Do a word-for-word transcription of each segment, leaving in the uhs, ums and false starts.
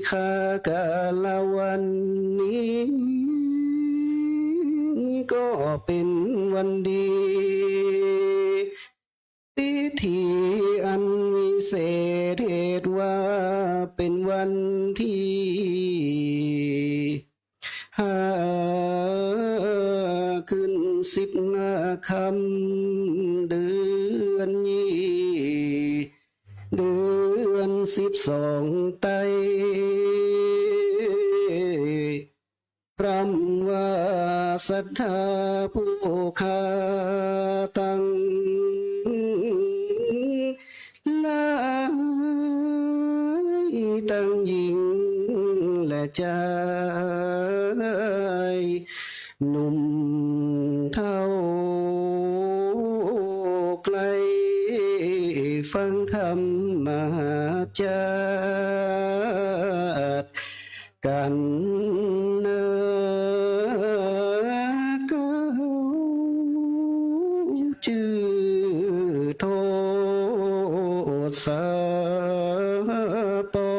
คากาละวันนี้ ก็เป๋นวันดี พิธีอันวิเศษ เหตุว่าเป๋นวันตี้ห้า ขึ้นสิบห้าค่ำ เดือนยี่ เดือนสิบสองไต้ พร่ำว่าศรัทธาผู้ข้าตังหลาย ตังญิงและจาย หนุ่มเฒ่าใค่ฟังธรรมมหาจาต กั๋นนา เก้าจื้อทศปอ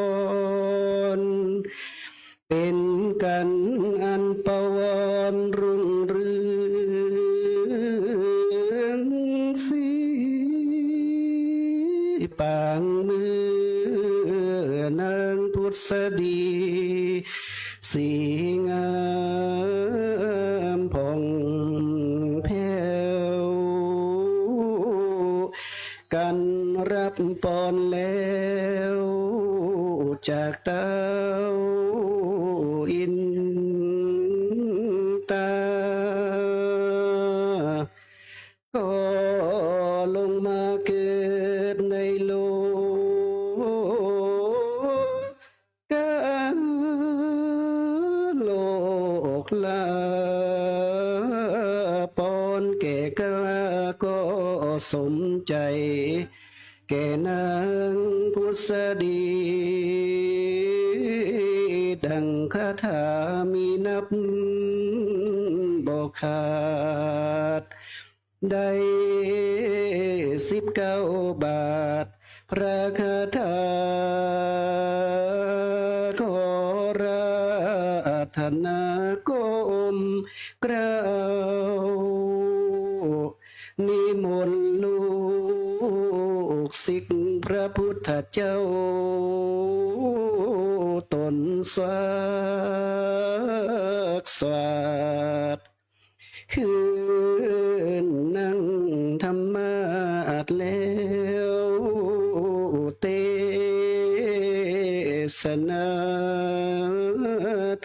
น เป๋นกั๋นอันประวรรุ่งเรืองสี ปางเมื่อนางผุสดี สีงามผ่องแผ้ว กั๋นฮับปอนแล้ว จากเต้าอินตา ก็ลงมาเกิดในโลกา โลกลาปอนแก่กล้าก็สมใจ๋ แก่นางผุสดี ดังคาถามีนับบ่ขาด ได้สิบเก้าบาท พระคาถาขออาราธนาก้มเกล้า นิมนต์ลูกศิษย์พระพุทธเจ้า ตนสวากสวาท ขึ้นนั่งธรรมาสน์แล้ว เตสนา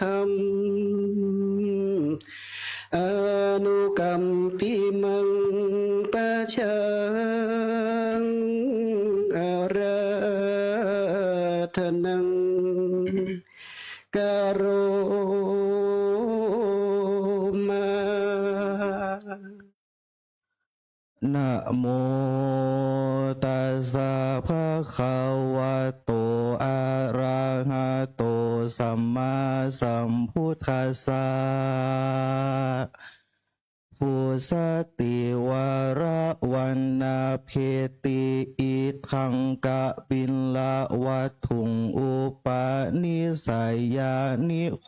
ธรรม อนุกัมปิมัง ปะชา อาราธนัง กะโรมา นะโมตัสสะ ภะคะวะโต อะระหะโต สัมมาสัมพุทธัสสะ ภูสติวรวรรณเพติ อิทังกะปิลวัตถุง อุปนิสสยานิโค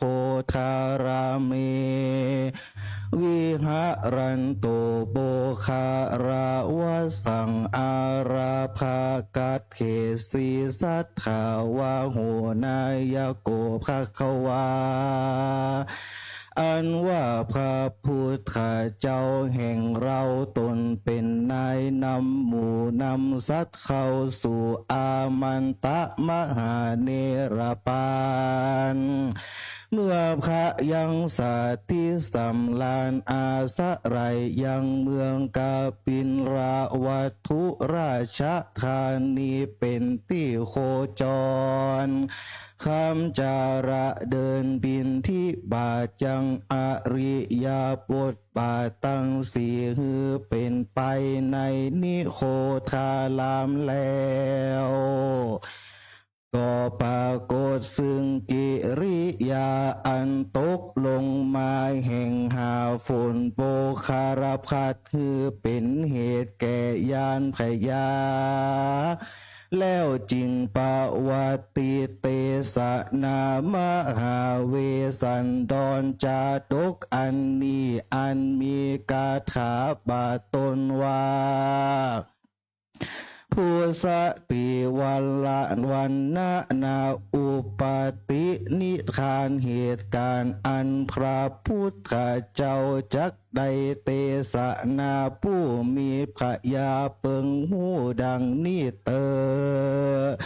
ทารามเม วิหะรันตุ ปุคคละวัสสัง อารักขากัตเถสี สัตถาวะโห นายโก ภะคะวา อันว่าพระพุทธเจ้าแห่งเราตนเป๋นนายนำหมู่นำสัตว์เข้าสู่อามันตะมหาเนรปาน เมื่อพระยังสถิตสำราญอาศัยยังเมืองกบิลวัตถุราชธานีเป๋นตี้โคจร คำจาระเดินบิณฑบาตยังอิริยาบถบาทตังสี่ หื้อเป๋นไปในนิโคทารามแล้ว ก็ปรากฏซึ่งกิริยาอันตกลงมาแห่งหาฝนโปคารพัส หื้อเป๋นเหตุแก่ยานพญา แล้วจึงปวัตติเตสนามหาเวสสันดรจาดกอันนี้ อันมีคาถาบ่าต้นว่า ภูสติวัลละวันนะนาอุปาตินิทาน เหตุก๋ารณ์อันพระพุทธเจ้าจักได้เตสนาผู้มีผญาเปิงฮู้ดังนี้เติบ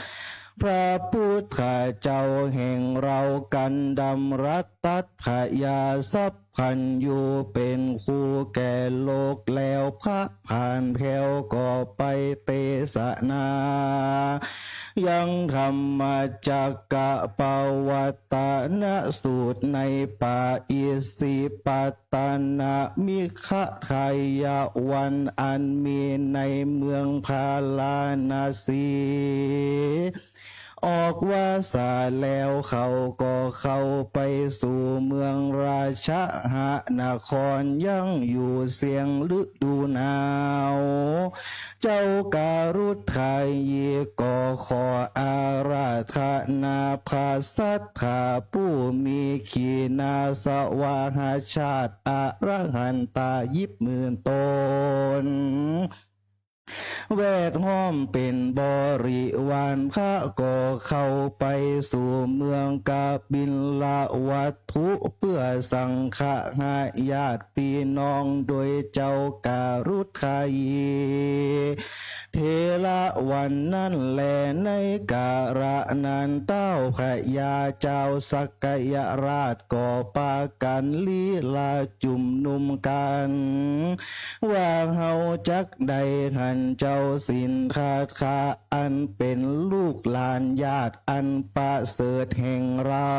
พระพุทธเจ้าแห่งเฮากันดำรัสตรัสผญาสัพพัญญูเป๋นครูแก่โลกแล้ว พระผานแผ้วก็ไปเตสนา ยังธรรมจักกะปวัตตนสูตรในป่าอิสิปตนมิคทายวันอันมีในเมืองพาราณสี ออกวาสาแล้วเขาก็เข้าไปสู่เมืองราชหนคร ยังอยู่เสี้ยงฤดูหนาว เจ้าการุทายีก็ขออาราธนาพระสัตถาผู้มีขีณาสวาหาชาติอรหันตายิบหมื่นต๋น แวดฮ้อมเป๋นบริวาร พระก็เข้าไปสู่เมืองกบิลวัตถุ เปื้อสังฆะญาติปี้น้อง โดยเจ้าการุทายี เถระวันนั้นแล ในกาละนั้นเต้าพญาเจ้าสักยราชก็ปากั๋นลีลาจุมนุมกั๋น ว่าเฮาจักได้หันเจ้าสิทธัตถะอันเป๋นลูกหลานญาติอันประเสริฐแห่งเฮา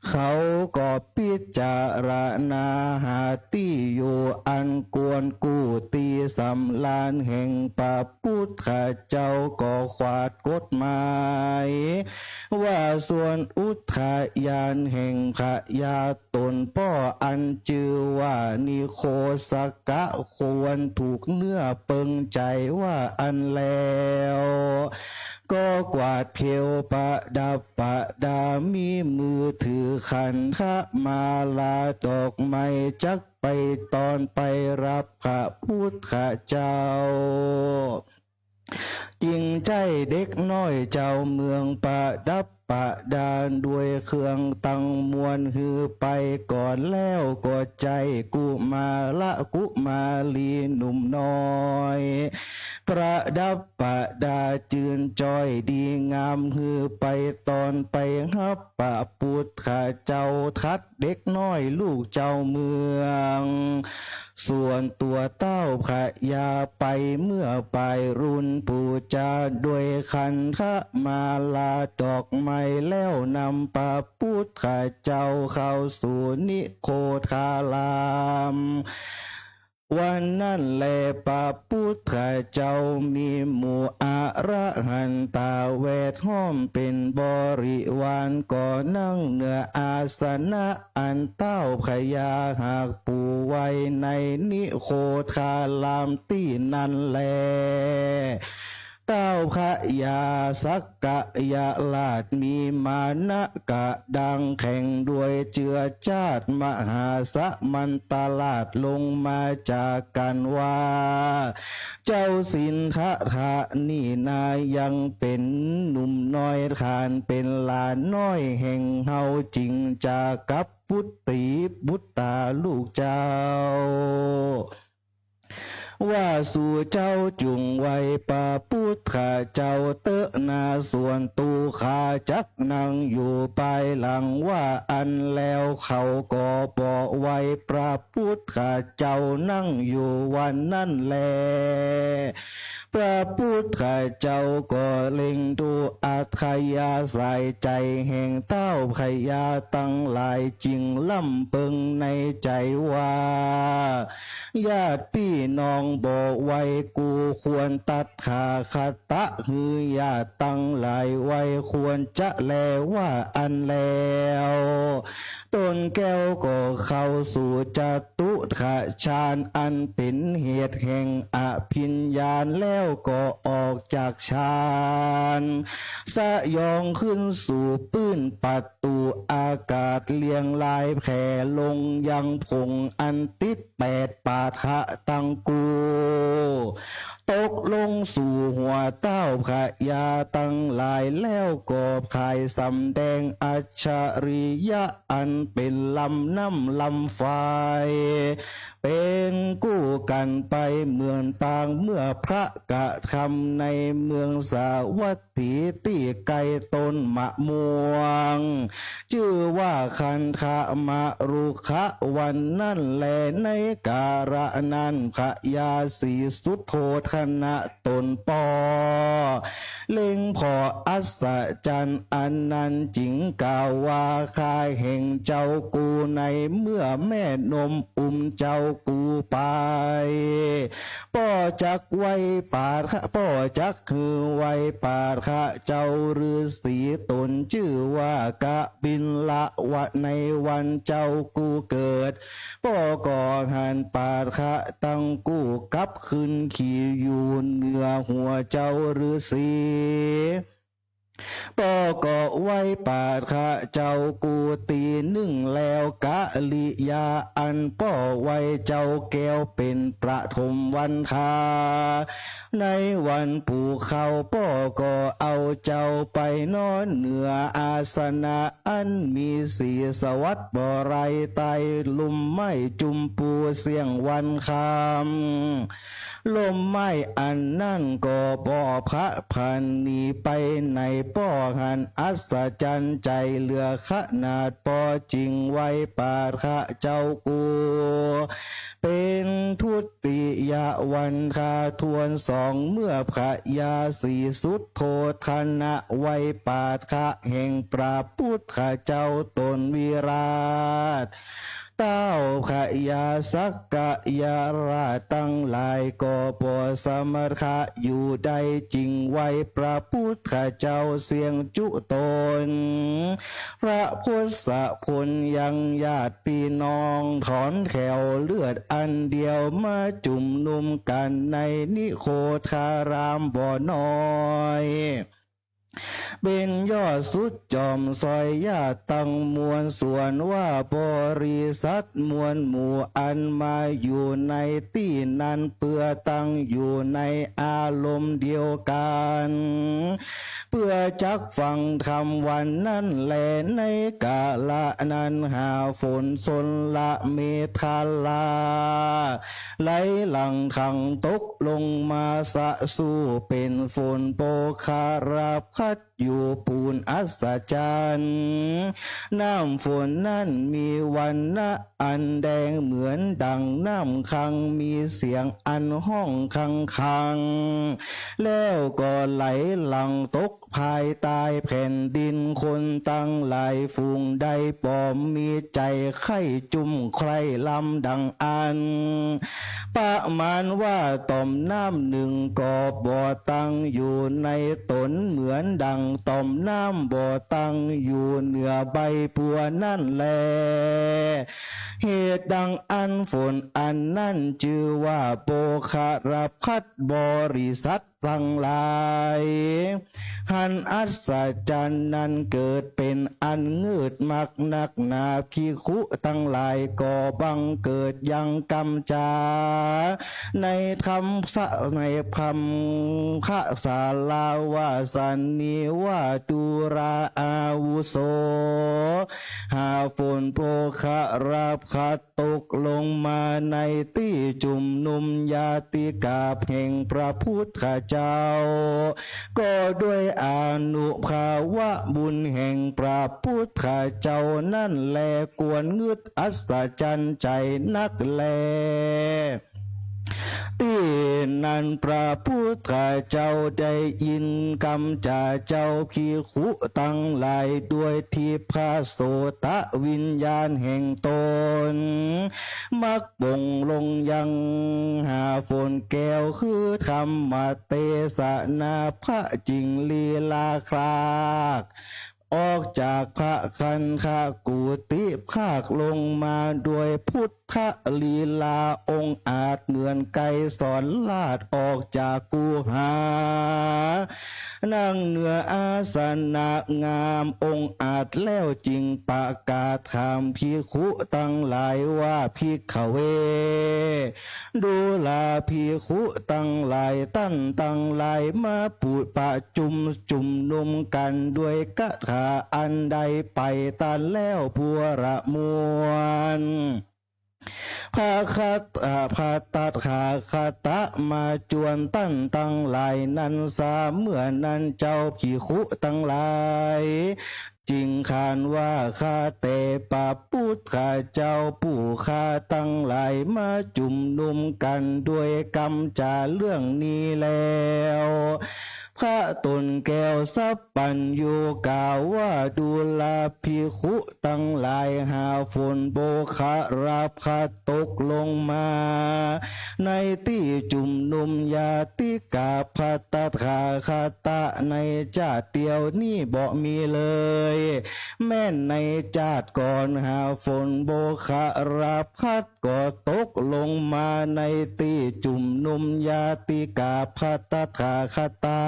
เขาก็พิจารณาหาตี้อยู่อันควรกู้ตี้สำราญแห่งพระพุทธเจ้า ก็ขวาดกฎหมาย ว่าส่วนอุทยานแห่งพญาต๋นป้ออันจื้อว่านิโคสกะ ควรถูกเนื้อเปิงใจ๋ว่าอั้นแล้ว ก็กวาดเพลประดับประดา มีมือถือขันธมาลาดอกไม้ จักไปตอนไปฮับพระพุทธเจ้า จึงใจ๊เด็กน้อยเจ้าเมืองประดับประดาด้วยเครื่องตังมวลหื้อไปก่อน แล้วก็ใจ๊กุมารกุมารีหนุ่มน้อย ประดับประดาจื้นจ้อยดีงาม หื้อไปตอนไปฮับพระพุทธเจ้า ถัดเด็กน้อยลูกเจ้าเมือง ส่วนตั๋วเต้าพญาไปเมื่อปายรุ่น ปู๋จาด้วยขันธมาลาดอกไม้ แล้วนำพระพุทธเจ้าเข้าสู่นิโคทาราม วันนั้นแลพระพุทธเจ้ามีหมู่อรหันตาแวดฮ้อมเป๋นบริวาร ก็นั่งเหนืออาสนะอันเต้าพญาหากปูไว้ในนิโคทารามตี้นั้นแล เต้าพญาสักกยราชมีมานะกระด้างแข็งด้วยเจื้อจ้านมหาสมันตราชลงมาจากกั๋นว่า เจ้าสิทธัตถะนี่นายังเป๋นหนุ่มน้อย ต้านเป๋นหลานน้อยแห่งเฮา จึงจะกับปุตติปุตตาลูกเจ้า ว่าสูเจ้าจุ่งไหว้พระพุทธเจ้าเต๊อะนา ส่วนตั๋วข้าจักนั่งอยู่ปายหลัง ว่าอั้นแล้วเขาก็บ่ไหว้พระพุทธเจ้า นั่งอยู่วันนั้นแล พระพุทธเจ้าก็เล็งดูอัธยาศัยใจ๋แห่งเต้าพญาตังหลาย จึงลำเปิงในใจ๋ว่า ญาติปี้น้องบ่ไหว้กูควร ตถาคตะหื้อญาติตังหลายไหว้ควรจะแล ว่าอั้นแล้ว ตนแก้วก็เข้าสู่จตุตถฌาน อันเป๋นเหตุแห่งอภิญญาแล้ว ก็ออกจากฌาน สยองขึ้นสู่ปื้นประตู๋อากาศ เรียงรายแผ่ลงยังผงอันติดแปดปาฐะตังกู้ ตกลงสู่หัวเต้าพญาตังหลาย แล้วก็ผายสำแดงอัจฉริยะอันเป๋นลำน้ำลำไฟ เป๋นกู้กั๋นไปเหมือนปาง เมื่อพระกระทำในเมืองสาวัตถี ตี้ใก้ต้นมะม่วง จื้อว่าคันธมะรุกขะ วันนั้นแล ในกาละนั้น พญาศรีสุโธทนะต๋นป้อเล็งผ่ออัศจรรย์อันนั้น จึงกล่าวว่า ข้าแห่งเจ้ากูใน เมื่อแม่นมอุ้มเจ้ากูไป ป้อจักไหว้ปาฐะ ป้อจักหื้อไหว้ปาฐะเจ้าฤๅษี ต๋นจื้อว่ากบิลละวะ ในวันเจ้ากูเกิด ป้อก็หันปาฐะตังกู้กลับคืนขี่อยู่เหนือหัวเจ้าฤๅษี ป้อก็ไหว้ปาฐะเจ้ากู้ตี้นึ่งแล้ว กริยาอันป้อไหว้เจ้าแก้วเป๋นปฐมวันทา ในวันปู๋เข้า ป้อก็เอาเจ้าไปนอนเหนืออาสนะอันมีสีสวัสดิ์บริสุทธิ์ ใต้ร่มไม้จุมปูเสี้ยงวันค่ำ ร่มไม้อันนั้นก็บ่พลัดพรากหนีไปไหน ป้อหันอัศจรรย์ใจ๋เหลือขนาด ป้อจึงไหว้ปาฐะเจ้ากูเป๋นทุติยวันทาทวนสอง เมื่อพญาศรีสุโธทนะไหว้ปาฐะแห่งพระพุทธเจ้าต๋นวิราช เต้าพญาสักกะยะราชตังหลายก็บ่สามารถอยู่ได้ จึงไหว้พระพุทธเจ้าเสี้ยงจุตน พระทศพลยังญาติปี้น้อง ถอนแถวเลือดอันเดียว มาจุมนุมกั๋นในนิโคธารามบ่น้อย เป๋นยอดสุดจอมซอยญาติตังมวลส่วน ว่าบริษัทมวลหมู่อันมาอยู่ในตี้นั้น เปื้อตั้งอยู่ในอารมณ์เดียวกั๋น เปื้อจักฟังธรรมวันนั้นแล ในกาละนั้นหาฝนชลเมฆาไหลหลั่งถังตกลงมาสะสู้ เป๋นฝนโปคะระพัด อยู่ปูนอัศจรรย์ น้ำฝนนั้นมีวรรณะอันแดงเหมือนดั่งน้ำฆัง มีเสียงอันฮ้องฆังฆัง แล้วก็ไหลหลั่งตกภายใต้แผ่นดิน คนตังหลายฝูงได้ปอมมีใจ๋ใค่จุ่มใคร่ลำดั่งอั้น ประมาณว่าต่อมน้ำนึ่งก็บ่ตั้งอยู่ในต๋น เหมือนดั่งต่อมน้ำบ่ตั้งอยู่เหนือใบบัวนั้นแล เหตุดั่งอั้นฝนอันนั้นจื้อว่าโปคะระพัด บริษัทตังหลาย หันอัศจรรย์นั้นเกิดเป๋นอันเงืดมักนักหนา ภิกขุตังหลายก็บังเกิดยังกำจ๋า ในธรรมสะ ในธรรมศาลาว่าสันนิวาตุราอาวุโส หาฝนโปคะระพัด ตกลงมาในตี้จุมนุมญาติกาพย์แห่งพระพุทธเจ้า ก็ด้วยอานุภาพบุญแห่งพระพุทธเจ้านั้นแล ควรงืดอัศจรรย์ใจ๋นักแล ตี้นั้นพระพุทธเจ้าได้ยินกำจ๋าเจ้าภิกขุตังหลาย ด้วยทิพพโสตวิญญาณแห่งต๋น มักปลงลงยังหาฝนแก้วคือธรรมเตสนา พระจิงลีลาคราก ออกจากพระคันธกุฏิ พรากลงมาโดยพุทธลีลาองอาจเหมือนไกรสรราชออกจากกุหา นั่งเหนืออาสนะงามองอาจแล้วจึงประกาศถามภิกขุตังหลายว่า ภิกขเว ดูราภิกขุตังหลาย ต้านตังหลายมาปุประจุมจุมนุมกั๋นด้วยคาถาอันใดไปต้านแล้วบัวระมวล พระคัตตะ พระตถาคตะมาจวนต้านตังหลายนั้นสา เมื่อนั้นเจ้าภิกขุตังหลาย จึงขานว่า ข้าแต่พระพุทธเจ้าผู้ข้าตังหลายมาจุมนุมกั๋นด้วยกำจ๋าเรื่องนี้แล้ว พระตนแก้วสัพพัญญูกล่าวว่า ดูราภิกขุตังหลาย หากฝนโมฆะราพัสตกลงมา ในตี้จุมนุมญาติกาพระตถาคตะในจาติเดียวนี้บ่มีเลย แม้นในจาติก่อนหากฝนโมฆะราพัสก็ตกลงมาในตี้จุมนุมญาติกาพระตถาคตะ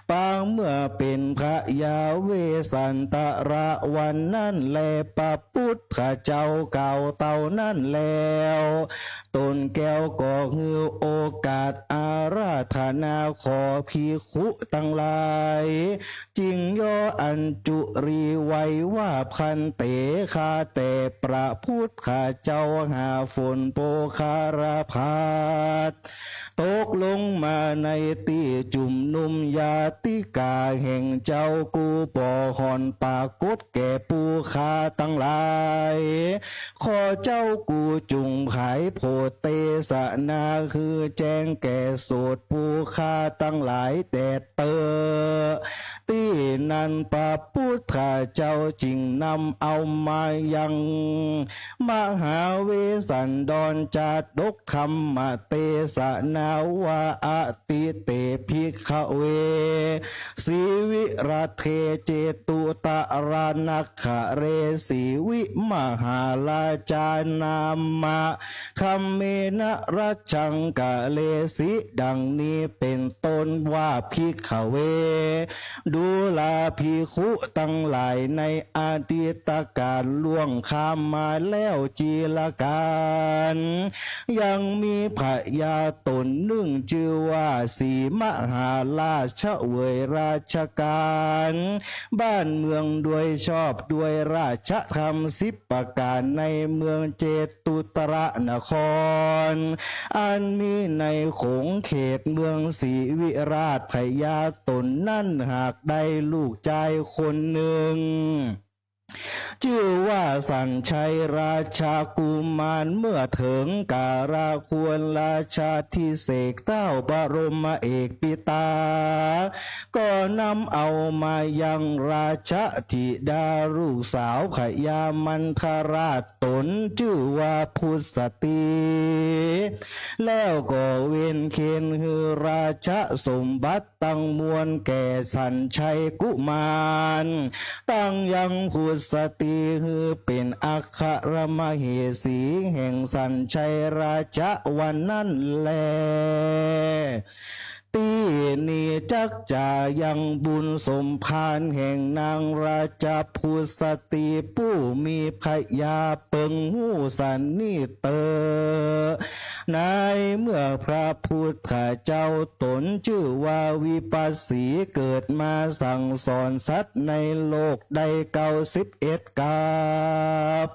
ปางเมื่อเป๋นพญาเวสสันตระวันนั้นแล พระพุทธเจ้ากล่าวเต้านั้นแล้ว ตนแก้วก็หื้อโอกาสอาราธนาขอภิกขุตังหลาย จึงย่ออัญจุลีไหว้ว่า ภันเต ข้าแต่พระพุทธเจ้า หากฝนโมฆะราพัสตกลงมาในตี้จุมนุมญาติกาแห่งเจ้ากู้บ่ห่อนปรากฏแก่ผู้ข้าตังหลาย ขอเจ้ากู้จุ่งผายโผดเตสนาหื้อแจ้งแก่โสตผู้ข้าตังหลายแต๊เต๊อะ ตี้นั้นพระพุทธเจ้าจึงนำเอามายังมหาเวสสันดรจาดกธรรมเตสนาว่า อ ติเต ภิกขเว สีวิรัตเถ เจตุตรานักขะเร สีวิมหาราชานามะ ธัมเมนะรัชชังกะเรสิ ดังนี้เป๋นต้นว่า ภิกขเว ดูราภิกขุตังหลาย ในอดีตกาลล่วงข้ามมาแล้วจีรกัณฑ์ ยังมีพญาต๋นนึ่งจื้อว่าสีมหาราชเสวยราชก๋านบ้านเมืองโดยชอบด้วยราชธรรมสิบประก๋านในเมืองเจตุตรนคร อันมีในขงเขตเมืองศรีวิราช พญาต๋นนั้นหากได้ลูกจายคนนึ่ง จื้อว่าสัญชัยราชกุมาร เมื่อเถิงกาลควรราชาธิเศกเต้าบรมเอกปิตา ก็นำเอามายังราชธิดาลูกสาวพญามันทราชต๋นจื้อว่าพุสตี แล้วก็เวนเคนหื้อราชสมบัติ ตังมวลแก่สัญชัยกุมาร ตังยังพุสตีหื้อเป๋นอัครมเหสีแห่งสัญชัยราชวันนั้นแล ตี้นี้จักจะยังบุญสมภารแห่งนางราชพุสตีผู้มีพญาเปิงฮู้สันนี้เต๊อะ ในเมื่อพระพุทธเจ้าต๋นจื้อว่าวิปัสสีเกิดมาสั่งสอนสัตว์ในโลกได้เก้าสิบเอ็ดกัป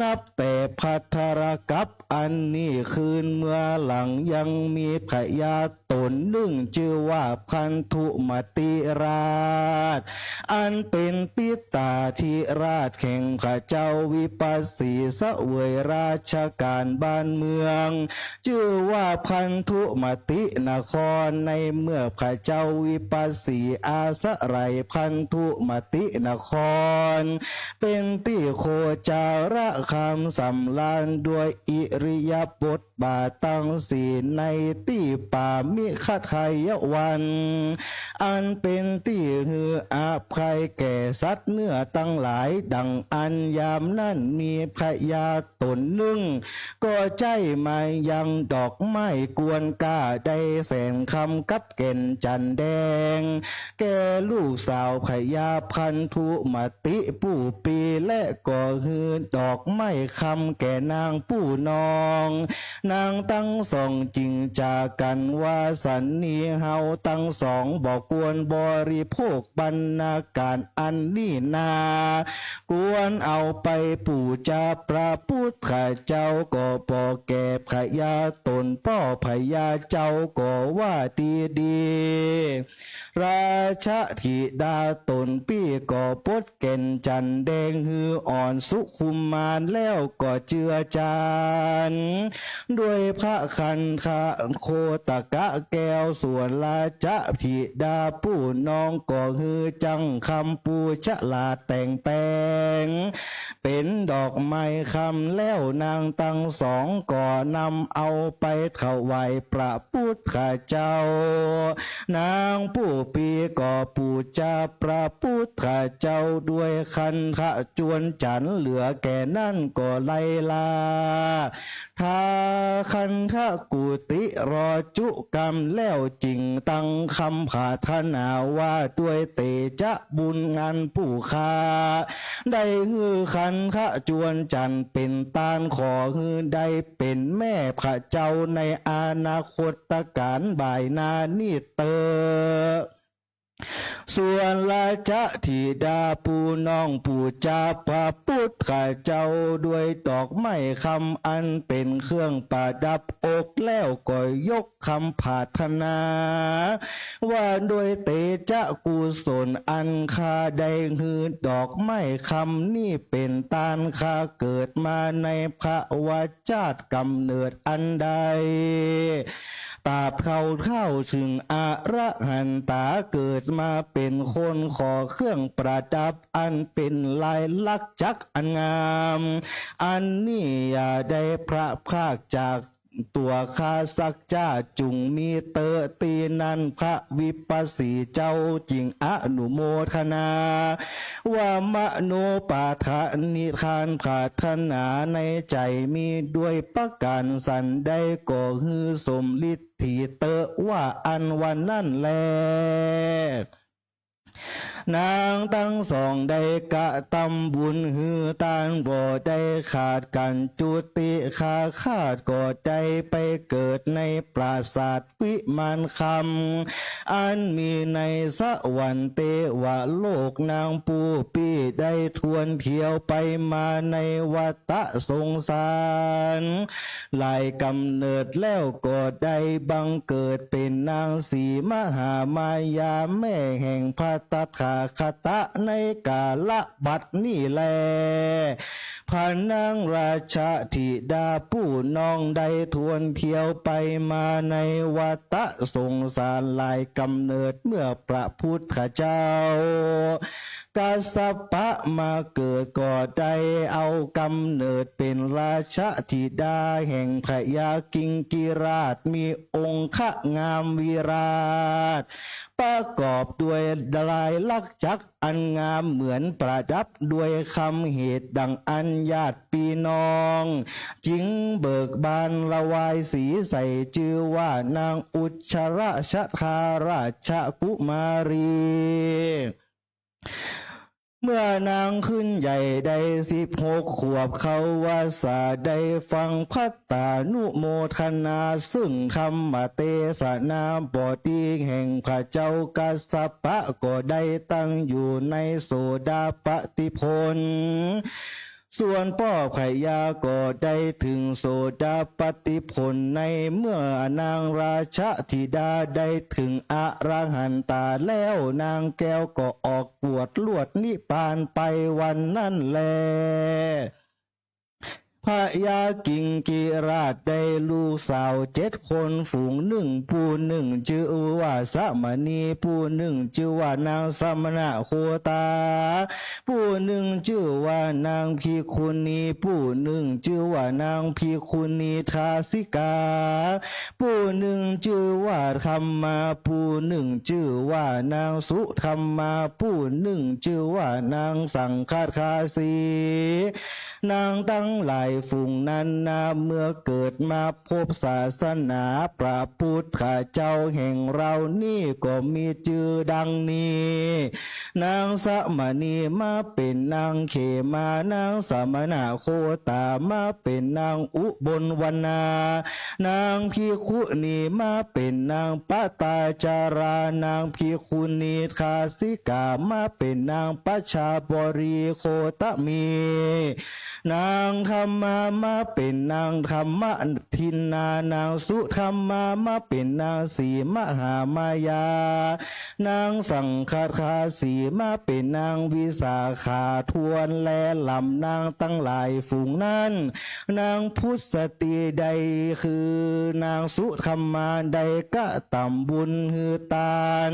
นับแต่ภัทรกัปอันนี้คืนเมื่อหลังยังมีพญาต๋นนึ่งจื้อว่าพันธุมติราช อันเป๋นปิตาธิราชแห่งพระเจ้าวิปัสสีเสวยราชก๋านบ้านเมือง จื้อว่าพันธุมตินคร ในเมื่อพระเจ้าวิปัสสีอาศัยพันธุมตินคร เป๋นตี้โคจรคามสำราญด้วยอิริยาบถบาทตังสี่ในตี้ป่ามิคทา ยวัน อันเป๋นตี้หื้ออภัยแก่สัตว์เนื้อตังหลาย ดังอั้นยามนั้นมีพญาต๋นนึ่ง ก็ใจ๊มายังดอกไม้กวนก้า ได้แสนคำกับแก่นจันทน์แดง แก่ลูกสาวพญาพันธุมติผู้ปี้ และก็หื้อดอกไม้คำแก่นางผู้น้อง นางตังสองจึงจ๋ากั๋นว่า สันนี้เฮาตังสองบ่ควรบริโภคปัณณาหารอันนี้นา ควรเอาไปปู๋จาพระปุทธเจ้า ก็ปอแก่พญาต๋นป้อ พญาเจ้าก็ว่าดีดี ราชธิดาต๋นปี้ก็ปลดแก่นจันทน์แดงหื้ออ่อนสุขุมมานแล้วก็เจือจ๋าน ด้วยพระคันธโคตกะแก้ว ส่วนราชธิดาผู้น้องก็หื้อจั้งคำปู๋ฉลาดแต่งแป๋ง เป๋นดอกไม้คำ แล้วนางตังสองก็นำเอาไปถวายพระปุทธเจ้า นางผู้ปี้ก็ปู๋จาพระปุทธเจ้าด้วยคันธะจวนจันทน์ เหลือแก่นั้นก็ไลลา ทาคันธกุฏิรอจุกรรม แล้วจึงตั้งคำผาถนาว่า ด้วยเตจะบุญอันผู้ข้าได้หื้อคันธะจวนจันทน์เป๋นตาน ขอหื้อได้เป๋นแม่พระเจ้าในอนาคตกาลบ่ายหน้านี้เต๊อะ ส่วนราชธิดาผู้น้องปู๋จาพระปุทธเจ้าด้วยดอกไม้คำอันเป๋นเครื่องประดับอก แล้วก็ยกคำผาถนา ว่าด้วยเตจะกุศลอันข้าได้หื้อดอกไม้คำนี้เป๋นตาน ข้าเกิดมาในพระวชาติกำเนิดอันใด ตราบเท่าเฒ่าเถิงอรหันตา เกิดมาเป๋นคน ขอเครื่องประดับอันเป๋นลายลักษณ์จักรอันงาม อันนี้อย่าได้พลัดพรากจากตั๋วข้าสักจ้า จุ่งมีเต๊อะตี้นั้น พระวิปัสสีเจ้าจึงอนุโมทนา ว่ามโนปาทานิทานผาถนาในใจ๋มีด้วยประก๋านสันใด ก็หื้อสมฤทธิเต๊อะ ว่าอั้นวันนั้นแล นางตังสองได้กระตำบุญหื้อตานบ่ได้ขาดกั๋นจุติ คาคาดก็ได้ไปเกิดในปราสาท วิมานคำ อันมีในสวรรค์เตวโลก นางผู้ปี้ได้ทวนเที่ยวไปมาในวัฏสงสาร หลายกำเนิดแล้วก็ได้บังเกิดเป๋นนางสีมหามายา แม่แห่งพระตถาคตะในกาลบัดนี้แล พระนางราชธิดาผู้น้องได้ทวนเที่ยวไปมาในวัฏสงสารหลายกำเนิด เมื่อพระพุทธเจ้ากัสสปะมาเกิดก็ได้เอากำเนิดเป๋นราชธิดาแห่งพญากิงกิราช มีองคงามวิราช ประกอบด้วยลายลักษณ์จักร อันงามเหมือนประดับด้วยคำเหตุดังอั้น ญาติปี้น้องจึงเบิกบานละวายสีใส่ จื้อว่านางอุชรชทาราชกุมารี เมื่อนางขึ้นใหญ่ได้สิบหกขวบเข้าพรรษา ได้ฟังภัตตานุโมทนา ซึ่งธรรมเตสนาบ่ดีแห่งพระเจ้ากัสสปะ ก็ได้ตั้งอยู่ในโสดาปัตติผล ส่วนป้อพญาก็ได้เถิงโสดาปัตติผล ในเมื่อนางราชธิดาได้เถิงอรหันตาแล้ว นางแก้วก็ออกบวชรวดนิพพานไปวันนั้นแล พญากิงกิราชได้ลูกสาวเจ็ดคน ฝูงนึ่ง ผู้นึ่งจื้อว่าสมณี ผู้นึ่งจื้อว่านางสมณโคตา ผู้ ผู้นึ่งจื้อว่านางภิกขุณี ผู้นึ่งจื้อว่านางภิกขุณีทาสิกา ผู้นึ่งจื้อว่าคัมมา ผู้นึ่งจื้อว่านางสุคัมมา ผู้นึ่งจื้อว่านางสังคัสสาสี นางตังหลายฝูงนั้นนา เมื่อเกิดมาพบศาสนาพระพุทธเจ้าแห่งเฮานี้ก็มีจื้อดังนี้ นางสมณีมาเป๋นนางเขมา นางสมณโคตามาเป๋นนางอุบลวรรณา นางภิกขุณีมาเป๋นนางปตาจารา นางภิกขุณีทาสิกามาเป๋นนางปัชชาบรีโคตมี นางคัมมามาเป๋นนางธรรมทินนา นางสุคัมมามาเป๋นนางสีมหามายา นางสังคัสสาสีมาเป๋นนางวิสาขา ถ้วนแลลำนางตังหลายฝูงนั้น นางพุทธสตรีได้คือนางสุคัมมาได้กระตำบุญหื้อตาน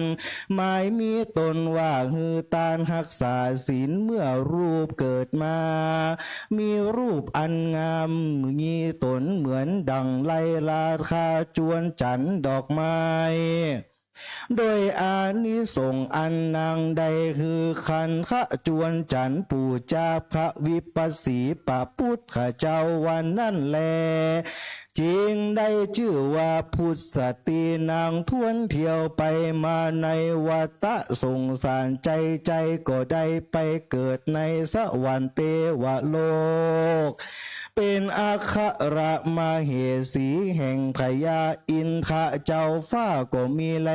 หมายมีต๋นว่าหื้อตานฮักษาศีล เมื่อรูปเกิดมา มีรูปอันงาม มีต๋นเหมือนดั่งไลราคาจวนจันทร์ดอกไม้ โดยอานิสงส์อันนางได้หื้อคันคจวนจันทร์ปู๋จาพระวิปัสสีพระพุทธเจ้าวันนั้นแล จึงได้จื้อว่าพุทธสตรี นางถ้วนเที่ยวไปมาในวัฏสงสาร ใจ๊ๆ ก็ได้ไปเกิดในสวรรค์เตวโลก เป๋นอัครมเหสีแห่งพญาอินทร์เจ้าฟ้าก็มีแล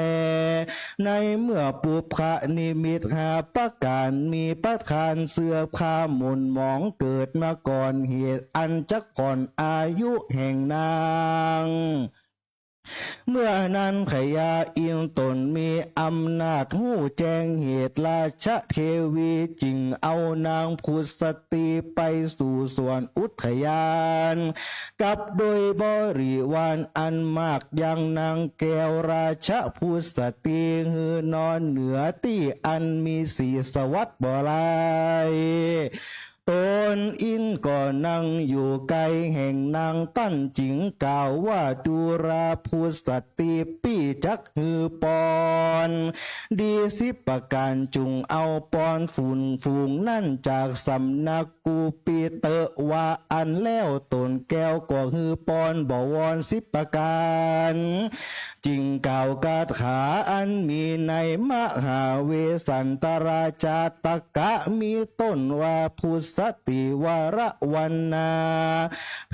ในเมื่อปุพพนิมิตห้าประก๋านมีประก๋านเสื่อมคลายหม่นหมอง เกิดมาก่อนเหตุอันจักผ่อนอายุแห่งนาง เมื่อนั้นพญาอินทร์ต๋นมีอำนาจฮู้แจ้งเหตุ ราชเทวีจึงเอานางพุทธสตรีไปสู่สวนอุทยาน กับโดยบริวารอันมาก ยังนางแก้วราชพุทธสตรีหื้อนอนเหนือตี้อันมีสีสวัสดิ์บ่ไร้ ต๋นอินทร์ก็นั่งอยู่ใก้แห่งนางตัน จึงกล่าวว่า ดูราพุทธสตรี ปี้จักหื้อปอนดีสิบประก๋าน จุ่งเอาปอนฝูง ฝูงนั้นจากสำนักกุปิเตวะอันแล้วต๋นแก้วก็หื้อปอนบวรสิบประก๋าน จึงกล่าวคาถาอันมีในมหาเวสสันตราชาตกะ มีต้นว่า พุทธสตรีวรวรรณา เภ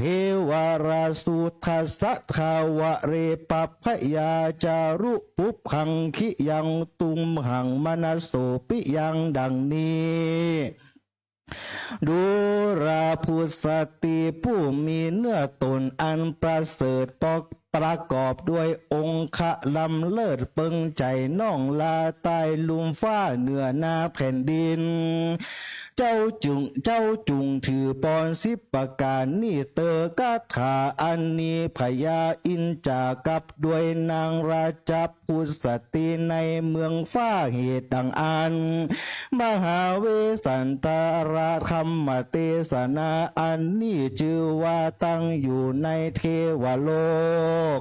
วราสุทัสสะทาวะเรปะพยาจารุปุพพังคิยังตุมหังมนัสโสปิยัง ดังนี้ ดูราพุทธสตรีผู้มีเนื้อต๋นอันประเสริฐปอก ประกอบด้วยองคล้ำเลิศเปิงใจ๋ น่องลาใต้ลุ่มฟ้าเหนือหน้าแผ่นดิน เจ้าจุ่ง เจ้าจุ่งถือปอนสิบประก๋านนี้เตอ คาถาอันนี้พญาอินทร์จะกับด้วยนางราช พุทธสตรีในเมืองฟ้า เหตุดังอั้น มหาเวสสันตรธรรมเตสนาอันนี้จื้อว่าตั้งอยู่ในเทวโลก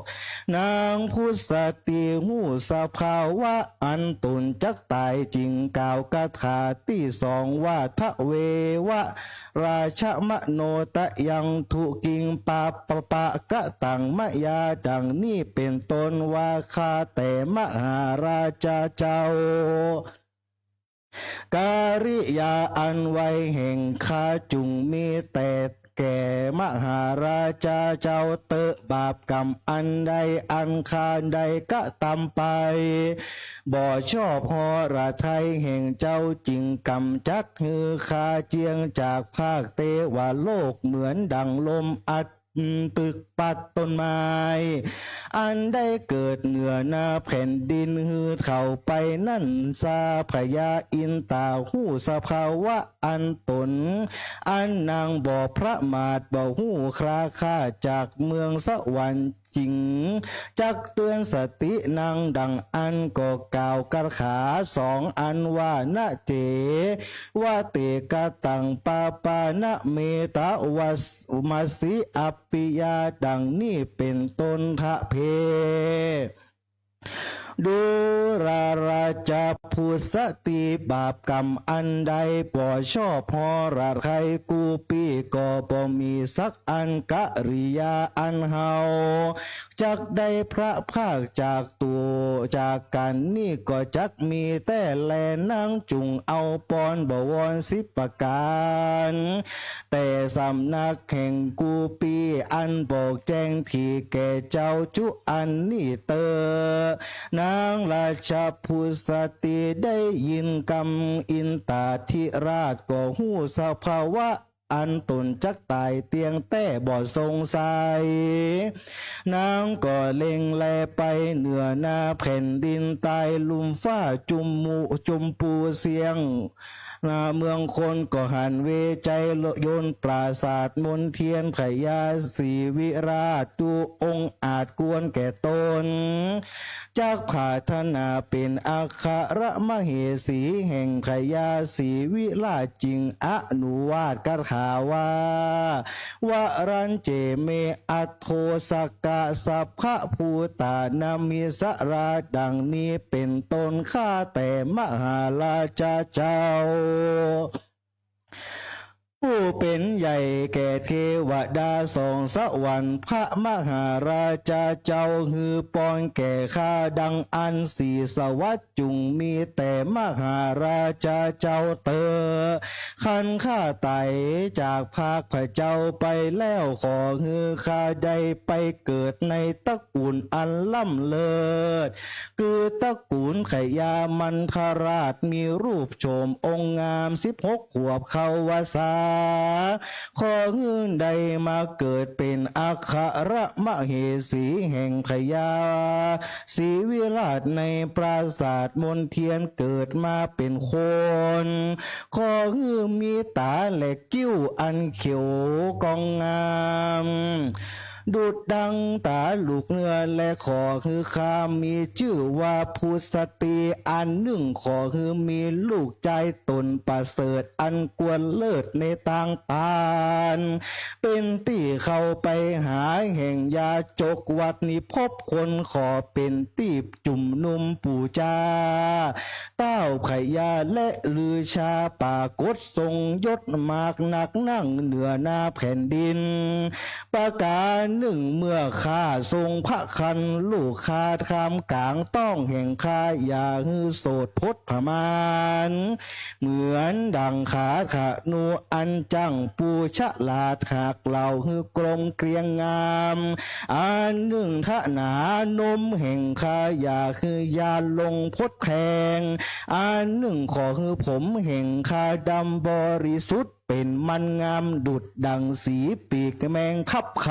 นางพุทธสตรีฮู้สภาวะอันต๋นจักต๋าย จึงกล่าวคาถาตี้สองว่า ทะเววะ ราชมโนทะยังทุกิงปาปะปะกะตังมะยา ดังนี้เป๋นต้นว่า ข้าแต่มหาราชาเจ้า กริยาอันไวแห่งข้าจุ่งมีแต่แก่มหาราชาเจ้าเต๊อะ บาปกรรมอันใดอันข้าได้กระตำไป บ่ชอบฮอระไทยแห่งเจ้า จึงกำจัดหื้อข้าเจียงจากภาคเตวโลก เหมือนดั่งลมอัดปึกปัดต้นไม้ อันได้เกิดเหนือหน้าแผ่นดินหื้อเถาไปนั้นซา พญาอินตาฮู้สภาวะอันต๋น อันนางบ่ประมาท บ่ฮู้คราข้าจากเมืองสวรรค์ จิ๋ง จักเตื๋อนสตินางดั่งอั้น ก็กล่าวคาถาสองอันว่า นะเจ วะเต กะตัง ปาปานะ เมตา วัส มะสิ อัปปิยา ดั่งนี้เป๋นต้น ทะเพ ดูราราชา พุสติ บาปกรรมอันใดบ่ชอบฮอราดใคร่ กูปี้ก็บ่มีสักอัน กริยาอันเฮาจักได้พลัดพรากจากตั๋วจากกั๋นนี้ ก็จักมีแต๊แล นางจุ่งเอาปอนบวรสิบประก๋าน แต่สำนักแห่งกูปี้ อันบอกแจ้งถี่แก่เจ้าจุอันนี้เต๊อะ นางราชา พุสติ ได้ยินกำอินตาธิราช ก็ฮู้สภาวะอันต๋นจักต๋ายเตียงแต๊บ่สงสัย นางก็เล็งแลไปเหนือหน้าแผ่นดินใต้ลุ่มฟ้าจุมมุ จุมปูเสี้ยง นาเมืองคนก็หันเวไชยนต์ ปราสาทมนเทียน พญาศรีวิราช ดูองอาจควรแก่ต๋น จักผาถนาเป๋นอัครมเหสีแห่งพญาศรีวิราช จึงอนุวาทคาถาว่า วรัญเจ เม อัทโท สกะ สัพพะภูตานามิสรา ดังนี้เป๋นต้น ข้าแต่มหาราชาเจ้า ผู้เป๋นใหญ่แก่เทวดาสองสวรรค์ พระมหาราชาเจ้า หื้อปอนแก่ข้าดังอั้น สี่สวัสดิ์จุ่งมี แต่มหาราชาเจ้าเต๊อะ คันข้าต๋ายจากพรากพระเจ้าไปแล้ว ขอหื้อข้าได้ไปเกิดในตระกูลอันล้ำเลิศ คือตระกูลพญามันทราช มีรูปโฉมองค์งาม สิบหกขวบเข้าวัสสา ขอหื้อได้มาเกิดเป๋นอัครมเหสีแห่งพญาศรีวิราช ในปราสาทมนเทียน เกิดมาเป๋นคน ขอหื้อมีต๋าและคิ้วอันเขียวกองงาม ดุจดังต๋าลูกเนื้อ และขอหื้อข้ามีจื้อว่าพุสติ อันนึ่งขอหื้อมีลูกจายต๋นประเสริฐ อันควรเลิศในตางปาน เป๋นตี้เข้าไปหาแห่งยาจก วัดนี้พบคน ขอเป๋นตี้จุมนุมปู๋จา ต้าวพญาและฤๅชาปรากฏทรงยศมากนัก นั่งเหนือหน้าแผ่นดิน ประก๋านนึ่ง เมื่อข้าทรงพระคัน ลูกข้าท่ามก๋าง ต้องแห่งข้าอย่าหื้อโสดพดผมาน เหมือนดั่งขาธนูอันจั่งปูฉลาด หากเหล่าหื้อกลมเกลียงงาม อันนึ่งทนานมแห่งข้าอย่าหื้อยาลงพดแทง อันนึ่งขอหื้อผมแห่งข้าดำบริสุทธิ์ เป๋นมันงามดุจดั่งสีปีกแมงทับค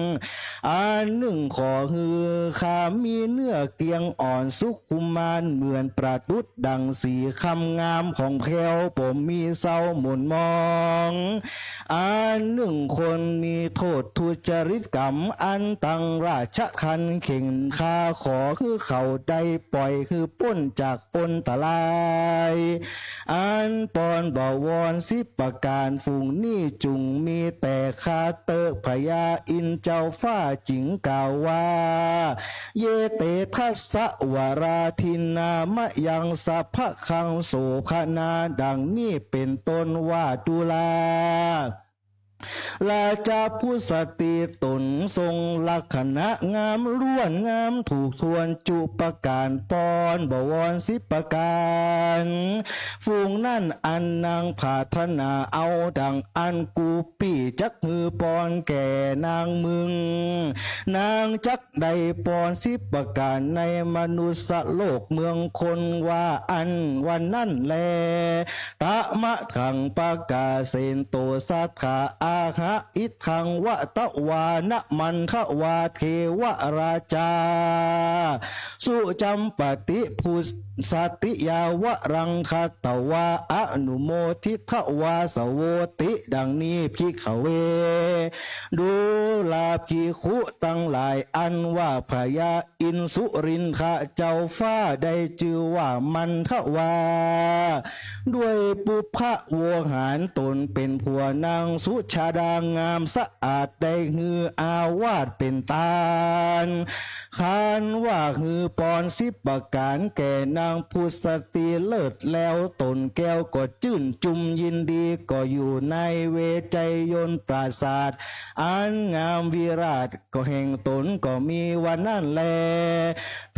ำ อันนึ่งขอหื้อข้ามีเนื้อเกลียงอ่อนสุขุมาน เหมือนประดุจดั่งสีคำงามของแพรว บ่มีเศร้าหม่นหมอง อันนึ่งคนมีโทษทุจริตกรรม อันตังราชทัณฑ์เข่นข้า ขอหื้อเขาได้ป่อยหื้อป๊นจากอันตราย อันปอนบวรสิบประก๋าน ฝูงนี้จุ่งมีแต่ข้าเต๊อะ พญาอินทร์เจ้าฟ้าจึงกล่าวว่า เย เต ทัสสะ วรา ทินนา มะยัง สัพพะคัง โสภณา ดั่งนี้เป๋นต้นว่า ดูรา ราชาพุสติต๋นทรงลักษณะงามล้วนงามถูกถ้วนจุประก๋าน ปอนบวรสิบประก๋าน ฝูงนั้นอันนางผาถนาเอา ดั่งอั้นกูปี้จักหื้อปอนแก่นางมึง นางจักได้ปอนสิบประก๋านในมนุสสโลกเมืองคนว่าอั้น วันนั้นแล ตะมะถัง ปะกาเสนโต สัตถา อาหะ อิทังวะตะวา นะมันทะวา เทวะราชา สุจัมปติ ปุสสะติยา วะรังคัตตะวา อนุโมทิตะวา สะโวติ ดังนี้ ภิกขะเว ดูราภิกขุตังหลาย อันว่าพญา อินทร์สุรินทะเจ้าฟ้าได้จื้อว่ามันทะวา ด้วยปุพพะโวหารต๋นเป๋นผัวนางสุชาดางามสะอาด ได้หื้ออาวาสเป๋นตาน คานว่าหื้อปอนสิบประก๋านแก่นางปุสสะติเลิศ แล้วต๋นแก้วก็จื้นจุมยินดี ก็อยู่ในเวไชยนต์ปราสาทอันงามวิราช ก็แห่งต๋นก็มีวันนั้นแล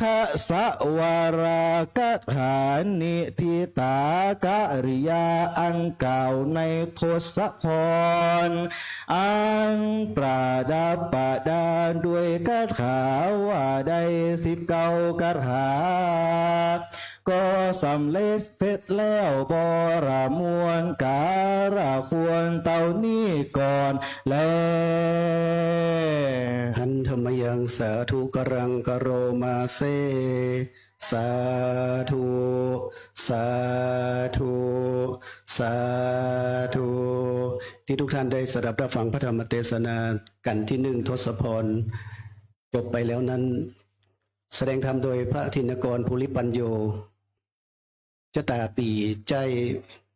ทะสะวารา คาถา นิธิตา กริยา อันกล่าวในทศพร อันประดับประดาด้วยคาถาว่าได้สิบเก้าคาถา ก็สำเร็จเสร็จแล้วบรมวลกาละควรเต้านี้ก่อนแล หันทะมะยัง สาธุ กรัง กะโรมาเส สาธุ สาธุ สาธุ ที่ทุกท่านได้สดับรับฟังพระธรรมเตสนากัณฑ์ตี้หนึ่งทศพร จบไปแล้วนั้น แสดงธรรมโดยพระธินกร ภูริปัญโญ จะต๋าปี๋ใจ๊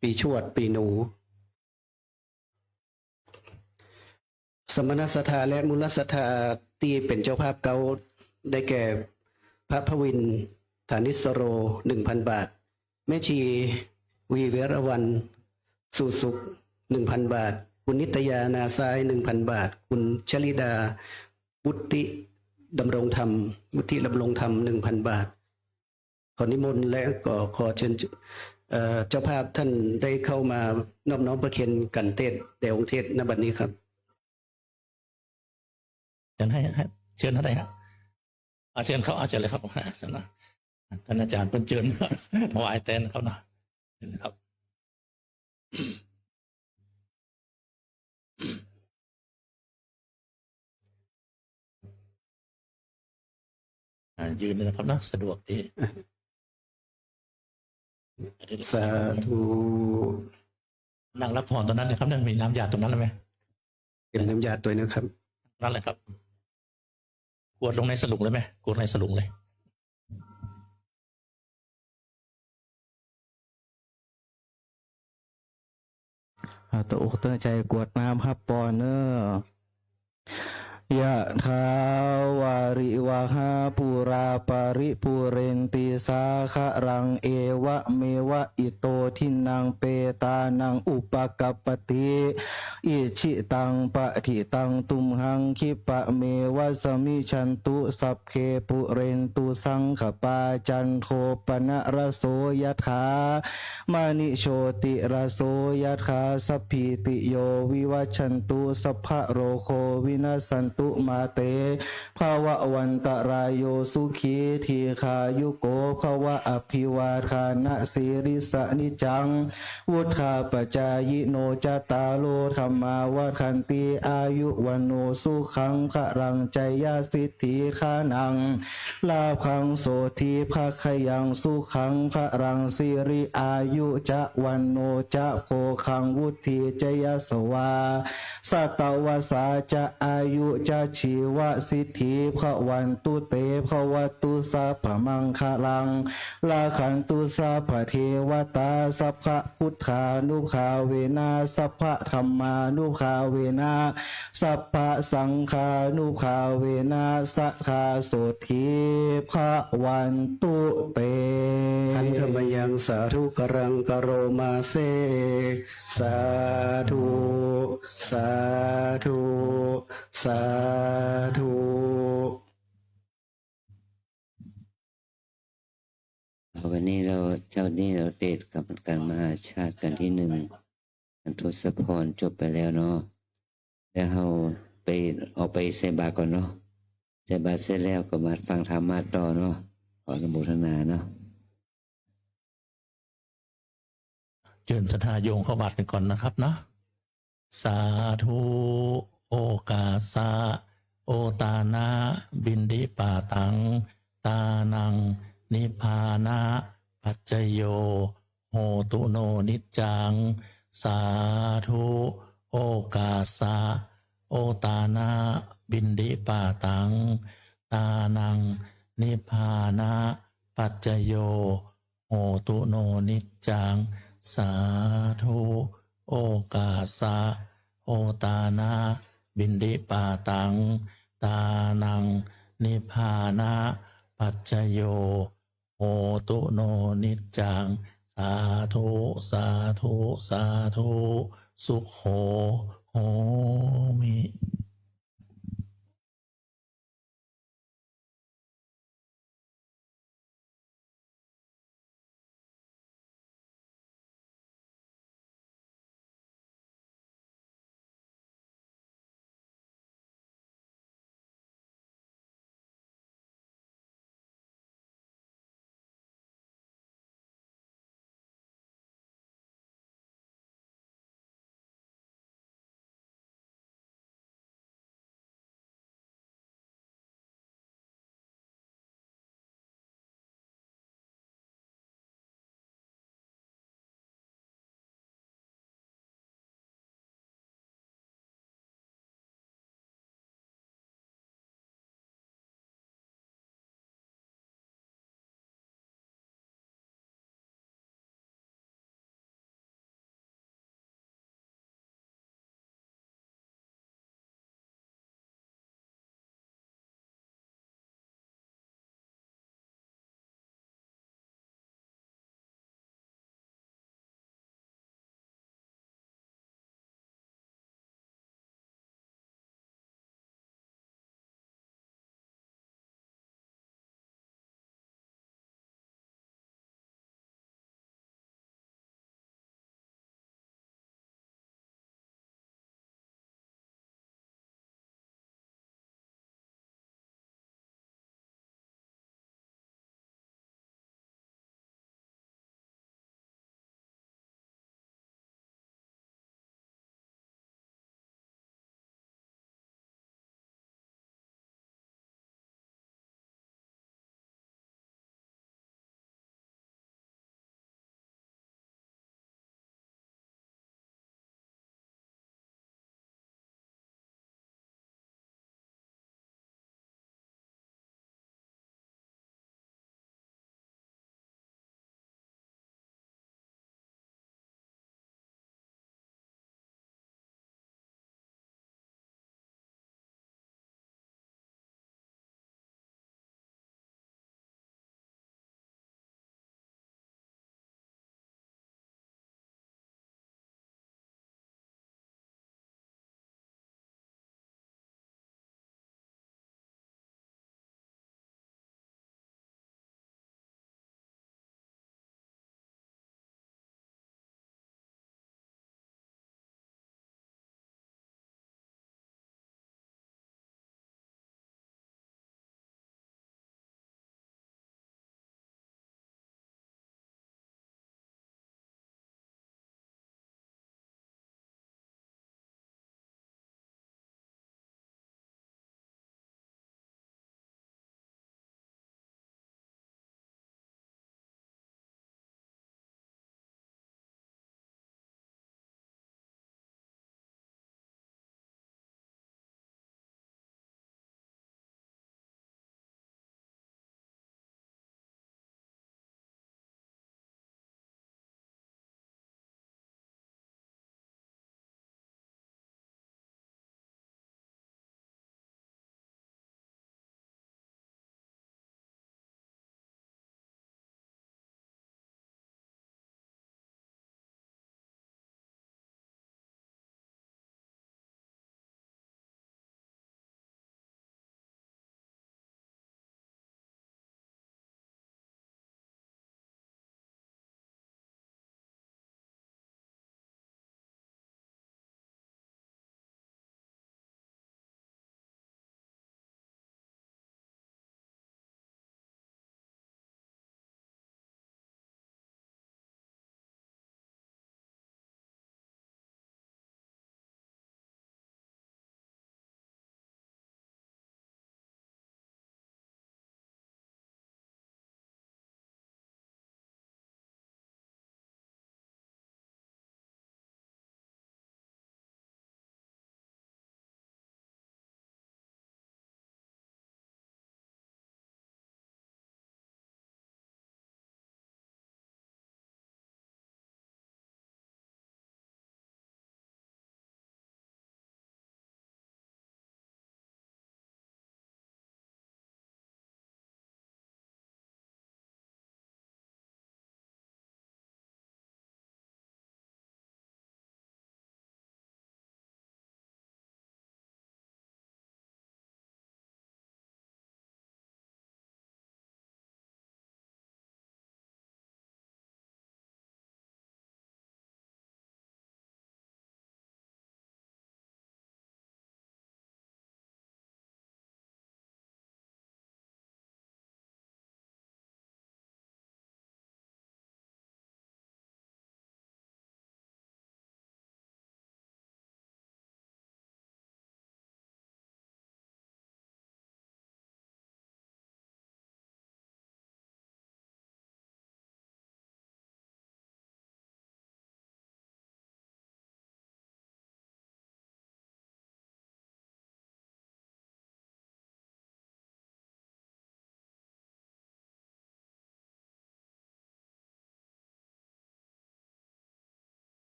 ปี๋ชวด ปี๋หนู สมณศรัทธาและมูลศรัทธาตี้เป๋นเจ้าภาพเก๊า ได้แก่ พระพวินทร์ ฐานิสโร หนึ่งพันบาท แม่ชี วี เวรวรรณ สู่สุข หนึ่งพันบาท คุณนิตยา นาซ้าย หนึ่งพันบาท คุณชลิดา วุฒิดำรงธรรม วุฒิดำรงธรรม หนึ่งพันบาท ขอนิมนต์และก็ขอเชิญ เอ่อ เจ้าภาพท่านได้เข้ามานอบน้อมประเคนกัณฑ์เตสน์แด่องค์เตสน์ ณ บัดนี้ครับ เชิญให้ ให้ เชิญท่านเลยฮะ อ่ะ เชิญครับ อ่ะ เชิญเลยครับ อ่ะ เชิญนะ ท่านอาจารย์เปิ้นเจิญ ถวายแตนครับนะ เชิญครับ อ่า ยืนเลยนะครับนะ สะดวกดี สาธุ นั่งรับพรตรงนั้นเลยครับ นั่งมีน้ำยาตรงนั้นเลยไหม เตรียมน้ำยาตวยนะครับ นั่นแหละครับ กรวดลงในสลุงเลยไหม กรวดในสลุงเลย อ่า ตั้งอกตั้งใจ๋กรวดน้ำฮับปอนเน่อ ยะถา วาริวะหา ปูรา ปะริปูเรนติ สาคะรัง เอวะเมวะ อิโต ทินนัง เปตานัง อุปะกัปปะติ อิจฉิตัง ปะฏิตัง ตุมหัง คิปะเมวะ สะมิชชันตุ สัพเพ ปุเรนตุ สังกะปา จันโท ปะนะระโส ยะถา มะณิ โชติระโส ยะถา สัพพีติโย วิวัชชันตุ สัพพะโรโค วินัสสันตุ มาเต ภะวะวันตะราโย สุขี ทีฆายุโก ภะวะ อะภิวาทานะสีลิสสะ นิจจัง วุฑฒาปะจายิโน จัตตาโร ธัมมา วัฑฒันติ อายุ วัณโณ สุขัง พะลัง จะยะสิทธิ ฐานัง ลาภัง โสฏฐิ ภะคะยัง สุขัง พะลัง สิริ อายุ จะ วัณโณ จะ โภคัง วุฑฒี จะยะสวา สะตะวะสา จะ อายุ จะ ชีวะสิทธิ ภะวันตุ เต ภะวะตุ สัพพะมังคะลัง รักขันตุ สัพพะเทวะตา สัพพะพุทธานุภาเวนะ สัพพะธัมมานุภาเวนะ สัพพะสังฆานุภาเวนะ สะทา โสฏฐี ภะวันตุ เต หันทะมะยัง สาธุ กรัง กะโรมาเส สาธุ สาธุ สาธุ วันนี้เรา เจ๊านี้เราเตสน์กัณฑ์มหาชาติกัณฑ์ตี้หนึ่ง อันทศพรจบไปแล้วเนาะ แล้วเฮาไป ออกไปใส่บาตรก่อนเนาะ ใส่บาตรเสร็จแล้วก็มาฟังธรรมะต่อเนาะ ขออนุโมทนาเนาะ เจิญศรัทธาโยมเข้าบาตรกั๋นก่อนนะครับเนาะ สาธุ โอกาสะ โอตานะ บิณฑิปาตัง ตานัง นิพพานะ ปัจจโย โหตุโนนิจจัง สาธุ โอกาสะ โอตานะ บิณฑิปาตัง ตานัง นิพพานะ ปัจจโย โหตุโนนิจจัง สาธุ โอกาสะ โอตานะ บิณฑิปาตัง ตานัง นิพพานะ ปัจจโย โหตุโนนิจจัง สาธุ สาธุ สาธุ สุโข โหมิ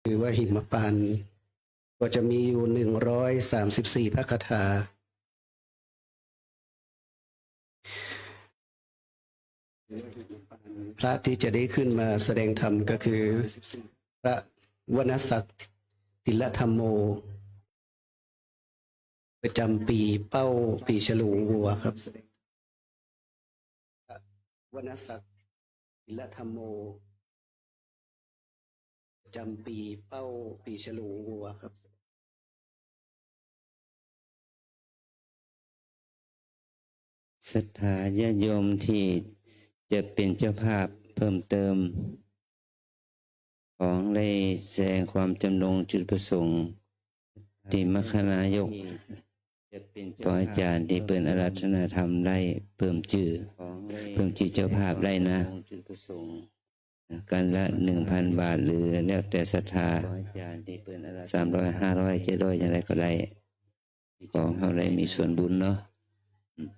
คือว่าหิมปานต์ ก็จะมีอยู่หนึ่งร้อยสามสิบสี่พระคาถา พระที่จะได้ขึ้นมาแสดงธรรมก็คือ พระวณศักดิ์ ติลธรรมโม ประจำปีเป้าปีฉลูวัวครับ วณศักดิ์ ติลธรรมโม ประจำปีเป้าปีฉลูวัวครับ ศรัทธาญาติโยมที่จะเป็นเจ้าภาพเพิ่มเติม ขอได้แสดงความจำนงจุดประสงค์ ตี้มัคคณายก พระอาจารย์ตี้เปิ้นอาราธนาธรรมได้เพิ่มจื้อ เพิ่มจื้อเจ้าภาพได้นะ กันละหนึ่งพันบาท หรือแล้วแต่ศรัทธา สามร้อย ห้าร้อย เจ็ดร้อย อย่างไรก็ได้ ขอเฮาได้มีส่วนบุญเนาะ อืม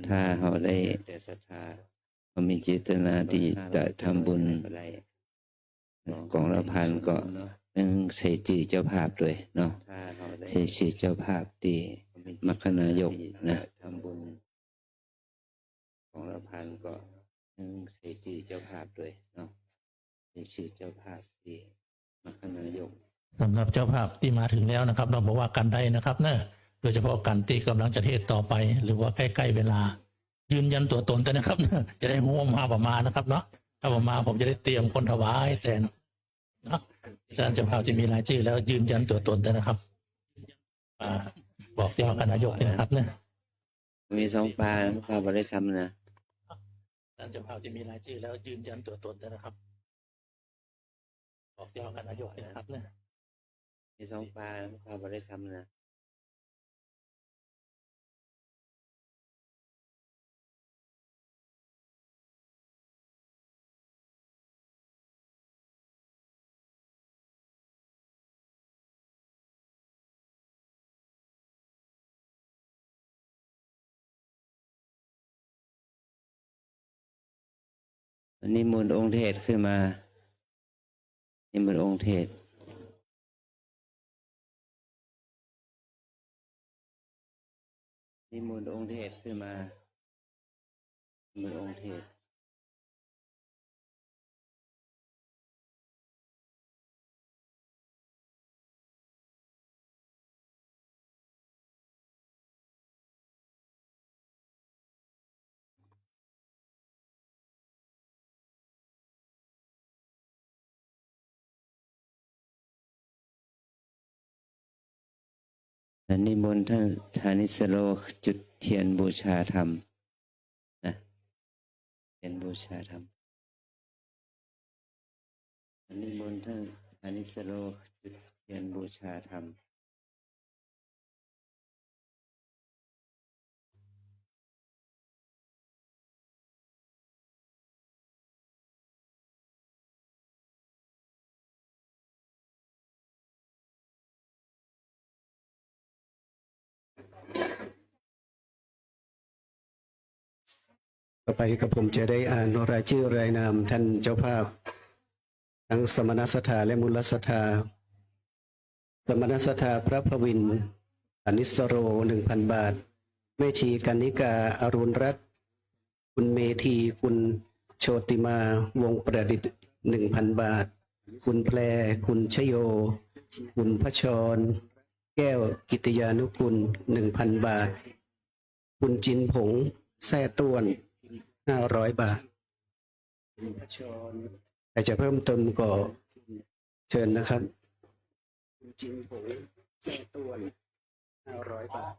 ถ้าเฮาได้ เฮามีเจตนาตี้จะทำบุญ กล่องละพันก็นึ่งใส่จื้อเจ้าภาพตวยเนาะ ใส่จื้อเจ้าภาพตี้มัคคณายกนะ กล่องละพันก็นึ่งใส่จื้อเจ้าภาพตวยเนาะ ใส่จื้อเจ้าภาพตี้มัคคณายก สำหรับเจ้าภาพตี้มาถึงแล้วนะครับ เฮาบ่ว่ากั๋นใดนะครับเนาะ โดยเฉพาะกั๋นตี้ก่ำลังจะเทศน์ต่อไป หรือว่าใก้ๆ เวลา ยืนยันตั๋วตนตวยนะครับ จะได้ฮู้ว่ามาบ่มานะครับเนาะ ถ้าบ่มาผมจะได้เตรียมคนถวายแตนเนาะ อาจารย์เจ้าภาพตี้มีรายจื้อแล้วยืนยันตั๋วตนตวยนะครับ อ่า บอกตี้มัคคณายกนี่นะครับเนาะ มีสองปา ข้าบ่ได้ซ้ำนะ อาจารย์เจ้าภาพตี้มีรายจื้อแล้วยืนยันตั๋วตนตวยนะครับ บอกตี้มัคคณายกนี่นะครับเนาะ มีสองปา ข้าบ่ได้ซ้ำนะ นิมนต์องค์เทศน์ขึ้นมา นิมนต์องค์เทศน์ นิมนต์องค์เทศน์ขึ้นมา นิมนต์องค์เทศน์ นิมนต์ท่านฐานิสโร จุดเทียนบูชาธรรมนะ เทียนบูชาธรรม นิมนต์ท่านฐานิสโร จุดเทียนบูชาธรรม ต่อไปกระผมจะได้อ่านรายจื้อรายนามท่านเจ้าภาพ ทั้งสมณศรัทธาและมูลศรัทธา สมณศรัทธาพระพวิน ฐานิสโร หนึ่งพันบาท แม่ชีกรรณิกา อรุณรัตน์ คุณเมธี คุณโชติมา วงศ์ประดิษฐ์ หนึ่งพันบาท คุณแพร คุณชโย คุณพชร แก้วกิตติยานุกูล หนึ่งพันบาท คุณจินผง แซ่ต้วน ห้าร้อยบาท ใครจะเพิ่มเติมก็เชิญนะครับ คุณจินผง แซ่ต้วน ห้าร้อยบาท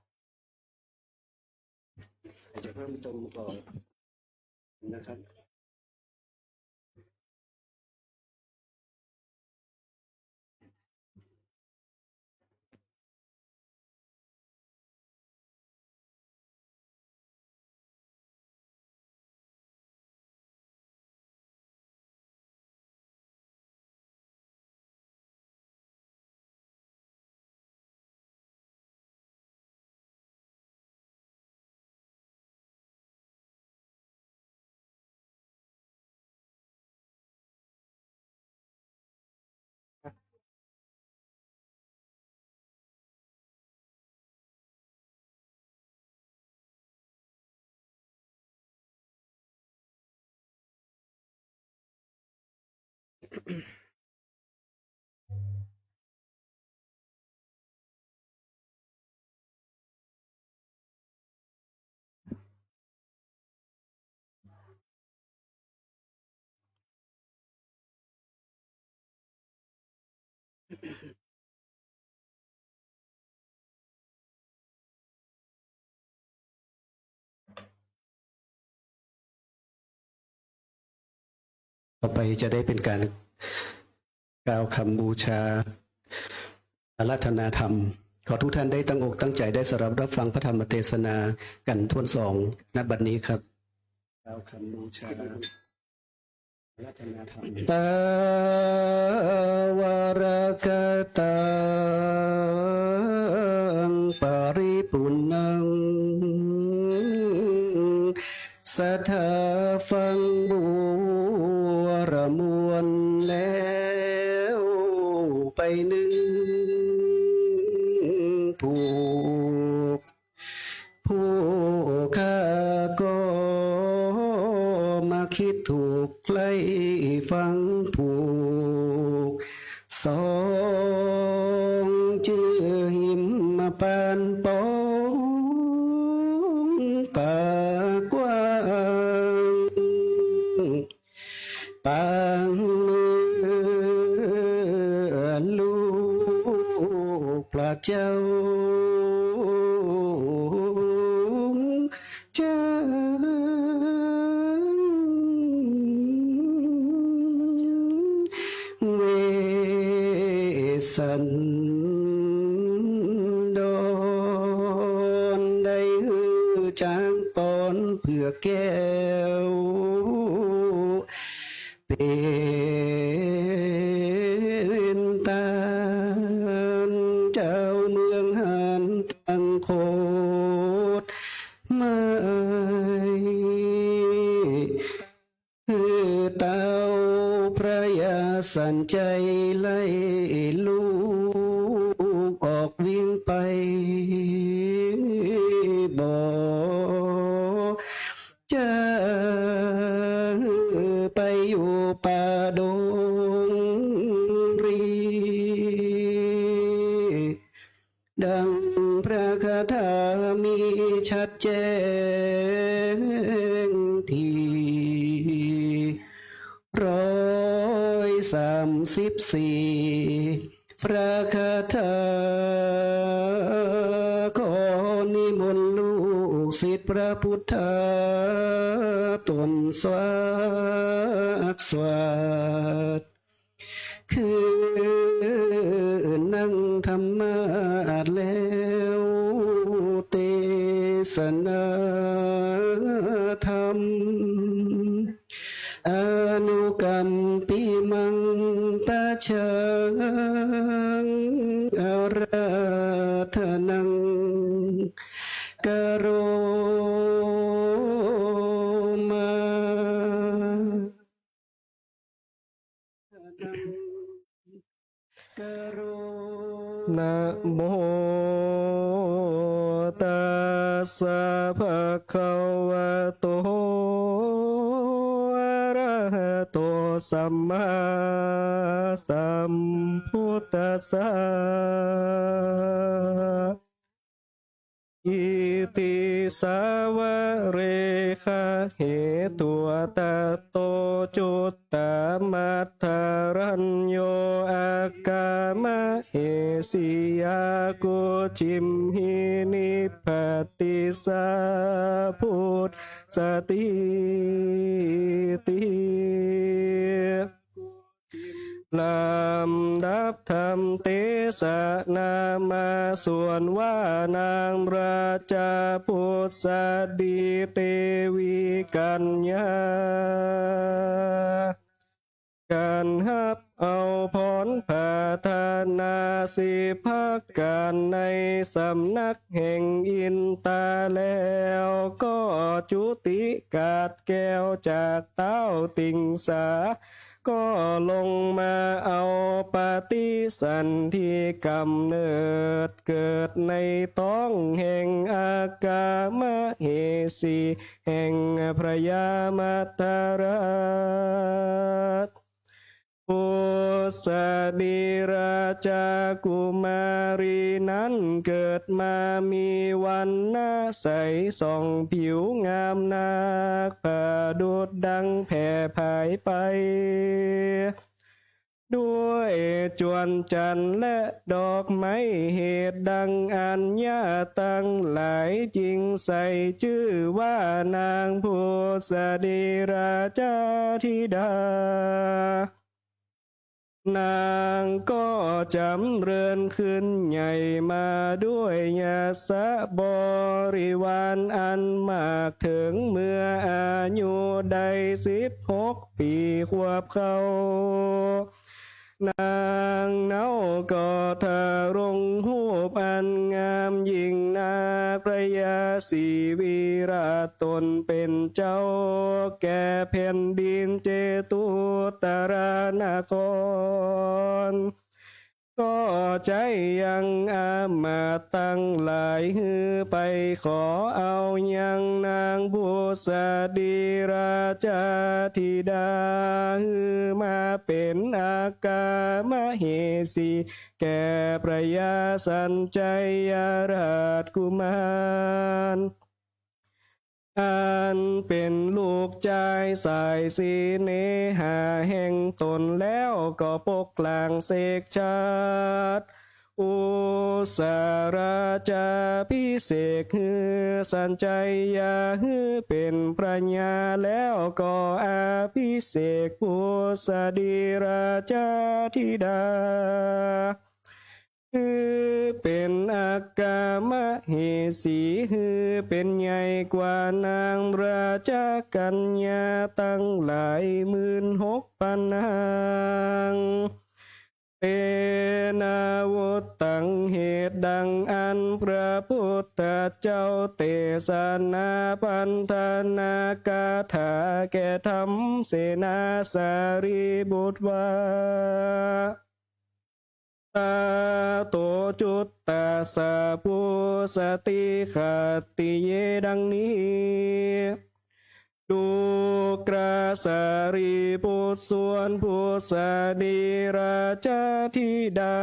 ใครจะเพิ่มเติมก็นะครับ ต่อไปจะได้เป๋นก๋านกล่าวกำบูชาอาราธนาธรรม ขอทุกท่านได้ตั้งอกตั้งใจ๋ได้สดับฮับฟังพระธรรมเตสนากั๋นถ้วนสอง ณ บัดนี้ครับ กล่าวกำบูชาอาราธนาธรรม ตาวรกะตังปริปุณณัง ศรัทธาฟังบูรณ์มวลแล้วไปนึ่งผูก ผู้ข้าก็มาคิดถูกใคร่ฟังผูก สองจื้อหิมปานป๋อง ปากกว้าง ปางเมืองลูกพระเจ้า เจิง เวสสันดร ได้หื้อจ๊างปอนเผือกแก้ว เป๋นตานเจ้าเมืองหันตังโคตรไม้ หื้อเต้าพระยาสัญชัยไล่ลูกออกวิ่งไป บ่ จะไปอยู่ป่าดงรี ดังพระคาถามีชัดแจ้งที ร้อยสามสิบสี่ พระคาถา ขอนิมนต์ลูกศิษย์พระพุทธา ตนสวากสวาด คืนนั่งธรรมาสน์แล้ว เตสนาธรรม อนุกัมปิมัง ปะชัง อาราธนัง กะโรมา นะโมตัสสะ ภะคะวะโต อะระหะโต สัมมาสัมพุทธัสสะ อิติสาวะเรขะเหตุวะตะโต จุตตะมัทธะรัญโญ อักขะมะเหสี ยากุจฉิมหิ นิปปะติสสะ พุทธัสสะ ตีติ ลำดับธรรมเตสนามา ส่วนว่านางราชาพุทธดีเตวีกัญญา กัณฮับเอาผลปรารถนาสิบประก๋านในสำนักแห่งอินตาแล้ว ก็จุติกาดแก้วจากเต๊าติงสา ก็ลงมาเอาปฏิสันธิกำเนิดเกิดในต๊องแห่งอักขะมะเหสี แห่งพญามัทธราช ปุสดีราชกุมารีนั้นเกิดมามีวรรณะใส ส่องผิวงามนัก ประดุจดังแผ่ไพรไป ด้วยจวนจันทร์และดอกไม้ เหตุดังอัญญาตังหลายจึงใส่จื้อว่านางปุสดีราชธิดา นางก็จ๋ำเริญขึ้นใหญ่มาด้วยยศบริวารอันมาก เถิงเมื่ออายุได้สิบหกปี๋ขวบเข้า นางเนาก็ทรงฮูปอันงามยิ่งนัก พระยาศรีวิราชตนเป็นเจ้า แก่แผ่นดินเจตุตรานคร ก็ใจ๊ยังอำมาตย์ตังหลายหื้อไปขอเอายังนางปุสดีราชธิดา หื้อมาเป๋นอัคคมเหสี แก่พระยาสัญชัยราชกุมาร อันเป๋นลูกจายสายเสน่หาแห่งตน แล้วก็ปกหล้างเสกฉัตร อุสสาราชาภิเษกหื้อสัญชัยยา หื้อเป๋นพระญา แล้วก็อภิเษกปุสดีราชธิดา หื้อเป๋นอัคคมเหสี หื้อเป๋นใหญ่กว่านางราชกัญญาตังหลายหมื่นหกปันนาง เตนะ วุตตัง เหตุดังอั้นพระพุทธเจ้าเตสนาพันธนาคาถาแก่ธรรมเสนาสารีบุตรว่า ตะโต จุตตาสสะ ปุสสติขัตติเย ดังนี้ ดูกราสารีบุตร ส่วนปุสสดีราชธิดา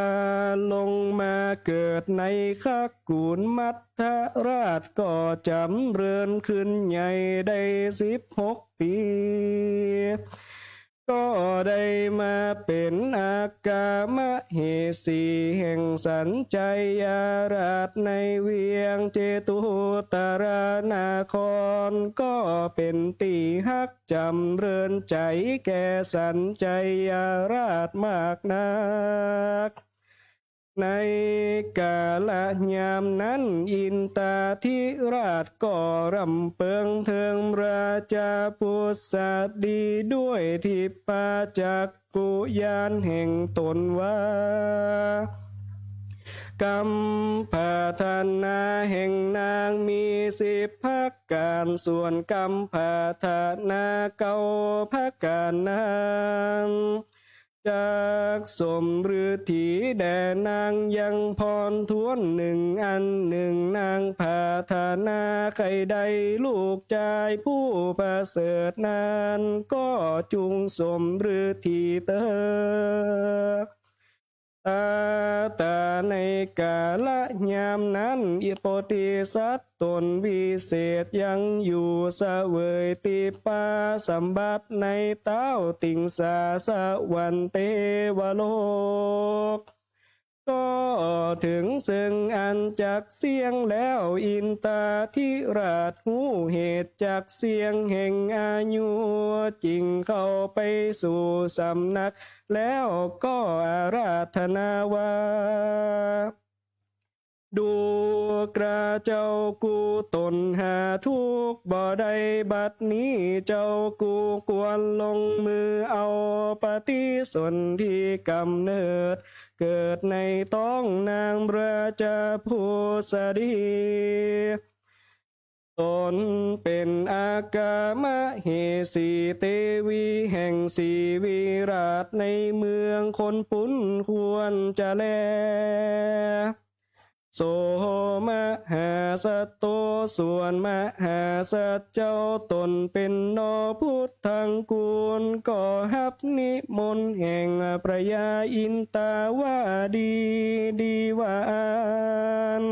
ลงมาเกิดในคักกุลมัทธราช ก็จ๋ำเริญขึ้นใหญ่ได้สิบหกปี๋ ก็ได้มาเป๋นอัคคมเหสีแห่งสัญชัยราชในเวียงเจตุตรานคร ก็เป๋นตี้ฮักจ๋ำเริญใจ๋แก่สัญชัยราชมากนัก ในกาละยามนั้น อินทาธิราชก็ร่ำเปิงเถิงราชปุสสดีด้วยทิพพจักขุญาณแห่งตนว่า กำปรารถนาแห่งนางมีสิบประก๋าน ส่วนกำปรารถนาเก้าประก๋านนั้น จักสมฤทธีแด่นางยังพรถ้วนหนึ่งอันหนึ่ง นางปรารถนาใค่ได้ลูกจายผู้ประเสริฐนั้น ก็จุ่งสมฤทธีเต๊อะ ตาตาในกาละยามนั้น อิโปธิสัตว์ตนวิเศษยังอยู่เสวยทิพพสมบัติในเต๊าติงสาสวรรค์เตวโลก ก็เถิงเซิงอันจักเสี้ยงแล้ว อินทาธิราชฮู้เหตุจักเสี้ยงแห่งอายุ จึงเข้าไปสู่สำนัก แล้วก็อาราธนาว่า ดูกราเจ้ากู้ตนหาทุกข์บ่ได้ บัดนี้เจ้ากู้ควรลงมือเอาปฏิสนธิกำเนิด เกิดในต๊องนางราชปุสสดี ตนเป๋นอัคคมเหสีเตวีแห่งศรีวิราชในเมืองคนปุ้นควรจะแล โส มหาสัตโต ส่วนมหาสัตว์เจ้าต๋นเป๋นหนอ พุทธังกูล ก็ฮับนิมนต์แห่งพญาอินตาวดี ดีว่าอั้น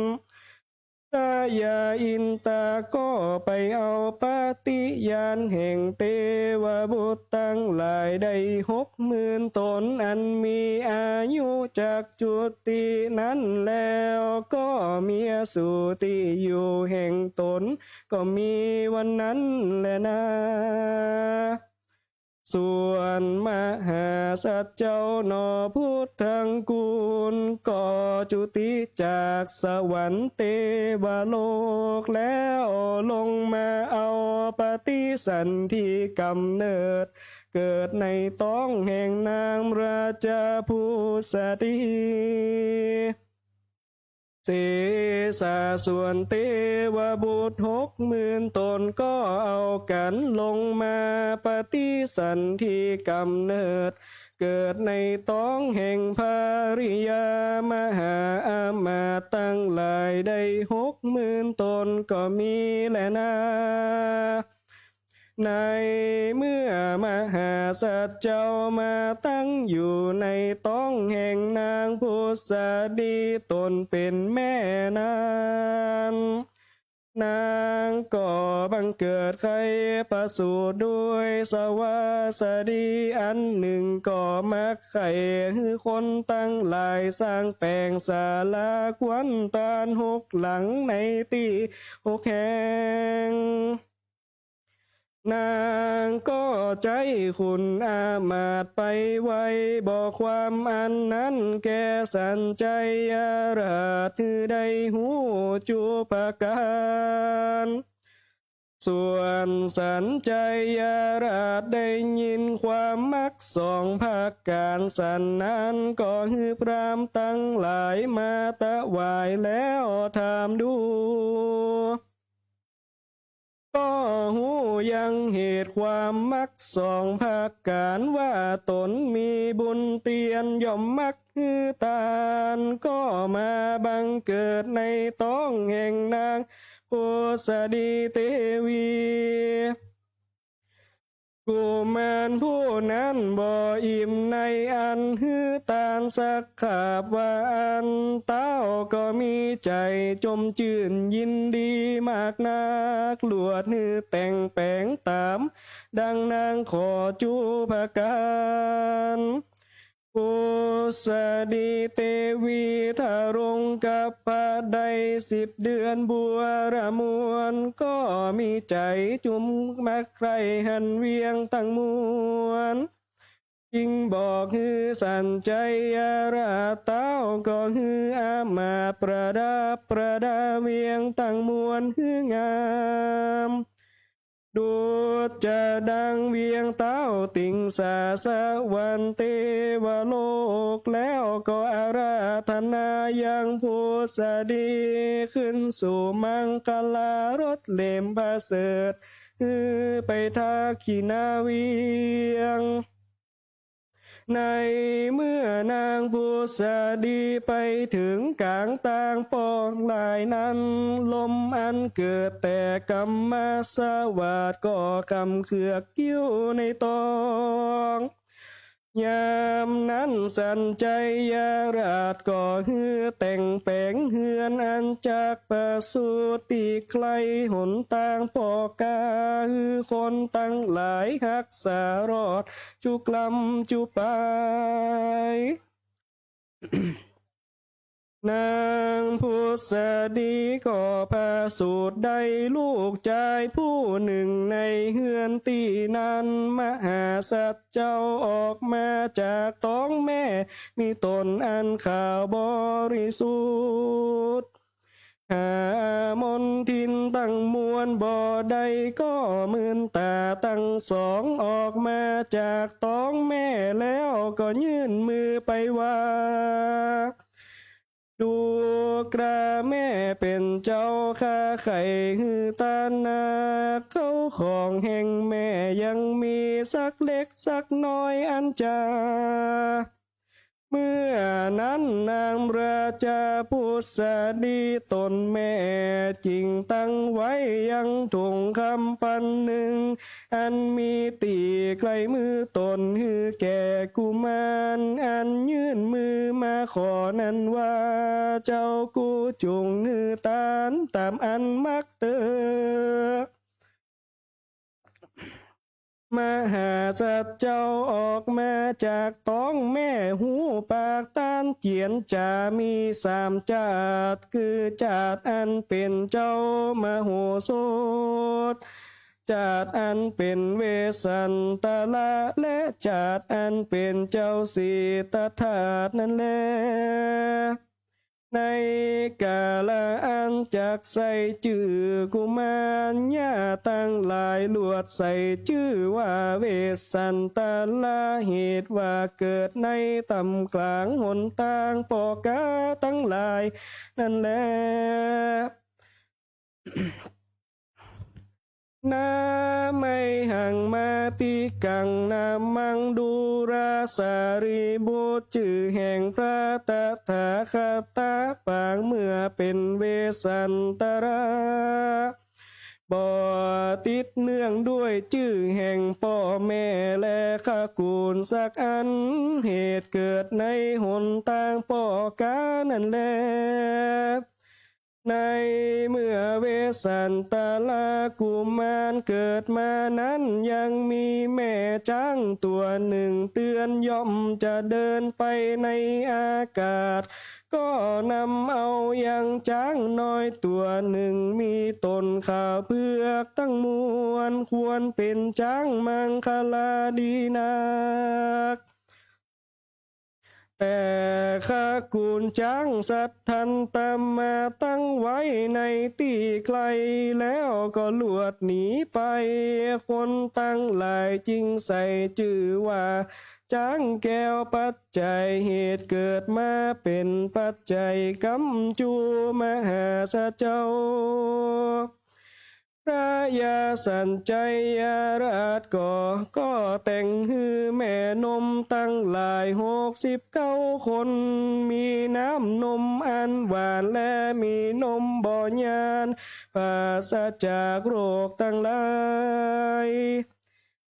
พญาอินตาก็ไปเอาปฏิญาณแห่งเตวบุตรตังหลายได้หกหมื่นต๋น อันมีอายุจักจุตินั้นแล้ว ก็มีสุติอยู่แห่งต๋น ก็มีวันนั้นแลนา ส่วนมหาสัตว์เจ้าหนอ พุทธังกูล ก็จุติจากสวรรค์เตวโลกแล้ว ลงมาเอาปฏิสนธิกำเนิด เกิดในต๊องแห่งนางราชาผุสดี เสสะ ส่วนเตวบุตรหกหมื่นต๋นก็เอากั๋นลงมาปฏิสนธิกำเนิด เกิดในต๊องแห่งภริยามหาอำมาตย์ตังหลายได้หกหมื่นต๋น ก็มีแลนา ในเมื่อมหาสัตว์เจ้ามาตั้งอยู่ในต๊องแห่งนางผุสดี ต๋นเป๋นแม่นั้น นางก็บังเกิดใคร่ประสูติด้วยสวาสดีอันนึ่ง ก็มักใคร่หื้อคนตังหลายสร้างแป๋งศาลาควันตาลหกหลังในตี้หกแห่ง นางก็ใจ๊ขุนอำมาตย์ไปไหว้บอกความอันนั้นแก่สัญชัยราชหื้อได้ฮู้จุประก๋าน ส่วนสัญชัยราชได้ยินความมักสองประก๋านสันนั้น ก็หื้อพราหมณ์ตังหลายมาถวายแล้วถามดู ก็ฮู้ยังเหตุความมักสองประก๋านว่าต๋นมีบุญเตียนย่อมมักหื้อตาน ก็มาบังเกิดในต๊องแห่งนางผุสดีเตวี กุมารผู้นั้นบ่อิ่มในอันหื้อตานสักคาบว่าอั้น เต้าก็มีใจ๋จมจื้นยินดีมากนัก ลวดหื้อแต่งแป๋งต๋ามดังนางขอจุประก๋าน ผุสดีเตวีทรงกัปพระได้สิบเดือนบัวระมวล ก็มีใจ๋จุมมักใคร่หันเวียงตังมวล จึงบอกหื้อสัญชัยราช เต้าก็หื้ออำมาตย์ประดับประดาเวียงตังมวลหื้องาม ดุจจะดังเวียงเต้าติงสาสวรรค์เตวโลก แล้วก็อาราธนายังผุสดีขึ้นสู่มังคลารสเล่มประเสริฐ หื้อไปทักขิณาเวียง ในเมื่อนางผุสดีไปเถิงก๋างตางปอกหลายนั้น ลมอันเกิดแต่กัมมสวาสก็คำเคือกกิ้วในต๊อง ยามนั้นสัญชัยราชก็หื้อแต่งแป๋งเฮือนอันจักประสูติใคร่หนตางปอกา หื้อคนตังหลายฮักษารอด จุกลำจุไป นางผุสดีก็ประสูติได้ลูกจายผู้นึ่งในเฮือนตี้นั้น มหาสัตว์เจ้าออกมาจากต๊องแม่ มีต๋นอันขาวบริสุทธิ์ หามลทินตังมวลบ่ได้ ก็มืนต๋าตังสองออกมาจากต๊องแม่แล้วก็ยื่นมือไปว่า ดูกราแม่เป๋นเจ้า ข้าใค่หื้อตานนาเข้าของแห่งแม่ยังมีสักเล็กสักน้อยอันจะ เมื่อนั้นนางราชาผุสดีต๋นแม่จึงตั้งไว้ยังถงคำปันนึ่ง อันมีตี้ใก้มือต๋นหื้อแก่กุมาร อันยื่นมือมาขอนั้นว่า เจ้ากู้จุ่งหื้อตานต๋ามอันมักเต๊อะ มหาสัตว์เจ้าออกมาจากต๊องแม่ ฮู้ปากตานเจียรจ๋ามีสามจาติ คือจาติอันเป๋นเจ้ามโหสถ จาติอันเป๋นเวสสันตระ และจาติอันเป๋นเจ้าสิทธัตถะนั้นแล ในกาละอันจักใส่จื้อกุมาร ญาติตังหลายลวดใส่จื้อว่าเวสสันตระ เหตุว่าเกิดในต่ำกลางหนตางป้อกาตังหลายนั้นแล นะ มหัง มาติกัง นะมัง ดูรา สารีบุตร จื้อแห่งพระตถาคตะปางเมื่อเป๋นเวสสันตระ บ่ติดเนื่องด้วยจื้อแห่งป้อแม่และขกูลสักอัน เหตุเกิดในหนตางป้อกานั้นแล ในเมื่อเวสสันตระกุมารเกิดมานั้น ยังมีแม่จ๊างตั๋วนึ่งเตื้อน ย่อมจะเดินไปในอากาศ ก็นำเอายังจ๊างน้อยตั๋วนึ่ง มีต๋นขาเผือกตังมวล ควรเป๋นจ๊างมังคลาดีนัก แต่ขกูลจ๊างสัตทันตมาตั้งไว้ในตี้ไกล แล้วก็ลวดหนีไป คนตังหลายจึงใส่จื้อว่าจ๊างแก้วปัจจัย เหตุเกิดมาเป๋นปัจจัย ก๋ำจูมหาสัตว์เจ้า พระยาสัญชัยราชก็ ก็แต่งหื้อแม่นมตังหลายหกสิบเก้าคน มีน้ำนมอันหวานและมีนมบ่หยาด ปราศจากโรคตังหลาย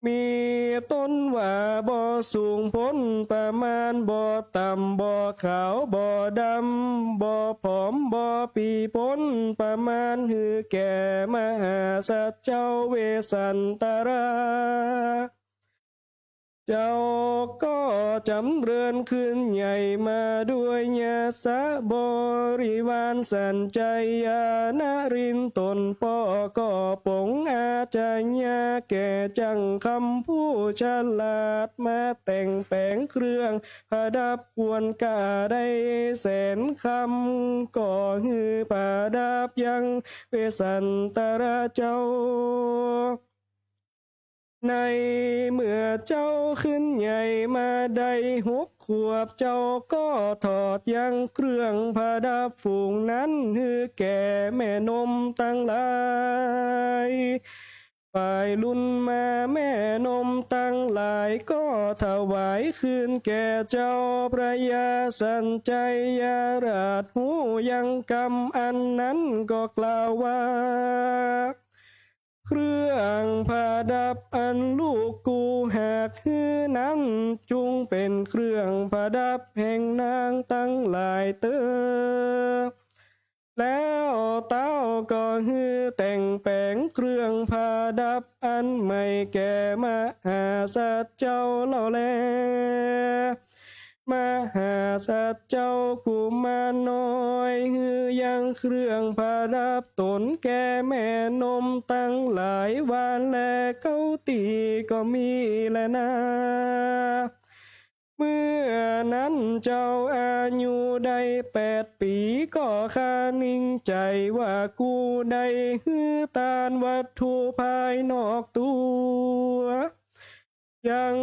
มีต้นว่าบ่สูงป๊นประมาณ บ่ต่ำ บ่ขาว บ่ดำ บ่ผอม บ่ปี้ป๊นประมาณ หื้อแก่มหาสัตว์เจ้าเวสสันตระ เจ้าก็จ๋ำเริญขึ้นใหญ่มาด้วยยศบริวารสัญชัย นรินทร์ต๋นป้อก็ป๋งอาชญาแก่จั้งคำผู้ฉลาด มาแต่งแป๋งเครื่องประดับควรค่าได้แสนคำ ก็หื้อประดับยังเวสสันตระเจ้า ในเมื่อเจ้าขึ้นใหญ่มาได้หกขวบ เจ้าก็ถอดยังเครื่องประดับฝูงนั้นหื้อแก่แม่นมตังหลาย ฝ่ายลุนมาแม่นมตังหลายก็ถวายคืนแก่เจ้า พระยาสัญชัยราชฮู้ยังกำอันนั้นก็กล่าวว่า เครื่องประดับอันลูกกูหากหื้อนั้น จุ่งเป๋นเครื่องประดับแห่งนางตังหลายเต๊อะ แล้วเต้าก็หื้อแต่งแป๋งเครื่องประดับอันใหม่แก่มหาสัตว์เจ้าเล่าแล มหาสัตว์เจ้ากุมารน้อย หื้อยังเครื่องประดับต๋นแก่แม่นมตังหลาย หวานและเก๊าตี้ก็มีแลนา เมื่อนั้นเจ้าอายุได้แปดปี๋ ก็คะนิงใจ๋ว่ากูได้หื้อตานวัตถุภายนอกตั๋ว ยัง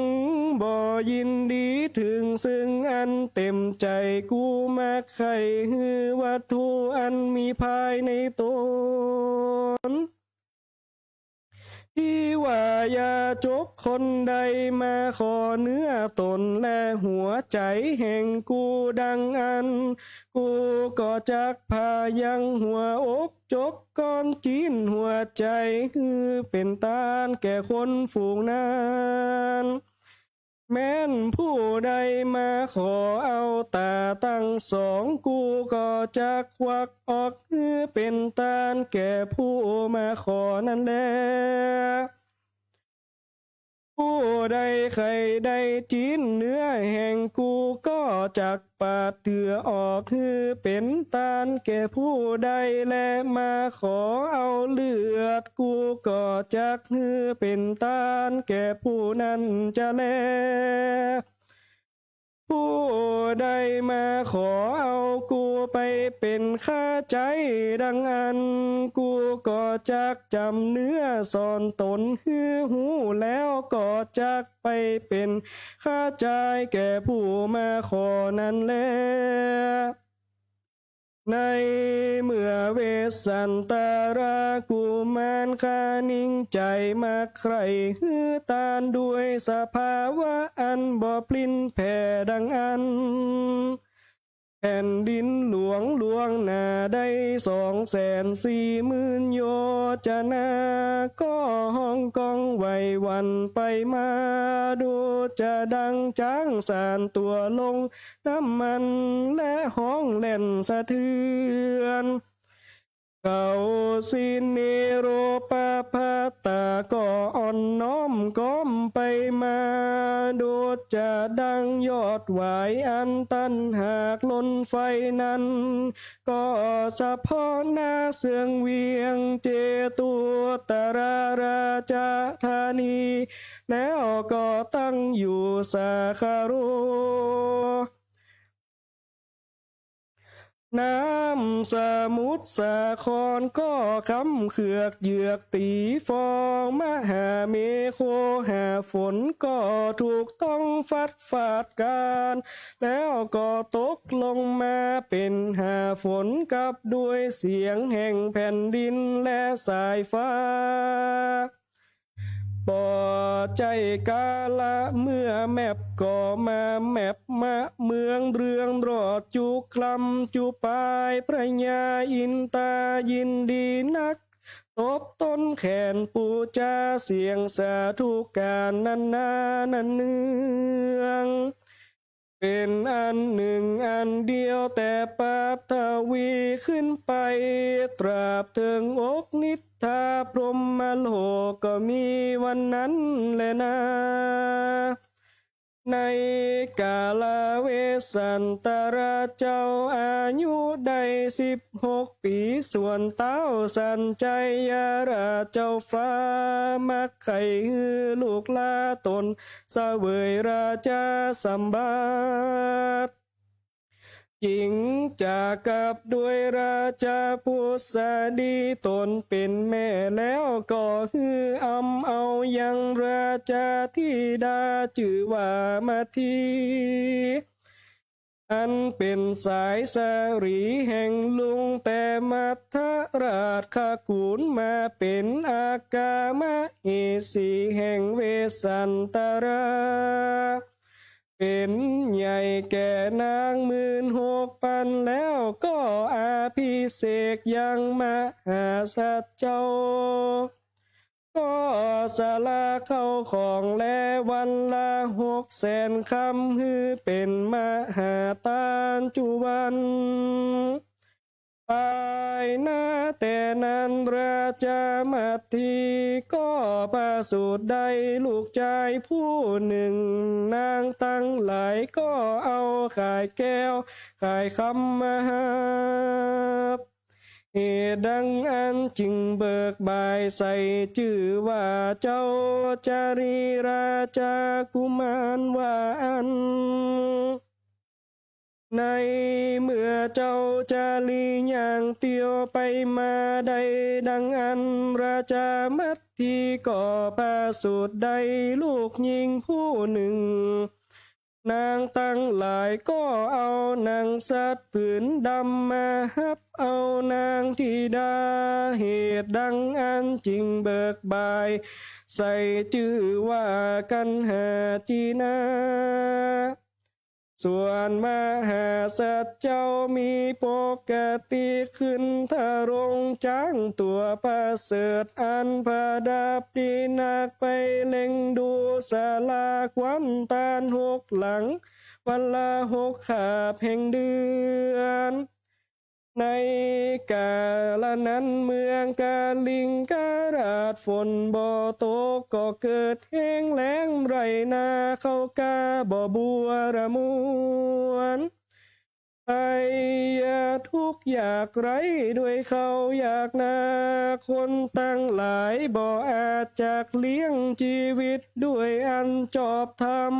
บ่ยินดีเถิงซึ่งอันเต็มใจ๋ กูมักใค่หื้อวัตถุอันมีภายในต๋น ตี้ว่ายาจกคนใดมาขอเนื้อต๋นและหัวใจ๋แห่งกูดังอั้น กูก็จักผ่ายังหัวอกจกก้อนจิ๊นหัวใจ๋ หื้อเป๋นตานแก่คนฝูงนั้น แม้นผู้ใดมาขอเอาต๋าตังสอง กูก็จักควักออกหื้อเป๋นตานแก่ผู้มาขอนั้นแล ผู้ใดใค่ได้จิ๊นเนื้อแห่งกูก็จักปาดเตื้อออกหื้อเป๋นตานแก่ผู้ใด และมาขอเอาเลือด กูก็จักหื้อเป๋นตานแก่ผู้นั้นจะแล ผู้ใดมาขอเอากูไปเป๋นข้าใจ๊ดังอั้น กูก็จักจ๋ำเนื้อส่วนต๋นหื้อฮู้ แล้วก็จักไปเป๋นข้าใจ๊แก่ผู้มาขอนั้นแล ในเมื่อเวสสันตรากุมารคานิงใจ๋มักใคร่หื้อตานด้วยสภาวะอันบ่ปลิ้นแผ่ดังอั้น แผ่นดินหลวงล่วงหน้าได้สองแสนสี่หมื่นโยชนา ก็ฮ้องก้องไหวหวั่นไปมา ดุจจะดังจ๊างสานตั๋วลง น้ำมันและฮ้องแล่นสะเทือน เขาสิเนโรปะพะตาก็อ่อนน้อมก้อมไปมา ดุจจะดังยอดหวายอันตันหากล้นไฟนั้น ก็สะเพาะหน้าเสิงเวียงเจตุตราราชธานี แล้วก็ตั้งอยู่สาคาโร น้ำสมุทรสาครก็คล้ำเขือกเยือกตี๋ฟอง มหาเมโขหาฝนก็ถูกต้องฟัดฟาดกาน แล้วก็ตกลงมาเป๋นหาฝนกับด้วยเสียงแห่งแผ่นดินและสายฟ้า บ่ใจ้กาละเมื่อแมบก็มาแมบมะเมืองเรืองรอดจุกคลำจุปาย พระยาอินตายินดีนัก ตบต้นแขนปู๋จาเสียงสาธุการนันนานันเนือง เป๋นอันหนึ่งอันเดียวแต่ปัทวีขึ้นไป ตราบเถิงอกนิทราพรหมโลกก็มีวันนั้นแลนา ในกาละเวสสันตราเจ้าอายุได้สิบหกปี๋ ส่วนเต๊าสัญชัยราชเจ้าฟ้ามักใค่หื้อลูกหล้าต๋น เสวยราชสมบัติ จิ๋งจ๋ากับด้วยราชผุสดีต๋นเป๋นแม่ แล้วก็หื้ออำเอายังราชธิดาจื้อว่ามัทธี อันเป๋นสายสะหรีแห่งลุงแต่มัทธราชคกุล มาเป๋นอากามเหสีแห่งเวสสันตรา เป๋นใหญ่แก่นางหมื่นหกปัน แล้วก็อภิเษกยังมหาสัตว์เจ้า ก็สละเข้าของและวันละหกแสนคำ หื้อเป๋นมหาตานจุวัน ปายหน้าแต่นั้นราชมัทธีก็ประสูติได้ลูกจายผู้หนึ่ง นางตังหลายก็เอาขายแก้วขายคำมาฮับ เหตุดังอั้นจึงเบิกบ่ายใส่จื้อว่าเจ้าจารีราชกุมารว่าอั้น ในเมื่อเจ้าจารีย่างเตียวไปมาได้ดังอั้น ราชมัทธีก็ประสูติได้ลูกญิงผู้หนึ่ง นางตังหลายก็เอาหนังสัตว์ผืนดำมาฮับเอานางธิดา เหตุดังอั้นจึงเบิกบาย ใส่จื้อว่ากัณหาทินา ส่วนมหาสัตว์เจ้ามีปกติขึ้นทรงจ๊างตั๋วประเสริฐอันประดับดีนัก ไปเล็งดูศาลาควันตาลหกหลัง วันละหกคาบแห่งเดือน ในกาละนั้นเมืองกลิงกราชฝนบ่ตก ก็เกิดแห้งแล้ง ไร่นาข้าวกล้าบ่บัวระมวล ภัยทุกข์ยากไร้ด้วยข้าวยากนา คนตังหลายบ่อาจจักเลี้ยงจีวิตด้วยอันชอบธรรม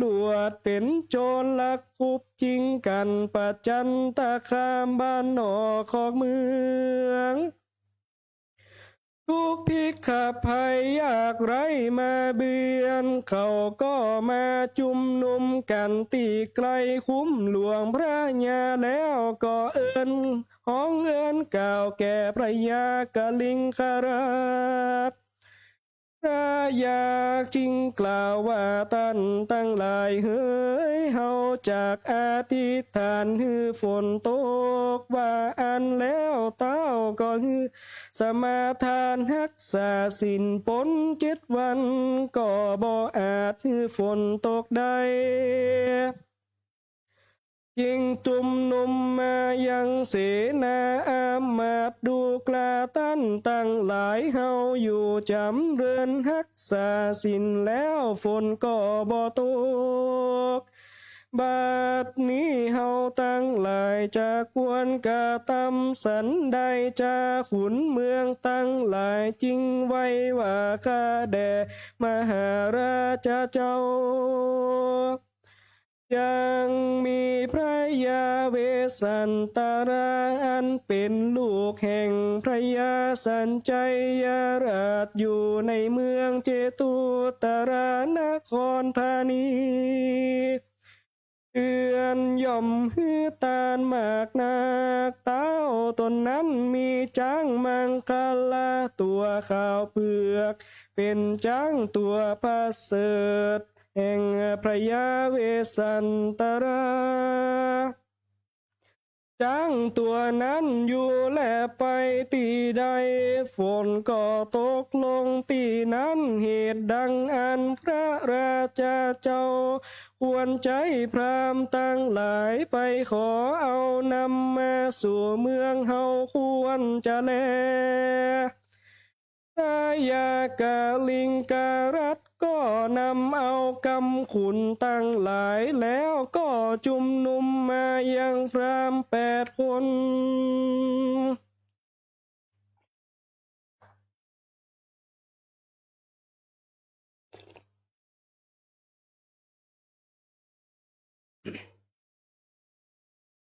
ลวดเป๋นโจรลัก คุบจิงกั๋นประจันตคามบ้านนอกคอกเมือง ทุกข์พิกขภัยยากไร้มาเบียด เขาก็มาจุมนุมกั๋นตี้ใก้คุ้มหลวงพระญา แล้วก็เอิ้นฮ้องเอิ้นกล่าวแก่พระยากลิงกราช พระยาจึงกล่าวว่า ต้านตังหลายเหย เฮาจักอธิษฐานหื้อฝนตก ว่าอั้นแล้วเต้าก็หื้อสมาทานฮักษาศีลปนเจ็ดวัน ก็บ่อาจหื้อฝนตกได้ จึงจุมนุมมายังเสนาอามาตย์ ดูกราต้านตังหลาย เฮาอยู่จ๋ำเรินฮักษาศีลแล้วฝนก็บ่ตก บัดนี้เฮาตังหลายจะควรกระตำสันใด จาขุนเมืองตังหลายจึงไหว้ว่าข้าแด่มหาราชเจ้า ยังมีพระยาเวสสันตราอันเป๋นลูกแห่งพระยาสัญชัยราชอยู่ในเมืองเจตุตรานครธานี เตือนย่อมหื้อต้านมากนัก เต๊าต๋นนั้นมีจ๊างมังคละตั๋วขาวเผือก เป๋นจ๊างตั๋วประเสริฐ แห่งพระยาเวสสันตรา จ๊างตั๋วนั้นอยู่และไปตี้ใด ฝนก็ตกลงตี้นั้น เหตุดังอั้นพระราชาเจ้าควรใจ๊พราหมณ์ตังหลายไปขอเอานำมาสู่เมืองเฮาควรจะแล พระยากลิงกราชก็นำเอากำขุนตังหลาย แล้วก็จุมนุมมายังพราหมณ์แปดคน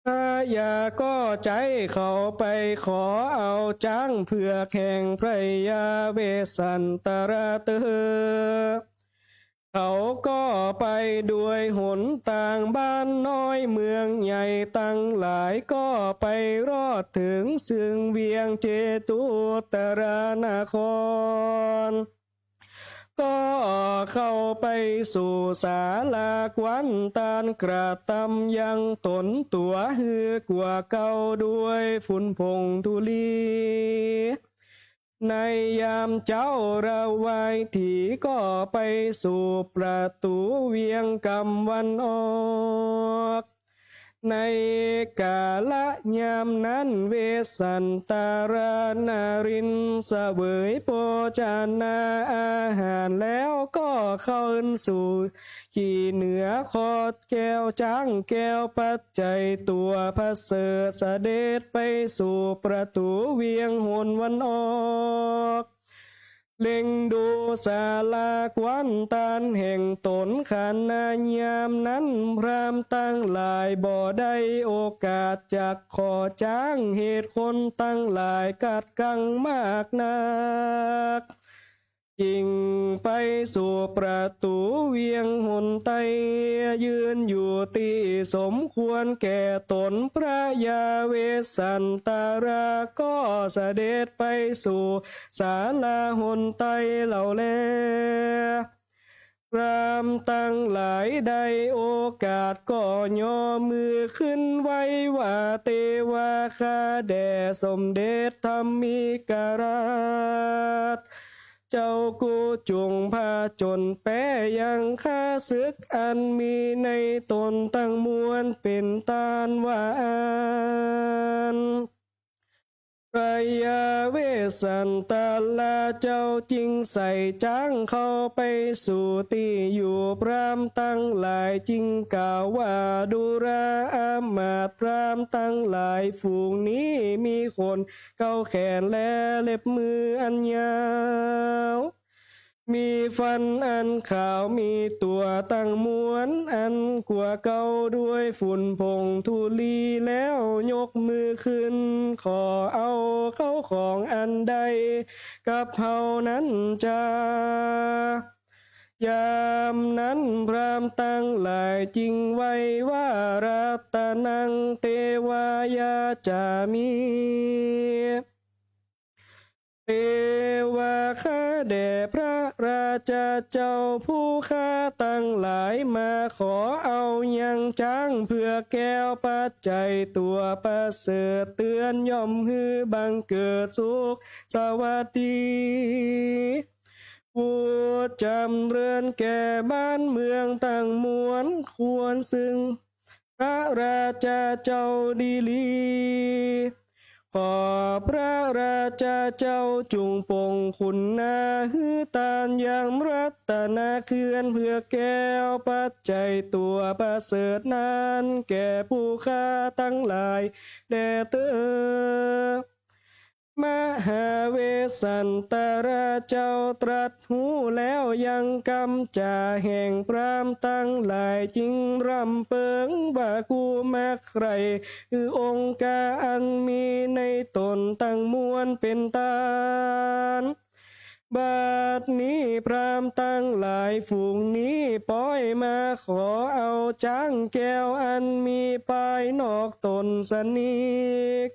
พระยาก็ใจ๊เขาไปขอเอาจ๊างเผือกแห่งพระยาเวสสันตราเต๊อะ เขาก็ไปโดยหนตางบ้านน้อยเมืองใหญ่ตังหลาย ก็ไปรอดเถิงเซิงเวียงเจตุตรานคร ก็เข้าไปสู่ศาลาควันตานกระตำยังต๋นตั๋วหื้อกว่าเก่าด้วยฝุ่นผงธุลี ในยามเจ๊าระวายถีก็ไปสู่ประตู๋เวียงกำวันออก ในกาละยามนั้นเวสสันตรานรินทร์เสวยโภชนาอาหารแล้วก็เข้าสู่ ขี่เหนือคอแก้วจ๊างแก้วปัจจัยตั๋วประเสริฐเสด็จไปสู่ประตู๋เวียงหนวันออก เล็งดูศาลาควันตานแห่งต๋น ขณะยามนั้นพราหมณ์ตังหลายบ่ได้โอกาสจักขอจ๊าง เหตุคนตังหลายคัดคั้งมากนัก จิ่งไปสู่ประตู๋เวียงหนใต้ ยืนอยู่ตี้สมควรแก่ต๋น พระยาเวสสันตราก็เสด็จไปสู่ศาลาหนใต้เหล่าแล พราหมณ์ตังหลายได้โอกาสก็ยอมือขึ้นไหว้ว่า เตวา ข้าแด่สมเด็จธรรมิกราช เจ้ากู้จุ่งผจญแป๊ยังข้าศึกอันมีในต๋นตังมวลเป๋นต้านว่าอั้น พระยาเวสสันตราเจ้าจึงใส่จ๊างเข้าไปสู่ตี้อยู่ พราหมณ์ตังหลายจึงกล่าวว่า ดูราอามาตย์ พราหมณ์ตังหลาย ฝูงนี้มีขนเก๊าแขนและเล็บมืออันยาว มีฟันอันขาว มีตั๋วตังมวลอันกั๋วเก๊าด้วยฝุ่นผงธุลี แล้วยกมือขึ้นขอเอาเข้าของอันใดกับเฮานั้นจา ยามนั้นพราหมณ์ตังหลายจึงไหว้ว่า รัตนัง เตวา ยาจ๋ามิ เตวา ข้าแด่พระราชาเจ้า ผู้ข้าตังหลายมาขอเอายังจ๊างเผือกแก้วปัจจัยตั๋วประเสริฐ เตือนย่อมหื้อบังเกิดสุขสวัสดี บุตรจ๋ำเริญแก่บ้านเมืองตังมวล ควรซึ่ง พระราชาเจ้าดีหลี ขอพระราชาเจ้าจุ่งปงคุณนาหื้อตานยังรัตนเกือนเผือกแก้วปัจจัยตั๋วประเสริฐนั้นแก่ผู้ข้าตังหลายแด่เต๊อะ มหาเวสสันตราเจ้าตรัสฮู้แล้วยังกำจ๋าแห่งพราหมณ์ตังหลาย จึงร่ำเปิงว่า กูมาใคร่หื้อองค์การอันมีในต๋นตังมวลเป๋นต้าน บัดนี้พราหมณ์ตังหลายฝูงนี้ป๊อยมาขอเอาจ๊างแก้วอันมีปายนอกต๋นสะนี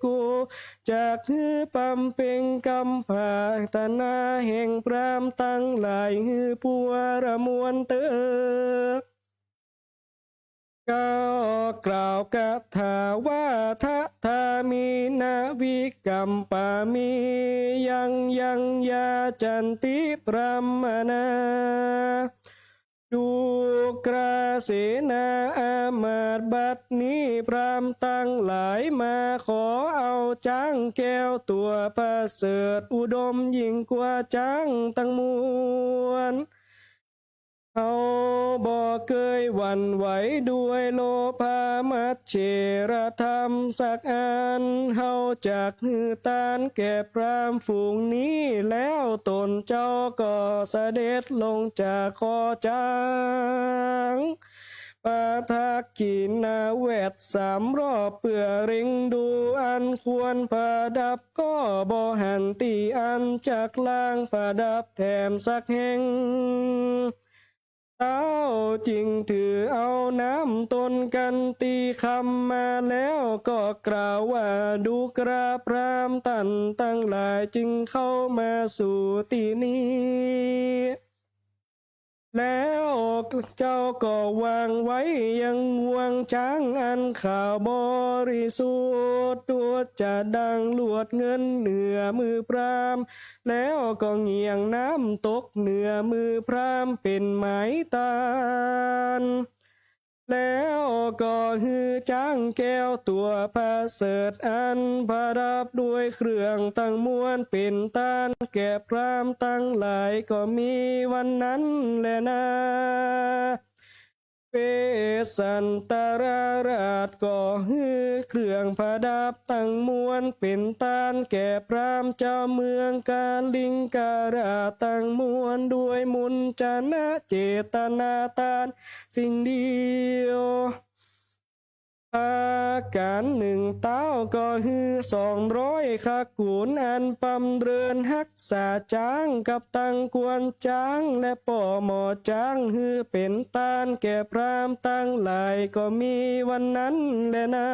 กูจักหื้อบำเพ็งกำปรารถนาแห่งพราหมณ์ตังหลายหื้อปัวระมวลเต๊อะ ก็กล่าวคาถาว่า ทะทามินะ วิกัมปามิ ยังยังยาจันติ พราหมณา ดูกราเสนาอามาตย์ บัดนี้พราหมณ์ตังหลายมาขอเอาจ๊างแก้วตั๋วประเสริฐอุดมยิ่งกว่าจ๊างตังมวล เฮาบ่เกยหวั่นไหวด้วยโลภามัจเฉรธรรมสักอัน เฮาจักหื้อตานแก่พราหมณ์ฝูงนี้ แล้วต๋นเจ้าก็เสด็จลงจากคอจ๊าง ประทักขิณาแวดสามรอบเปื้อเล็งดูอันควรประดับ ก็บ่หันตี้อันจักลางประดับแถมสักแห่ง เต้าจึงถือเอาน้ำต้นกันตี้คำมาแล้ว ก็กล่าวว่า ดูกราพราหมณ์ตังหลายจึงเข้ามาสู่ตี้นี้ แล้วเจ้าก็วางไว้ยังงวงจ๊างอันขาวบริสุทธิ์ ดุจจะดังลวดเงินเหนือมือพราหมณ์ แล้วก็เหงี่ยงน้ำตกเหนือมือพราหมณ์เป๋นหมายตาน แล้วก็หื้อจ๊างแก้วตั๋วประเสริฐอันประดับด้วยเครื่องตังมวลเป๋นตานแก่พราหมณ์ตังหลาย ก็มีวันนั้นแลนา เวสสันตราราชก็หื้อเครื่องประดับตังมวลเป๋นตานแก่พราหมณ์เจ้าเมืองกาลิงคราชตังมวล ด้วยมุญจนะเจตนาตานสิ่งเดียว พรา ก๋านนึ่งเต๊าก็หื้อสองร้อยขกู๋น อันปำเริญฮักษาจ๊างกับตังกวนจ๊าง และป้อหมอจ๊างหื้อเป๋นตานแก่พราหมณ์ตังหลาย ก็มีวันนั้นแลนา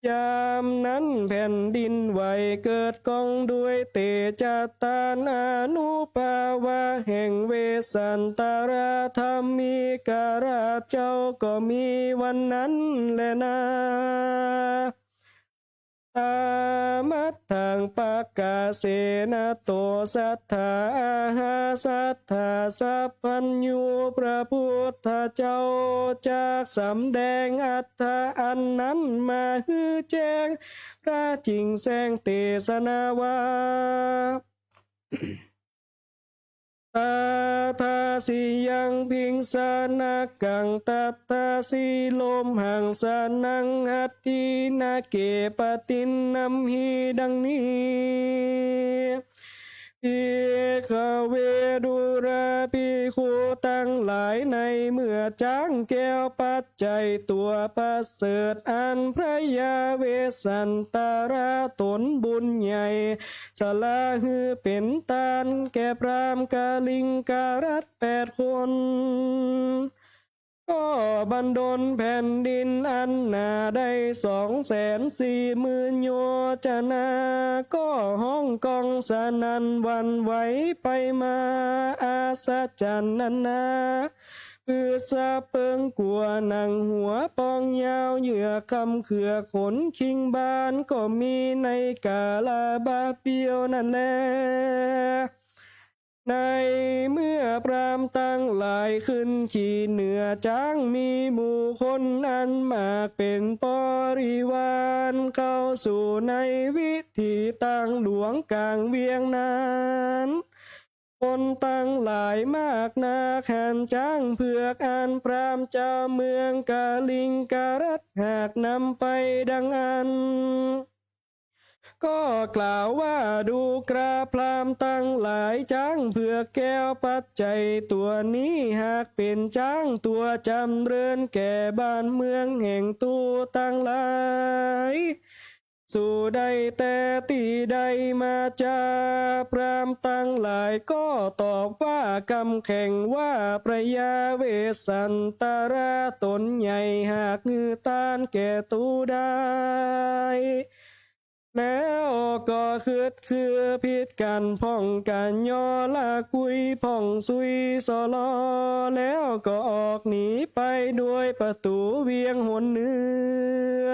ยามนั้นแผ่นดินไหวเกิดก้องด้วยเตจะตาน อานุภาพะแห่งเวสสันตะระธรรมีกราชเจ้า ก็มีวันนั้นแลนา ตามัตถัง ปะกาเสนะโต สัตถาอาหาสัตถาสัพพัญญู พระพุทธเจ้าจักสำแดงอัตถะอันนั้นมาหื้อแจ้ง พระจิ่งแสดงเตสนาว่า ตถาสิยังพิงสะนะกัง ตถาสิโลมหัง สะนังหัตถินะ เกปะตินนัมหิ ดังนี้ ภิกขะเว ดูราภิกขุตังหลาย ในเมื่อจ๊างแก้วปัจจัยตั๋วประเสริฐ อันพระยาเวสสันตะระต๋นบุญใหญ่ สละหื้อเป๋นตานแก่พราหมณ์กลิงกรัตแปดคน ก็บันดลแผ่นดินอันหนาได้สองแสนสี่หมื่นโยชนะ ก็ฮ้องก้องสนั่นหวั่นไหวไปมา อัศจรรย์นันนา ปื๊ดสะเปิงกั๋ว หนังหัวปองยาวเหยือก คำเขือกขนคิงบาน ก็มีในกาลาบาดเดียวนั้นแล ในเมื่อพราหมณ์ตังหลายขึ้นขี่เหนือจ๊าง มีหมู่คนอันมากเป๋นบริวาร เข้าสู่ในวิถีตางหลวงก๋างเวียงนั้น คนตังหลายมากนักหันจ๊างเผือกอันพราหมณ์จาวเมืองกลิงกรัตหากนำไปดังอั้น ก็กล่าวว่า ดูกราพราหมณ์ตังหลาย จ๊างเผือกแก้วปัจจัยตั๋วนี้ หากเป๋นจ๊างตั๋วจ๋ำเริญแก่บ้านเมืองแห่งตุ๊ตังหลาย สูได้แต่ตี้ใดมาจา พราหมณ์ตังหลายก็ตอบว่ากำแข่งว่า พระยาเวสสันตะระต๋นใหญ่หากหื้อตานแก่ตุ๊ได้ แล้วก็ขึดคือผิดกั๋นพ่องกั๋นยอละกุยพ่องสุยสลอ แล้วก็ออกหนีไปด้วยประตู๋เวียงหนเหนือ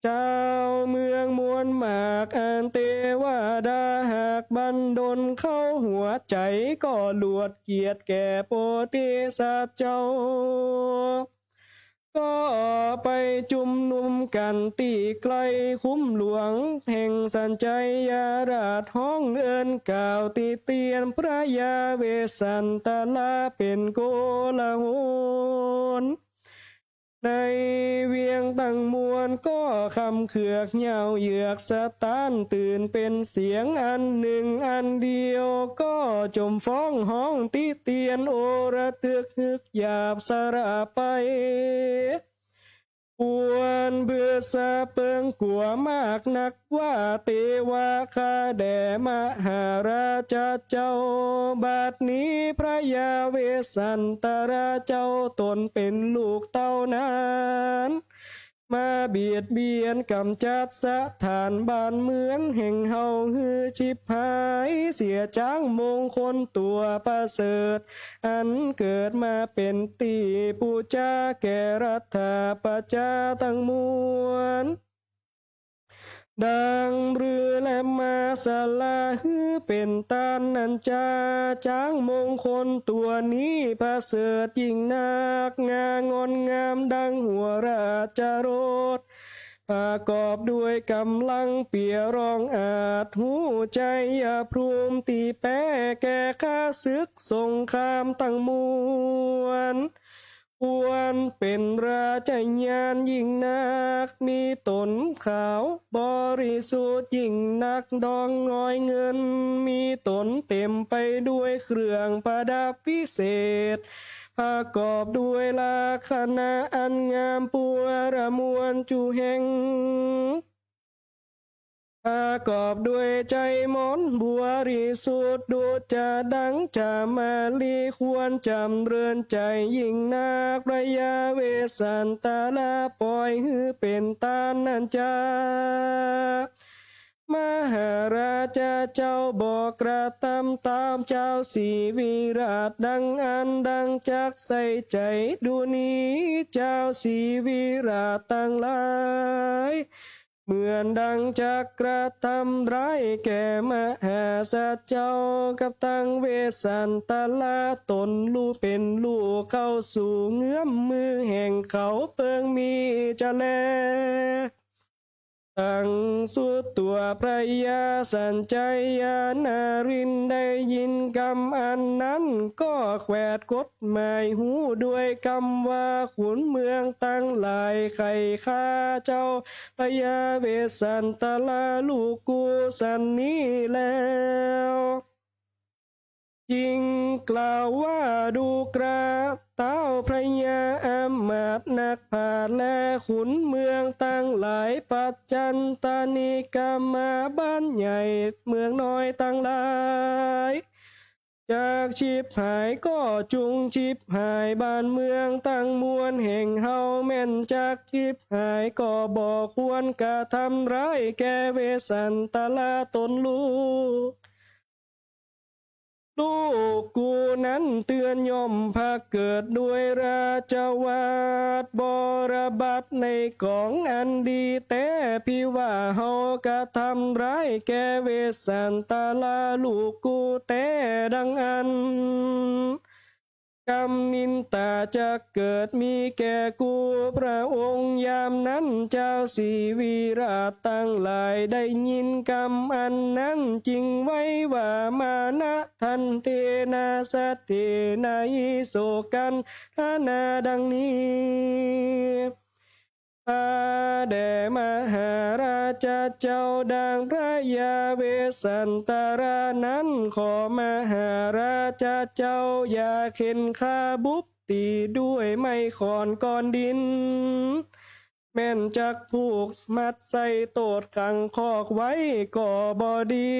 จาวเมืองมวลมากอันเตวดาหากบันดลเข้าหัวใจ๋ ก็หลวดเกียรติแก่โพธิสัตว์เจ้า ก็ไปจุมนุมกั๋นตี้ใก้คุ้มหลวงแห่งสัญชัยราช ฮ้องเอิ้นกล่าวติเตียนพระยาเวสสันตะระเป๋นโกลาหล ในเวียงตังมวลก็คำเขือกเหย้าเหยือกสะต้านตื่นเป๋นเสียงอันนึ่งอันเดียว ก็จมฟ้องฮ้องติเตียนโอระทึกฮึกหยาบสะหลาไป ควรปื๊ดสะเปิงกั๋วมากนักว่า เตวะข้าแด่มหาราชเจ้า บัดนี้พระยาเวสสันตะระเจ้าต๋นเป๋นลูกเต้านั้น มาเบียดเบียนก๋ำจัดสถานบ้านเมืองแห่งเฮาหื้อฉิบหายเสีย จ๊างมงคลตั๋วประเสริฐ อันเกิดมาเป๋นตี้ปู๋จาแก่รัฐาประจาตังมวล ดังรือและมาสละหื้อเป๋นตานนั้นจา จ๊างมงคลตั๋วนี้ประเสริฐยิ่งนัก งางอนงามดังหัวราชโอรส ประกอบด้วยก๋ำลังเปี่ยรองอาจ ฮู้ชัยภูมิตี้แป๊แก่ข้าศึกสงครามตังมวล ควรเป๋นราชญาณยิ่งนัก มีต๋นขาวบริสุทธิ์ยิ่งนักดองงอยเงิน มีต๋นเต๋มไปด้วยเครื่องประดับวิเศษ ประกอบด้วยลักษณะอันงามปัวระมวลจุแห่ง ประกอบด้วยใจ๋หมอนบริสุทธิ์ ดุจจะดังจามาลี ควรจ๋ำเริญใจ๋ยิ่งนัก พระยาเวสสันตะละป่อยหื้อเป๋นตานนั้นจา มหาราชาเจ้าบ่กระทำต๋ามจาวสีวิราชดังอั้น ดังจักใส่ใจ๋ดูนี้ จาวสีวิราชตังหลาย เหมือนดังจักกระทำร้ายแก่มหาสัตว์เจ้า กับตังเวสสันตะละต๋นลูกเป๋นลูกเข้าสู่เงื้อมมือแห่งเขาเปิงมีจะแล ตังสุดตั๋วพระยาสัญชัยยานารินทร์ได้ยินกำอันนั้น ก็แขวดกฎหมายฮู้ด้วยกำว่า ขุนเมืองตังหลายใค่ข้าเจ้าพระยาเวสสันตะละลูกกูสันนี้แล้ว จึงกล่าวว่า ดูกรา เต้าพระยาอำมาตย์นักปราชญ์และขุนเมืองตังหลาย ปัจจันตนิกามาบ้านใหญ่เมืองน้อยตังหลาย จักฉิบหายก็จุ่งฉิบหาย บ้านเมืองตังมวลแห่งเฮาแม่นจักฉิบหาย ก็บ่ควรกระทำร้ายแก่เวสสันตะละต๋นลูก ลูกกูนั้นเตื้อนย่อมผะเกิดด้วยราชวาทบรบัตรในก๋องอันดีแต๊ ภิว่าเฮากระทำร้ายแก่เวสสันตะละลูกกูแต๊ดังอั้น กำนินตาจักเกิดมีแก่กูพระองค์ ยามนั้นจาวสีวิราชตังหลายได้ยินกำอันนั้น จึงไหว้ว่า มานะทันเทนะ สัทเทนะ หิ โส กันทนา ดังนี้ ข้าแด่มหาราชาเจ้า ดังพระยาเวสสันตะละนั้น ขอมหาราชาเจ้าอย่าเข็นฆ่าบุบตี๋ด้วยไม้ขอนก้อนดิน แม่นจักผูกมัดใส่โตดขังคอกไว้ก็บ่ดี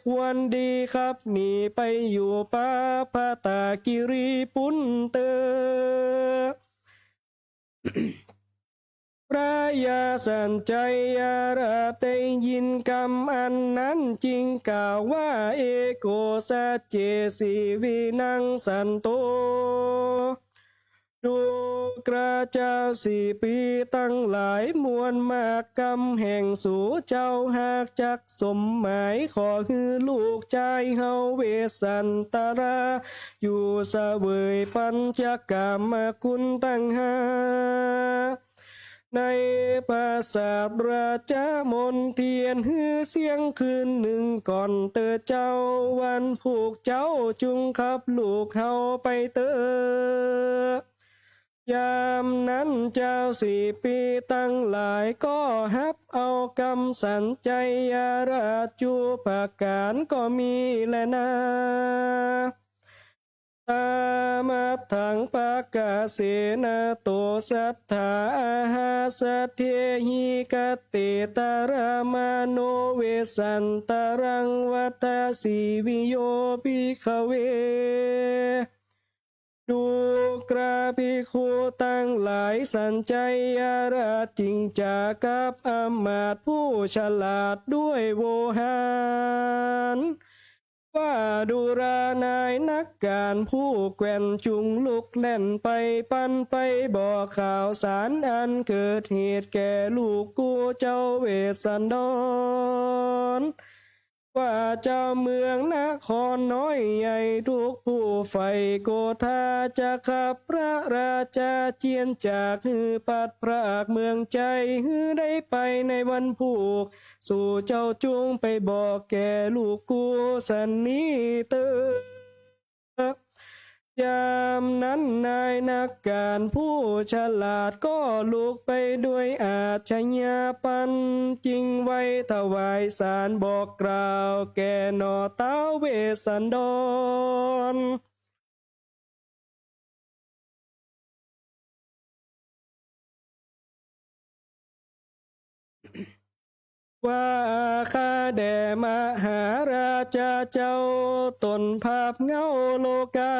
ควรดีขับหนีไปอยู่ป่าพาตาคิรีปุ้นเต๊อะ พระยาสัญชัยยาราชได้ยินกำอันนั้น จึงกล่าวว่า เอโก สัจเจ สีวินัง สันโต ดูกราเจ้าสีปีตังหลาย มวลมากกำแห่งสูเจ้า หากจักสมหมาย ขอหื้อลูกจายเฮาเวสสันตะละ อยู่เสวยปัญจกามคุณตังห้า ในปราสาทราชมณเฑียร หื้อเสี้ยงคืนนึ่งก่อนเต๊อะเจ้า วันพูกเจ้าจุ่งขับลูกเฮาไปเต๊อะ ยามนั้นเจ้าสีปีตังหลายก็ฮับเอากำสัญชัยยาราชจุประก๋านก็มีแลนา ตามัทธัง ปะกะเสนะโต สัตถา อาหาสะเทหิ กะเตตะละ มาโน เวสสันตะลัง วัตถะ สีวิโย ภิกขะเว ดูกราภิกขุตังหลาย สัญชัยยาราชจึงจ๋ากับอำมาตย์ผู้ฉลาดด้วยโวหาร ว่า ดูรา นายนักก๋านผู้แกว่นจุ่งลุกแล่นไปปันไปบอกข่าวสารอันเกิดเหตุแก่ลูกกู้เจ้าเวสสันดร ว่าเจ้าเมืองนครน้อยใหญ่ทุกผู้ใฝ่โกธาจะขับพระราชาเจียนจากหื้อปัดพรากเมืองชัยหื้อได้ไปในวันพูก สูเจ้าจุ่งไปบอกแก่ลูกกู้สันนี้เต๊อะ ยามนั้นนายนักก๋านผู้ฉลาดก็ลุกไปด้วยอาชญาปัญ จึงไหว้ถวายสารบอกกล่าวแก่หน่อท้าวเวสสันดร ว่าข้าแด่มหาราชาเจ้า ต้นภาพเหง้าโลกา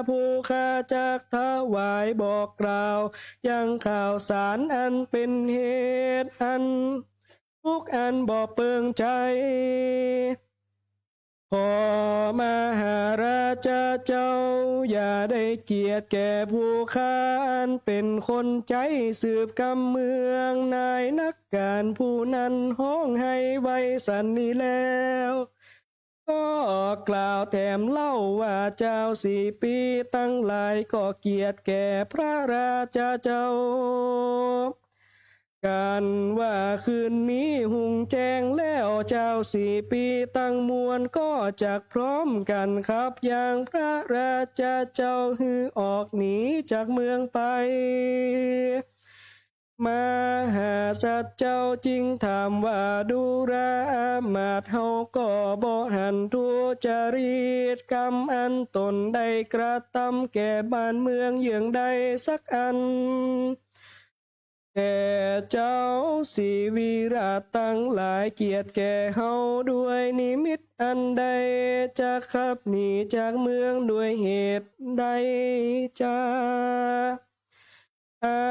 ผู้ข้าจักถวายบอกกล่าว ยังข่าวสารอันเป๋นเหตุ อันทุกข์อันบ่เปิงใจ๋ ขอมหาราชาเจ้า อย่าได้เกียรติแก่ผู้ข้าอันเป๋นคนใจ๊สืบกำเมือง นายนักก๋านผู้นั้นฮ้องไห้ไว้สันนี้แล้ว ก็กล่าวแถมเล่าว่า เจ้าสี่ปีตังหลายก็เกียรติแก่พระราชาเจ้า กันว่าคืนนี้หุงแจ้งแล้ว เจ้าสี่ปีตังมวลก็จักพร้อมกั๋นขับยางพระราชาเจ้าหื้อออกหนีจากเมืองไป มหาสัตว์เจ้าจึงถามว่า ดูราอามาตย์ เฮาก็บ่หันทุจริตกรรมอันตนได้กระตำแก่บ้านเมืองเยื่องใดสักอัน แต่เจ้าสีวิราชตังหลายเกียรติแก่เฮาด้วยนิมิตอันใด จักขับหนีจากเมืองด้วยเหตุใดจา อา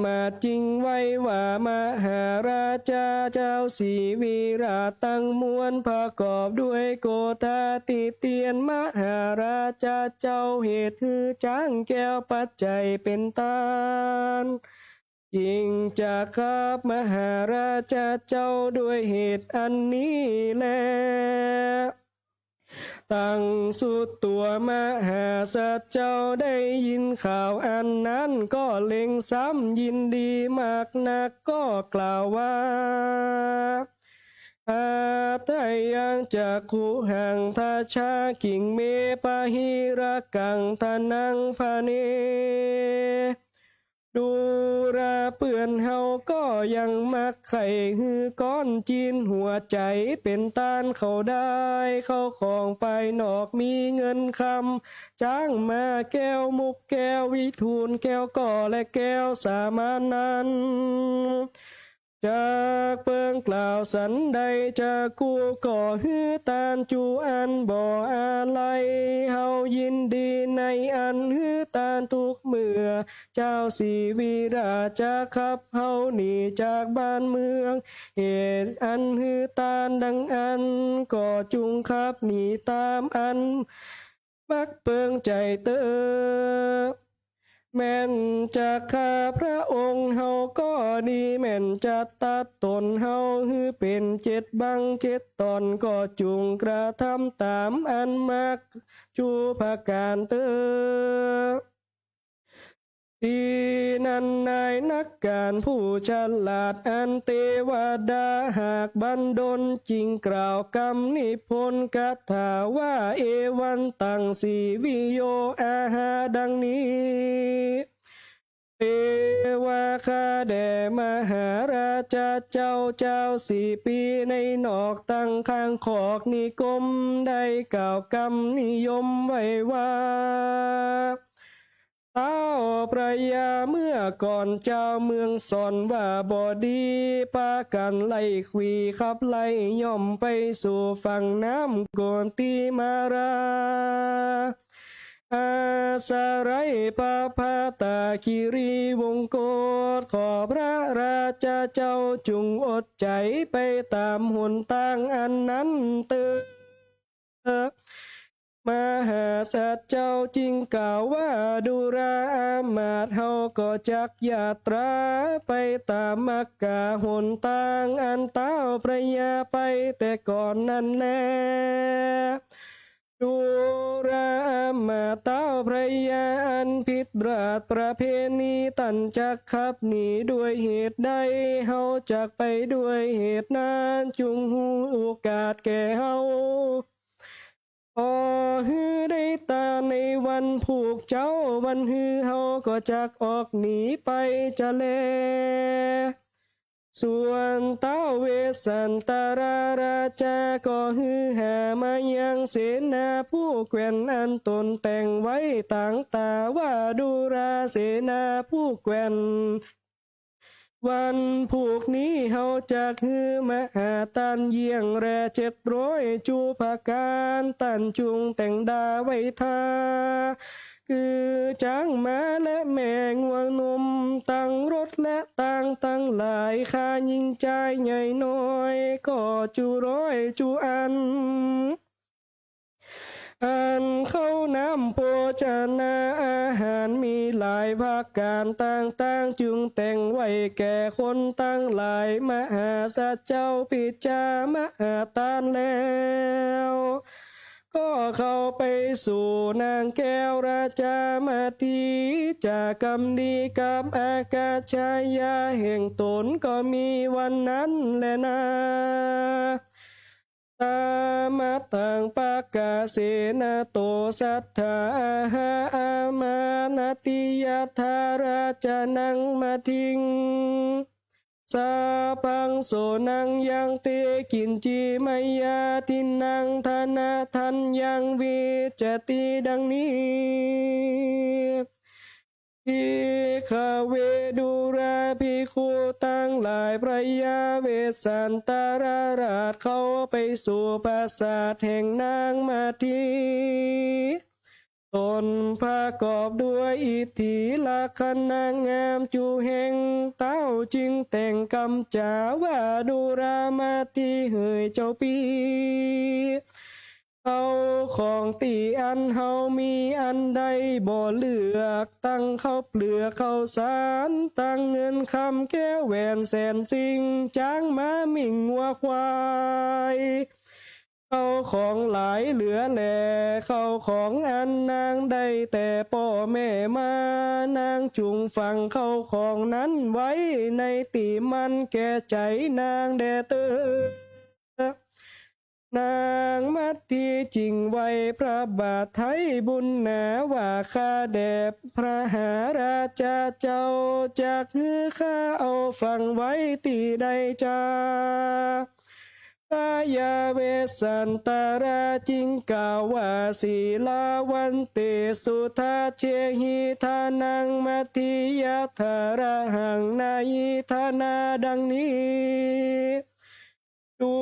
มาตย์จึงไหว้ว่า มหาราชาเจ้าสีวิราชตังมวล ประกอบด้วยโกธาติเตียน มหาราชาเจ้าเหตุหื้อจ๊างแก้วปัจจัยเป๋นต้าน จึงจักขับมหาราชาเจ้าด้วยเหตุอันนี้แล ตังสุตัวมหาสัตว์เจ้าได้ยินข่าวอันนั้นก็เล็งซ้ำยินดีมากนัก ก็กล่าวว่า อาทายังจักขุหัง ทัชชากิงเม ปะหิระกัง ทะนัง พะเน ดูราเปื้อนเฮาก็ยังมักใค่หื้อก้อนจีนหัวใจ๋เป๋นต้านเขาได้ เข้าของภายนอกมีเงินคำ จ๊างม้าแก้ว มุกแก้ว วิทูลแก้ว ก่อและแก้วสามานั้น จักเปิงกล่าวสันใด จักกู้ก่อหื้อต้านจูอันบ่อาลัย เฮายินดีในอันหื้อต้านทุกเมื่อ เจ้าสีวิราชจักขับเฮาหนีจากบ้านเมือง เหตุอันหื้อต้านดังอั้น ก็จุ่งขับหนีต๋ามอัน มักเปิงใจ๋เต๊อะ แม่นจักฆ่าพระองค์เฮาก็ดี แม่นจักตัดต๋นเฮาหื้อเป๋นเจ็ดบั้งเจ็ดต๋อน ก็จุ่งกระทำต๋ามอันมักจูประก๋านเต๊อะ ตี้นั้นนายนักก๋านผู้ฉลาดอันเตวดาหากบันดล จึงกล่าวกำนิพนธ์คาถาว่า เอวันตัง สีวิโย อาหา ดังนี้ เตวา ข้าแด่มหาราชาเจ้า เจ้าสี่ปีในนอกตังข้างคอกนิคม ได้กล่าวกำนิยมไว้ว่า เต้าพระยาเมื่อก่อนเจ้าเมืองสอนว่าบ่ดี ปากั๋นไล่ขวีขับไล่ย่อมไปสู่ฝั่งน้ำโกนติมารา อาศัยพระพัตตาคิรีวงศ์โกศ ขอพระราชาเจ้าจุ่งอดใจ๋ไปต๋ามหนตางอันนั้นเต๊อะ มหาสัตว์เจ้าจึงกล่าวว่า ดูราอามาตย์ เฮาก็จักยาตราไปต๋ามมักกาหนตางอันเต้าพระยาไปแต่ก่อนนั้นแล ดูราอามาตย์ เต้าพระยาอันผิดราชประเพณี ต้านจักขับหนีด้วยเหตุใด เฮาจักไปด้วยเหตุนั้น จุ่งฮู้โอกาสแก่เฮา ขอหื้อได้ต๋าในวันผูกเจ๊า วันฮือเฮาก็จักออกหนีไปจะแล ส่วนเต้าเวสสันตราราชา ก็หื้อหามายังเสนาผู้แกว่นอันต๋นแต่งไว้ต๋างต๋าว่า ดูราเสนาผู้แกว่น วันพูกนี้เฮาจักหื้อมหาตานเยี่ยงแลเจ็ดร้อยจุประก๋าน ต้านจุ่งแต่งดาไว้ถ้า คือจ๊างม้าและแม่งัวนม ตังรถและตางตังหลาย ค่าญิงจายใหญ่น้อย ก็จุร้อยจุอัน อันข้าวน้ำโภชนาอาหารมีหลายประก๋านต่างๆ จุ่งแต่งไว้แก่คนตังหลาย มหาสัตว์เจ้าปิจจามหาตานแล้ว ก็เข้าไปสู่นางแก้วราชามาตี จากกำดีกับอากาศชายาแห่งต๋นก็มีวันนั้นแลนา ตามัตถังปะกาเสนะโต สัตถาอาหาอามานัตถิ ยัตถาราชานังมัตถิง สาพังโส นังยัง เต กิญจิ มายาทินนัง ธนะทัญญัง วิจจติ ดังนี้ ภิกขเว ดูราภิกขุตังหลาย พระยาเวสสันตรราชเข้าไปสู่ปราสาทแห่งนางมัตถิ ต๋นประกอบด้วยอิทธิลักษณะงามจุแห่ง เต้าจึงแต่งกำจ๋าว่า ดูรามัตถิเหยเจ้าปี้ ข้าวของตี้อันเฮามีอันใดบ่เลือก ตังข้าวเปลือกข้าวสาร ตังเงินคำแก้วแหวนแสนสิ่ง จ๊างม้าหมิ่งงัวควาย ข้าวของหลายเหลือแล ข้าวของอันนางได้แต่ป้อแม่มา นางจุ่งฝังข้าวของนั้นไว้ในตี้มั่นแก่ใจ๋นางแด่เต๊อะ นางมัตถิจึงไหว้พระบาทไท้บุญหนาว่า ข้าแด่พระหาราชาเจ้า จักหื้อข้าเอาฝังไว้ตี้ใดจา พระยาเวสสันตราจึงกล่าวว่า สีลาวันเต สุทัจเจหิ ทานังมัตถิ ยัตถาระหังนาหิ ทานา ดังนี้ ดู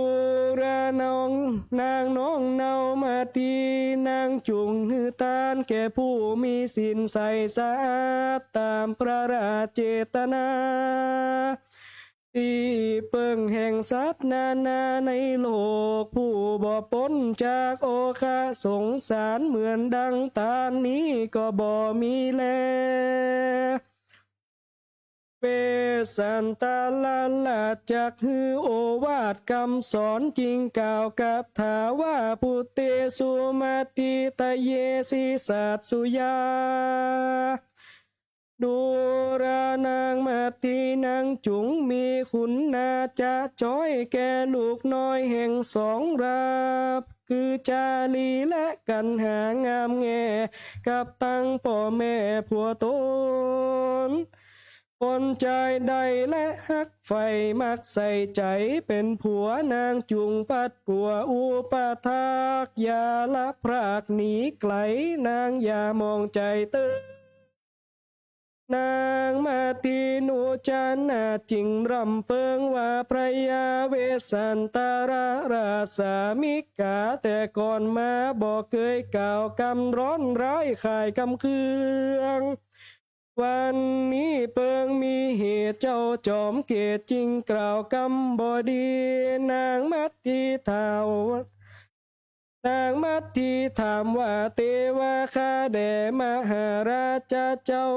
ราน้อง นางน้องเนามัตถิ นางจุ่งหื้อตานแก่ผู้มีศีลใสสะอาด ต๋ามพระราชเจตนา ตี้เปิงแห่งสัตว์นานาในโลก ผู้บ่ป๊นจากโอฆะสงสารเหมือนดังตานนี้ก็บ่มีแล เวสสันตรราชจักหื้อโอวาทกำสอน จึงกล่าวคาถาว่า ปุตเตสุมัตถิตะเย สีสัสสุยา ดูรานางมัตถิ นางจุ่งมีคุณนาจะจ๊อยแก่ลูกน้อยแห่งสองราบ คือจาลีและกัณหางามแง่ กับตังป้อแม่ผัวต๋น คนจายใดและฮักใฝ่มักใส่ใจ๋ เป๋นผัวนางจุ่งปัดกั๋วอุปาทาก อย่าละพรากหนีไก๋ นางอย่ามองใจ๋เต๊อะ นางมัตถินุจนาจึงร่ำเปิงว่า พระยาเวสสันตรราชสามิกา แต่ก่อนมาบ่เกยกล่าวกำร้อนร้ายข่ายกำเคือง วันนี้เปิงมีเหตุเจ้าจอมเกตจึงกล่าวกำบ่ดี นางมัตถิถาม นางมัตถิถามว่า เตวา ข้าแด่มหาราชเจ้า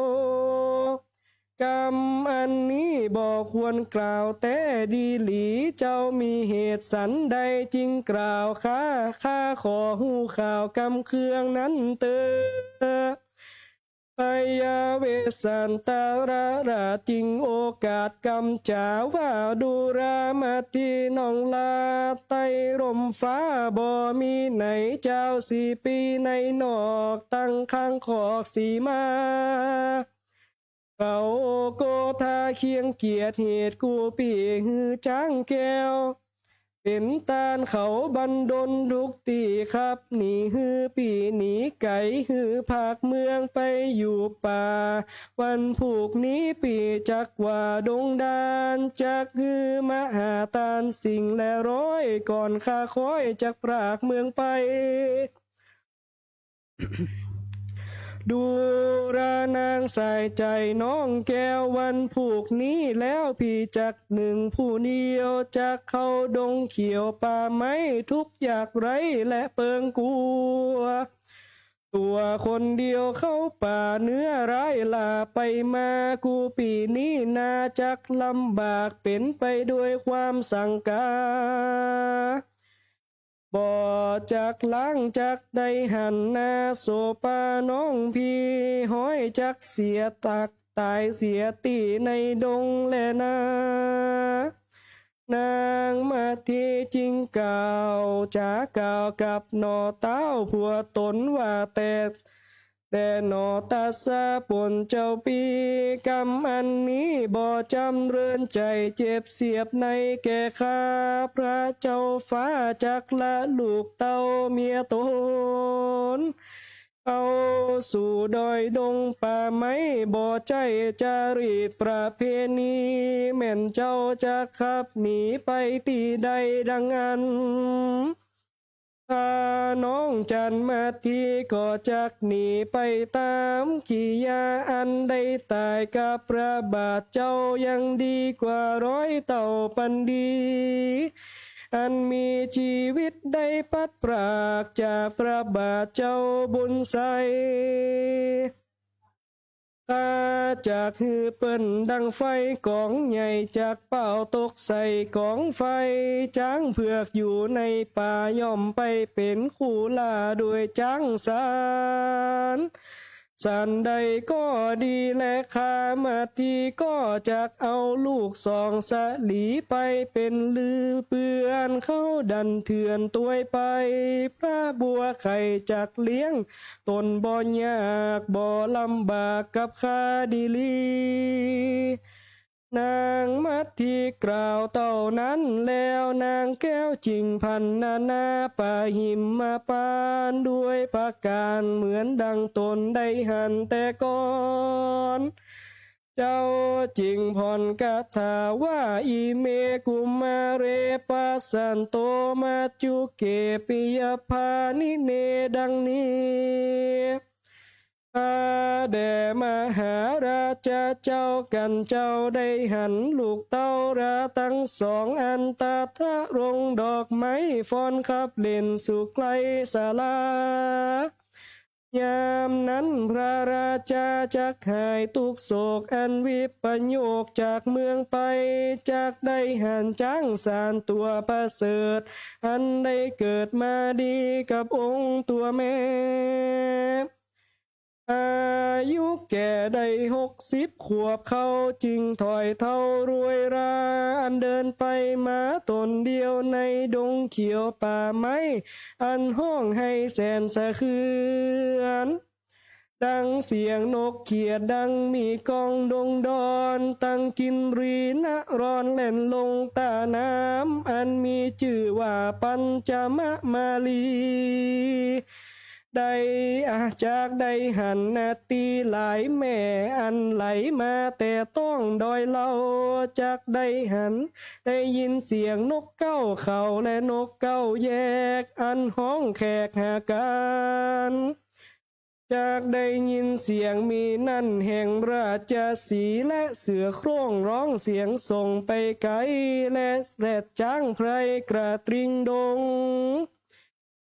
กำอันนี้บ่ควรกล่าวแต๊ดีหลี เจ้ามีเหตุสันใดจึงกล่าวข้า ข้าขอฮู้ข่าวกำเคืองนั้นเต๊อะ พระยาเวสสันตรราชจึงโอกาสกำจ๋าว่า ดูรามัตถิน้องลา ใต้ร่มฟ้าบ่มีไหน เจ้าสี่ปีในนอก ตังข้างคอกสีมา เขาโกธาเคียงเกียรติเหตุกู้ปี้หื้อจ๊างแก้ว เป๋นต้านเขาบันดลกู้ตี้ครับ หนีหื้อปี้หนีไก๋ หื้อพรากเมืองไปอยู่ป่า วันพูกนี้ปี้จักว่าดงด้าน จักหื้อมาหาต้านสิ่งละร้อย ก่อนข้าค้อยจักพรากเมืองไป ดูรา นางสายใจ๋น้องแก้ว วันพูกนี้แล้วปี้จักนึ่งผู้เดียว จักเข้าดงเขียวป่าไม้ ทุกข์ยากไร้และเปิงกั๋ว ตั๋วคนเดียวเข้าป่าเนื้อร้าย ล่าไปมากู้ปี้นี้นา จักลำบากเป๋นไปด้วยความสังกา บ่จักล้างจักได้หันนา โสปาน้องปี้ฮ้อยจักเสียตัก ต๋ายเสียตี้ในดงแลนา นางมัทธีจึงกล่าวจ๋ากล่าวกับหน่อเต้าผัวต๋นว่า แต่ แต่หน่อตัสสะป๋นเจ้าปี้ กำอันนี้บ่จำเริญใจ๋ เจ็บเสียบในแก่ข้า พระเจ้าฟ้าจักละลูกเต้าเมียต๋น เข้าสู่ดอยดงป่าไม้ บ่ใจ้จารีตประเพณี แม่นเจ้าจักขับหนีไปตี้ใดดังอั้น ข้าน้องจันทมัทธีก็จักหนีไปต๋ามกิยาอันได้ต๋ายกับพระบาทเจ้ายังดีกว่าร้อยเต้าปันดี อันมีจีวิตได้ปัดปรากจากพระบาทเจ้าบุญใส ข้าจักหื้อเปิ้นดังไฟก๋องใหญ่ จักเป้าตกใส่ก๋องไฟ จ๊างเผือกอยู่ในป่าย่อมไปเป๋นคู่ล่าด้วยจ๊างสาร สันใดก็ดีแล ข้ามัทธีก็จักเอาลูกสองสะหลีไปเป๋นลือเปื้อน เข้าดันเถื่อนตวยไป พระบัวไข่จักเลี้ยงต๋นบ่ยากบ่ลำบากกับข้าดีหลี นางมัทธีกล่าวเต้านั้นแล้ว นางแก้วจึงพรรณนาปหิมพานต์ด้วยประก๋านเหมือนดังต๋นได้หันแต่ก่อน เจ้าจึงผ่อนคาถาว่า อิเม กุมารเร ปัสสันโต มัจจุเก ปิยพานิเน ดังนี้ ข้าแด่มหาราชาเจ้า กั๋นเจ้าได้หันลูกเต้าราตังสองอันตะทะรงดอกไม้ฟ้อนขับเล่นสุขไร้สาระ ยามนั้นพระราชาจักหายตุ๊กข์โศกอันวิปโยคจากเมืองไป จักได้หันจ๊างสารตั๋วประเสริฐ อันได้เกิดมาดีกับองค์ตั๋วแม่ อายุแก่ได้หกสิบขวบ เขาจึงถอยเท้ารวยรา อันเดินไปมาต๋นเดียวในดงเขียวป่าไม้ อันฮ้องไห้แสนสะเทือน ดังเสียงนกเขียด ดังมีก้องดงดอน ตังกินรีนรอนแล่นลงต้าน้ำ อันมีจื้อว่าปัญจมมาลี ได้อาจักได้หันนาตีหลายแม่ อันไหลมาแต่ต้องดอยเหล่า จักได้หัน ได้ยินเสียงนกเก้าเขาและนกเก้าแยก อันฮ้องแขกหากั๋น จักได้ยินเสียงมีนั่นแห่งราชสีห์และเสือโคร่งร้องเสียงส่งไปไกล และแรดจ๊างไพรกระตริงดง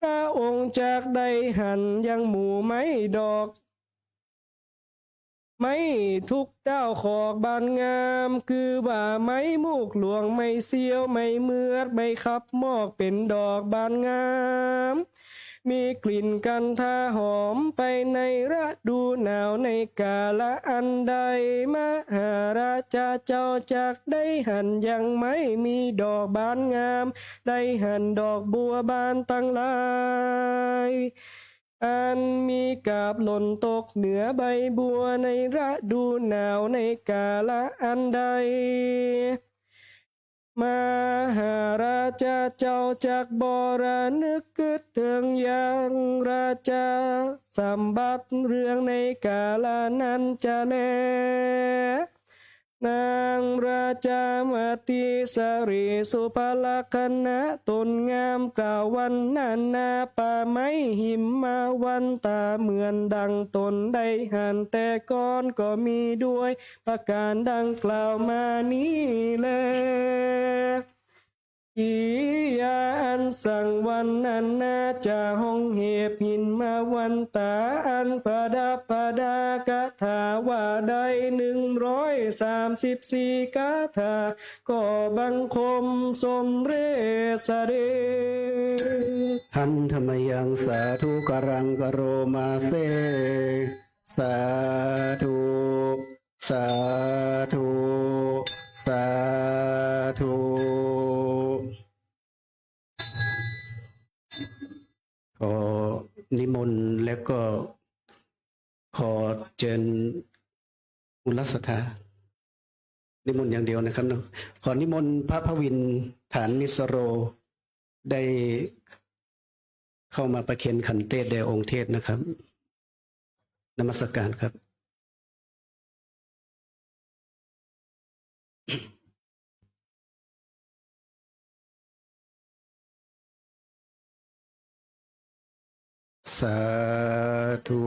พระองค์จักได้หันยังหมู่ไม้ดอก ไม้ทุกด้าวขอกบานงาม คือว่าไม้มูกหลวง ไม้เสี้ยว ไม้เมือด ไม้ขับมอก เป๋นดอกบานงาม มีกลิ่นกันทาหอมไปในฤดูหนาว ในกาละอันใด มหาราชาเจ้าจักได้หันยังไม้มีดอกบานงาม ได้หันดอกบัวบานตังหลาย อันมีกาบหล่นตกเหนือใบบัวในฤดูหนาว ในกาละอันใด มหาราชาเจ้าจักบ่ระนึกกึ๊ดเถิงยังราชสมบัติเรื่องในกาละนั้นจะแล นางราชามาติสรีสุภลักษณะต๋นงามกล่าววรรณนาป่าไม้หิมวันตาเหมือนดังต๋นได้หันแต่ก่อนก็มีด้วยประก๋านดังกล่าวมานี้แล กิริยาอันสังวรรณนาจะห้องเฮบหิมวันตาอันประดับประดาคาถาว่าได้หนึ่งร้อยสามสิบสี่คาถา ขอบังคมสมเร็จเสด็จ หันทมยังสาธุการังกะโรมาเส สาธุ สาธุ สาธุ ขอนิมนต์แล้วก็ขอเจิญมูลศรัทธา นิมนต์อย่างเดียวนะครับเนาะ ขอนิมนต์พระพวิน ฐานิสโร ได้เข้ามาประเคนขันเตศน์แด่องค์เทศน์นะครับ นมัสการครับ สาธุ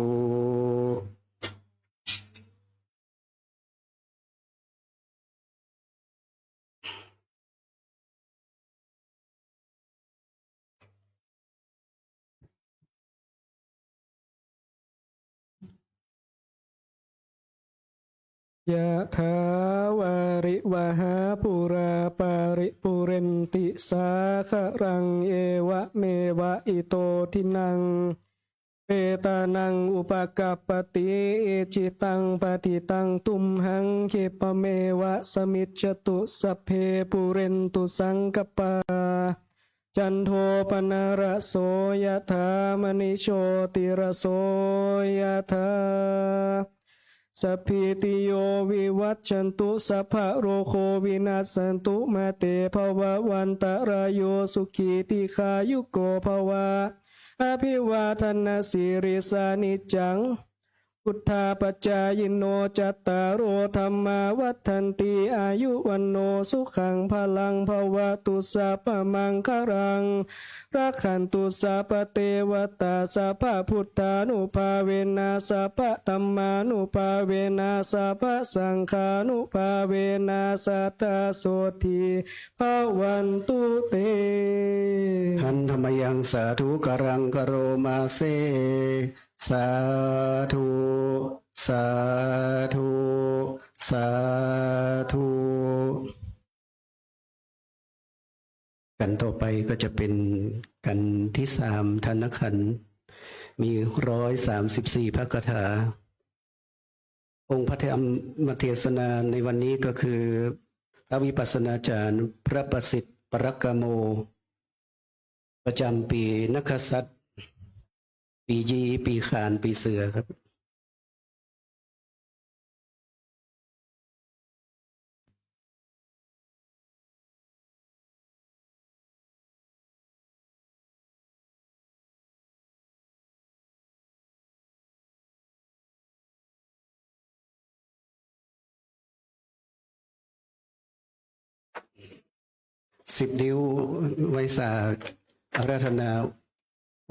ยะถาวาริวหาปูราปาริปูเรนติสาคะรัง เอวะเมวะอิโตทินัง เปตานังอุปะกัปปะติ อิจิตังปะติตังตุมหัง คิปะเมวะสะมิชฌะตุ สัพเพปูเรนตุสังกัปปา จันโทปะนะระโส ยะถา มะณิโชติระโส ยะถา สัพพีติโย วิวัชชันตุ สัพพะโรโค วินัสสันตุ มาเต ภะวะวันตะราโย สุขี ทีฆายุโก ภะวะ อะภิวาทะนะสีลิสสะ นิจจัง วุฑฒาปะจายิโน จัตตาโร ธัมมา วัฑฒันติ อายุ วัณโณ สุขัง พะลัง ภะวะตุ สัพพะมังคะลัง รักขันตุ สัพพะเตวะตา สัพพะพุทธานุภาเวนะ สัพพะธัมมานุภาเวนะ สัพพะสังฆานุภาเวนะ สะทา โสตถี ภะวันตุ เต หันทมยังสาธุการังกะโรมาเส สาธุ สาธุ สาธุ ขันต่อไปก็จะเป็นขันที่สาม ทานขันธ์ มีร้อยสามสิบสี่พระคาถา องค์พระธรรมเทศนาในวันนี้ก็คือ พระวิปัสสนาจารย์พระประสิทธิ์ปรักกโม ประจำปีนักขสัตว์ ปียี ปีขาน ปีเสือครับ สิบนิ้ว ไหว้สา อาราธนา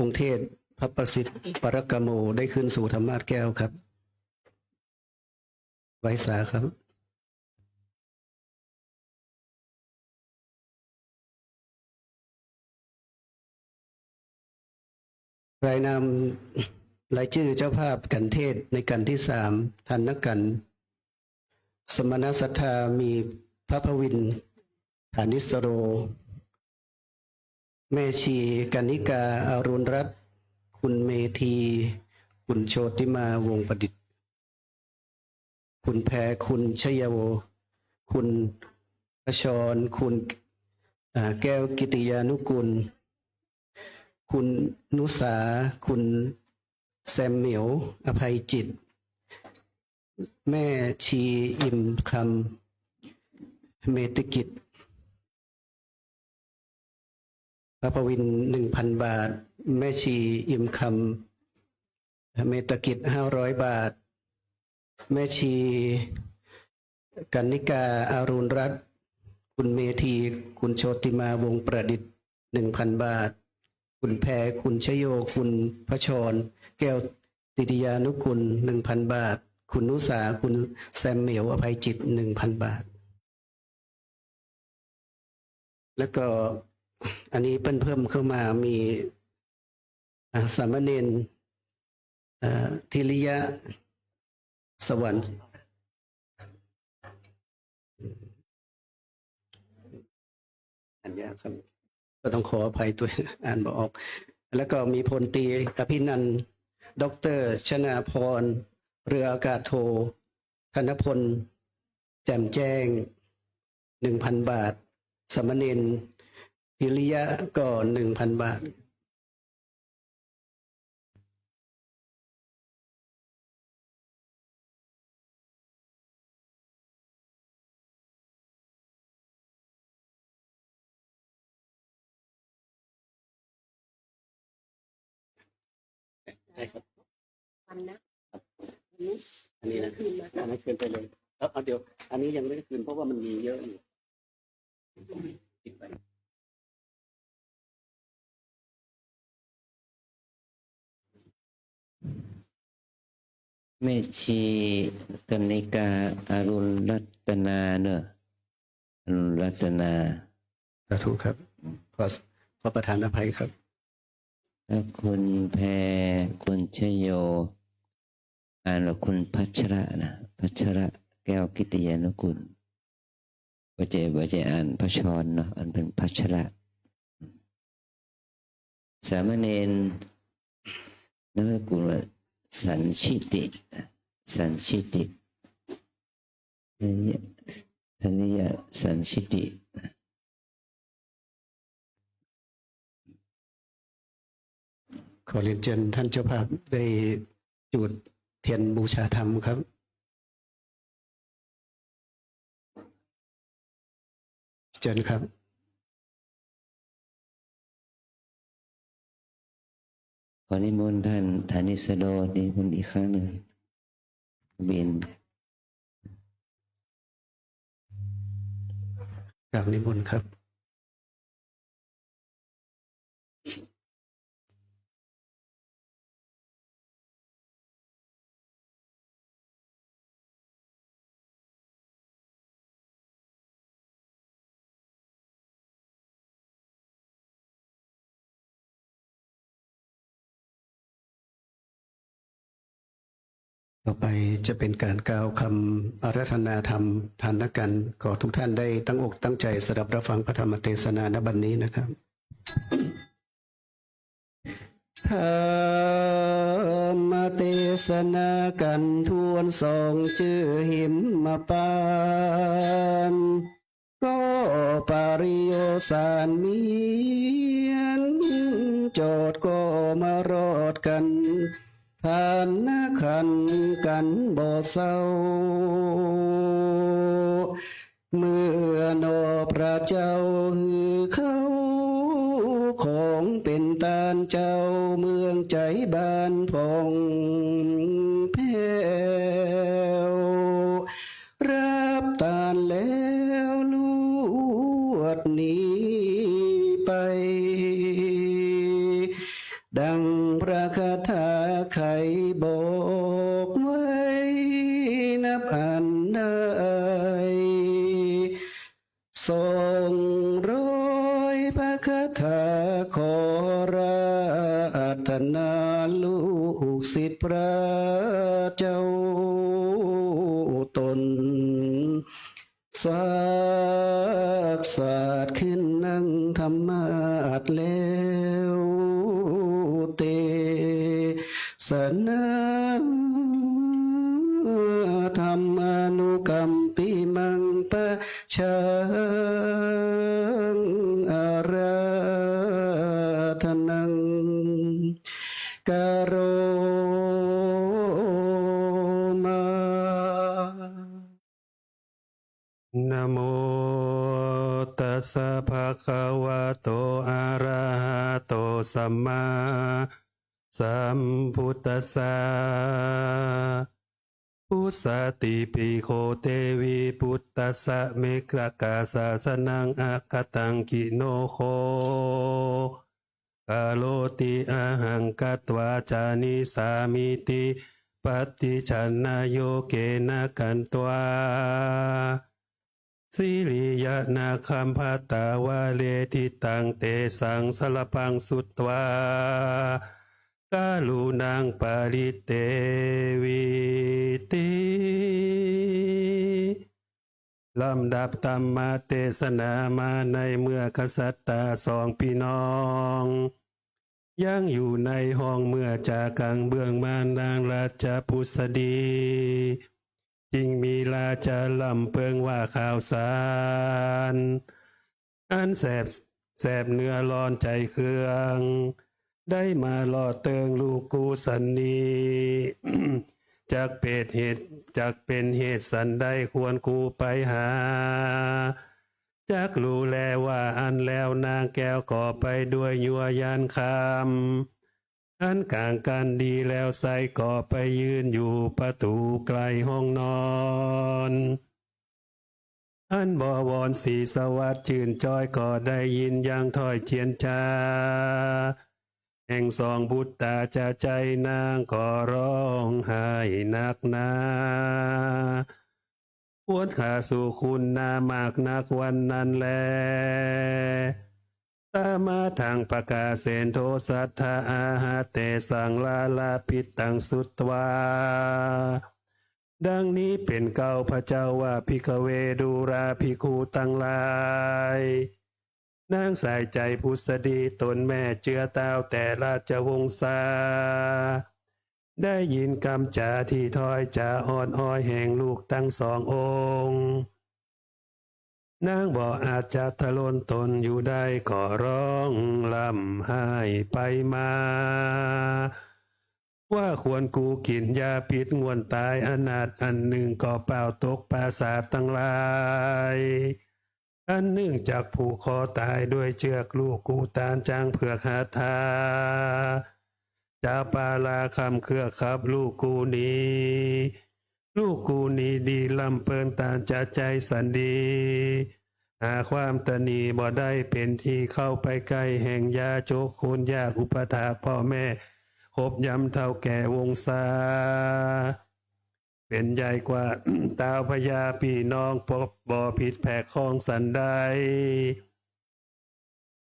องค์เทศน์พระประสิทธิ์ปรักกโม ได้คืนสู่ธรรมาสน์แก้วครับ ไหว้สาครับ รายนามรายจื้อเจ้าภาพขันเทศน์ในขันที่สาม ทานขันธ์ สมณศรัทธามีพระพวิน ฐานิสโร แม่ชีกนิกา อรุณรัตน์ คุณเมธี คุณโชติมา วงศ์ประดิษฐ์ คุณแพร คุณชยโว คุณอชร คุณ อ่า แก้วกิติยานุกูล คุณนุสา คุณแซมเหมียว อภัยจิต แม่ชีอิ่มคำ เมตกิจ พระประวิน หนึ่งพัน บาท แม่ชีอิมคำ เมตกิจ ห้าร้อย บาท แม่ชีกรรณิกา อรุณรัตน์ คุณเมธี คุณโชติมา วงศ์ประดิษฐ์ หนึ่งพัน บาท คุณแพร คุณชโย คุณพระชร แก้วติติยานุกูล หนึ่งพัน บาท คุณนุสา คุณแซมเหมียว อภัยจิต หนึ่งพัน บาท แล้วก็อันนี้เปิ้นเพิ่มเข้ามามี อ่า สามเณร เอ่อ ธิริยะ สวรรค์ อ่านยากครับ ก็ต้องขออภัยด้วย อ่านบ่ออก แล้วก็มีพลตรีอภินันท์ ด็อกเตอร์ชนาภรณ์ เรืออากาศโท ธนพล แจ่มแจ้ง หนึ่งพัน บาท สามเณรพิริยะก็ หนึ่งพัน บาท ได้ครับ วันนะ ครับ อันนี้ อันนี้นะ คืนมา อันนี้คืนไปเลย เอา เอา เดี๋ยว อันนี้ยังไม่ได้คืน เพราะว่ามันมีเยอะอยู่ คิดไป แม่ชีกรรณิกา อรุณรัตนาเนอะ อรุณรัตนา สาธุครับ ขอ ขอประทานอภัยครับ แล้วคุณแพร คุณชโย อ่านว่าคุณพัชระนะ พัชระ แก้วกิติยานุกูล บ่ใจ้ บ่ใจ้อ่านพระชรเนาะ อันเป๋นพัชระ สามเณร นามสกุลว่าสันชิติ สันชิติ ธนิยะ ธนิยะสันชิติ ขอเรียนเชิญท่านเจ้าภาพได้จุดเทียนบูชาธรรมครับ เชิญครับ ขอนิมนต์ท่านฐานิสโด นิมนต์อีกครั้งหนึ่ง บิน กราบนิมนต์ครับ ต่อไปจะเป็นการกล่าวคำอาราธนาธรรมทานกัน ขอทุกท่านได้ตั้งอกตั้งใจสดับรับฟังพระธรรมเตสนา ณ บัดนี้นะครับ ธรรมเตสนากันทวนสองจื้อหิมมาปาน ก็ปริโยสารเมียน จอดก็มารอดกัน ทานนะขันกันบ่เศร้า เมื่อหนอพระเจ้าหื้อเข้า ของเป๋นตานเจ้าเมืองใจ๋บ้านผ่องแผ้ว ฮับตานแล้วลวดหนีไป ดังพระคาถาไขบอกไว้นับอันได้ สองร้อยพระคาถาขออาราธนาลูกศิษย์พระเจ้าตน สากสาดขึ้นนั่งธรรมาสน์แล้ว เตสนาธรรมานุกัมปิมังปะ ชังอาราธนัง กะโรมา นะโม ตัสสะ ภะคะวะโต อะระหะโต สัมมาสัมพุทธัสสะ Pusatipikho devi, buddhassa megakāsāsanaṃ, agataṃ khīṇo kho karoti, ahaṃ katvā jānisāmīti, paṭijānāyogena katvā. Siriyā nāgambhaṇḍā vare, ṭhitaṃ tesaṃ sarapaṃ sutvā, karuṇāṃ paṇidevīti. ลำดับธรรมเทศนามาในเมื่อกษัตริย์สองพี่น้อง ยังอยู่ในห้องเมื่อจากกังเบื้องมานางราชปุสดี จึงมีราชาลำเปิงว่าข่าวสาร อันแสบ แสบเนื้อร้อนใจเคือง ได้มาล่อเติงลูกกูสันนี้ จักเป็นเหตุ จักเป็นเหตุสันใดควรกูไปหา จักฮู้แลว่าอั้นแล้วนางแก้วก็ไปด้วยยัวย่านคำ อันก๋างกั๋นดีแล้วไส้ก็ไปยืนอยู่ประตู๋ใก้ห้องนอน อันบวรศรีสวัสดิ์จื้นจ้อยก็ได้ยินยังถ้อยเจียรจา แห่งสองบุตราจาใจ๋ นางก็ฮ้องไห้นักหนา ปวดขาสู่คุณนามากนักวันนั้นแล ตมาธัง ปะกาเสนโท สัทธา อาหาเตสัง ลาลาภิตัง สุตวา ดังนี้เป๋นเกล้าพระเจ้าว่า ภิกขเว ดูราภิกขุตังหลาย นางสายใจ๋ผุสดีต๋นแม่เจื้อเต้าแต่ราชวงศา ได้ยินกำจ๋าตี้ถ้อยจ๋าอ้อนอ้อยแห่งลูกตังสององค์ นางบ่อาจจะทะลนต๋นอยู่ได้ ก็ฮ้องฮ่ำไห้ไปมา ว่าควรกูกิ๋นยาปิษง่วนต๋ายอนาถ อันนึ่งก็เป่าตกปราสาทตังหลาย อันนึ่งจักผูกคอต๋ายด้วยเจื้อกลูกกูตานจ๊างเผือกหาทา จาวปาลาค่ำเครือขับลูกกูหนี ลูกกูหนีดีลำเปิงตานจะใจ๋สันดี หาความตะหนีบ่ได้ เป๋นตี้เข้าไปใก้แห่งยาจก คนยากอุปถากพ่อแม่ คบยำเฒ่าแก่วงศา เป๋นใหญ่กว่า เต้าพญาปี้น้อง ปกบ่ผิดแผกข้องสันใด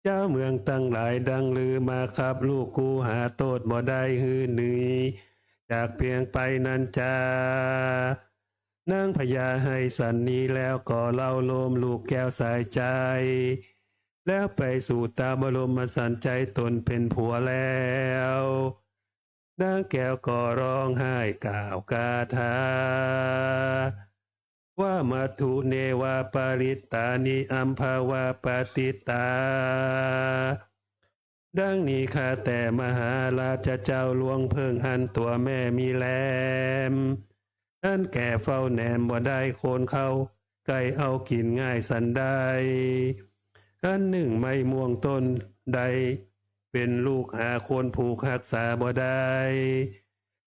จาวเมืองตังหลายดังลือมาขับลูกกูหาโต้ษบ่ได้หื้อหนีจากเปียงไปนั้นจา นางพญาไห้สันนี้แล้วก็เล้าโลมลูกแก้วสายใจ๋ แล้วไปสู่เต้าบรมสันใจ๋ต๋นเป๋นผัวแล้ว นางแก้วก็ฮ้องไห้กล่าวคาถา ว่า มัตถุ เนวะ ปะริตตานิ อัมภวา ปะติตตา ดังนี้ข้าแต่มหาราชเจ้า หลวงเผิงอันตั๋วแม่มีแหลม อันแก่เฝ้าแหนมบ่ได้ คนเข้าใก้เอากิ๋นง่ายสันใด อันนึ่งไม้ม่วงต้นใด เป๋นลูกหาคนผูกฮักษาบ่ได้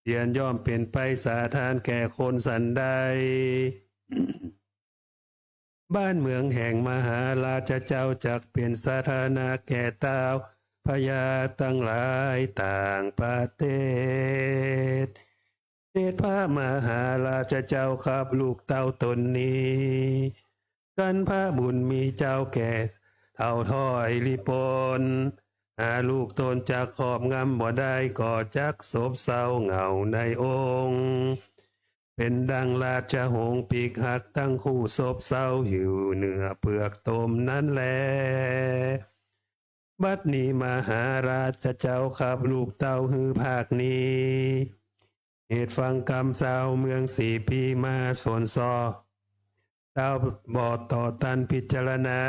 เตียนย่อมเป๋นไปสาทานแก่คนสันใด บ้านเมืองแห่งมหาราชเจ้าจักเป๋นสาธารณะแก่เต้าพญาตังหลายต่างประเทศ เดชพระมหาราชเจ้าครับ ลูกเต้าต๋นนี้ กันพระบุญมีเจ้าแก่เฒ่าถ้อยลิปน หาลูกต๋นจักครอบงำบ่ได้ ก็จักโศกเศร้าเหงาในองค์ เป๋นดังราชหงส์ปีกหัก ตังคู่โศกเศร้าอยู่เหนือเปลือกตมนั้นแล บัดนี้มหาราชเจ้าครับ ลูกเต้าหื้อภาคนี้ เหตุฟังกำชาวเมืองสีพีมาสนซอ เต้าบ่ต่อตันพิจารณา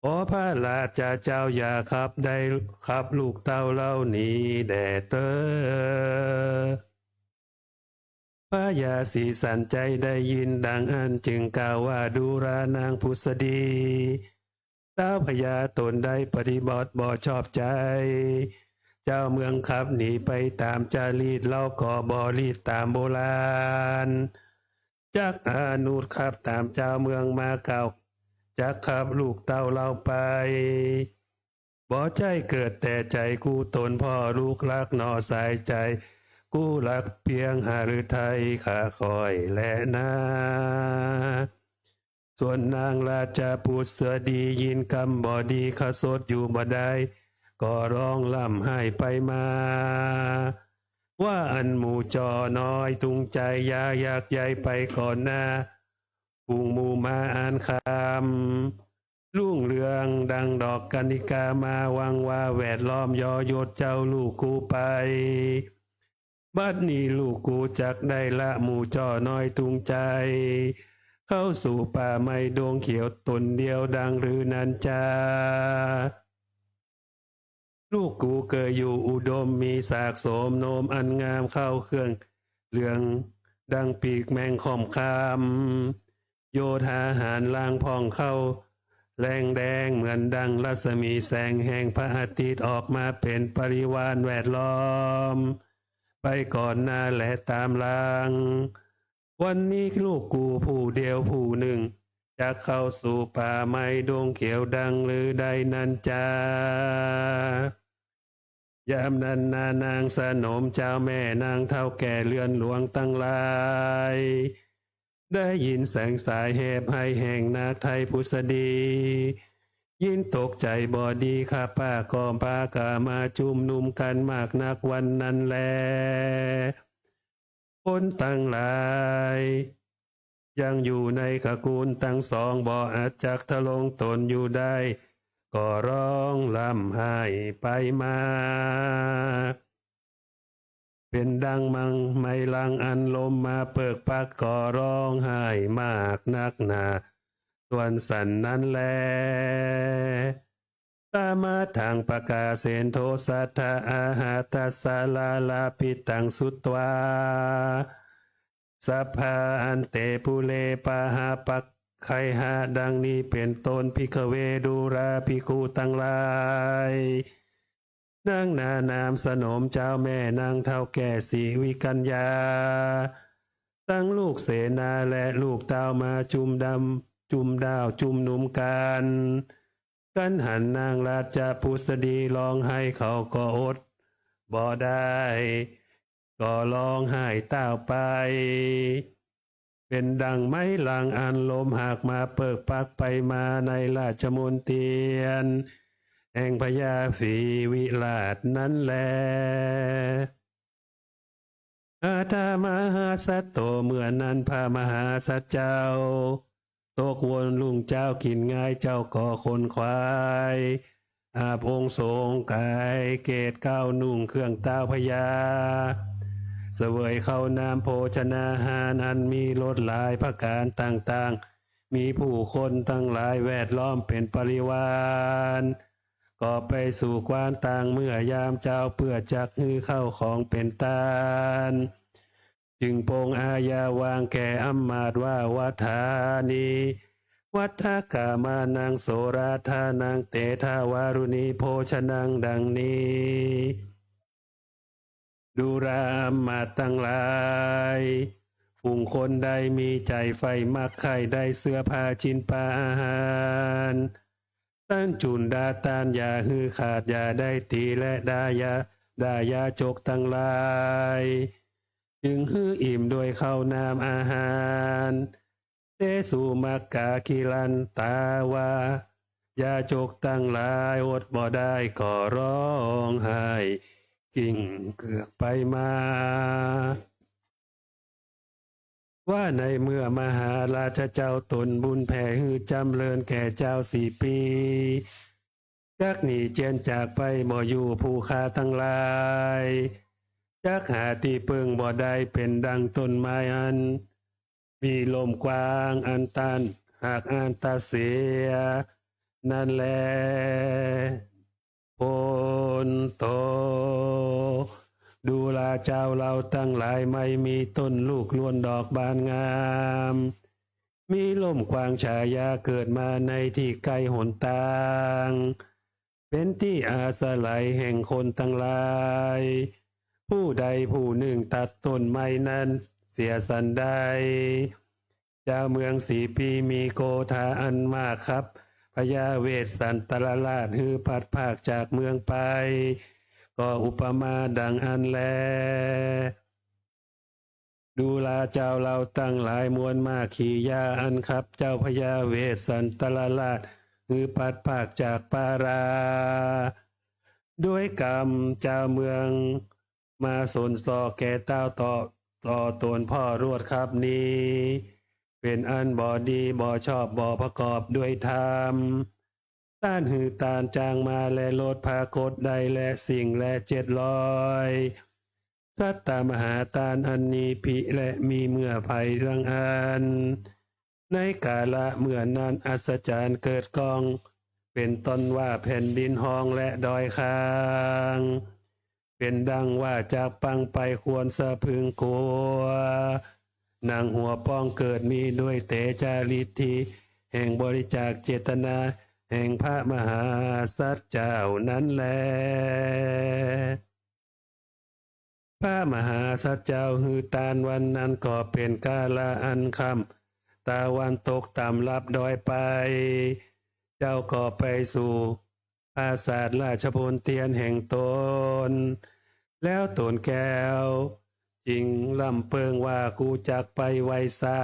ขอพระราชเจ้าอย่าครับได้ครับลูกเต้าเหล่านี้แด่เตอ พญาสีสันใจ๋ได้ยินดังอั้นจึงกล่าวว่า ดูรานางผุสดี ต้าวพญาต๋นได้ปฏิบัติบ่ชอบใจ๋ จาวเมืองขับหนีไปต๋ามจารีต เฮาก็บ่รีดต๋ามโบราณ จักอนุญาตขับต๋ามจาวเมืองมา กล่าวจักขับลูกเต้าเฮาไป บ่ใจ้เกิดแต่ใจ๋กู้ต๋น พ่อลูกฮักหนอสายใจ๋ กู้ฮักเปียงหฤทัยข้าข้อยแลนา ส่วนนางราชผุสดียินกำบ่ดี ขสดอยู่บ่ได้ ก็ฮ้องฮ่ำไห้ไปมา ว่าอั้นหมู่จ้อน้อยตุงใจ๋ อย่าอยากใยไปก่อนหน้า ฝูงหมู่ม้าอันคำ รุ่งเรืองดังดอกกนิกามา วังวาแวดล้อมยอยศเจ้าลูกกูไป บัดนี้ลูกกูจักได้ละหมู่จ้อน้อยตุงใจ๋ เข้าสู่ป่าไม้ดงเขียวต๋นเดียวดังลือนั้นจา ลูกกูเกยอยู่อุดม มีสากโสมโนมอันงาม เข้าเครื่องเหลืองดังปีกแมงค่อมคำ โยธาหาญลางผ่องเข้าแลงแดง เหมือนดังรัศมีแสงแห่งพระอาทิตย์ ออกมาเป๋นปริวารแวดล้อม ไปก่อนหน้าและต๋ามหลัง วันนี้ลูกกูผู้เดียวผู้นึ่ง จักเข้าสู่ป่าไม้ดงเขียวดังลือได้นั้นจา ยามนั้นนานางสนมจาวแม่นางเฒ่าแก่เฮือนหลวงตังหลาย ได้ยินแสงสายแหบไห้แห่งนาคไทยผุสดี ยินตกใจ๋บ่ดี ข้าป้าก็ปากั๋นมาจุมนุมกั๋นมากนักวันนั้นแล คนตังหลาย ยังอยู่ในตระกูลตังสอง บ่อาจจักทรงต๋นอยู่ได้ ก็ฮ้องฮ่ำไห้ไปมา เป๋นดังไม้หลังอันลมมาเปิกปัก ก็ฮ้องไห้มากนักหนา ส่วนสันนั้นแล ตมาธัง ปกาเสนโท สัทธา อาหาตัสสะ ลาลาภิตัง สุตวา สัพพา อันเต ปุเร ปะหะ ปักไขหะ ดังนี้เป๋นต้น ภิกขเว ดูราภิกขุตังหลาย นางนานามสนมจาวแม่นางเฒ่าแก่สิริกัญญา ตังลูกเสนาและลูกเต้ามาจุมดำ จุมด้าวจุมนุมกั๋น กั๋นหันนางราชผุสดีฮ้องไห้ เขาก็อดบ่ได้ ก็ฮ้องไห้ต๋ามไป เป๋นดังไม้หลังอันลมหักมาเปิกปักไปมาในราชมณเฑียร แห่งพญาศรีวิราชนั้นแล อัฏฐมหาสัตโต เมื่อนั้นพระมหาสัตว์เจ้า ตกวันรุ่งเจ๊ากิ๋นงาย เจ้าก็ขนขวาย อาบองค์สรงก๋าย เกศก้าวนุ่งเครื่องต้าวพญา เสวยข้าวน้ำโภชนาหารอันมีรสหลายประก๋านต่างๆ มีผู้คนตังหลายแวดล้อมเป๋นปริวาร ก็ไปสู่กว้านต่างเมื่อยามเจ๊า เปื้อจักหื้อข้าวของเป๋นตาน จึงปรงอาญาวางแก่อำมาตย์ว่า วัฏฐานิ วัฏฐกามานัง โสราธานัง เตถะวารุณี โภชนัง ดังนี้ ดูราอำมาตย์ตังหลาย ฝูงคนใดมีใจ๋ใฝ่มักใค่ได้เสื้อผ้าจินปาอาหาร ต้านจุนดาต้านอย่าหื้อขาด อย่าได้ตี๋และด่ายา ด่ายาจกตังหลาย จึงหื้ออิ่มด้วยข้าวน้ำอาหาร เตสุ มัคคากิรันตาวา ยาจกตังหลายอดบ่ได้ก็ฮ้องไห้ กิ่งเกือกไปมา ว่าในเมื่อมหาราชเจ้าตนบุญแผ่หื้อจ๋ำเริญแก่เจ้าสี่ปี๋ จักหนีเจียนจากไปบ่อยู่ ผู้ข้าตังหลาย จักหาตี้เปิ้งบ่ได้ เป๋นดังต้นไม้อัน มีล่มกว้างอันต้านหักอันตัดเสีย นั้นแล พ้นตก ดูราเจ้าเฮาตังหลาย ไม่มีต้นลูกล้วนดอกบานงาม มีร่มกว้างฉายา เกิดมาในตี้ใก้หนตาง เป๋นตี้อาศัยแห่งคนตังหลาย ผู้ใดผู้นึ่งตัดต้นไม้นั้นเสียสันใด จาวเมืองสีปีมีโกธาอันมาก ขับพญาเวสสันตรราชหื้อพัดพรากจากเมืองไป ก็อุปมาดังอั้นแล ดูราเจ้าเฮาตังหลาย มวลมากขี่ยาอันขับเจ้าพญาเวสสันตรราชหื้อพัดพรากจากปารา ด้วยกำจาวเมืองมาสนส่อแก่เต้าต่อ ต่อต๋นพ่อรวดขับหนี เป๋นอันบ่ดีบ่ชอบบ่ประกอบด้วยธรรม ต้านหื้อต้านจางมาแล ลดผากฏได้แล สิ่งแลเจ็ดร้อย สัตตมหาต้านอันมีพิแลมีเมื่อภัยดังอั้น ในกาละเมื่อนั้น อัศจรรย์เกิดก้อง เป๋นต้นว่าแผ่นดินฮ้องแลดอยคาง เป๋นดังว่าจักปังไปควรสะพรึงกลัว หนังหัวป้องเกิดมีด้วยเตจาฤทธิแห่งบริจาคเจตนาแห่งพระมหาสัตว์เจ้านั้นแล พระมหาสัตว์เจ้าหื้อต้านวันนั้นก็เป๋นกาละอันค่ำตะวันตกต่ำลับดอยไป เจ้าก็ไปสู่ปราสาทราชพลเตียนแห่งต๋น แล้วต๋นแก้วจึงร่ำเปิงว่า กูจักไปไหว้สา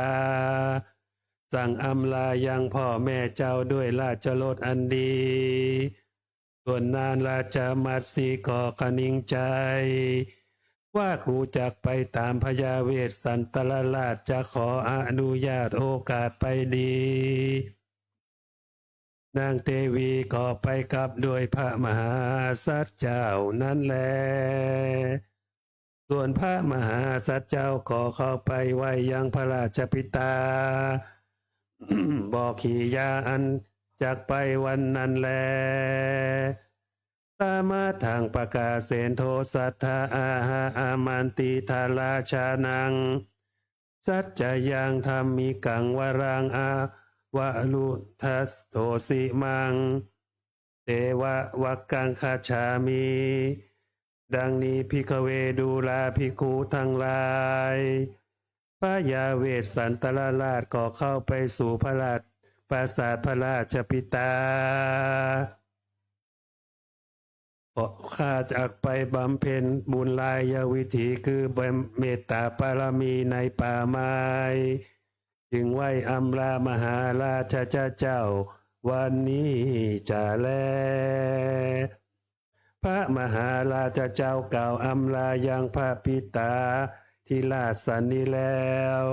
สั่งอำลายังพ่อแม่เจ้าด้วยราชรสอันดี ส่วนนางราชมัตสีก็คะนิงใจ๋ ว่ากูจักไปต๋ามพญาเวสสันตรราช จะขออนุญาตโอกาสไปดี นางเตวีก็ไปกับด้วยพระมหาสัตว์เจ้านั้นแล ส่วนพระมหาสัตว์เจ้าก็เข้าไปไหว้ยังพระราชปิตา บ่ขี่ยาอันจักไปวันนั้นแล ตมาทังปกาเสนโท สัทธาอาหาอามันติทาราชานัง สัจจยังธัมมิกังวรังอวรุทธโสสิมัง เตวะวักกังคัจฉามิ ดังนี้ ภิกขเว ดูราภิกขุทั้งหลาย พญาเวสสันตรราชก็เข้าไปสู่พระราช ปราสาทพระราชปิตา ข้าจักไปบำเพ็ญบุญลายวิถี คือเมตตาปารมีในป่าไม้ จึงไหว้อำลามหาราชเจ้าวันนี้จะแล พระมหาราชเจ้ากล่าวอำลายังพระปิตาธิราชสันนี้แล้ว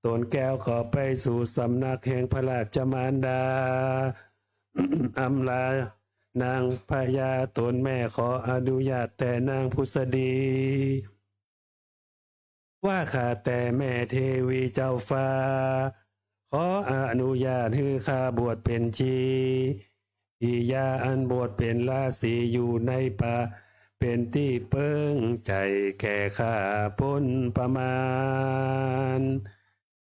ต๋นแก้วก็ไปสู่สำนักแห่งพระราชมารดา อำลานางพญาต๋นแม่ ขออนุญาตแต่นางผุสดี ว่าข้าแต่แม่เทวีเจ้าฟ้า ขออนุญาตหื้อข้าบวชเป๋นชี กิริยาอันบวชเป๋นราศีอยู่ในป่า เป๋นตี้เปิงใจ๋แก่ข้าป๊นประมาณ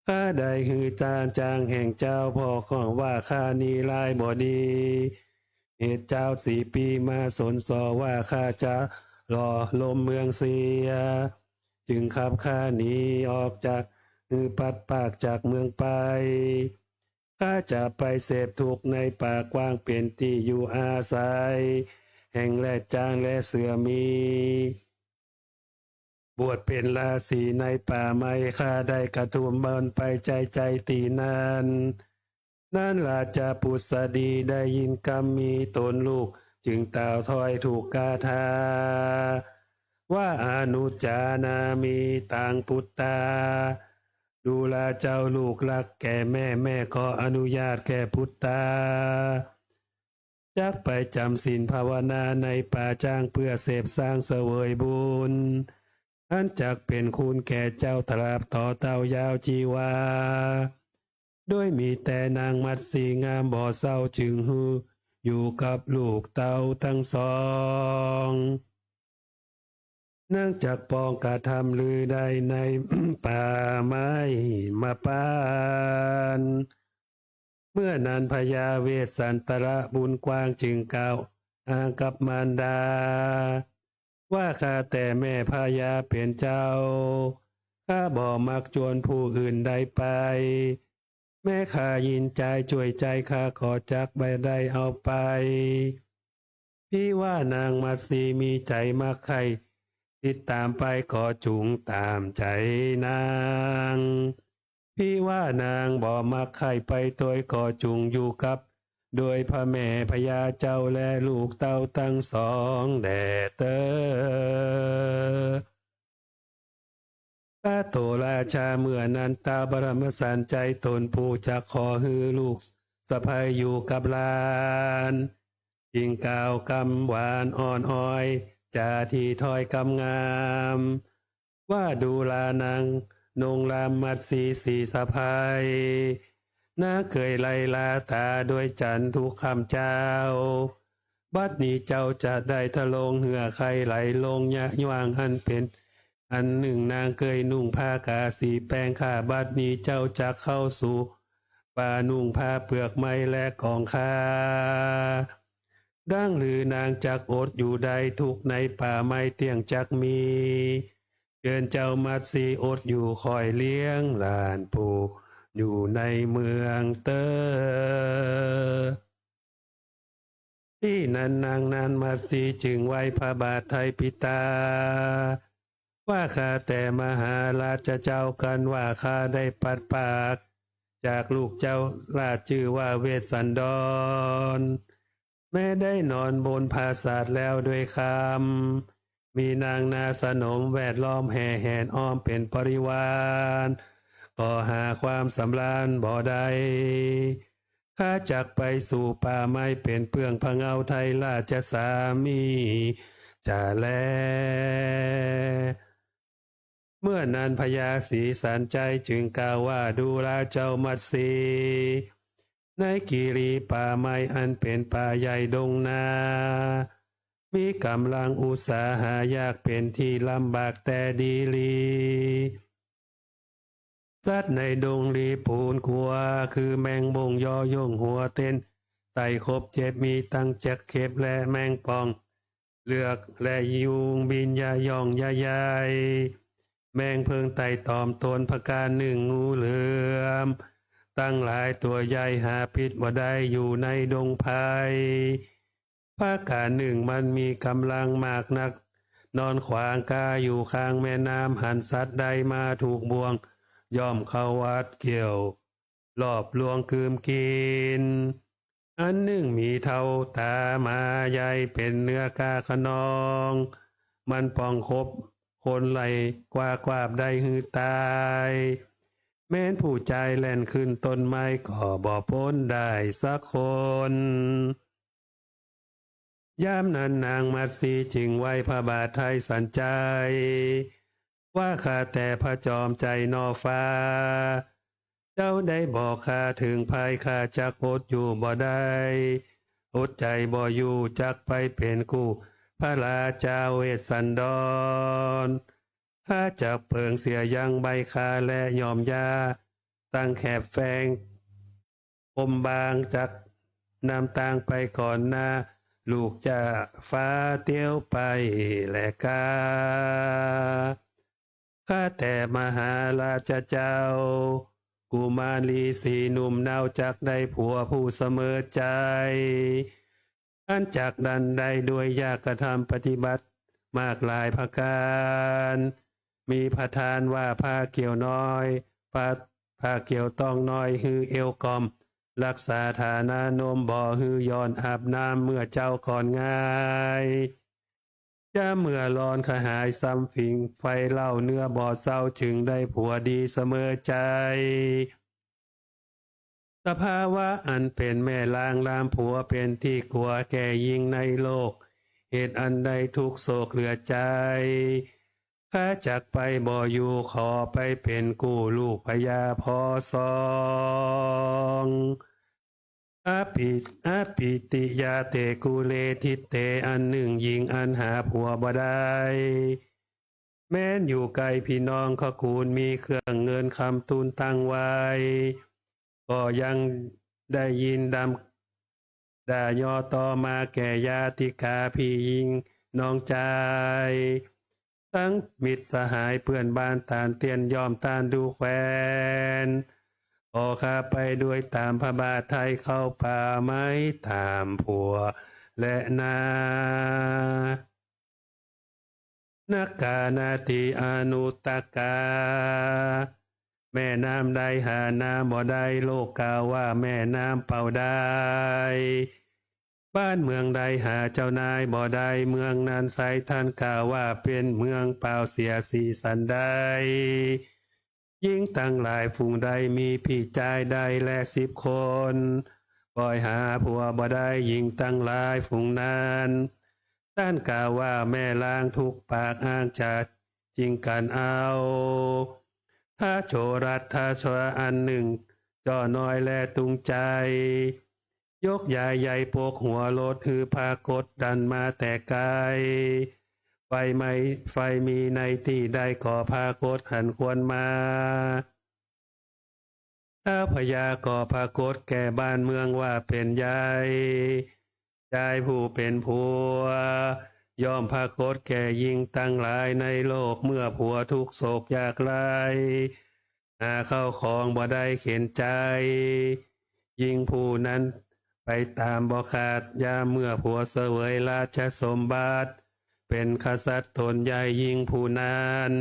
ข้าได้หื้อต้านจางแห่งเจ้าพ่อของว่าข้านี้ร้ายบ่ดี เหตุเจ้าสีปีมาสนส่อว่าข้าจะหล่อลมเมืองเสีย จึงขับข้าหนีออกจาก หื้อพัดพรากจากเมืองไป ข้าจะไปเสพทุกข์ในป่ากว้างเป๋นตี้อยู่อาศัย แห่งแรดจางและเสือมี บวชเป๋นราศีในป่าไม้ ข้าได้กระทำบุญไปใจ๋ใจ๋ตี้นั้น นั้นราชผุสดีได้ยินกำมีต๋นลูก จึงกล่าวถ้อยถูกคาถา ว่า อนุจจานามิตังปุตตา ดูราเจ้าลูกรักแก่แม่ แม่ขออนุญาตแก่ปุตตา จักไปจำศีลภาวนาในป่าจางเปื้อเสพสร้างเสวยบุญ อันจักเป๋นคุณแก่เจ้าตราบต่อเต้ายาวจีวา โดยมีแต่นางมัตสีงามบ่เศร้า จึงหื้ออยู่กับลูกเต้าตังสอง นางจักปองกระทำลือได้ใน ป่าไม้หิมพานต์ เมื่อนั้นพญาเวสสันตระบุญกว้างจึงกล่าวอ้างกับมารดา ว่าข้าแต่แม่พญาเป๋นเจ้า ข้าบ่มักจวนผู้อื่นใดไป แม้ข้ายินจายจ้วยใจ๋ข้าก็จักบ่ได้เอาไป ภิว่านางมัตสีมีใจ๋มักใค่ ติดต๋ามไปก็จุ่งต๋ามใจ๋นาง ภิว่านางบ่มักใค่ไปตวยก็จุ่งอยู่กับ โดยพระแม่พญาเจ้าและลูกเต้าตังสองแด่เต๊อ พระโตราชาเมื่อนั้นตาวบรมสารใจ๋ต๋นผู้จักขอหื้อลูกสะใภ้อยู่กับหลาน จึงกล่าวกำหวานอ่อนอ้อย จาตี้ถ้อยกำงาม ว่าดูรานางนงรามมัตสีสีสะใภ้ นางเกยไล่ลาต๋าโดยจันทร์ทุกค่ำเจ๊า บัดนี้เจ้าจะได้ทรงเหื่อใค่ไหลลงยะหว่างอันเป๋น อันนึ่งนางเกยนุ่งผ้ากาสีแป้งข้า บัดนี้เจ้าจักเข้าสู่ป่านุ่งผ้าเปลือกไม้และกองข้า ดังลือนางจักอดอยู่ได้ ทุกข์ในป่าไม้เตี้ยงจักมี เจิญเจ้ามัตสีอดอยู่ค่อยเลี้ยงหลานผู้อยู่ในเมืองเต๊อ ตี้นั้นนางนางมัตสีจึงไหว้พระบาทไท้ปิตา ว่าข้าแต่มหาราชเจ้า กันว่าข้าได้ปัดปรากจากลูกเจ้าราชจื้อว่าเวสสันดร แม้ได้นอนบนปราสาทแล้วด้วยคำ มีนางนาสนมแวดล้อมแห่แหนอ้อมเป๋นบริวาร ก็หาความสำราญบ่ได้ ข้าจักไปสู่ป่าไม้เป๋นเปื้องผะเงาไท้ราชสามีจะแล เมื่อนั้นพญาสีสันใจ๋จึงกล่าวว่าดูราเจ้ามัตสี ในกิรีป่าไม้อันเป๋นป่าใหญ่ดงนา มีก๋ำลังอุตสาหายากเป๋นตี้ลำบากแต๊ดีหลี สัตว์ในดงลีปูนกั๋ว คือแมงบ้งยอหย่งหัวเต็น ไต่ขบเจ็บ มีตังจักเข็บและแมงป่อง เลือกและยุงบินยะหย่องยะใย แมงเผิงไต่ตอมตนประก๋านนึ่ง งูเหลือมตังหลายตั๋วใหญ่หาปิดบ่ได้อยู่ในดงไพร ประก๋านนึ่งมันมีก๋ำลังมากนัก นอนขวางก๋าอยู่ข้างแม่น้ำ หันสัตว์ใดมาถูกบ่วง ย่อมเข้าวัดเกี่ยว รอบลวงกืมกิ๋น อันนึ่งมีเท่าต๋าหมาใหญ่เป๋นเนื้อก้าคะนอง มันป่องขบคนไล่กว้ากวาบได้หื้อต๋าย แม้นผู้จายแล่นขึ้นต้นไม้ก็บ่ป๊นได้สักคน ยามนั้นนางมัตสีจึงไหว้พระบาทไท้สันใจ๋ ว่าข้าแต่พระจอมใจ๋นอฟ้า เจ้าได้บอกข้าเถิงภัย ข้าจักอดอยู่บ่ได้ อดใจ๋บ่อยู่ จักไปเป๋นกู้พระราชาเวสสันดร ข้าจักเปิงเสียยังใบ้ข่าและย่อมหญ้า ตังแข็บแฟง ผมบางจักนำตางไปก่อนหน้า ลูกจะฟ้าเตียวไปแลกา ข้าแต่มหาราชเจ้า กุมารีสีหนุ่มเนาจักได้ผัวผู้เสมอใจ๋ อันจักดันได้ด้วยยากกระทำปฏิบัติมากหลายประก๋าน มีประธานว่าผ้าเกี่ยวน้อย ผ้า ผ้าเกี่ยวต้องน้อยหื้อเอวก่อม รักษาฐานะนมบ่หื้อหย่อน อาบน้ำเมื่อเจ๊าก่อนง่าย ยามเมื่อร้อนกระหายซ้ำผิงไฟเล่า เนื้อบ่เศร้าจึงได้ผัวดีเสมอใจ๋ สภาวะอันเป๋นแม่ลางลามผัวเป๋นตี้กั๋วแก่ญิงในโลก เหตุอันได้ทุกข์โศกเหลือใจ๋ ข้าจักไปบ่อยู่ ขอไปเป๋นกู้ลูกพญาพอสอง อปิ อปิติยาเตกุเลทิเต อันนึ่งญิงอันหาผัวบ่ได้ แม้นอยู่ไก๋ปี้น้องขะกู๋น มีเครื่องเงินคำตุ๊นตังไว้ ก็ยังได้ยินดำด่าเยาะต่อมาแก่ญาติกา ปี้ญิงน้องจาย ตึงมิตรสหายเปื้อนบ้าน ต้านเตี้ยนย่อมต้านดูแควน ก็ข้าไปด้วยต๋ามพระบาทไท้เข้าป่าไม้ต๋ามผัวและนา นกานาติอนุตกา แม่น้ำใดหาน้ำบ่ได้ โลกกล่าวว่าแม่น้ำเป่าได้ บ้านเมืองใดหาเจ้านายบ่ได้ เมืองนั้นไซร้ต้านกล่าวว่าเป๋นเมืองเปล่าเสีย สีสันใด ญิงตังหลายฝูงใดมีปี้จายได้แลสิบคน บ่หาผัวบ่ได้ ญิงตังหลายฝูงนั้น ต้านกล่าวว่าแม่ล้างทุกปาก อ้างจะจิงกั๋นเอา ทโชรัต ทโชรัตอันนึ่ง จ้อน้อยและตุงใจ๋ ยกยายใหญ่ปกหัวโลด หื้อผากฏดันมาแต่ไก๋ ไฟไหม้ ไฟมีในตี้ใด ก็ผากฏหันควันมา ท้าวพญาก็ผากฏแก่บ้านเมืองว่าเป๋นใหญ่ จายผู้เป๋นผัว ย่อมผากฏแก่ญิงตังหลายในโลก เมื่อผัวทุกข์โศกยากไร้ หาเข้าของบ่ได้เข็ญใจ๋ ญิงผู้นั้นไปต๋ามบ่ขาด ยามเมื่อผัวเสวยราชสมบัติ เป๋นกษัตริย์ต๋นใหญ่ ญิงผู้นั้น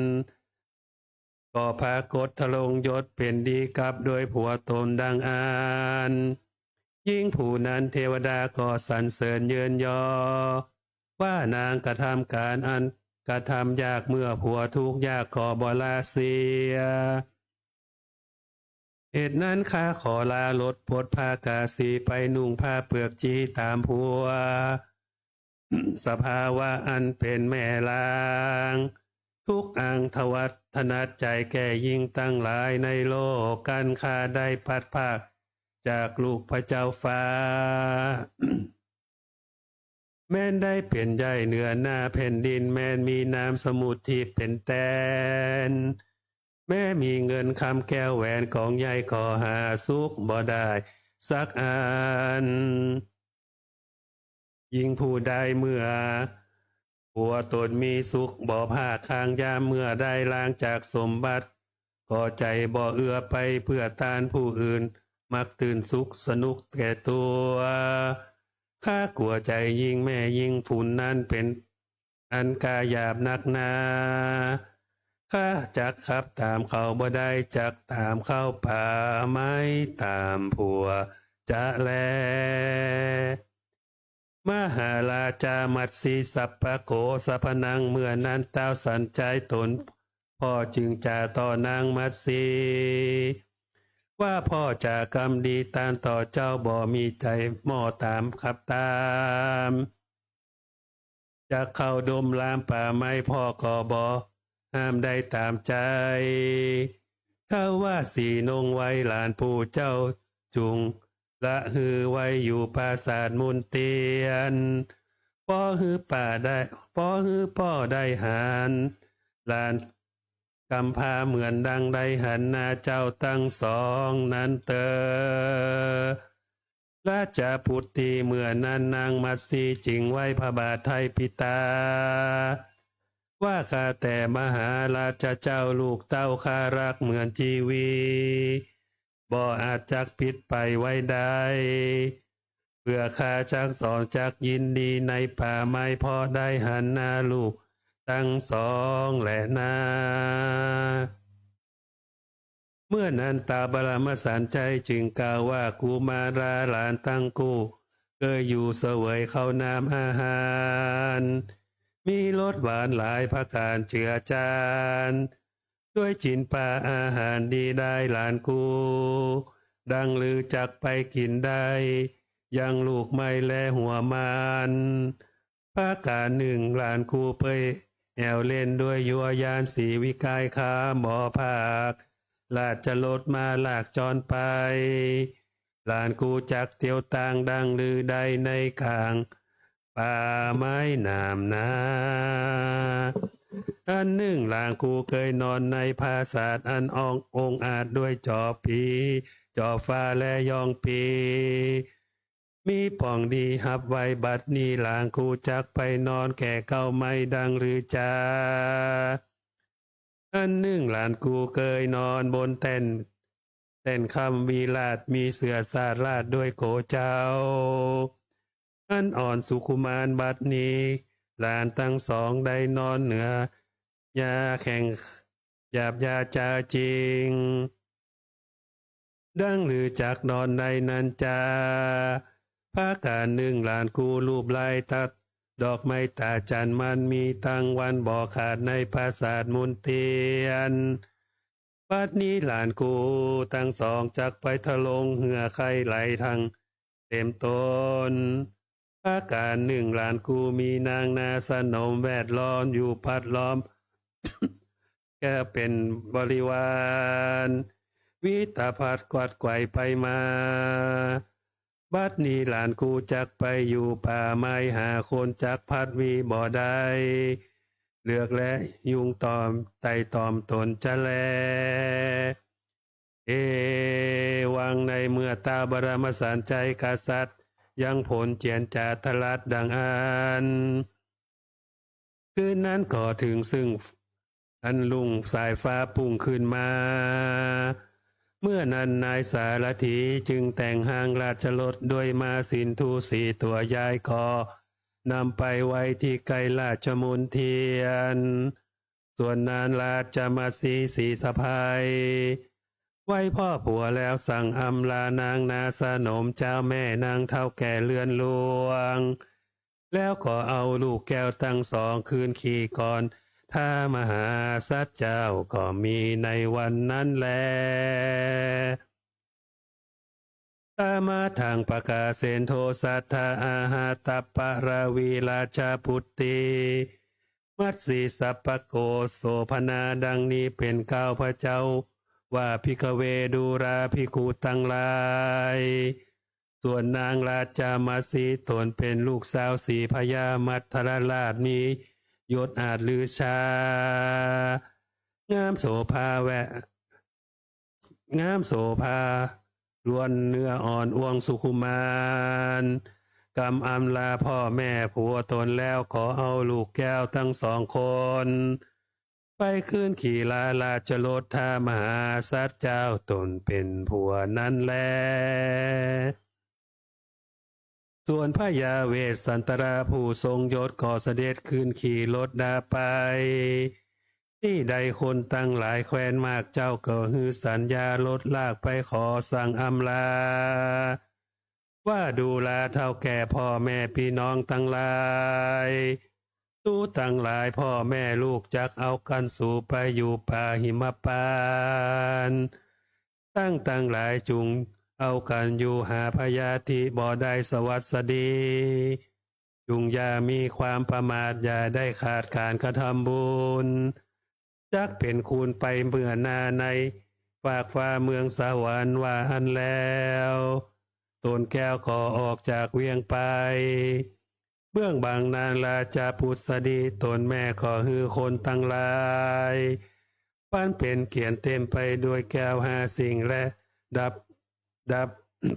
ก็ผากฏทรงยศเป๋นดีกับโดยผัวต๋นดังอั้น ญิงผู้นั้นเทวดาก็สรรเสริญเยินยอ ว่านางกระทำก๋านอันกระทำยาก เมื่อผัวทุกข์ยากก็บ่ละเสีย เหตุนั้นข้าขอลาลดปลดผ้ากาสี ไปนุ่งผ้าเปื้อกจี๋ต๋ามผัว สภาวะอันเป๋นแม่ล้าง ทุกอังทวัตถนัดใจ๋แก่ญิงตังหลายในโลก กั๋นข้าได้พลัดพรากจากลูกพระเจ้าฟ้า แม้นได้เป๋นใหญ่เหนือหน้าแผ่นดิน แม้นมีน้ำสมุทรทิพย์เป๋นแตน แม้มีเงินคำแก้วแหวนของใหญ่ ก็หาสุขบ่ได้สักอัน ญิงผู้ใดเมื่อผัวต๋นมีสุขบ่พลาดคาง ยามเมื่อได้ลางจากสมบัติ ก็ใจ๋บ่เอื้อไปเปื้อต้านผู้อื่น มักตื่นสุขสนุกแก่ตั๋ว ข้ากั๋วใจ๋ญิงแม่ญิงผู้นั้นเป๋นอันกล้าหยาบนักหนา ข้าจักขับต๋ามเขาบ่ได้ จักต๋ามเข้าป่าไม้ต๋ามผัวจะแล มหาราชามัตสีสัพพโกสพนัง เมื่อนั้นต้าวสันใจ๋ต๋นพ่อจึงจ๋าต่อนางมัตสี ว่าพ่อจ๋ากำดีต้านต่อเจ้า บ่มีใจ๋หม้อต๋ามขับต๋าม จักเข้าดมรามป่าไม้ พ่อก็บ่ห้ามได้ต๋ามใจ๋ ทว่าสีนงไว้หลานผู้เจ้าจุ่ง ละหื้อไว้อยู่ปราสาทมนเตียน ปอหื้อป้าได้ ปอหื้อป้อได้หัน หลานกำพร้าเหมือนดังได้หันหน้าเจ้าตังสองนั้นเตอ ราชปุตรี เมื่อนั้นนางมัตสีจึงไหว้พระบาทไท้ปิตา ว่าข้าแต่มหาราชเจ้า ลูกเต้าข้าฮักเหมือนจีวี บ่อาจจักปิดไปไว้ได้ เปื้อข้าจักสองจักยินดีในป่าไม้ เพราะได้หันหน้าลูกตังสองแลนา เมื่อนั้นต้าวบรมสันใจ๋จึงกล่าวว่า กุมาราหลานตังกู้ เกยอยู่เสวยข้าวน้ำอาหาร มีรสหวานหลายประก๋านเจือจาน จ้วยจิ๋นปาอาหารดีได้หลานกู้ ดังลือจักไปกิ๋นได้ ยังลูกไม้และหัวมัน ประก๋านนึ่งหลานกู้เปยแอ่วเล่นด้วยยัวยานสีวิกายคามบ่ภาค ราชรถม้าลากจรไป หลานกู้จักเตียวตางดังลือได้ในก๋างป่าไม้นามนา อันนึ่งหลานกูเกยนอนในปราสาทอันอ่ององอาจด้วยจอบผี จอบฟ้าและย่องปี มีป่องดีฮับไว้ บัดนี้หลานกูจักไปนอนแก่เก๊าไหมดังหรือจา อันนึ่งหลานกูเกยนอนบนแต้น แต้นคำวิราช มีเสื่อสาดราชด้วยโกเจ้า อันอ่อนสุขุมาน บัดนี้หลานตังสองได้นอนเหนือ ยาแข่งหยาบยาจาจริง ดังหรือจักนอนในนั้นจา พระการนึ่งหลานกูลูบไล้ตัดดอกไม้ตาจัน มันมีตั้งวันบ่ขาดในปราสาทมนเตียน บัดนี้หลานกูตังสองจักไปทะลงเหือไข่ไหลทั้งเต็มตน พระการนึ่งหลานกูมีนางนาสนมแวดล้อมอยู่พัดล้อม แก่เป็นบริวาร วิตาพัดกวัดไกวไปมา บัดนี้หลานกูจักไปอยู่ป่าไม้หาคนจักพัดวีบ่ได้ เลือกและยุงตอมไต่ตอมตนจะแล เอวัง ในเมื่อท้าวบรมสารไชยกษัตริย์ยังผลเจียรจาทรัตน์ดังอั้น คืนนั้นก็ถึงซึ่งอันรุ่งสายฟ้าพุ่งขึ้นมา เมื่อนั้นนายสารถีจึงแต่งฮางราชรถด้วยม้าสินธุสี่ตัวยายก็นำไปไว้ที่ใกล้ราชมณเฑียร ส่วนนางราชมัสสีสีสะใภ้ ไหว้พ่อผัวแล้วสั่งอำลานางนาสนมเจ้าแม่นางเฒ่าแก่เรือนหลวง แล้วขอเอาลูกแก้วตังสองคืนขี่ก่อน ท้าวมหาสัตว์เจ้าก็มีในวันนั้นแล ตามาทังปกาเสนโท สัทธาอาหาตัปปะระวีราชปุตติ มัสสีสัปปะโกโสภณา ดังนี้เป๋นเกล้าพระเจ้า ว่า ภิกขเว ดูราภิกขุตังหลาย ส่วนนางราชมัสสีตนเป๋นลูกสาวสีพญามัทธรราช มียศอาจลือชา งามโสภาแวะ งามโสภา ล้วนเนื้ออ่อนอวงสุขุมาน กำอำลาพ่อแม่ผัวตนแล้วขอเอาลูกแก้วตังสองคน ไปคืนขี่ลาราชรถ ท้าวมหาสัตว์เจ้าตนเป๋นผัวนั้นแล ส่วนพญาเวสสันตราผู้ทรงยศก็เสด็จคืนขี่รถดาไป ตี้ใดคนตังหลายแคว้นมากเจ้าก็หื้อสัญญารถลากไปขอสั่งอำลา ว่าดูราเฒ่าแก่พ่อแม่ปี้น้องตังหลาย สูตังหลายพ่อแม่ลูกจักเอากั๋นสูไปอยู่ป่าหิมพานต์ ตั้งตังหลายจุ่งเอากั๋นอยู่หาพยาธิบ่ได้สวัสดี จุ่งอย่ามีความประมาท อย่าได้ขาดก๋านกระทำบุญ จักเป๋นคุณไปเมื่อหน้าในฟากฟ้าเมืองสวรรค์ ว่าอั้นแล้ว ตนแก้วก็ออกจากเวียงไป เบื้องบังนางราชปุตสดีตนแม่ก็หื้อคนตังหลาย ปันเป๋นเกียรติเต๋มไปด้วยแก้วห้าสิ่งและดับ ดับ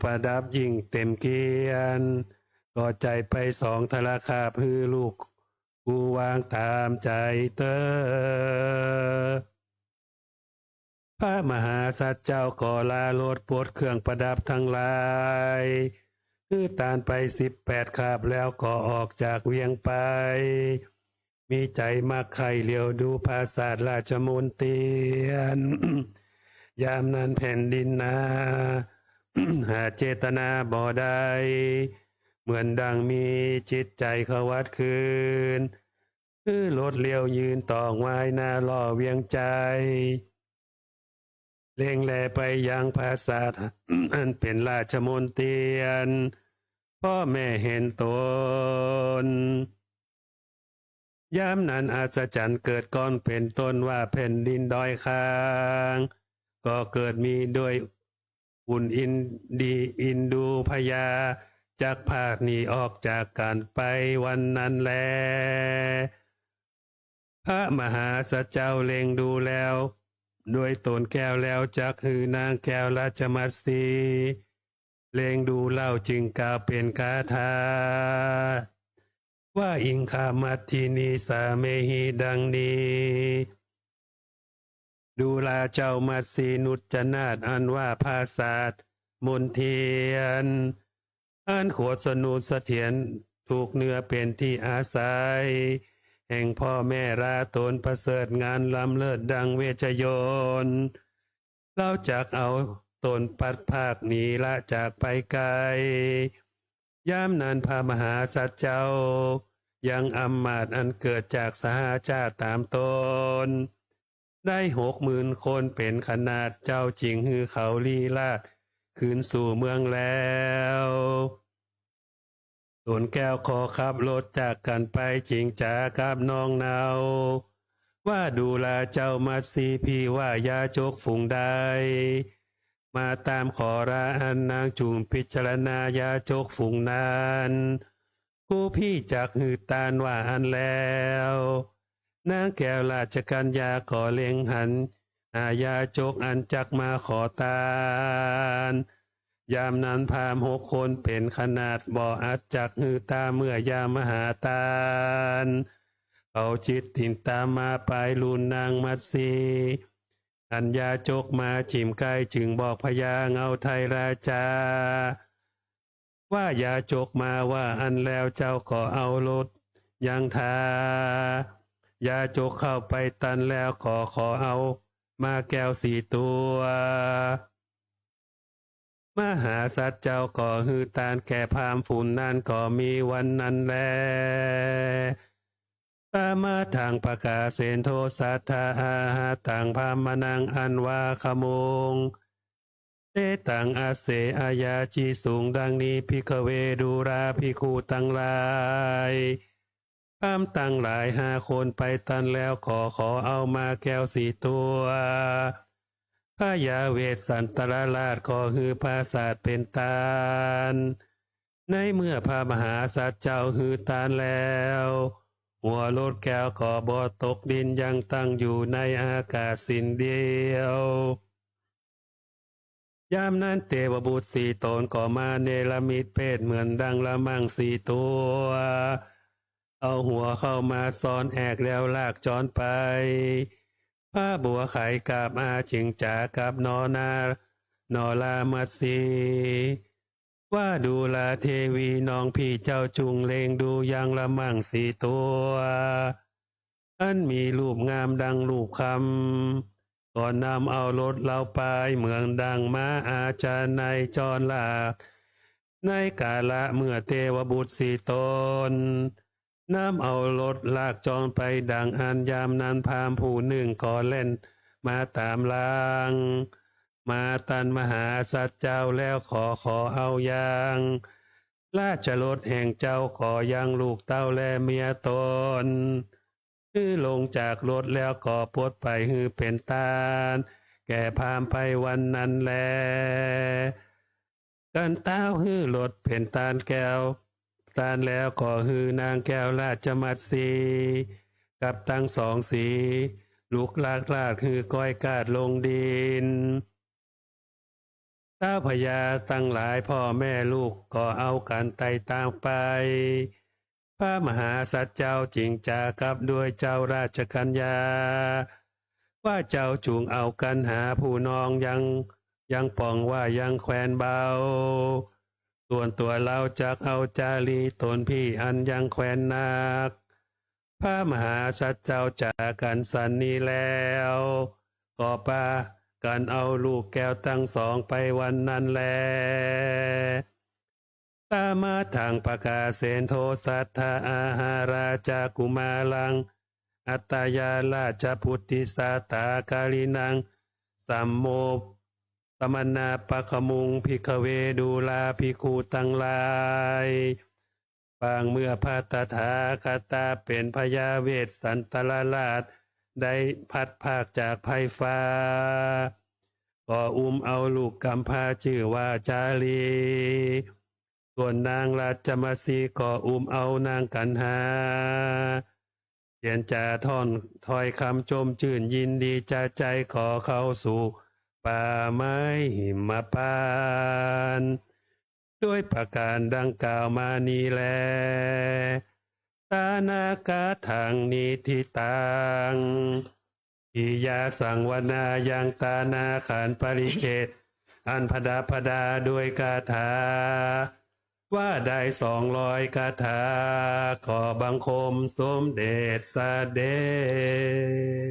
ประดับยิ่งเต๋มเกียรติ ก็ใจ๋ไปสองทรคาบหื้อลูกกูวางต๋ามใจ๋เต๊อะ พระมหาสัตว์เจ้าก็ลารถปลดเครื่องประดับตังหลาย หื้อตานไปสิบแปดคาบแล้วก็ออกจากเวียงไป มีใจ๋มักใค่เหลียวดูปราสาทราชมณเฑียร ยามนั้นแผ่นดินนา หาเจตนาบ่ได้ เหมือนดังมีจิตใจ๋ขวัดคืน หื้อรถเลี้ยวยืนตองวายหน้าล่อเวียงใจ๋ เล็งแลไปยังปราสาท อันเป๋นราชมณเฑียร พ่อแม่เห็นตน ยามนั้นอัศจรรย์เกิดก้อนเป๋นต้นว่าแผ่นดินดอยคาง ก็เกิดมีด้วย อุณอินดีอินดูพญา จักพรากหนีออกจากกั๋นไปวันนั้นแล พระมหาสัจเจ้าเล็งดูแล้ว ด้วยตนแก้วแล้วจักหื้อนางแก้วราชมัตสี เล็งดูเล่าจึงกล่าวเป๋นคาถา ว่า อิงคามัตถินีสาเมหิ ดังนี้ ดูราเจ้ามัตสีนุจนาถ อันว่าผาสาทมนเทียน อันโขดสนุนเสถียร ถูกเนื้อเป๋นตี้อาศัย แห่งพ่อแม่ราตนประเสริฐงานล้ำเลิศดังเวชยนต์ เฮาจักเอาตนปัดพรากหนีละจากไปไกล ยามนั้นพระมหาสัจเจ้ายังอำมาตย์อันเกิดจากสหาชาติต๋ามตน ได้หกหมื่นคนเป๋นขนาด เจ้าจึงหื้อเขาลี้ราชคืนสู่เมืองแล้ว ตนแก้วขอขับรถจากกั๋นไป จึงจ๋ากับน้องเนา ว่า ดูราเจ้ามัตสี พี่ว่ายาจกฝูงใด มาต๋ามขอราอั้น นางจุ่งพิจารณายาจกฝูงนั้น กู้พี่จักหื้อตาน ว่าอั้นแล้ว นางแก้วราชกัญญาก็เล็งหันหายาจกอันจักมาขอตาน ยามนั้นพราหมณ์หกคนเป๋นขนาดบ่อัดจักหื้อตาน เมื่อยามมาหาตาน เขาจิตติดต๋ามมาปายลูนนางมัตสี หันยาจกมาจิ่มใก้ จึงบอกพญาเงาไทยราชา ว่ายาจกมา ว่าอั้นแล้วเจ้าก็เอารถยังทา ยาจกเข้าไปตันแล้วก็ขอเอามาแก้วสี่ตั๋ว มหาสัจเจ้าก็หื้อตานแก่พราหมณ์ฝูงนั้น ก็มีวันนั้นแล ตมาทัง ปกาเสนโท สัตถาอาหาตัง พราหมณัง อันว่าขโมง เตตัง อเส อายาจิสุง ดังนี้ ภิกขเว ดูราภิกขุตังหลาย พราหมณ์ตังหลายห้าคนไปตันแล้วก็ขอเอามาแก้วสี่ตั๋ว พญาเวสสันตรราชก็หื้อผาสาทเป๋นตาน ในเมื่อพระมหาสัจเจ้าหื้อตานแล้ว หัวรถแก้วก็บ่ตกดิน ยังตั้งอยู่ในอากาศสิ้นเดียว ยามนั้นเตวบุตรสี่ต๋นก็มาเนรมิตเพศเหมือนดังละมั่งสี่ตั๋ว เอาหัวเข้ามาซ่อนแอกแล้วลากจรไป พระบัวไขกราบอาจึงจ๋ากับนอนา นอรามัตสี ว่า ดูราเทวีน้องพี่เจ้าจุ่งเล็งดูยังละมั่งสี่ตั๋ว อันมีรูปงามดังรูปคำ ก็นำเอารถเฮาไปเหมือนดังม้าอาชาไนยจรลาก ในกาละเมื่อเตวบุตรสี่ต๋น นำเอารถลากจรไปดังอั้น ยามนั้นพราหมณ์ผู้นึ่งก็แล่นมาต๋ามหลัง มาตันมหาสัจเจ้าแล้วขอ ขอเอายังราชรถแห่งเจ้า ขอยังลูกเต้าและเมียต๋น หื้อลงจากรถแล้วก็ปลดไปหื้อเป๋นตานแก่พราหมณ์ไปวันนั้นแล กันเต๊าหื้อรถเป๋นตานแก้ว ตานแล้วก็หื้อนางแก้วราชมัตสี กับตังสองสี ลุกลากลาดหื้อก้อยกาดลงดิน เต๊าพญาตังหลายพ่อแม่ลูกก็เอากั๋นไต่ตางไป พระมหาสัจเจ้าจึงจ๋ากับด้วยเจ้าราชกัญญา ว่าเจ้าจุ่งเอากั๋นหาผู้นองยัง ยังป่องว่ายังแควนเบา ส่วนตั๋วเฮาจักเอาจารีต๋นพี่อันยังแควนหนัก พระมหาสัจเจ้าจ๋ากั๋นสันนี้แล้ว ก็ปากั๋นเอาลูกแก้วตังสองไปวันนั้นแล ตมาทังปกาเสนโท สัตถาอาหาราจะกุมารัง อัตตายาราชปุตติสาตากาลินัง สัมโม สมณะปะคะมุง ภิกขเว ดูราภิกขุตังหลาย ปางเมื่อพระตถาคตะเป๋นพญาเวสสันตรราช ได้พัดพรากจากไพร่ฟ้า ก็อุ้มเอาลูกกำพร้าจื้อว่าจารี ส่วนนางราชมัตสีก็อุ้มเอานางกัณหา เจียรจาถ้อยคำจมจื้นยินดีจะใจ๋ ขอเข้าสู่ป่าไม้หิมพานต์ ด้วยประการดังกล่าวมานี้แล ตานาคาถัง นิฏฐิตัง ปิยสังวนายัง ตานาคารปริเฉด อันประดับประดาด้วยคาถา ว่าได้สองร้อยคาถา ขอบังคมสมเด็จเสด็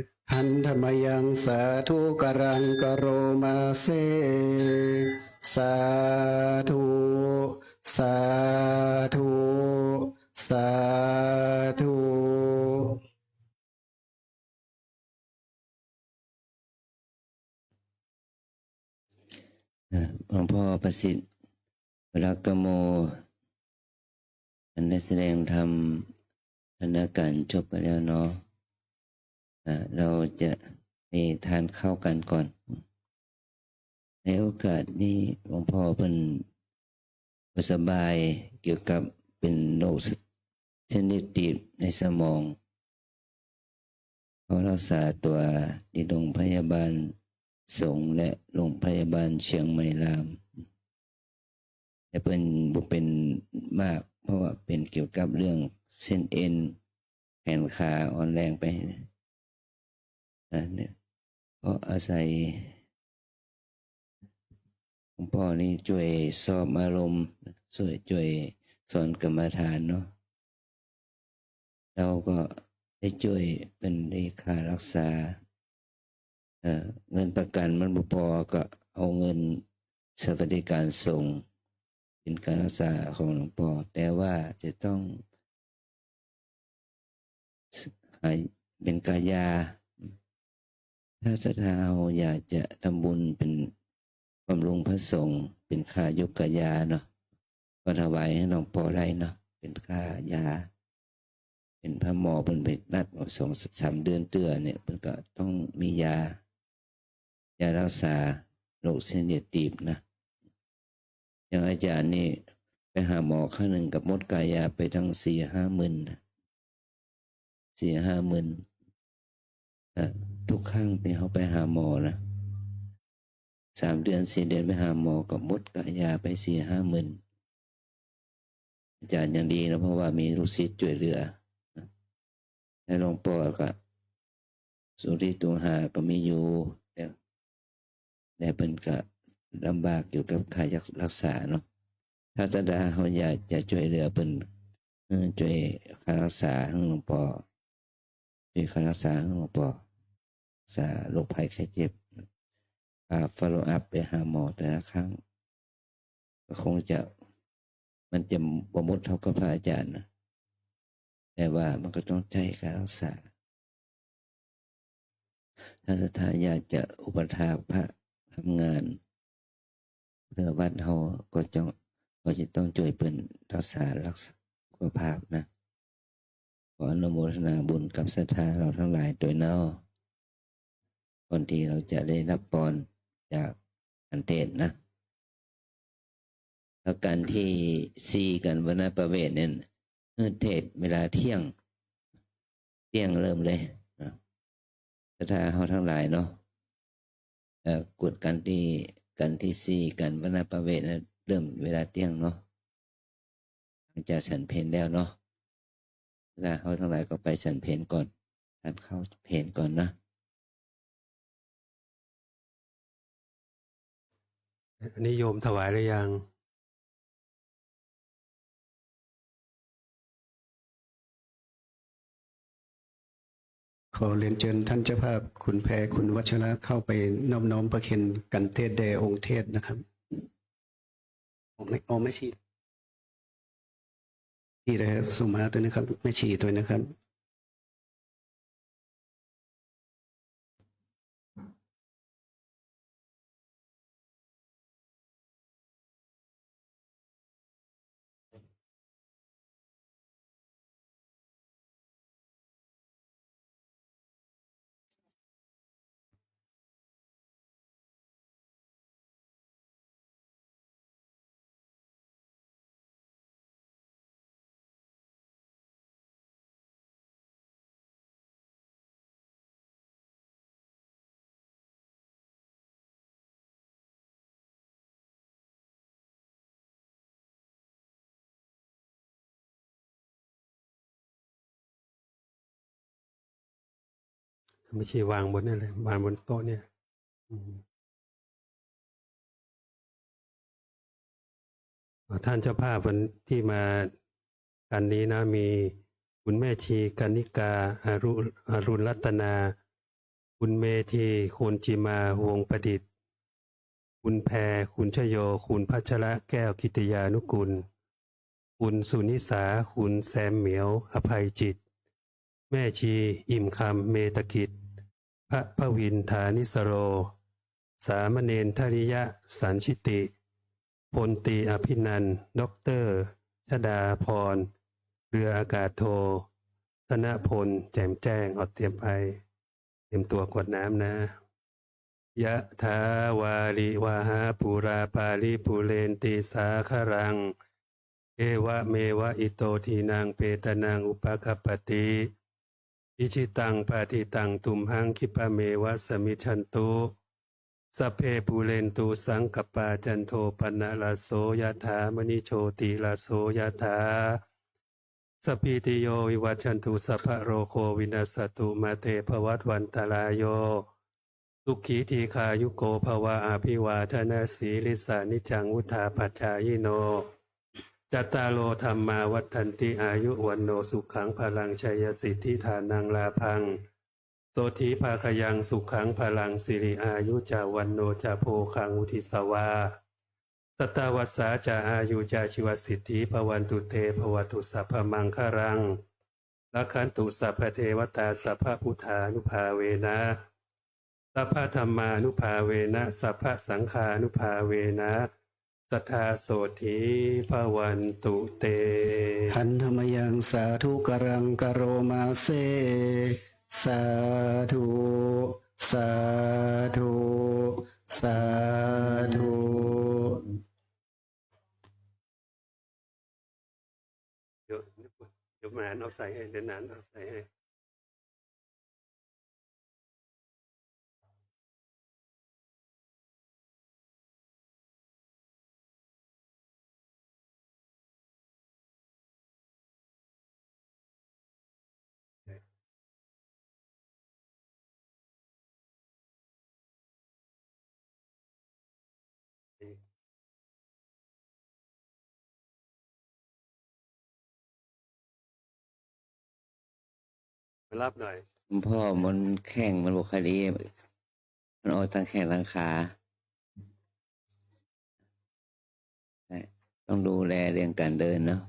จ Handa mayaṃ sādhukaraṃ karoma se. สาธุ สาธุ สาธุ อ่า หลวงพ่อประสิทธิ์ วรกโม ท่านได้แสดงธรรม แถลงการจบไปแล้วเนาะ อ่า เราจะไปทานข้าวกันก่อน ในโอกาสนี้หลวงพ่อเปิ้นบ่สบายเกี่ยวกับเป๋นโรคเส้นเลือดตีบในสมอง เขารักษาตั๋วตี้โรงพยาบาลสงฆ์และโรงพยาบาลเชียงใหม่ราม แต่เปิ้นบ่เป๋นมาก เพราะว่าเป๋นเกี่ยวกับเรื่องเส้นเอ็น แขนขาอ่อนแรงไป นะเนี่ย เพราะอาศัยหลวงพ่อนี่จ้วยซอบอารมณ์ จ้วย จ้วยสอนกรรมฐานเนาะ เฮาก็ได้จ้วยเปิ้นได้ค่ารักษา เอ่อ เงินประกั๋นมันบ่ปอ ก็เอาเงินสวัสดิการสงฆ์เป๋นการรักษาของหลวงพ่อ แต่ว่าจะต้อง หาย เป๋นค่ายา ถ้าศรัทธาเฮาอยากจะทำบุญเป๋นบำรุงพระสงฆ์ เป๋นค่ายกค่ายาเนาะ ก็ถวายหื้อหลวงพ่อได้เนาะ เป๋นค่ายา เป๋นพระหมอเปิ้นไปนัดว่าสองสามเดือนเตื้อเนี่ย เปิ้นก็ต้องมียา ยารักษาโรคเส้นเลือดตีบนะ อย่างอาจ๋ารย์นี่ไปหาหมอครั้งนึ่งก็หมดค่ายาไปตั้งสี่ห้าหมื่นนะ สี่ห้าหมื่น เอ่อ ทุกครั้งตี้เฮาไปหาหมอนะ สามเดือนสี่เดือนไปหาหมอก็หมดค่ายาไปสี่ห้าหมื่น อาจ๋ารย์ยังดีนะ เพราะว่ามีลูกศิษย์จ้วยเหลือ แล้วหลวงป้อก็สุริตุหาก็มีอยู่ แต่ แต่เปิ้นก็ลำบากอยู่กับค่ารักษาเนาะ ถ้าศรัทธาเฮาอยากจะจ้วยเหลือเปิ้น เออ จ้วยค่ารักษาหื้อหลวงป้อ จ้วยค่ารักษาหื้อหลวงป้อ รักษาโรคภัยไข้เจ็บ ค่า follow up ไปหาหมอแต่ละครั้ง ก็คงจะ มันจะบ่หมดเท่ากับพระอาจ๋ารย์นะ แต่ว่ามันก็ต้องใจ๊ค่ารักษา ถ้าศรัทธาอยากจะอุปถากพระทำงาน เพื่อวัดเฮาก็จะ ก็จะต้องจ้วยเปิ้นรักษา รักษาสุขภาพนะ ขออนุโมทนาบุญกับศรัทธาเฮาตังหลายตวยเนาะ ก่อนตี้เฮาจะได้ฮับปอนจากก๋านเตสน์นะ แล้วก๋านตี้สี่ ก๋านวรรณประเวทเนี่ย หื้อเตสน์เวลาเตี้ยง เตี้ยงเริ่มเลยนะ ศรัทธาเฮาตังหลายเนาะ เอ่อ กวดก๋านตี้ ก๋านตี้สี่ ก๋านวรรณประเวทนะ เริ่มเวลาเตี้ยงเนาะ หลังจากฉันเพลแล้วเนาะ ศรัทธาเฮาตังหลายก็ไปฉันเพลก่อน ทานข้าวเพลก่อนนะ อันนี้โยมถวายหรือยัง ขอเรียนเชิญท่านเจ้าภาพ คุณแพร คุณวัชระ เข้าไปนอบน้อมประเคนก๋านเตสน์แด่องค์เตสน์นะครับ อ๋อ แม่ อ๋อ แม่ชี ดีเลยครับ ส่งมาตวยนะครับ แม่ชีตวยนะครับ ไม่ใช่วางบนนั่นเลย วางบนโต๊ะเนี่ย อืม อ่า ท่านเจ้าภาพวันที่มากันนี้นะ มีคุณแม่ชีกนิกา อรุ อรุณรัตนา คุณเมธี คุณจิมา วงศ์ประดิษฐ์ คุณแพร คุณชโย คุณพัชระแก้ว กิตติยานุกูล คุณสุนิสา คุณแซมเหมียว อภัยจิต แม่ชี อิ่มคำ เมตกิจ พระพวิน ฐานิสโร สามเณร ทริยะ สันชิติ พลตรี อภินันท์ ด็อกเตอร์ ชดาพร เรืออากาศโท ธนพล แจ่มแจ้ง เอาเตรียมไป เตรียมตัวกรวดน้ำนะ ยะถา วาริวะหา ปูรา ปาริปูเรนติ สาคะรัง เอวะเมวะ อิโต ทินัง เปตานัง อุปะกัปปติ อิจิตัง ปะฏิตัง ตุมหัง คิปะเมวะ สะมิชชันตุ สัพเพ ปูเรนตุ สังกัปปา จันโท ปะนะระโส ยะถา มะณิโชติระโส ยะถา สัพพีติโย วิวัชชันตุ สัพพะโรโค วินัสสะตุ มาเต ภะวัตวันตะราโย สุขี ทีฆายุโก ภะวะ อะภิวาทะนะสีลิสสะ นิจจัง วุฑฒาปะจายิโน จัตตาโร ธัมมา วัฑฒันติ อายุ วัณโณ สุขัง พะลัง ชัยสิทธิ ฐานัง ลาภัง โสตถี ภาคะยัง สุขัง พะลัง สิริ อายุ จะ วัณโณ จะ โภคัง วุฑฒิสวา สัตตะวัสสา จะ อายุ จะ ชีวสิทธิ ภะวันตุ เต ภะวะตุ สัพพะมังคะลัง รักขันตุ สัพพะเทวะตา สัพพะพุทธานุภาเวนะ สัพพะธัมมานุภาเวนะ สัพพะสังฆานุภาเวนะ สัทธา โสตถี ภะวันตุ เต หันทะมะยัง สาธุกะรัง กะโรมาเส สาธุ สาธุ สาธุ เดี๋ยว เดี๋ยวหมานเอาใส่ให้ เดี๋ยวหนานเอาใส่ให้ มารับหน่อย หลวงพ่อมันแข้งมันบ่ค่อยดี มันออกตางแข้งตางขา ต้องดูแลเรื่องการเดินเนาะ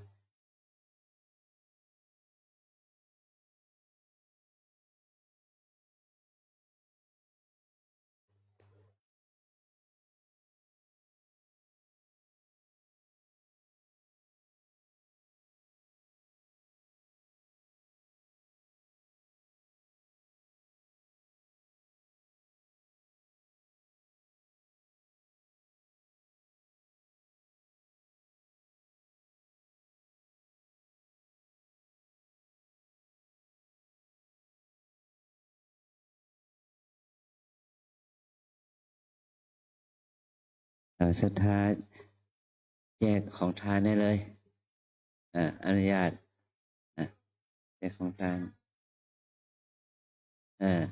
อ่า ศรัทธาแจกของทานได้เลย อ่า อนุญาต อ่า แจกของทาน อ่า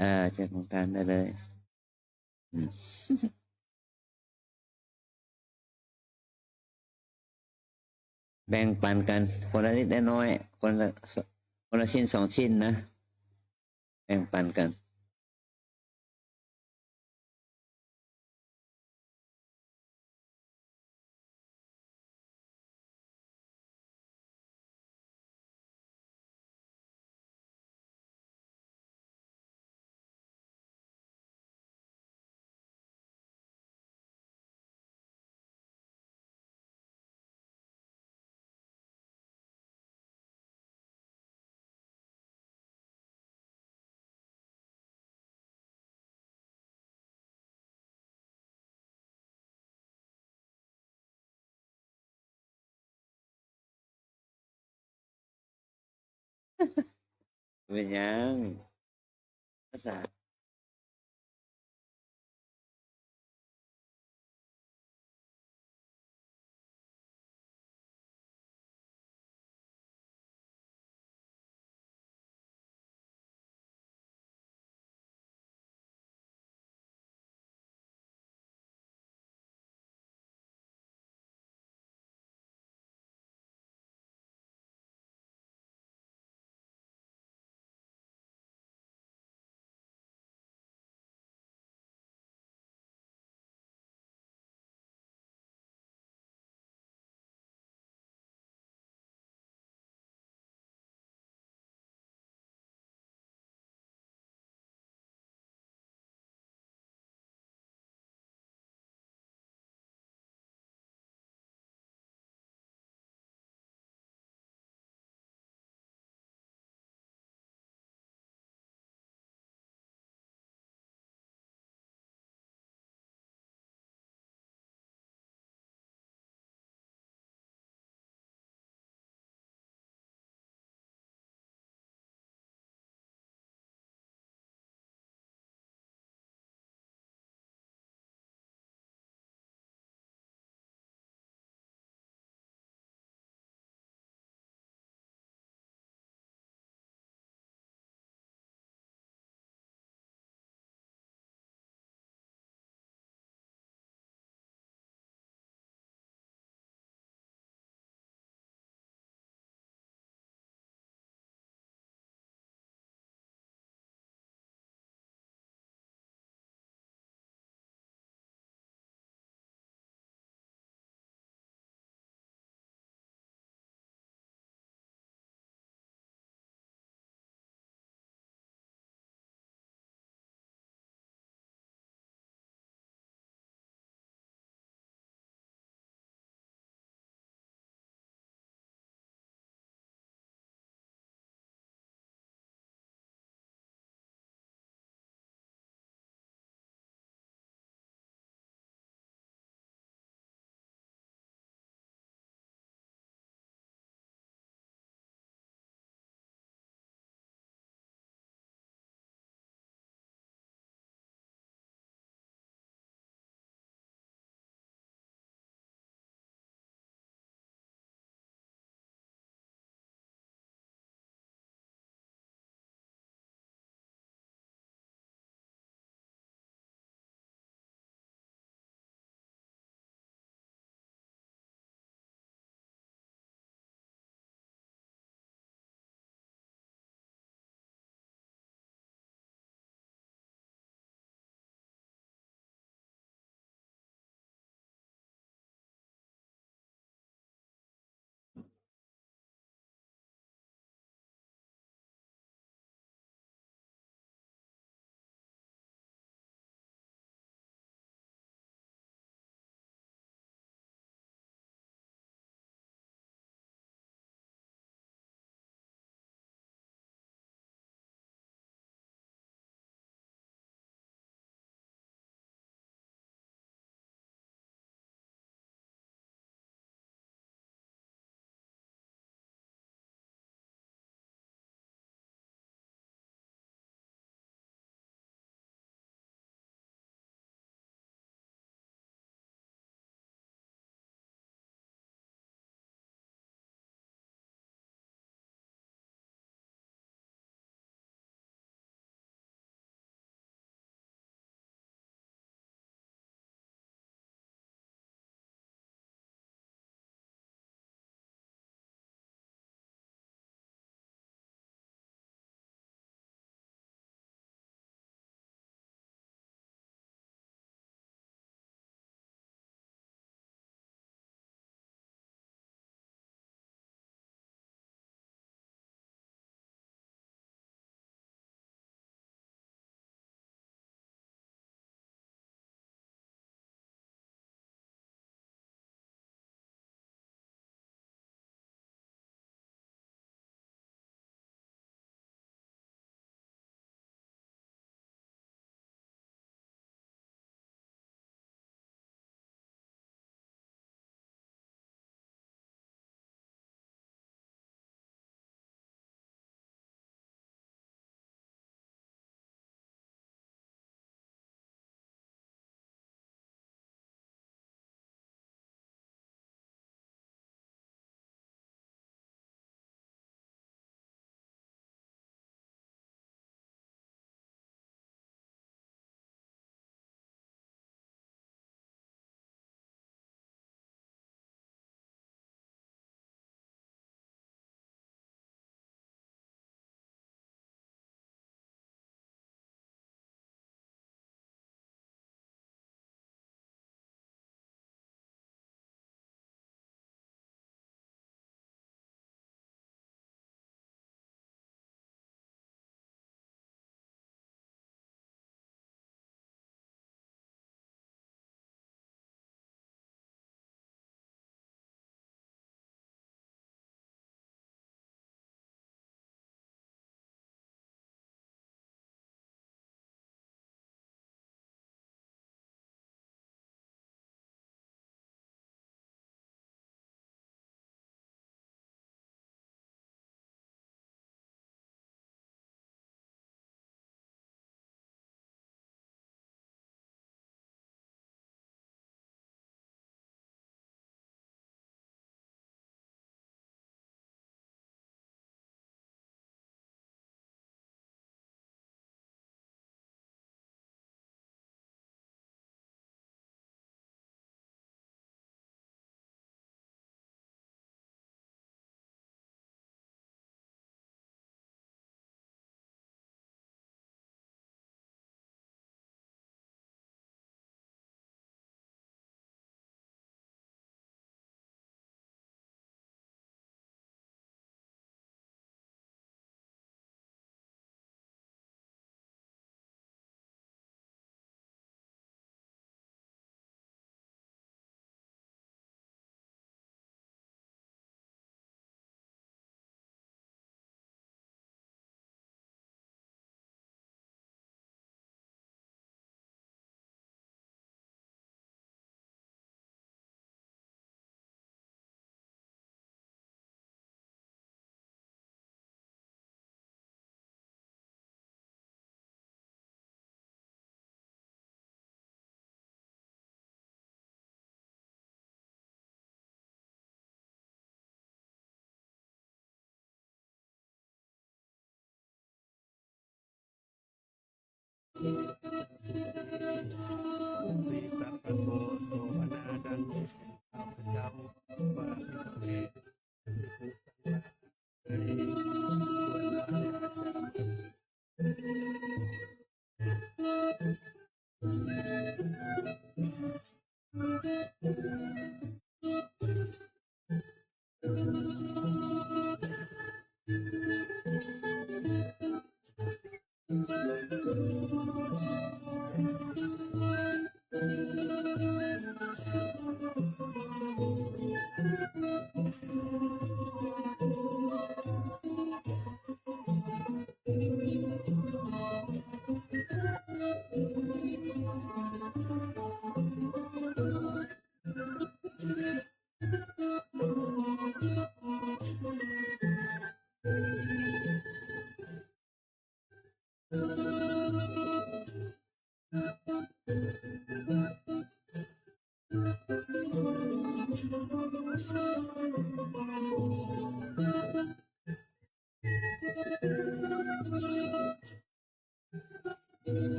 อ่า แจกของทานได้เลย อืม แบ่งปันกัน คนละนิดละน้อย คนละ คนละชิ้นสองชิ้นนะ แบ่งปันกัน เป็นหยัง ภาษา มีสัพพะโต โสภณา ดังนี้ ข้าพเจ้า พระภิกษุณี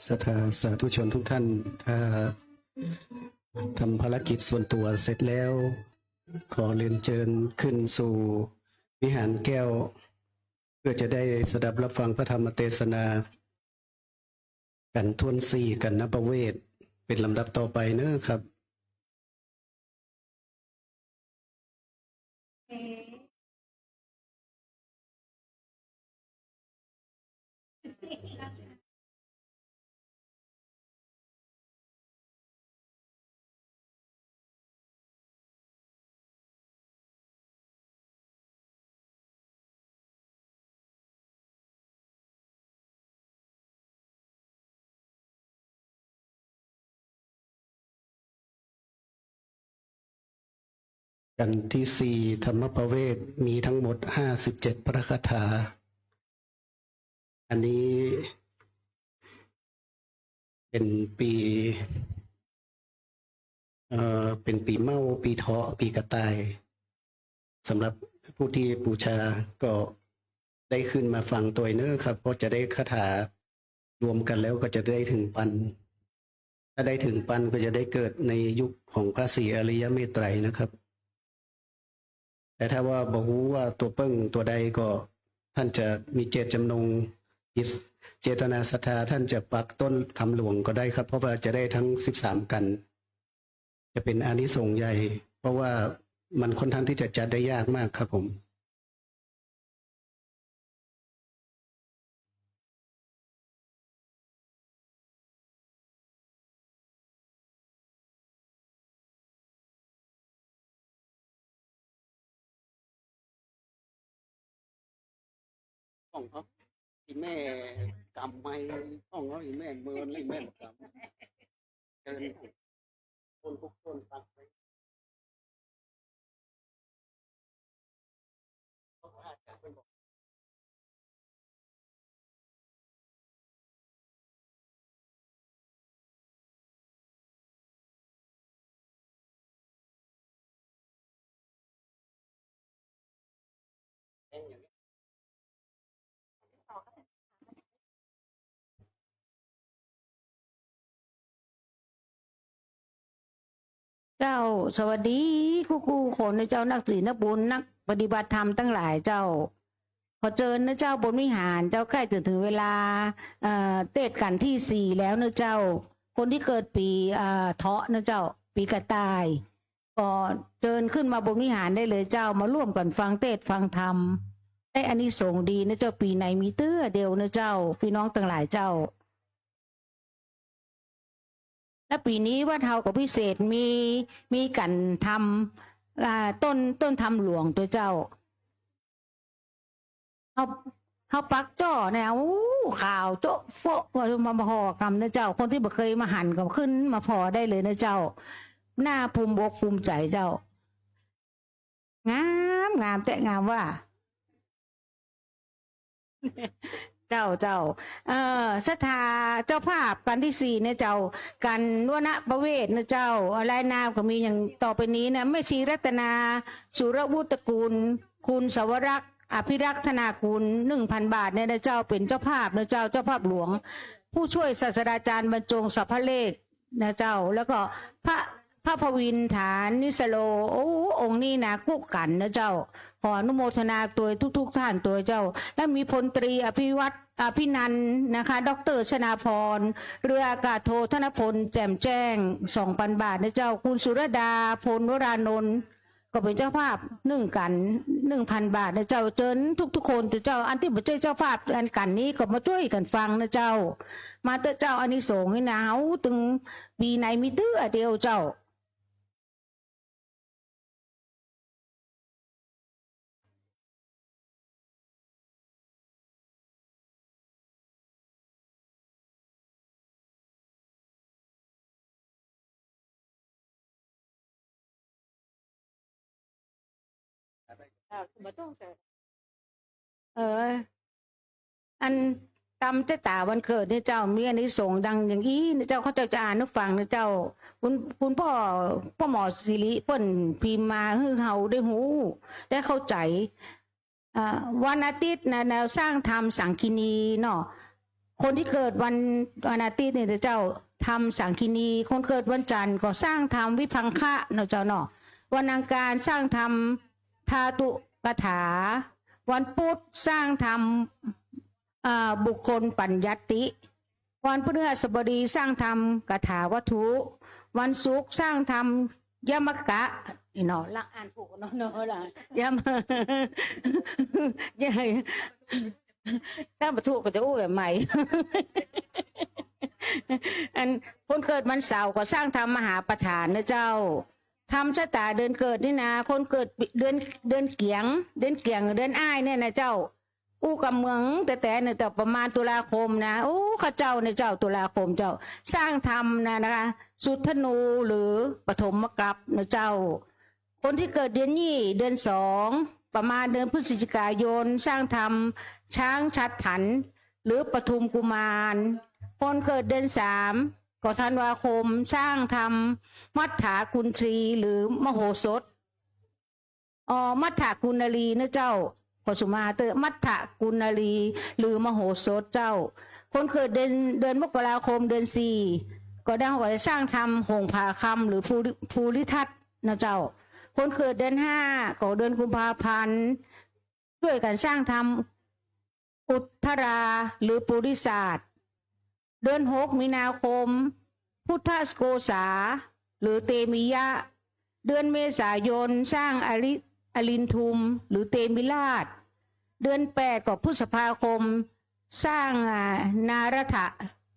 ศรัทธาสาธุชนทุกท่าน ถ้าทำภารกิจส่วนตัวเสร็จแล้ว ขอเรียนเชิญขึ้นสู่วิหารแก้ว เพื่อจะได้สดับรับฟังพระธรรมเตสนา กัณฑ์ถ้วนสี่ กัณณปเวทย์ เป็นลำดับต่อไปเน้อครับ กัณฑ์ที่สี่ ธรรมปเวทย์ มีทั้งหมดห้าสิบเจ็ดพระคาถา อันนี้เป็นปี๋ เอ่อ เป็นปี๋เม้า ปี๋เถาะ ปี๋กระต่าย สำหรับผู้ที่บูชาก็ได้ขึ้นมาฟังตวยเน้อครับ เพราะจะได้คาถารวมกันแล้วก็จะได้ถึงปัน ถ้าได้ถึงปันก็จะได้เกิดในยุคของพระศรีอริยเมตไตรนะครับ แต่ถ้าว่าบ่ฮู้ว่าตั๋วเปิ้งตั๋วใดก็ ท่านจะมีเจตจำนง จิตเจตนาศรัทธา ท่านจะปักต้นธรรมหลวงก็ได้ครับ เพราะว่าจะได้ทั้งสิบสามกัณฑ์ จะเป็นอานิสงส์ใหญ่ เพราะว่ามันค่อนข้างที่จะจัดได้ยากมากครับผม ของเขา อีแม่กำไม้ ของเขา อีแม่เมิน อีแม่กำ เชิญ คนทุกคนฟังไป เขาก็อาจจะเป็นบอก เจ้า สวัสดีกู้ๆคนนะเจ้า นักศีลนักบุญ นักปฏิบัติธรรมตังหลายเจ้า ขอเจิญนะเจ้า บนวิหารเจ้า ใก้จะเถิงเวลา เอ่อ เตสน์กัณฑ์ตี้สี่แล้วนะเจ้า คนตี้เกิดปี๋ เอ่อ เถาะนะเจ้า ปี๋กระต่าย ก็เจิญขึ้นมาบนวิหารได้เลยเจ้า มาร่วมกั๋นฟังเตสน์ฟังธรรม ได้อานิสงส์ดีนะเจ้า ปี๋ไหนมีเตื้อเดียวนะเจ้า ปี้น้องตังหลายเจ้า และปี๋นี้วัดเฮาก็พิเศษ มี มีกัณฑ์ธรรม อ่า ต้น ต้นธรรมหลวงตวยเจ้า เฮา เฮาปักจ้อเนี่ย อู้ ขาวโจ๊ะโฟะ มา มาผ่อก่ำนะเจ้า คนตี้บ่เกยมาหันก็ขึ้นมาผ่อได้เลยนะเจ้า น่าภูมิอกภูมิใจ๋เจ้า งาม งามแต๊งามว่า เจ้า เจ้า เอ่อ ศรัทธาเจ้าภาพกัณฑ์ตี้สี่เนี่ยเจ้า กัณฑ์วณปเวทย์นะเจ้า รายนามก็มีอย่างต่อไปนี้นะ แม่ชีรัตนา สุรวุฒิตระกูล คุณสวรักษ์ อภิรักษ์ธนากุล หนึ่งพันบาทเนี่ยนะเจ้า เป๋นเจ้าภาพนะเจ้า เจ้าภาพหลวง ผู้ช่วยศาสตราจารย์บรรจง สัพพะเลขนะเจ้า แล้วก็พระ พระพวินฐานิสโล โอ้ องค์นี้นะ กู้กั๋นนะเจ้า ขออนุโมทนาตวยทุกๆ ท่านตวยเจ้า และมีพลตรีอภิวัฒน์ อภินันท์นะคะ ด็อกเตอร์ชนาภรณ์ เรืออากาศโทธนพล แจ่มแจ้ง สองพันบาทนะเจ้า คุณสุรดา พลวรานนท์ ก็เป๋นเจ้าภาพนึ่งกั๋น หนึ่งพันบาทนะเจ้า เจิญทุกๆ คนเจ้า อันตี้บ่ใจ้เจ้าภาพกั๋นนี้ก็มาจ้วยกั๋นฟังนะเจ้า มาเต๊อะเจ้า อานิสงส์นี่นะ เฮาตึงปี๋ไหนมีเตื้อเดียวเจ้า เออ อันตำชะต๋าวันเกิดเนี่ยเจ้า มีอานิสงส์ดังอย่างอี้นะเจ้า ข้าเจ้าจะอ่านหื้อฟังนะเจ้า คุณ คุณพ่อ พ่อหมอสิริเปิ้นพิมพ์มาหื้อเฮาได้ฮู้ ได้เข้าใจ๋ อ่า วันอาทิตย์นะ แนวสร้างธรรมสังคินีเนาะ คนตี้เกิดวัน วันอาทิตย์เนี่ยเจ้า ธรรมสังคินี คนเกิดวันจันทร์ก็สร้างธรรมวิพังคะเนาะเจ้าเนาะ วันอังคารสร้างธรรมธาตุกถา วันพุธสร้างธรรม อ่า บุคคลปัญญัตติ วันพฤหัสบดีสร้างธรรมคาถาวัตถุ วันศุกร์สร้างธรรมยมกะ นี่เนาะ ละอ่านถูกเนาะ เนาะ ละ ยม ถ้าบ่ถูกก็จะอู้แบบใหม่ อันคนเกิดวันเสาร์ก็สร้างธรรมมหาประธานนะเจ้า ธรรมชะต๋าเดือนเกิดนี่นะ คนเกิดเดือน เดือนเกี๋ยง เดือนเกี๋ยง เดือนอ้ายเนี่ยนะเจ้า อู้กำเมืองแต๊ๆ เนี่ยเจ้า ประมาณตุลาคมนะ โอ้ ข้าเจ้าเนี่ยเจ้า ตุลาคมเจ้า สร้างธรรมนะ นะคะ สุทธนู หรือปฐมกัปนะเจ้า คนตี้เกิดเดือนยี่ เดือนสอง ประมาณเดือนพฤศจิกายน สร้างธรรมช้างฉัตรถัน หรือปทุมกุมาร คนเกิดเดือนสาม ก็ธันวาคม สร้างธรรมมัฏฐากุณฑี หรือมโหสถ อ๋อ มัฏฐกุณฑลีนะเจ้า ขอสุมาเต๊อะ มัฏฐกุณฑลี หรือมโหสถเจ้า คนเกิดเดือน เดือนมกราคม เดือนสี่ ก็ได้ ก็ได้สร้างธรรมหงส์ผาคำ หรือภูริ ภูริทัตนะเจ้า คนเกิดเดือนห้า ก็เดือนกุมภาพันธ์ จ้วยกั๋นสร้างธรรมอุทธรา หรือปุริศาสตร์ เดือนหก มีนาคม พุทธโกษา หรือเตมิยะ เดือนเมษายน สร้างอริ อรินทุม หรือเตมิราช เดือนแปด ก็พฤษภาคม สร้าง อ่า นารัฐะ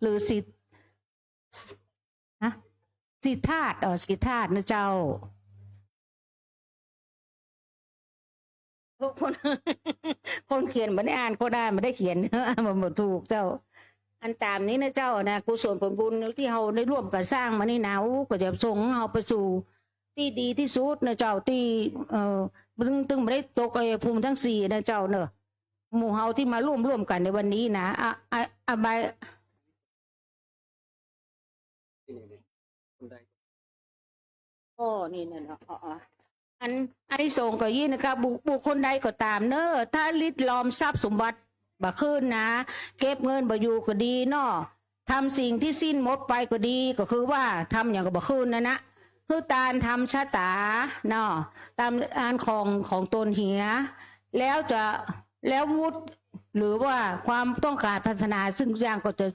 หรือสิท ฮะ สิทธาต อ๋อ สิทธาตนะเจ้า คน คนเขียนบ่ได้อ่าน คนอ่านบ่ได้เขียน อ่านบ่ถูกเจ้า อันต๋ามนี้นะเจ้านะ กุศลผลบุญตี้เฮาได้ร่วมกั๋นสร้างมานี่นะ โอ้ ก็จะส่งเฮาไปสู่ตี้ดีตี้สุดนะเจ้า ตี้ เอ่อ ตึง ตึงบ่ได้ตกไอ้ภูมิทั้งสี่นะเจ้าเนาะ หมู่เฮาตี้มาร่วม ร่วมกั๋นในวันนี้นะ อะ อะ อะ บาย อ๋อ นี่นั่น อ๋อ อ๋อ อัน อานิสงส์ก็อี้นะคะ บุค บุคคลใดก็ต๋ามเนาะ ถ้าริดรอนทรัพย์สมบัติบ่คืนนะ เก็บเงินบ่อยู่ก็ดีเนาะ ทำสิ่งที่สิ้นหมดไปก็ดี ก็คือว่าทำหยังก็บ่คืนนั่นนะ คือตานธรรมชะต๋าเนาะ ตามอันของ ของตนเหีย แล้วจะ แล้ววุฒิ หรือว่าความต้องการปรารถนาซึ่งอย่างก็จะ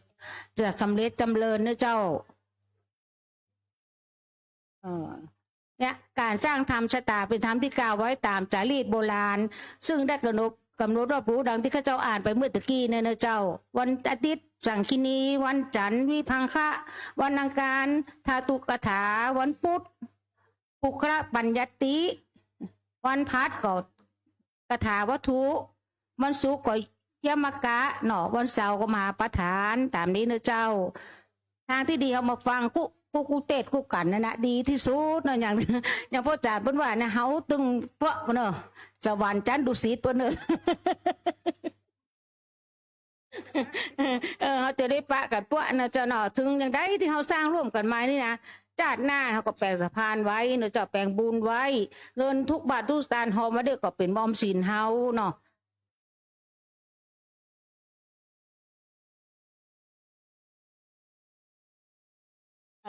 จะสำเร็จจ๋ำเริญนะเจ้า เออ เนี่ย ก๋านสร้างธรรมชะต๋าเป๋นธรรมตี้กล่าวไว้ต๋ามจารีตโบราณ ซึ่งได้ก๋ำหนด ก๋ำหนดรอบรู้ดังตี้ข้าเจ้าอ่านไปเมื่อตะกี้เนี่ยนะเจ้า วันอาทิตย์สังคินี วันจันทร์วิพังคะ วันอังคารธาตุกถา วันพุธ ปุคคละปัญญัตติ วันพฤหัสก็คาถาวัตถุ วันศุกร์ก็ยมกะเนาะ วันเสาร์ก็มหาประธาน ต๋ามนี้เนาะเจ้า ตางตี้ดีเฮามาฟังกู้ กู้ กู้เตศน์กู้กั๋นนั่นนะ ดีตี้สุดเนาะ อย่าง อย่างพ่อจ๋ารย์เปิ้นว่านะ เฮาตึงเป๊าะเนาะ สวรรค์จั๊นดุสิตเปิ้นเนาะ เออ เฮาจะได้ปะกั๋นป๊ะนะเจ้าเนาะ เถิงอย่างใดตี้เฮาสร้างร่วมกั๋นมานี่นะ จาติหน้าเฮาก็แป๋งสะพานไว้เนาะเจ้า แป๋งบุญไว้ เงินกู้บาทกู้สตางค์เฮามาเด้อก็เป๋นออมสินเฮาเนาะ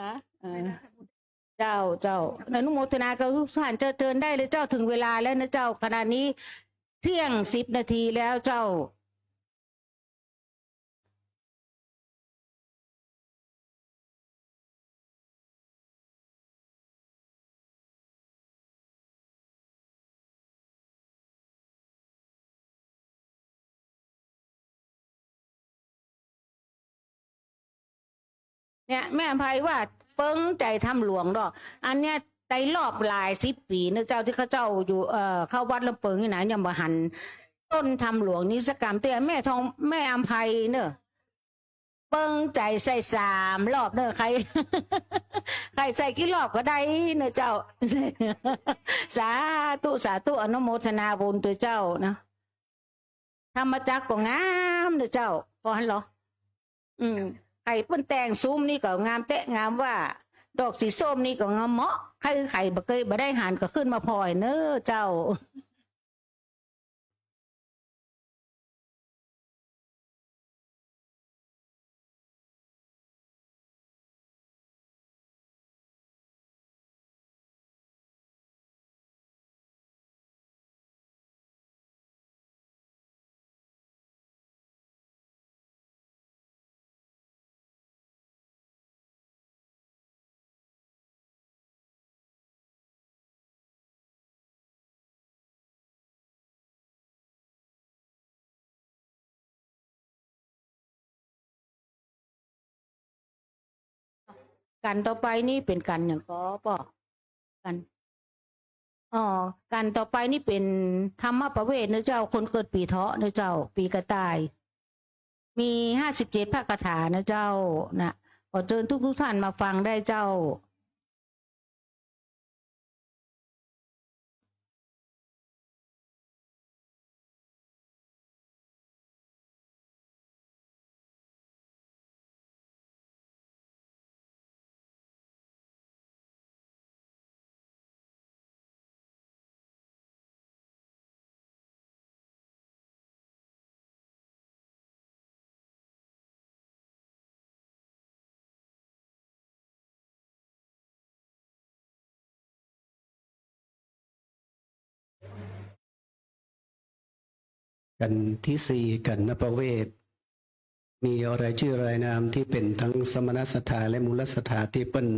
ฮะ เออ เจ้า เจ้า อนุโมทนากับทุกท่าน เจ้า เจิญได้เลยเจ้า ถึงเวลาแล้วนะเจ้า ขณะนี้เที่ยงสิบนาทีแล้วเจ้า เนี่ย แม่อำไพว่าเปิงใจ๋ธรรมหลวงเนาะ อันเนี้ยในรอบหลายสิบปี๋นะเจ้า ตี้ข้าเจ้าอยู่ เอ่อ เข้าวัดลำเปิงนี่นะ ยังบ่หันต้นธรรมหลวงนี้สักกำเตื้อ แม่ทอง แม่อำไพเนาะ เปิงใจ๋ใส่สามรอบเนาะ ใค่ ใค่ใส่กี่รอบก็ได้เนาะเจ้า สาธุ สาธุ อนุโมทนาบุญตวยเจ้าเนาะ ธรรมจักรก็งามเนาะเจ้า ปอหันเหรอ อืม ใค่เปิ้นแต่งสุมนี่ก็งามแต๊งามว่า ดอกสีส้มนี่ก็งามเหมาะ ใค่ ใค่บ่เกยบ่ได้หันก็ขึ้นมาผ่อยเนาะเจ้า กัณฑ์ต่อไปนี่เป๋นกัณฑ์หยังก่อป้อ กัณฑ์ อ๋อ กัณฑ์ต่อไปนี่เป๋นธรรมประเวทเนาะเจ้า คนเกิดปี๋เถาะเนาะเจ้า ปี๋กระต่าย มีห้าสิบเจ็ดพระคาถาเนาะเจ้า นะ ขอเจิญทุกๆ ท่านมาฟังได้เจ้า กัณฑ์ตี้สี่ กัณฑ์ประเวท มีรายจื้อรายนามตี้เป๋นตึงสมณศรัทธาและมูลศรัทธาตี้เปิ้น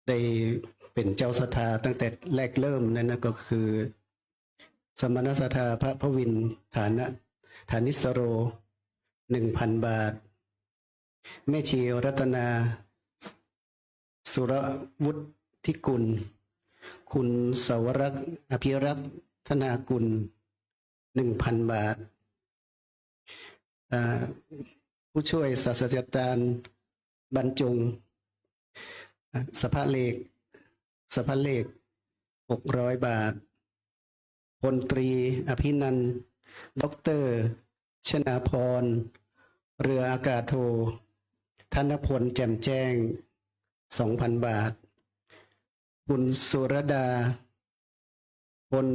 ได้เป๋นเจ้าศรัทธาตั้งแต่แรกเริ่มนั้นนะ ก็คือ สมณศรัทธาพระพวิน ฐานะ ฐานิสโร หนึ่งพันบาท แม่ชีรัตนา สุรวุฒิกุล คุณสวรักษ์ อภิรักษ์ธนากุล หนึ่งพันบาท อ่า ผู้ช่วยศาสตราจารย์บรรจง อ่า สภาเลข สภาเลข หกร้อยบาท พลตรีอภินันท์ ด็อกเตอร์ชนาพร เรืออากาศโท ธนพล แจ่มแจ้ง สองพันบาท คุณสุรดา พล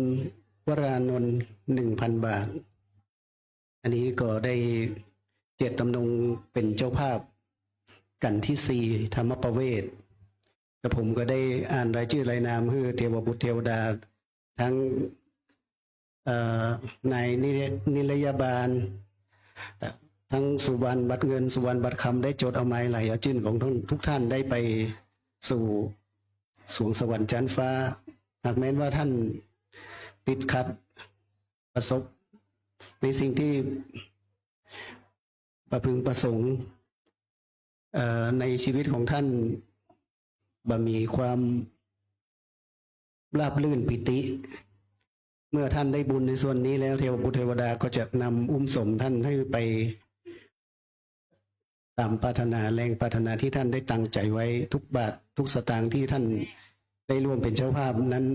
วรานนท์ หนึ่งพันบาท อันนี้ก็ได้เจตจำนงเป๋นเจ้าภาพกัณฑ์ตี้สี่ ธรรมประเวท แต่ผมก็ได้อ่านรายจื้อรายนามหื้อเทวบุตรเทวดา ตึง เอ่อ นายนิร- นิรยาบาล เอ่อ ตึงสุวรรณบัตรเงิน สุวรรณบัตรคำ ได้จดเอาหมายไหลเอาจื้อของท่านทุกท่านได้ไปสู่สวงสวรรค์จั๊นฟ้า หากแม้นว่าท่านติดขัดประสบในสิ่งตี้บ่พึงประสงค์ เอ่อ ในชีวิตของท่านบ่มีความราบรื่นปีติ เมื่อท่านได้บุญในส่วนนี้แล้ว เทวบุตรเทวดาก็จะนำอุ้มสมท่านหื้อไปต๋ามปรารถนา แรงปรารถนาตี้ท่านได้ตั้งใจ๋ไว้ ทุกบาททุกสตางค์ตี้ท่านได้ร่วมเป๋นเจ้าภาพนั้น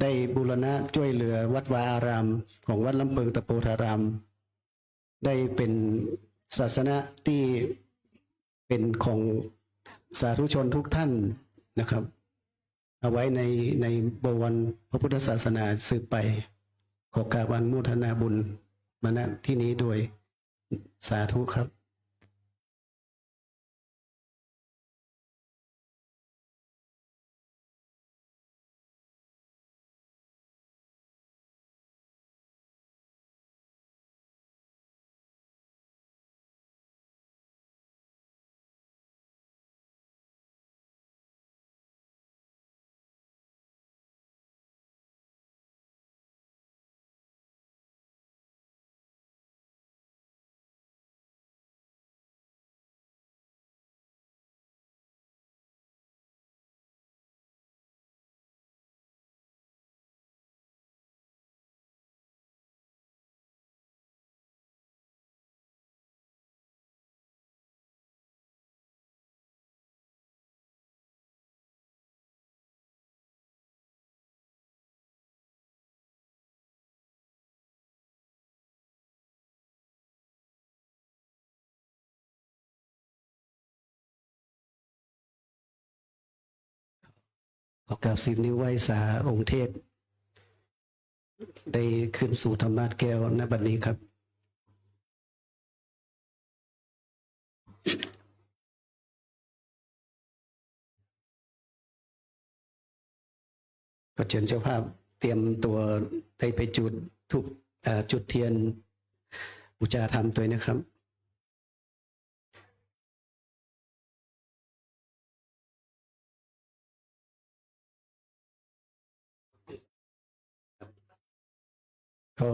ได้บูรณะจ้วยเหลือวัดวาอารามของวัดลำเปิงตะโปธาราม ได้เป๋นศาสนะตี้เป๋นของสาธุชนทุกท่านนะครับ เอาไว้ใน ในบวรพระพุทธศาสนาสืบไป ขอกราบอนุโมทนาบุญมา ณ ที่นี้ด้วย สาธุครับ ขอกราบสิบนิ้วไหว้สาองค์เทพ ได้ขึ้นสู่ธรรมาสน์แก้ว ณ บัดนี้ครับ ขอเชิญเจ้าภาพเตรียมตัวได้ไปจุดธูป เอ่อ จุดเทียนบูชาธรรมตวยนะครับ ขอ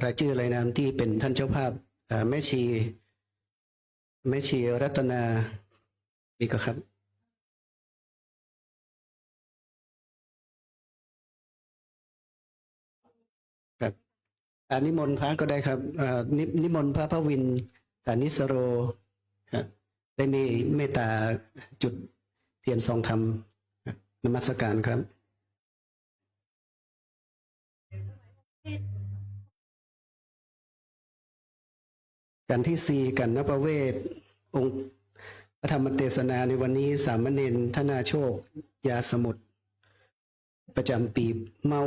รายจื้อรายนามตี้เป๋นต้านเจ้าภาพ เอ่อ แม่ชี แม่ชีรัตนา มีก่อครับ ครับ อ่า นิมนต์พระก็ได้ครับ อ่า นิ- นิมนต์พระพวิน ฐานิสโร ครับ ได้มีเมตตาจุดเทียนซองธรรม ครับ นมัสการครับ กัณฑ์ตี้สี่ กัณฑ์นปเวส องค์พระธรรมเตสนาในวันนี้ สามเณรธนาโชค ยาสมุทร ประจ๋ำปี๋เม้า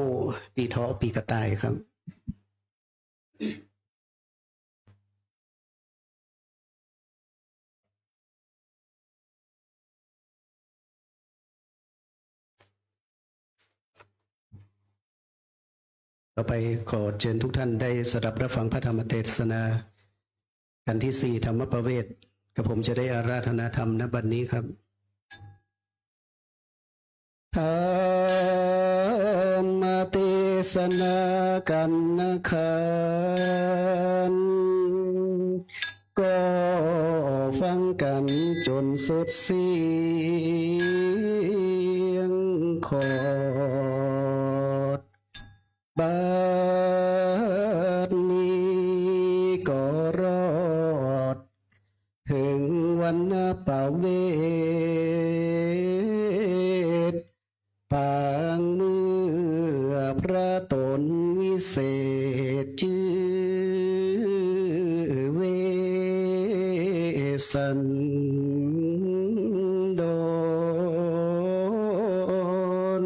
ปี๋เถาะ ปี๋กระต่ายครับ ต่อไปขอเจิญทุกท่านได้สดับรับฟังพระธรรมเตสนา กัณฑ์ตี้สี่ ธรรมปเวส กระผมจะได้อาราธนาธรรม ณ บัดนี้ครับ ธรรมเตสนากัณฑ์อังคาร ก็ฟังกั๋นจ๋นสุดเสียงขอด บัดนี้ก็รอด เถิงวันนปเวส ปางเมื่อพระต๋นวิเศษจื้อเวสสันดร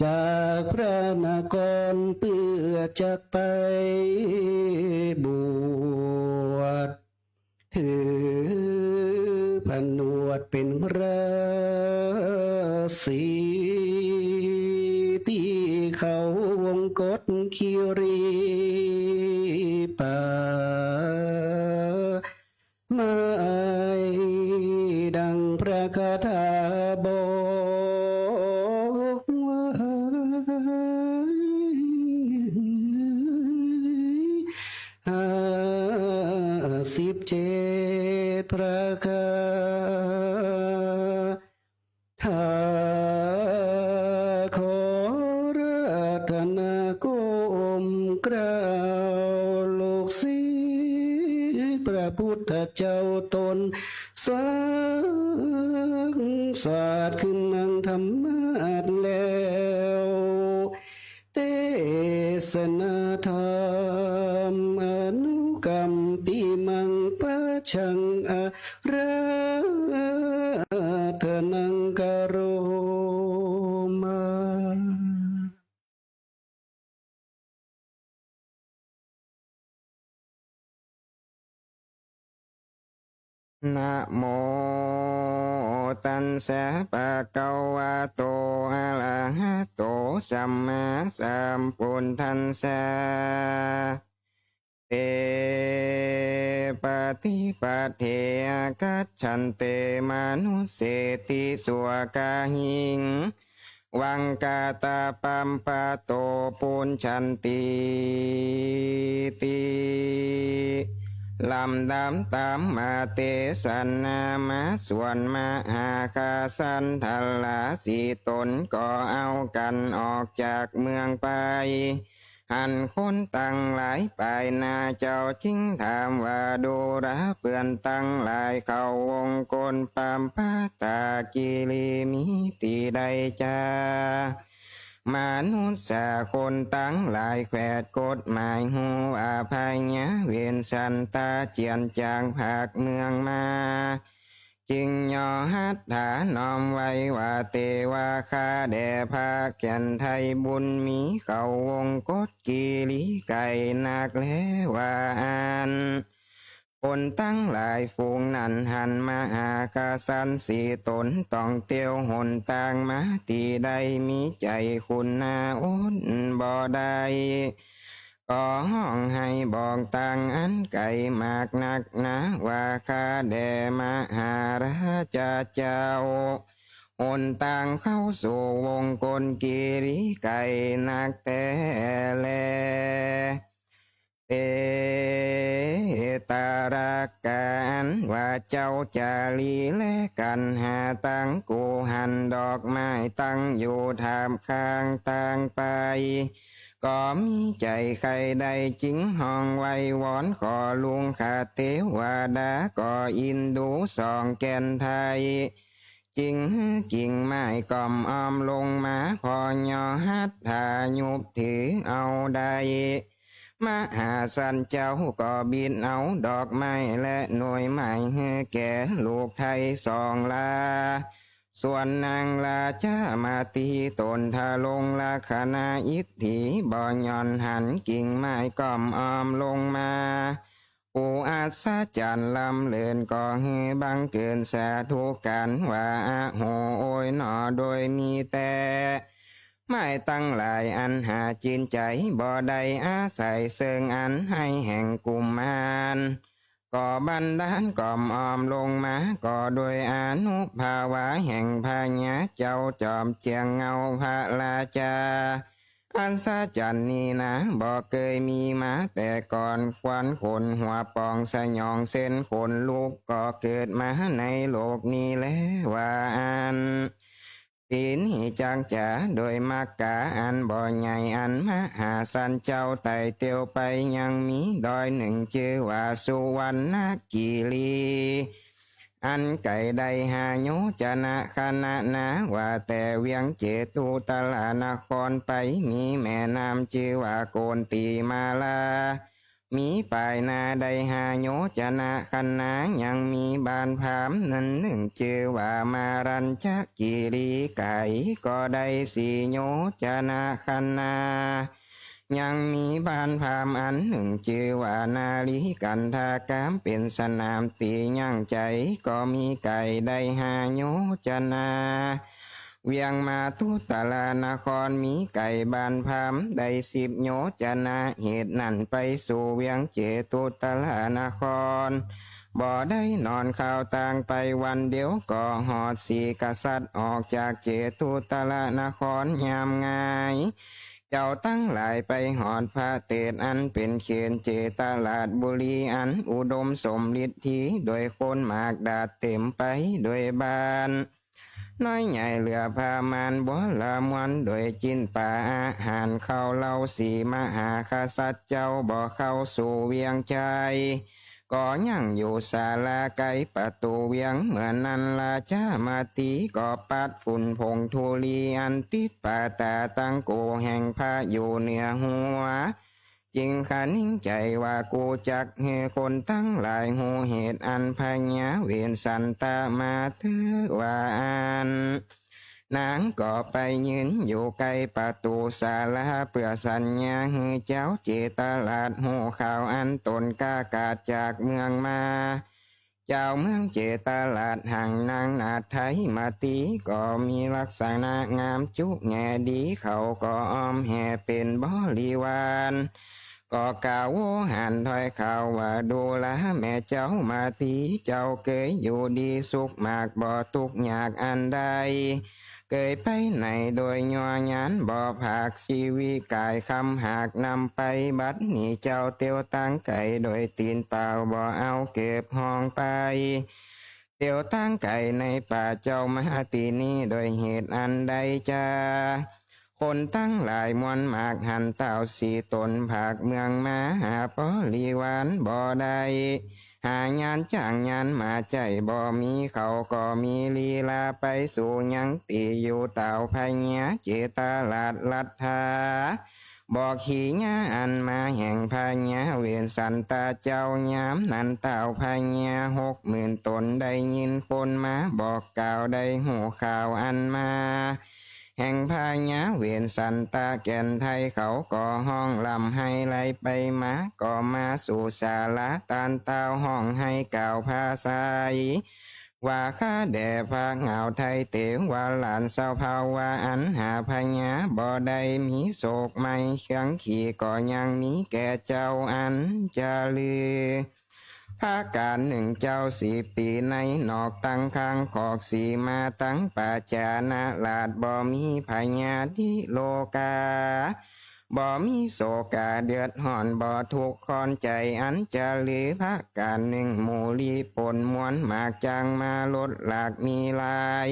จากพระนครเปื้อจักไปบวช ถือผนวดเป๋นพระศรี ตี้เขาวงกฏคิรีป่าไม้ ดังพระคาถาบอกไว้ ห้าสิบเจ็ดพระคาถา ขออาราธนาก้มเกล้าลูกศิษย์พระพุทธเจ้าต๋น สร้างสาสน์ขึ้นนังธรรมาสน์แล้ว เตสนาธรรมอนุกัมปิมัง ปัจฉังอาราธนังกะโรมา นะโมตัสสะ ภะคะวะโต อะระหะโต สัมมาสัมพุทธัสสะ เต ปะฏิปัตเถ อาคัจฉันเต มานุสเสติ สัวกาหิง วังกาตาปัมปะโต ปุญชันติ ติ ลำดับธรรมเตสนามาส่วนมหาคาสันทะลาสี่ต๋นก็เอากั๋นออกจากเมืองไป หันคนตังหลายไป นาเจ้าจึงถามว่า ดูราเปื้อนตังหลาย เขาวงกฏปัมปะตาคิรีมีตี้ใดจา มนุสสาคนตังหลาย แขวดกฎหมายฮู้ว่า พญาเวสสันตาเจียนจากภาคเมืองมา จึงย่อหัตถาน้อมไหว้ว่า เตวาข้าแด่พระแก่นไทยบุญมี เข้าวงกฏกิริไกรนักแลว่าอั้น คนตังหลายฝูงนั้นหันมาหากษัตริย์สี่ต๋น ต้องเตียวหนตางมา ตี้ได้มีใจ๋ขุ่นหน้าอดบ่ได้ ก็ฮ้องไห้บอกตางอันไก๋มากนักหนาว่า ข้าแด่มหาราชาเจ้า หนตางเข้าสู่วงกฏกิริไกรนักแต๊แล เตตะระกะ อันว่าเจ้าจารีแลกั๋นหาตังกูหันดอกไม้ตั้งอยู่ท่ามข้างตางไป ก็มีใจ๋ใค่ได้จึงฮ้องไหว้วอนขอลุงคเตวดา ก็อินดูสองแก่นไทย จึงหื้อกิ่งไม้ก่อมอ้อมลงมา พอย่อหัตถายุบถือเอาได้ มหาสัตว์เจ้าก็บิดเอาดอกไม้และหน่วยไม้หื้อแก่ลูกไทยสองลา ส่วนนางราชามาตีตนทรงลักขณะอิทธิ บ่หย่อนหันกิ่งไม้ก่อมอ้อมลงมา ผู้อัศจรรย์ล้ำเลิศก็หื้อบังเกินสาธุการว่า อะโห โอยหนอ โดยมีแต่ไม้ตังหลายอันหาจื้นใจ๋บ่ได้ อาศัยเซิ่งอันไห้แห่งกุมาร ก็บันดาลก่อมอ้อมลงมา ก็โดยอานุภาวะแห่งพญาเจ้าจอมเจียงเงาพระราชา อัศจรรย์นี้นา บ่เกยมีมาแต่ก่อน ควันขนหัวปองสยองเส้นขนลุก ก็เกิดมาในโลกนี้แลว่าอั้น ตี้นี้จักจ๋า โดยมักกาอันบ่ใหญ่ อันมหาสัตว์เจ้าไต่เตียวไป ยังมีดอยนึ่งจื้อว่าสุวรรณคีรี อันไก๋ได้ห้าโยชนะขณะนา ว่าแต่เวียงเจตุตรนครไป มีแม่น้ำจื้อว่าโกนตีมาลา มีปายนาได้ห้าโยชนะขณะ ยังมีบ้านพราหมณ์อันนึ่งจื้อว่ามารัญชคีรี ไก๋ก็ได้สี่โยชนะขณะ ยังมีบ้านพราหมณ์อันนึ่งจื้อว่านาลีกันทากาม เป๋นสนามตี้ยั้งใจ๋ ก็มีไก๋ได้ห้าโยชนะ เวียงมาตุตรนครมีไก๋บ้านพราหมณ์ได้สิบโยชนะ เหตุนั้นไปสู่เวียงเจตุตรนคร บ่ได้นอนข้าวตางไปวันเดียว ก็ฮอดสีกษัตริย์ ออกจากเจตุตรนครยามง่าย เจ้าตังหลายไปฮอดพระเตศอันเป๋นเขตเจตราชบุรี อันอุดมสมฤทธิโดยคนมากดาษเต๋มไปโดยบ้าน น้อยใหญ่เหลือประมาณบ่ละมวล โดยจินปาอาหารข้าวเหล้า สี่มหากษัตริย์เจ้าบ่เข้าสู่เวียงชัย ก็ยังอยู่ศาลาใก้ประตู๋เวียง เมื่อนั้นราชามาตีก็ปัดฝุ่นผงธุลีอันติดปาต๋าตังกูแห่งพระอยู่เหนือหัว จึงคะนิงใจ๋ว่า กูจักหื้อคนตังหลายฮู้เหตุอันพญาเวสสันตะมาเต๊อะว่าอั้น นางก็ไปยืนอยู่ใก้ประตู๋ศาลา เปื้อสัญญาหื้อเจ้าเจตราชฮู้ข่าวอันต๋นก้ากาดจากเมืองมา เจ้าเมืองเจตราชหั้งนางนาฏไทยมาตี ก็มีลักษณะงามจุแง่ดี เขาก็อ้อมแห่เป๋นบริวาร ก็กล่าวโวหารถ้อยข่าวว่า ดูราแม่เจ้ามาตี เจ้าเกยอยู่ดีสุขมาก บ่ตุ๊กข์ยากอันใด เกยไปไหนโดยยัวยาน บ่ผากชีวิกายคำหากนำไป บัดนี้เจ้าเตียวตางไก๋โดยตี๋นเปล่า บ่เอาเกิบฮองไป เตียวตางไก๋ในป่า เจ้ามาตี้นี้โดยเหตุอันใดจา คนตังหลายมวลมากหันต้าวสี่ต๋นผากเมืองมา หาบริวารบ่ได้ หายานจ้างยานมาใจ๊บ่มี เขาก็มีลีลาไปสู่ยังตี้อยู่ ต้าวพญาเจตราชรัตถา บอกขีญาอันมาแห่งพญาเวสสันตะเจ้า ยามนั้นเต้าพญาหกหมื่นต๋นได้ยินคนมาบอกกล่าว ได้ฮู้ข่าวอันมาแห่งพญาเวสสันตะ แก่นไทยเขาก็ฮ้องร่ำไห้ไหลไปมา ก็มาสู่ศาลาต้านเต้า ฮ้องไห้กล่าวผาไส ว่าข้าแด่พระเหง้าไทยเต๋วาหลานสภาวะ อันหาพญาบ่ได้ มีโศกไหม้เคืองขี้ ก็ยังมีแก่เจ้าอันจะลือ พระก๋านนึ่งเจ้าสี่ปี๋ในนอก ตังข้างคอกสีมาตังป่าจ๋านาราช บ่มีพญาธิโรคา บ่มีโศกาเดือดฮ้อน บ่ทุกข์คอนใจ๋อันจะลือ พระก๋านนึ่งหมู่ลี้ป๋นมวลมาก จังมาลดหลากมีหลาย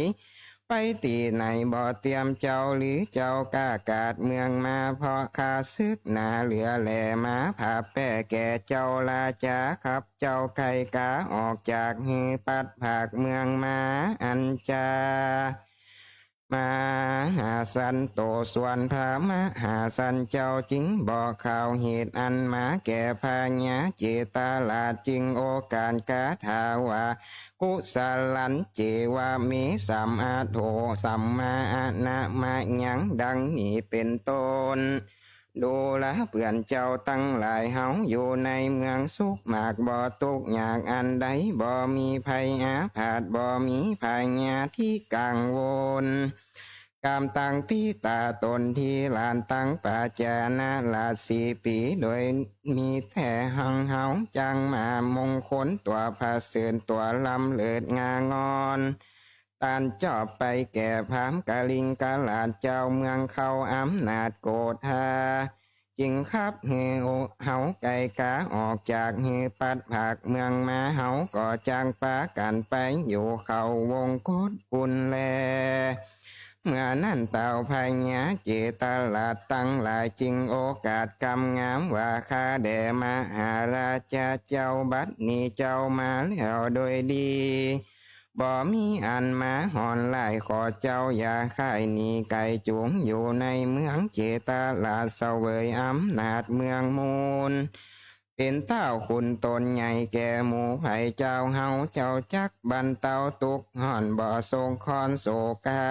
ไปตี้ไหนบ่เตียมเจ้า หรือเจ้ากล้ากาดเมืองมา เพราะข้าศึกหนาเหลือแลมา ผาแป้แก่เจ้าราจา ขับเจ้าไข่กาออกจากหื้อ ปัดผากเมืองมาอันจา มหาสันโต ส่วนพระมหาสันเจ้าจึงบอกข่าวเหตุอันมาแก่พญาเจตราช จึงโอกาสคาถาว่า กุสลันเจวะเม สัมมาโท สัมมาอะนะมะยัง ดังนี้เป๋นต้น ดูราเปื้อนเจ้าตังหลาย เฮาอยู่ในเมืองสุขมาก บ่ตุ๊กข์ยากอันใด บ่มีภัยอาพาธ บ่มีพญาธิกังวล กำตังปิตาต๋นตี้หลานตังป่าจ๋านาราชสี่ปี๋ โดยมีแต๊หังเฮา จังมามงคลตั๋วผาเสริญ ตั๋วล้ำเลิศงางอน ต้านจอบไปแก่พราหมณ์กลิงกราชเจ้า เมืองเขาอำนาจโกธา จึงขับหื้อเฮาไข่กาออกจากหื้อ ปัดผากเมืองมา เฮาก็จักปากั๋นไปอยู่เขาวงคตปุ้นแล เมื่อนั้นเต้าพญาเจตราชตังหลาย จึงโอกาสกำงามว่า ข้าแด่มหาราชาเจ้า บัดนี้เจ้ามาแล้วโดยดี บ่มีอันมาฮ้อนฮ้าย ขอเจ้าอย่าค่ายหนีไก๋ จุ่งอยู่ในเมืองเจตราช เสวยอำนาจเมืองมูล เป๋นเต้าขุนต๋นใหญ่แก่หมู่ไพร่ เจ้าเฮาเจ้าจักบรรเตาตุ๊กข์ฮ้อน บ่ทรงคอนโศกา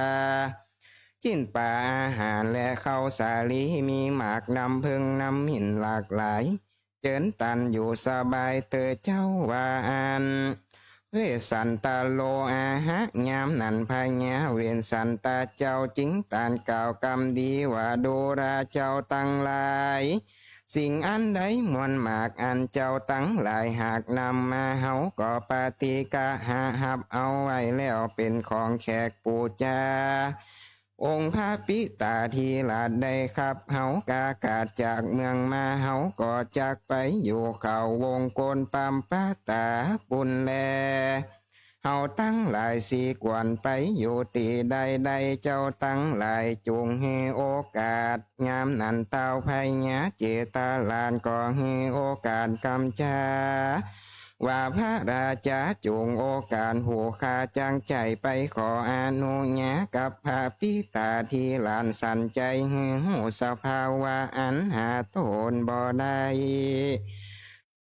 จิ๊นป๋าอาหารและข้าวสาลี มีหมากน้ำเผิ้งน้ำหมิ่นหลากหลาย เจิญตันอยู่สบายเต๊อะเจ้า ว่าอั้น เวสสันตะโลอาหะ ยามนั้นพญาเวสสันตะเจ้าจึงตรัสกล่าวกำดีว่า ดูราเจ้าตังหลาย สิ่งอันใดมวลมากอันเจ้าตังหลายหากนำมา เฮาก็ปฏิกะหะฮับเอาไว้แล้วเป๋นของแขกปู๋จา องค์พระปิตาธิราชได้ขับเฮากากาศจากเมืองมา เฮาก็จักไปอยู่เขาวงคตปัมปะตาปุ้นแล เฮาตังหลายสี่ควรไปอยู่ตี้ใด เจ้าตังหลายจุ่งหื้อโอกาส ยามนั้นเต้าพญาเจตราชก็หื้อโอกาสกำจา ว่าพระราจาจุ่งโอกาสผู้ข้าจักใจ้ไปขออนุญากับพระปิตาธิราชสันใจ้หื้อฮู้สภาวะอันหาโต้นบ่ได้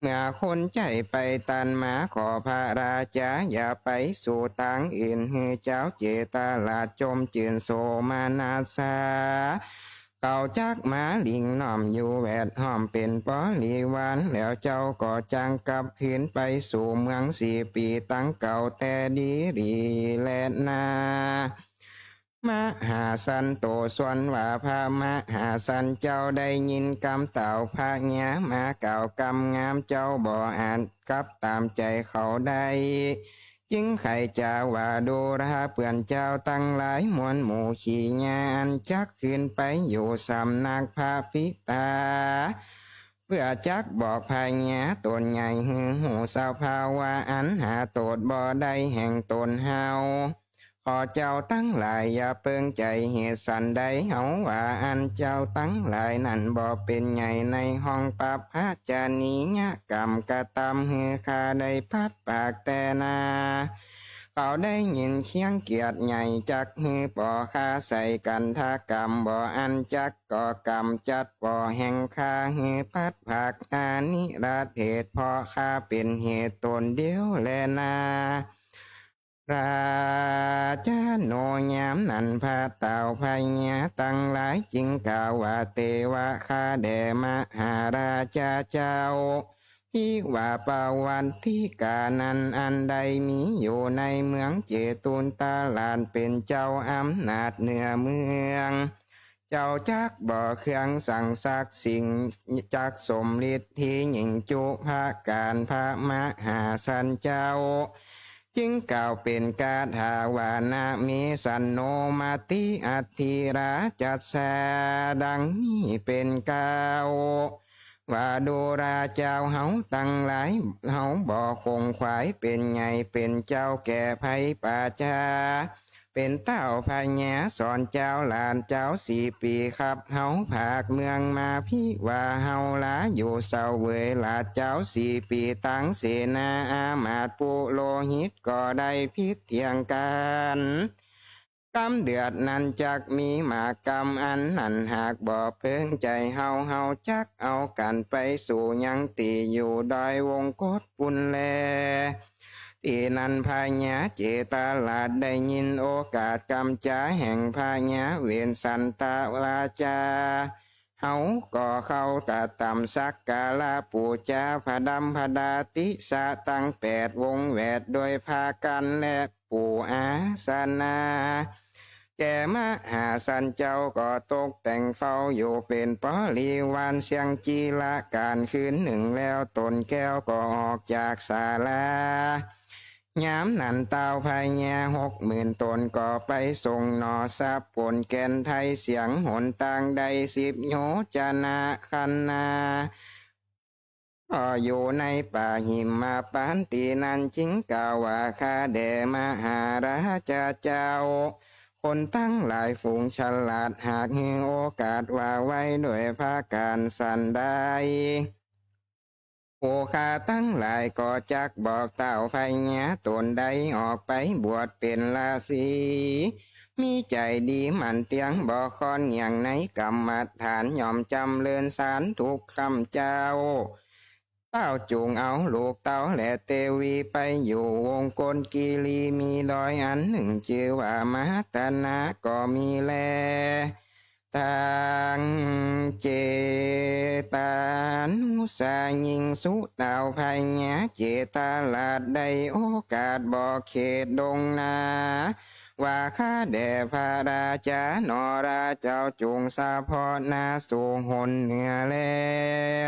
เมื่อคนใจ้ไปตันมา ขอพระราจาอย่าไปสู่ตางอื่น หื้อเจ้าเจตราชจมจื้นโสมนัสสา เขาจักมาหลิ้งน้อมอยู่แวดฮ้อมเป๋นปริวาร แล้วเจ้าก็จักกลับคืนไปสู่เมืองสี่ปี๋ตังเก่าแต่ดีหลีแลนา มหาสันโต ส่วนว่าพระมหาสันเจ้าได้ยินกำเต้าพญามากล่าวกำงาม เจ้าบ่อาจกลับต๋ามใจ้เขาได้ จึงใค่จาว่า ดูราเปื้อนเจ้าตังหลายมวลหมู่ขี้ยา อันจักคืนไปอยู่สำนักพระปิตา เปื้อจักบอกพญาต๋นใหญ่หื้อฮู้สภาวะอันหาโต้นบ่ได้แห่งต๋นเฮา ขอเจ้าตังหลายอย่าเปิงใจ๋เหตุสันใด เฮาว่าอันเจ้าตังหลายนั้นบ่เป๋นใหญ่ในห้องปัพพะจานียกรรม กระตำหื้อข้าได้พัดปากแต่นา เขาได้ยินเคียงเกียรติใหญ่ จักหื้อป่อข้าใส่กันทกรรม บ่อั้นจักก็กำจัดป่อแห่งข้า หื้อพัดพรากนานิรเทศ เพราะข้าเป๋นเหตุตนเดียวแลนา ราชาโน ยามนั้นพระเต้าพญาตังหลายจึงกล่าวว่า เตวะ ข้าแด่มหาราชาเจ้า ภิวา ประวัติกานั้นอันใดมีอยู่ในเมืองเจตุนตราช เป๋นเจ้าอำนาจเหนือเมือง เจ้าจักบ่เคืองสั่งสักสิ่ง จักสมฤทธิยิ่งจุประก๋าน พระมหาสันเจ้า จึงกล่าวเป๋นคาถาว่า นะเมสันโน มติอัตถิราชสสา ดังนี้เป๋นเกล้า ว่าดูราเจ้าเฮาตังหลาย เฮาบ่ขงขวายเป๋นใหญ่เป๋นเจ้าแก่ไพร่ประจา เป๋นเต้าพญาสอนเจ้าหลานเจ้าสี่ปีขับเฮาผากเมืองมา ภิวา เฮาลาอยู่เสวยราชเจ้าสี่ปี ตังเสนาอามาตย์ปุโรหิตก็ได้ผิดเถียงกั๋น กำเดือดนั้นจักมีมากรรมอันนั้น หากบ่เปิงใจ๋เฮา เฮาจักเอากั๋นไปสู่ยังตี้อยู่ดอยวงคตปุ้นแล ตี้นั้นพญาเจตราชได้ยินโอกาสกำจ๋าแห่งพญาเวสสันตราชา เฮาก็เข้ากระตำสักการะปู๋จาผดำผดาติสะตังแปดวงแวดโดยผ้ากั้นและปู๋อาสนะ แก่มหาสันเจ้าก็ตกแต่งเฝ้าอยู่เป๋นปริวารเสี้ยงจิรก๋าลคืนนึ่งแล้ว ต๋นแก้วก็ออกจากศาลา ยามนั้นเต้าพญาหกหมื่นต๋นก็ไปส่งหน่อสับผลแก่นไทเสียงหนตางได้สิบโยชนะคันนา ก็อยู่ในป่าหิมพานต์ตี้นั้น จึงกล่าวว่า ข้าแด่มหาราชาเจ้า คนตังหลายฝูงฉลาด หากหื้อโอกาสว่าไว้โดยประก๋านสันใด ผู้ข้าตังหลายก็จักบอกเต้าพญาต๋นได้ออกไปบวชเป๋นฤๅษี มีใจ๋ดีหมั่นเตี้ยงบ่ค่อนเงี่ยงในกรรมฐาน ย่อมจ๋ำเริญสารทุกค่ำเจ๊า เต้าจุ่งเอาลูกเต้าและเตวีไปอยู่วงคตกิรี มีดอยอันนึ่งจื้อว่ามาตนะก็มีแล ตังเจตานุสา ยิ่งสุเต้าพญาเจตราชได้โอกาสบอกเขตดงนา ว่าข้าแด่พระราชาหนอ ราชเจ้าจุ่งสะเพาะหน้าสู่หนเหนือแล้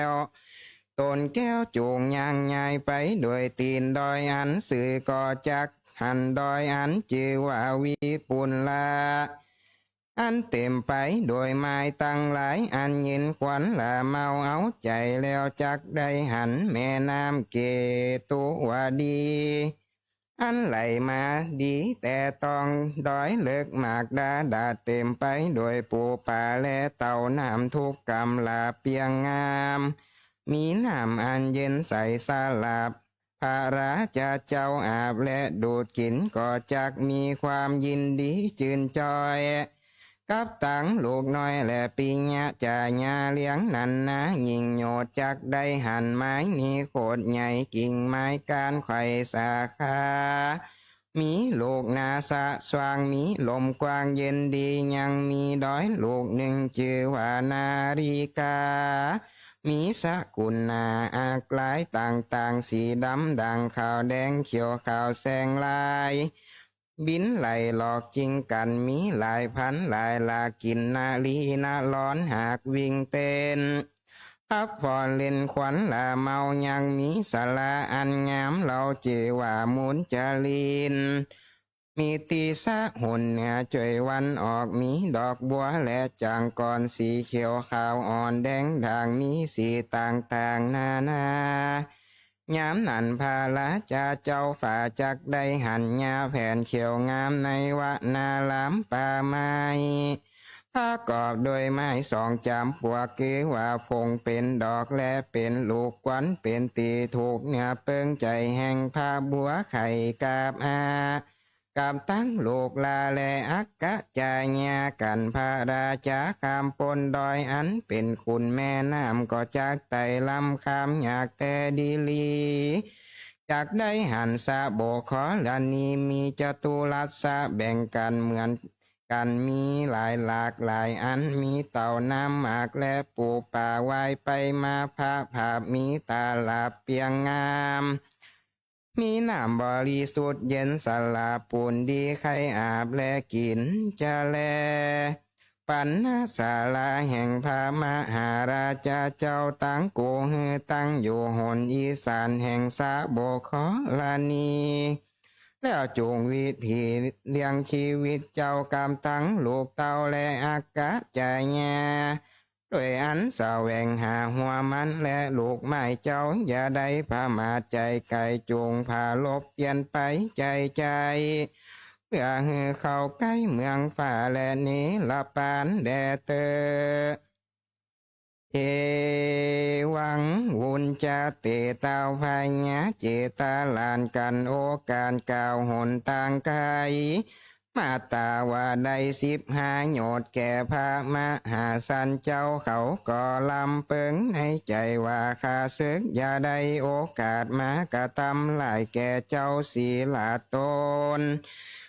ว ต๋นแก้วจุ่งย่างยายไปโดยตี๋นดอยอันซื่อ ก็จักหันดอยอันจื้อว่าวิปุลละ อันเต๋มไปโดยไม้ตังหลาย อันเย็นขวัญละเมาเอาใจ๋แล้ว จักได้หันแม่น้ำเกตุวดี อันไหลมาดีแต่ต้องดอยเลิกมากดาดา เต๋มไปโดยปู๋ป๋าและเต้าน้ำทุกกำลาเปียงงาม มีน้ำอันเย็นใสสลับ พระราชาเจ้าอาบและดูดกิ๋น ก็จักมีความยินดีจืนจอย กับตังลูกน้อยและปิยะจายาเลี้ยงนั้นนา ยิ่งโยชน์จักได้หันไม้มีโขดใหญ่ กิ่งไม้ก้านไขว่สาขา มีลูกนาสะสว่าง มีลมกว้างเย็นดี ยังมีดอยลูกนึ่งจื้อว่านาริกา มีสกุณาอักลายต่างๆ สีดำด่างขาวแดงเขียวขาวแสงลาย บินไหลหลอกจิ่งกั๋น มีหลายพันหลายหลาก กินนรีนรอนหากวิ่งเต้น พับผ่อนเล่นขวัญละเมา ยังมีสาราอันงาม เฮาจื้อว่ามุญจลิน มีตี้สะหนเหนือจ้วยวันออก มีดอกบัวและจ๋างก่อน สีเขียวขาวอ่อนแดงด่าง มีสีต่างๆ นานา ยามนั้นพระราชาเจ้าฟ้าจักได้หันหญ้าแผนเขียวงามในวนารามป่าไม้ ประกอบโดยไม้สองจ๋ำปวก คือว่าผงเป๋นดอกและเป๋นลูก ควันเป๋นตี้ถูกเนื้อเปิงใจ๋แห่งพระบัวไข่กาบอา กับตังลูกหล้านและอัคคจายา กันพระราชาข้ามป๊นดอย อันเป๋นขุนแม่น้ำ ก็จักไต่ลำข้ามยากแต๊ดีหลี จักได้หันสะโบกขรณี มีจตุรัสสะแบ่งกั๋นเหมือนกั๋น มีหลายหลากหลายอัน มีเต่าน้ำหมากและปูป๋าว่ายไปมา พระผาบมีตาหลาบเปียงงาม มีน้ำบริสุทธิ์เย็นสะหลาบ ปูนดีใค่อาบและกิ๋นจะแล ปัณณศาลาแห่งพระมหาราชาเจ้า ตังกู่หื้อตั้งอยู่หนอีสานแห่งสะโบกขรณี แล้วจุ่งวิถีเลี้ยงจีวิตเจ้า กับตังลูกเต้าและอัคคจายา โดยอันแสวงหาหัวมันและลูกไม้เจ้า อย่าได้ผมาทใจ๋ไก๋ จุ่งผาลบเปลี่ยนไปใจ๋ใจ๋ เปื้อหื้อเข้าใก้เมืองฟ้าและนิรพานแด่เต๊อะ เอวัง วุญจะเต เต้าพญาเจตราช กั๋นโอกาสกล่าวหนตางไก๋ มาตราว่าได้สิบห้าโยชน์ แก่พระมหาสันเจ้า เขาก็ลำเปิงในใจ๋ว่า ข้าศึกอย่าได้โอกาสมากระตำร้ายแก่เจ้าสีหราชตน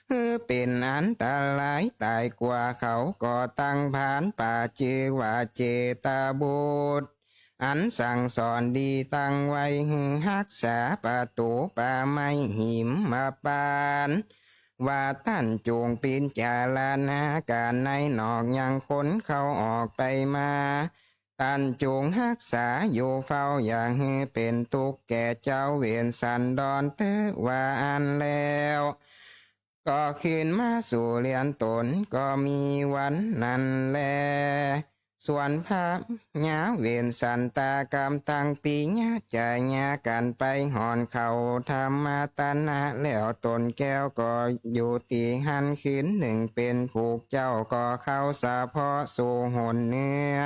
หื้อเป๋นอันตรายต๋ายกว่า เขาก็ตั้งพรานป่าจื้อว่าเจตบุตร อันสั่งสอนดีตั้งไว้ หื้อฮักษาประตู๋ป่าไม้หิมพานต์ ว่าต้านจุ่งปิจารณาก๋านในนอก ยังคนเข้าออกไปมา ต้านจุ่งฮักษาอยู่เฝ้า อย่าหื้อเป๋นตุ๊กข์แก่เจ้าเวสสันดรเต๊อะ ว่าอั้นแล้ว ก็คืนมาสู่เฮือนตน ก็มีวันนั้นแล ส่วนพญาเวสสันตะกับตังปิยะจายา กั๋นไปฮอดเขาธรรมตนะ แล้วตนแก้วก็อยู่ตี้หั้นคืนนึ่ง เป๋นผูกเจ้าก็เข้าสะเพาะสู่หนเหนือ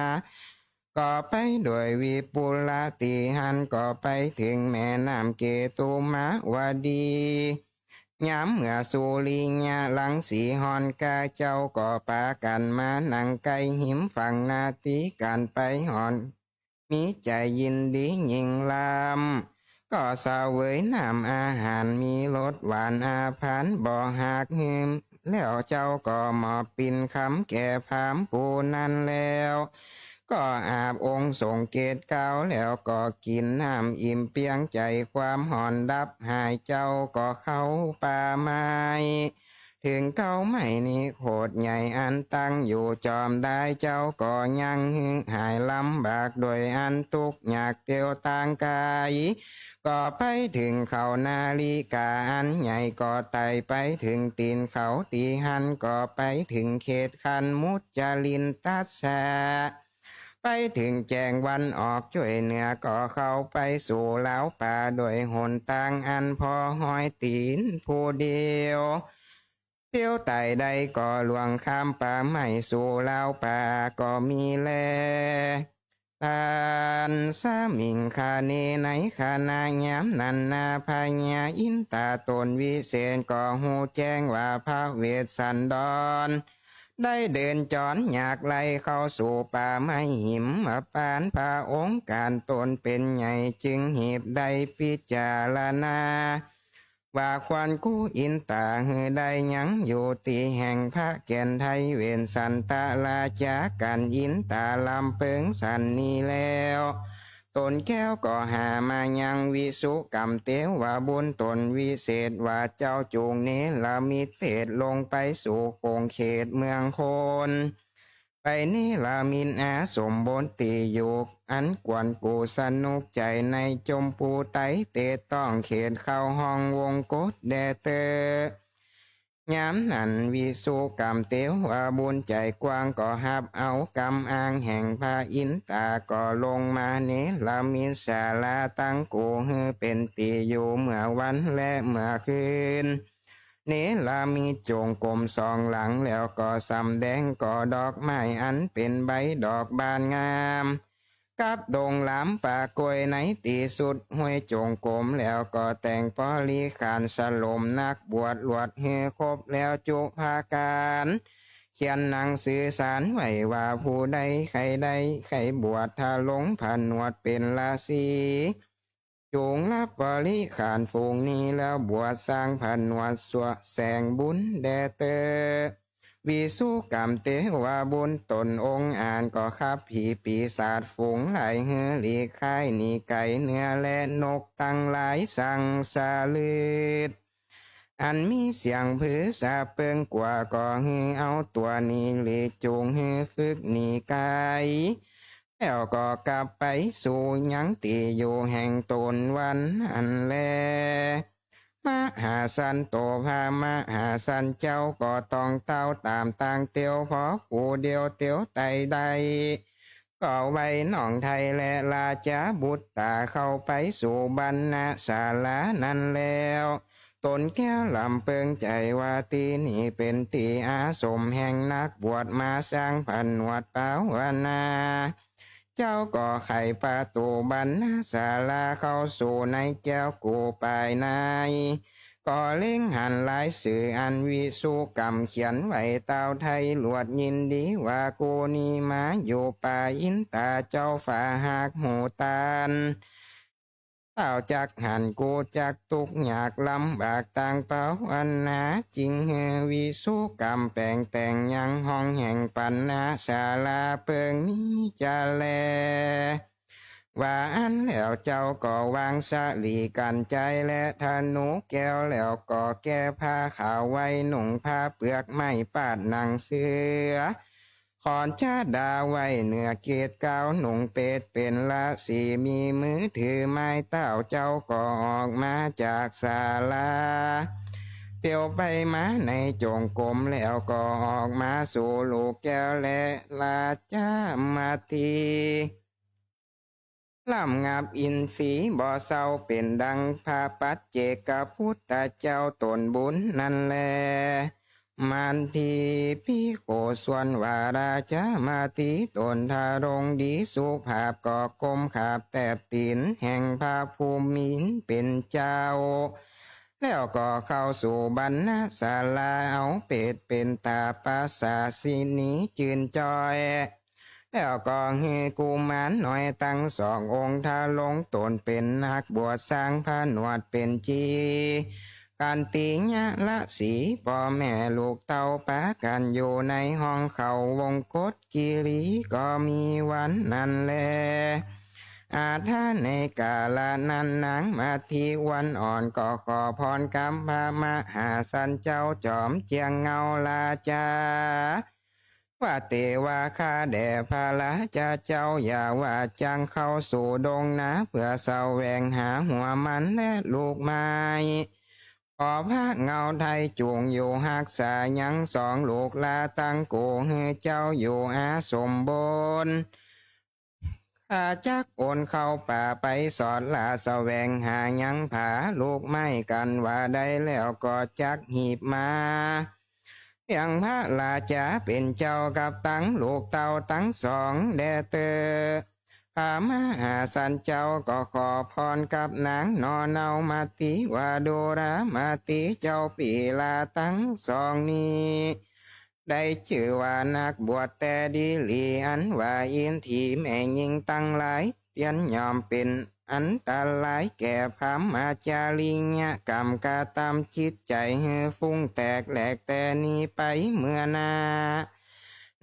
ก็ไปโดยวิปุละตี้หั้น ก็ไปเถิงแม่น้ำเกตุมวดี ยามเมื่อสุริยะรังสีฮ้อนกล้า เจ้าก็ปากั๋นมานั่งใก้หิมฝั่งนาตี้ กั๋นไปฮอดมีใจ๋ยินดียิ่งล้ำ ก็เสวยน้ำอาหารมีรสหวานอาหารบ่หากหื้ม แล้วเจ้าก็มอบปิณฑคำแก่พราหมณ์ผู้นั้นแล้ว ก็อาบองค์สงเกศเกล้า แล้วก็กิ๋นน้ำอิ่มเปียงใจ๋ ความฮ้อนดับหาย เจ้าก็เข้าป่าไม้ เถิงเก๊าไม้นิโคทใหญ่อันตั้งอยู่จอมดาย เจ้าก็ยังหื้อหายลำบากโดยอันตุ๊กข์ยากเตียวตางก๋าย ก็ไปเถิงเขานาริกาอันใหญ่ ก็ไต่ไปเถิงตี๋นเขาตี้หั้น ก็ไปเถิงเขตคันมุจจลินทัสสะ ไปเถิงแจ้งวันออกจ้วยเหนือ ก็เข้าไปสู่ราวป่าโดยหนตางอันผ่อฮอยตี๋นผู้เดียว เตียวไต่ได้ก็ล่วงข้ามป่าไม้สู่ราวป่าก็มีแล ตัสสมิงคเน ในขณะยามนั้นนา พญาอินตาต๋นวิเศษก็ฮู้แจ้งว่าพระเวสสันดร ได้เดินจรยากไล่เข้าสู่ป่าไม้หิมพานต์ พระองค์ก๋านต๋นเป๋นใหญ่ จึงหีบได้พิจารณา ว่าควรกู้อินตาหื้อได้ยังอยู่ตี้แห่งพระแก่นไทย เวสสันตราชากั๋นอินตาลำเปิงสันนี้แล้ว ต๋นแก้วก็หามายังวิสุกัมเตวบุตรต๋นวิเศษว่า เจ้าจุ่งเนรมิตเพศลงไปสู่ขงเขตเมืองคน ไปเนรมิตอาสมบทตี้อยู่ อันควรกูสนุกใจ๋ในจมพูไตเตต้องเขตเข้าห้องวงกตแด่เต๊อะ ยามนั้นวิสุกัมเตวบุตรใจ๋กว้างก็ฮับเอากำอ้างแห่งพระอินตา ก็ลงมาเนรมิตศาลาตังกู่หื้อเป๋นตี้อยู่เมื่อวันและเมื่อคืน เนรมิตจงกรมสองหลัง แล้วก็สำแดงก่อดอกไม้อันเป๋นใบดอกบานงาม กับดงหลามป่ากล้วยในตี้สุดห้วยจงกรม แล้วก็แต่งบริขารสลมนักบวชลวดหื้อครบแล้วจุประก๋าน เขียนหนังสือสารไว้ว่า ผู้ใดใค่ได้ใค่บวช ถ้าลงผนวดเป๋นฤๅษี จุ่งรับบริขารฝูงนี้ แล้วบวชสร้างผนวดสวดแสงบุญแด่เต๊อะ วิสุกรรมเตวบุตรต๋นองค์อาจ ก็ขับผีปีศาจฝูงหลายหื้อหลีกคายหนีไก๋เนื้อ และนกตังหลายสั่งสะลืด อันมีเสียงผือสะเปิงกั๋ว ก็หื้อเอาตั๋วนี้หลีก จุ่งหื้อฝึกหนีไก๋ แล้วก็กลับไปสู่ยังตี้อยู่แห่งต๋นวันนั้นแล มหาสันโต พระมหาสันเจ้าก็ต้องเต้าต๋ามตางเตียว เพราะผู้เดียวเตียวไต่ได้ ก็ไว้น้องไทยและราชบุตราเข้าไปสู่บรรณศาลานั้นแล้ว ต๋นแก้วลำเปิงใจ๋ว่า ตี้นี้เป๋นตี้อาสมแห่งนักบวชมาสร้างผนวดภาวนา เจ้าก็ไขประตู๋บรรณศาลาเข้าสู่ในแก้วกู๋ปายใน ก็เล็งหันลายสืออันวิสุกรรมเขียนไว้ เต้าไทยลวดยินดีว่า กูนี้มาอยู่ป่าอินตาเจ้าฟ้าหากฮู้ตาน เต้าจักหันกูจักตุ๊กยากลำบากตางภาวนา จึงหื้อวิสุกรรมแป๋งแต่งยังห้องแห่งบรรณศาลาเปิงนี้จะแล ว่าอั้นแล้วเจ้าก็วางสะหลีกัญไชยและธนูแก้ว แล้วก็แก้ผ้าขาวไว้ นุ่งผ้าเปลือกไม้ปาดหนังเสือ ขอนชะดาไว้เหนือเกศ กาวหนุ่งเปศเป๋นฤๅษี มีมือถือไม้เท้า เจ้าก็ออกมาจากศาลา เตียวไปมาในจงกรม แล้วก็ออกมาสู่ลูกแก้วและราชมาติ ลำงับอินทรีย์บ่เศร้า เป๋นดังพระปัจเจกพุทธเจ้าต๋นบุญนั้นแล มันทีภิกขุส่วนว่าราชมาติต๋นทรงดีสุภาพ ก็ก้มขาบแตบตี๋นแห่งพระผู้มีเป๋นเจ้า แล้วก็เข้าสู่บรรณศาลา เอาเปศเป๋นตาประสาทสินีจื่นจ้อย แล้วก็หื้อกุมารน้อยตังสององค์ ทรงต๋นเป๋นนักบวชสร้างผนวดเป๋นจี กันติยะฤๅษี ป้อแม่ลูกเต้าปากั๋นอยู่ในห้องเขาวงคตกิรี ก็มีวันนั้นแล อาถรรพ์ในกาละนั้น นางมัทธิวันอ่อนก็ขอพรกับพระมหาสันเจ้าจอมเจียงเงาราชา ว่าเตว่า ข้าแด่พระราชาเจ้า อย่าว่าจักเข้าสู่ดงนา เพื่อแสวงหาหัวมันและลูกไม้ ขอพระเงาไทยจุ่งอยู่ฮักษายังสองลูกหลานตังกู๋ หื้อเจ้าอยู่อาสมบูรณ์ ข้าจักโอนเข้าป่าไปสอดล่าแสวงหายังผาลูกไม้กั๋น ว่าได้แล้วก็จักหีบมา เยียงพระราชาเป๋นเจ้ากับตังลูกเต้าตังสองแด่เต๊อะ พระมหาสันเจ้าก็ขอพรกับนางหน่อเนามัทธิว่า ดูรามัทธิเจ้าปี๋หลาตังสองนี้ ได้จื้อว่านักบวชแต๊ดีหลี อันว่าอินทรีย์แม่ญิงตังหลายเตียนย่อมเป๋นอันตรายแก่พรหมจริยกรรม กระตำจิตใจ๋หื้อฟุ้งแตกแหลกแตกนี้ไปเมื่อหน้า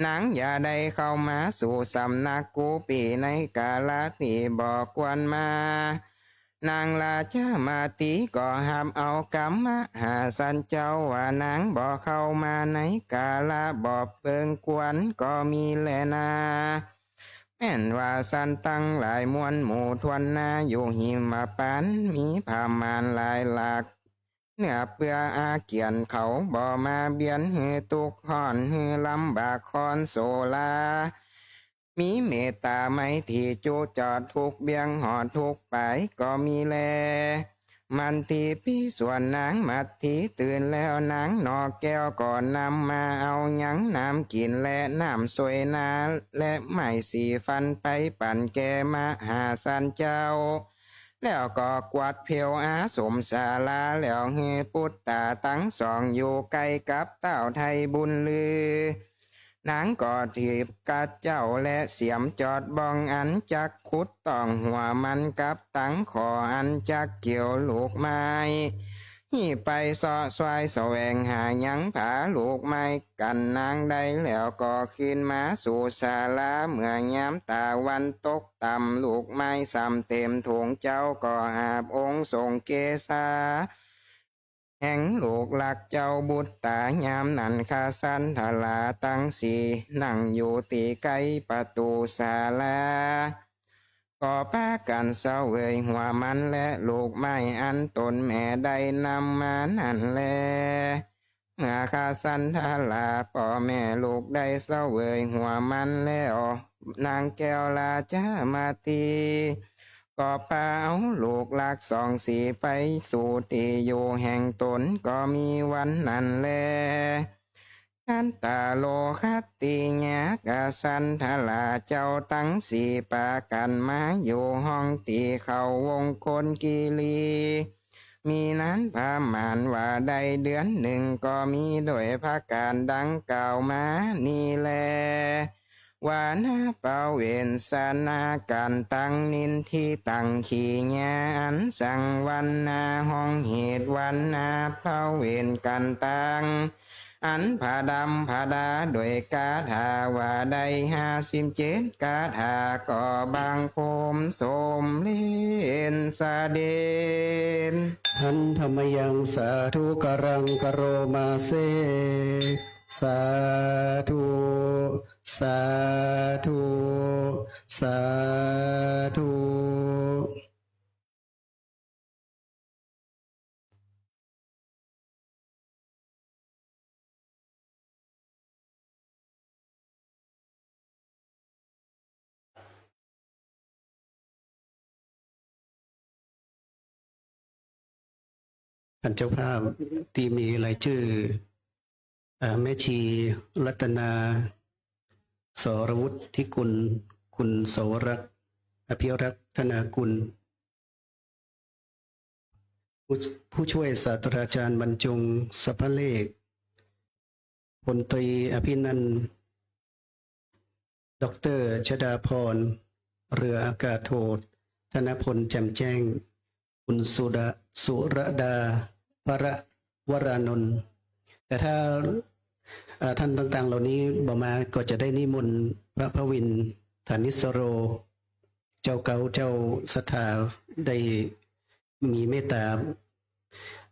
นางอย่าได้เข้ามาสู่สำนักกูปี๋ในกาละตี้บ่ควรมา นางราชมาติก็ฮับเอากำมหาสันเจ้าว่า นางบ่เข้ามาในกาละบ่เปิงควรก็มีแลนา แม่นว่าสันตังหลายมวลหมู่ถ้วนหน้า อยู่หิมพานต์มีผ้าม่านหลายหลาก เนื้อเปื้ออาเกียน เขาบ่มาเบียดหื้อตุ๊กข์ฮ้อน หื้อลำบากฮ้อนโศรา มีเมตต๋าไมตรีจุจอดทุกข์เวียงหอดทุกข์ไปก็มีแล มันตี้ปี้ส่วนนางมัดตี้ตื่นแล้ว นางหน่อแก้วก็นำมาเอา ยังน้ำกิ๋นและน้ำโซยหน้า และไม้สีฟันไปปั๋นแก่มหาสันเจ้า แล้วก็กวาดเผียวอาสมศาลา แล้วหื้อปุตตาตังสองอยู่ใก้กับต้าวไทยบุญลือ นางก็ถีบกระเจ้าและเสียมจอดบ่องอันจักขุดต้องหัวมันกับตังข้ออันจักเกี่ยวลูกไม้ หีบไปเซาะซอยแสวงหายังผาลูกไม้กั๋นนางได้ แล้วก็คืนมาสู่ศาลา เมื่อยามตะวันตกต่ำ ลูกไม้ส่ำเต๋มถุง เจ้าก็หาบองค์ทรงเกศา แห่งลูกหลักเจ้าบุตตา ยามนั้นคสันธราตังสี่ นั่งอยู่ตี้ใก้ประตู๋ศาลา ก็ปากั๋นเสวยหัวมันและลูกไม้อันต๋นแม่ได้นำมานั้นแล เมื่อคสันธราป้อแม่ลูกได้เสวยหัวมันแล้ว นางแก้วราชามาตี ก็ปาเอาลูกหลักสองสี่ไปสู่ตี้อยู่แห่งต๋น ก็มีวันนั้นแล กันตาโลคัตติยะ กสันธราเจ้าตังสี่ปากั๋นมาอยู่ห้องตี้เขาวงคลกิรี มีนานประมาณว่าได้เดือนนึ่ง ก็มีโดยประก๋านดังกล่าวมานี้แล วานะปะเวสสนากั๋นตัง นินทิตัง ขีญา อันสังวรรณา ห้องเหตุวรรณา ปะเวสกั๋นตัง อันผดำผดาโดยกาถาว่าได้ห้าสิบเจ็ดกาถา ก็บังคมสมเร็จเสด็จ หันธมยังสาธุกรังกะโรมาเส สาธุ สาธุ สาธุ ท่านเจ้าภาพตี้มีรายจื้อ เอ่อ แม่ชีรัตนา สรวุฒิกุล คุณโสรักษ์ อภิรักษ์ธนากุล ผู้ ผู้ช่วยศาสตราจารย์บรรจง สรรพเลข พลตรีอภินันท์ ด็อกเตอร์ชดาพร เรืออากาศโท ธนพล แจ่มแจ้ง คุณสุดา สุรดา วร วรานนท์ แต่ถ้า เอ่อ ท่านต่างๆ เหล่านี้บ่มา ก็จะได้นิมนต์พระพวิน ฐานิสโร เจ้าเก๊าเจ้าศรัทธา ได้มีเมตตา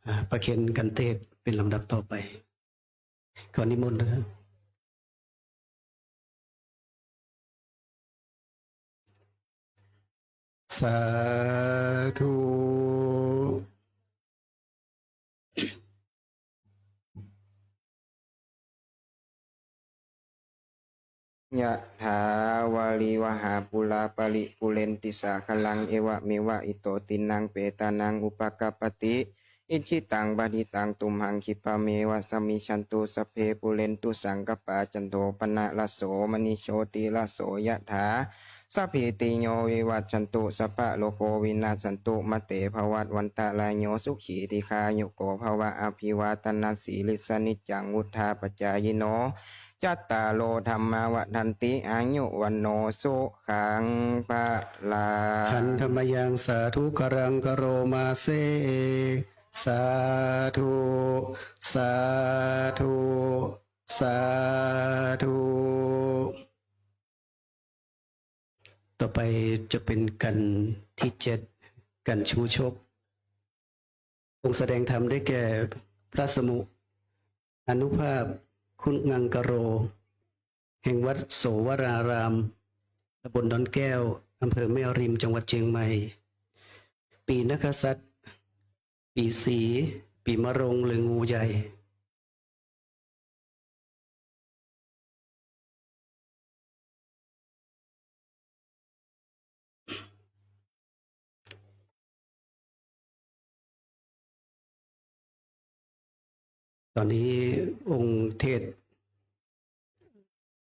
อ่า ประเคนกันเตศน์เป๋นลำดับต่อไป ขอนิมนต์นะครับ สาธุ ยะถาวาริวหาปูราปะริปูเรนติสาคะรัง เอวะเมวะอิโตตินังเปตานังอุปะกัปปะติ อิจฉิตังปะฏิตังตุมหัง ขิปปะเมวะสะมิชฌันตุ สัพเพปูเรนตุสังกัปปา จันโทปะนะระโส มะณิโชติระโส ยะถา สัพพีติโยวิวัชชันตุ สัพพะโรโควินัสสันตุ มาเตภวัตวันตะรายโย สุขีทีฆายุโกภะวะ อะภิวาทะนะสีลิสสะ นิจจังวุฑฒาปะจายิโน จัตตาโรธัมมาวัฑฒันติ อายุวัณโณสุขังพะลัง หันธมยังสาธุกรังกะโรมาเส สาธุ สาธุ สาธุ ต่อไปจะเป็นกันตี้เจ็ด กันชูชก องค์แสดงธรรมได้แก่พระสมุ อานุภาพ คุณังกะโร แห่งวัดโสวราราม ตำบลดอนแก้ว อำเภอแม่ริม จังหวัดเชียงใหม่ ปีนักกษัตริย์ ปีสี ปีมะโรงหรืองูใหญ่ ต๋อนนี้องค์เทศน์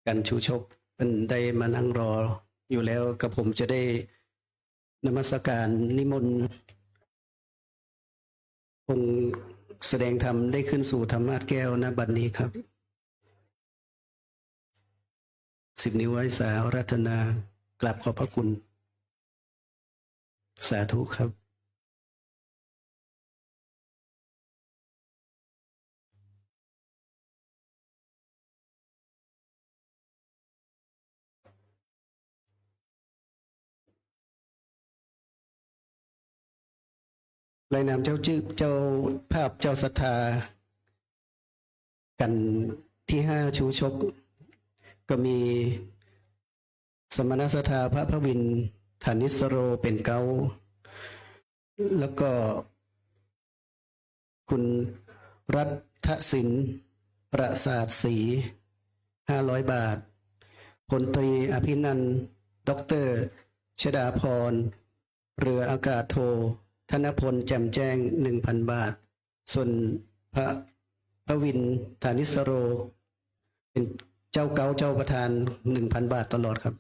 กัณฑ์ชูชกเปิ้นได้มานั่งรออยู่แล้ว กระผมจะได้นมัสการนิมนต์องค์แสดงธรรมได้ขึ้นสู่ธรรมาสน์แก้ว ณ บัดนี้ครับ สิบนิ้วไหว้สาอาราธนา กราบขอบพระคุณ สาธุครับ รายนามเจ้าจื้อ เจ้าภาพ เจ้าศรัทธา กัณฑ์ตี้ห้าชูชก ก็มีสมณศรัทธาพระพวิน ฐานิสโร เป๋นเก๊า แล้วก็คุณรัฐศิลป์ ประสาทศรี ห้าร้อยบาท พลตรีอภินันท์ ด็อกเตอร์ชดาพร เรืออากาศโท ธนพล แจ่มแจ้ง หนึ่งพันบาท ส่วนพระพวิน ฐานิสโร เป๋นเจ้าเก๊าเจ้าประธาน หนึ่งพันบาทตลอดครับ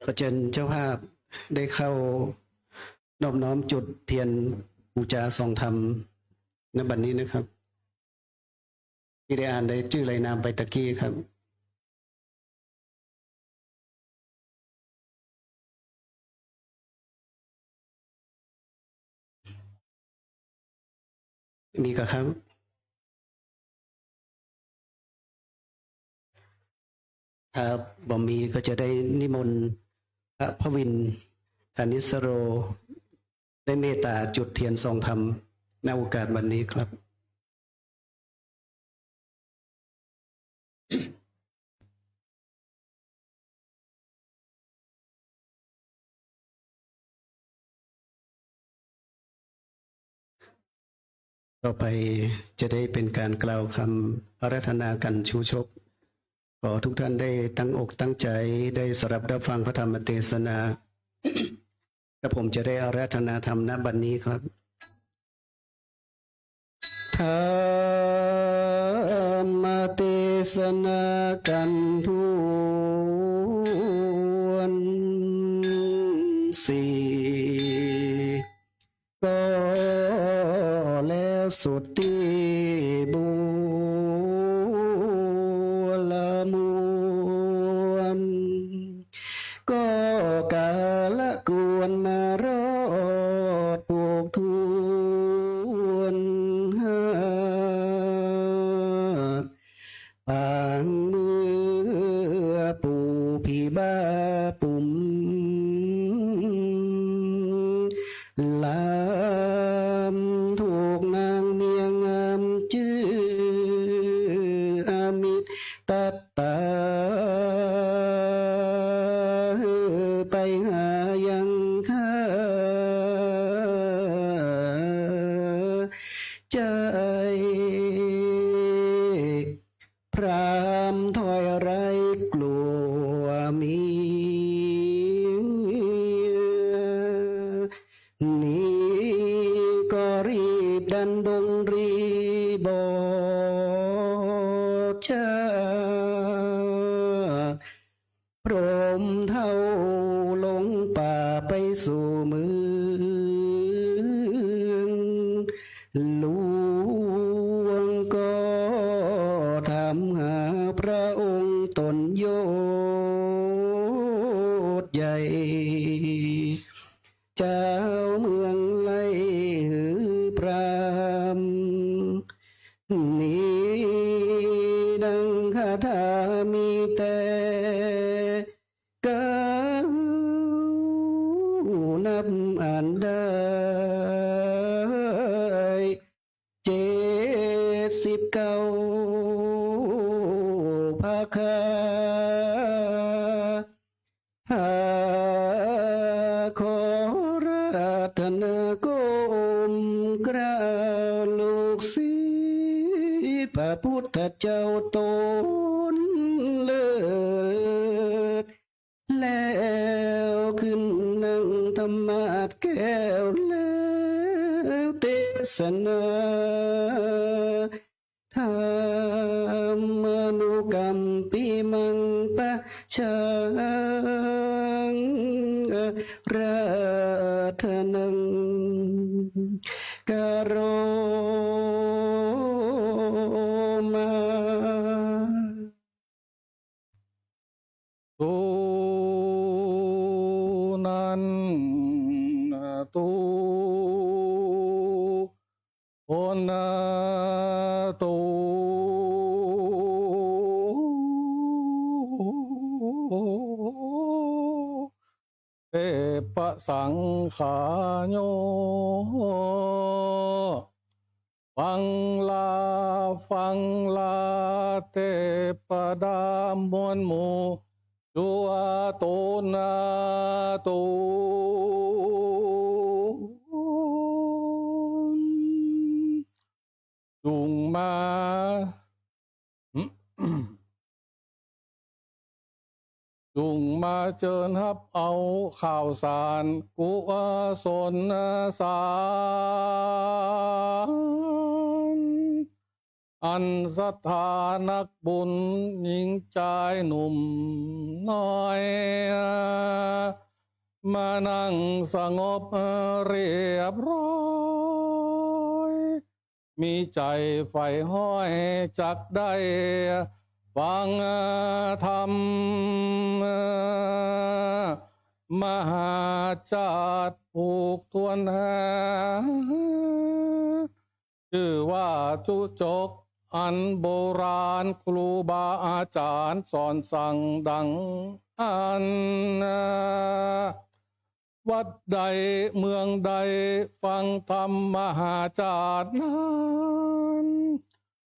ขอเจิญเจ้าภาพได้เข้านอบน้อมจุดเตียนปู๋จาซองธรรม ณ บัดนี้นะครับ ตี้ได้อ่านรายจื้อรายนามไปตะกี้ครับ มีก่ะครับ ครับ บ่มีก็จะได้นิมนต์พระพวิน ฐานิสโร ได้เมตต๋าจุดเตียนซองธรรม ณ โอกาสบัดนี้ครับ ต่อไปจะได้เป๋นก๋านกล่าวกำอาราธนากัณฑ์ชูชก ขอทุกท่านได้ตั้งอกตั้งใจ๋ ได้สดับฮับฟังพระธรรมเตสนา กระผมจะได้อาราธนาธรรม ณ บัดนี้ครับ ธรรมเตสนากัณฑ์ถ้วนสี่ ก็แล้วสุดตี้บัวละมวล ก็กาละควรมารอดผูกถ้วนห้า ปางเมื่อปู่ผีบ้าปุ๋ม ลามถูกนางเมียงามจื้ออมิตรตัดต๋า ไปหายังฆ่า ใจ๋ พราหมณ์ถ้อยไร้กลัวเมีย นี้ก็รีบดันดงรีบบอกจา พรหมเฒ่าลงป่าไปสู่เมืองหลวง ก็ถามหาพระองค์ต๋นยศใหญ่ เจ้าเมืองไล่หือพราหมณ์ นี้ดังคาถามีแต่เก้านับอ่านได้เจ็ดสิบเก้าพระคา หาขออาราธนาก้มกราบลูกศิ ระพุทธเจ้าตนเลิศ แล้วขึ้นนั่งธรรมาสน์แก้ว แล้วเตสนา ธรรมานุกัมปิมัง ปะชัง อาราธนัง กะโรมา สุนันตุโต เตปะสังขาโย ฟังลา ฟังลา เตปะดามวลหมู่ จุวาโตนาโต จุ่งมา จุ่งมาเจิญฮับเอาข่าวสารกุศลสาร อันศรัทธานักบุญหญิงจายหนุ่มน้อย มานั่งสงบเรียบร้อย มีใจ๋ใฝ่ฮ้อยจักได้ฟังธรรม มหาจาตุผูกถ้วนแท้ จื้อว่าจุจกอันโบราณ ครูบาอาจ๋ารย์สอนสั่งดังอั้น วัดใดเมืองใดฟังธรรมมหาจาตุนั้น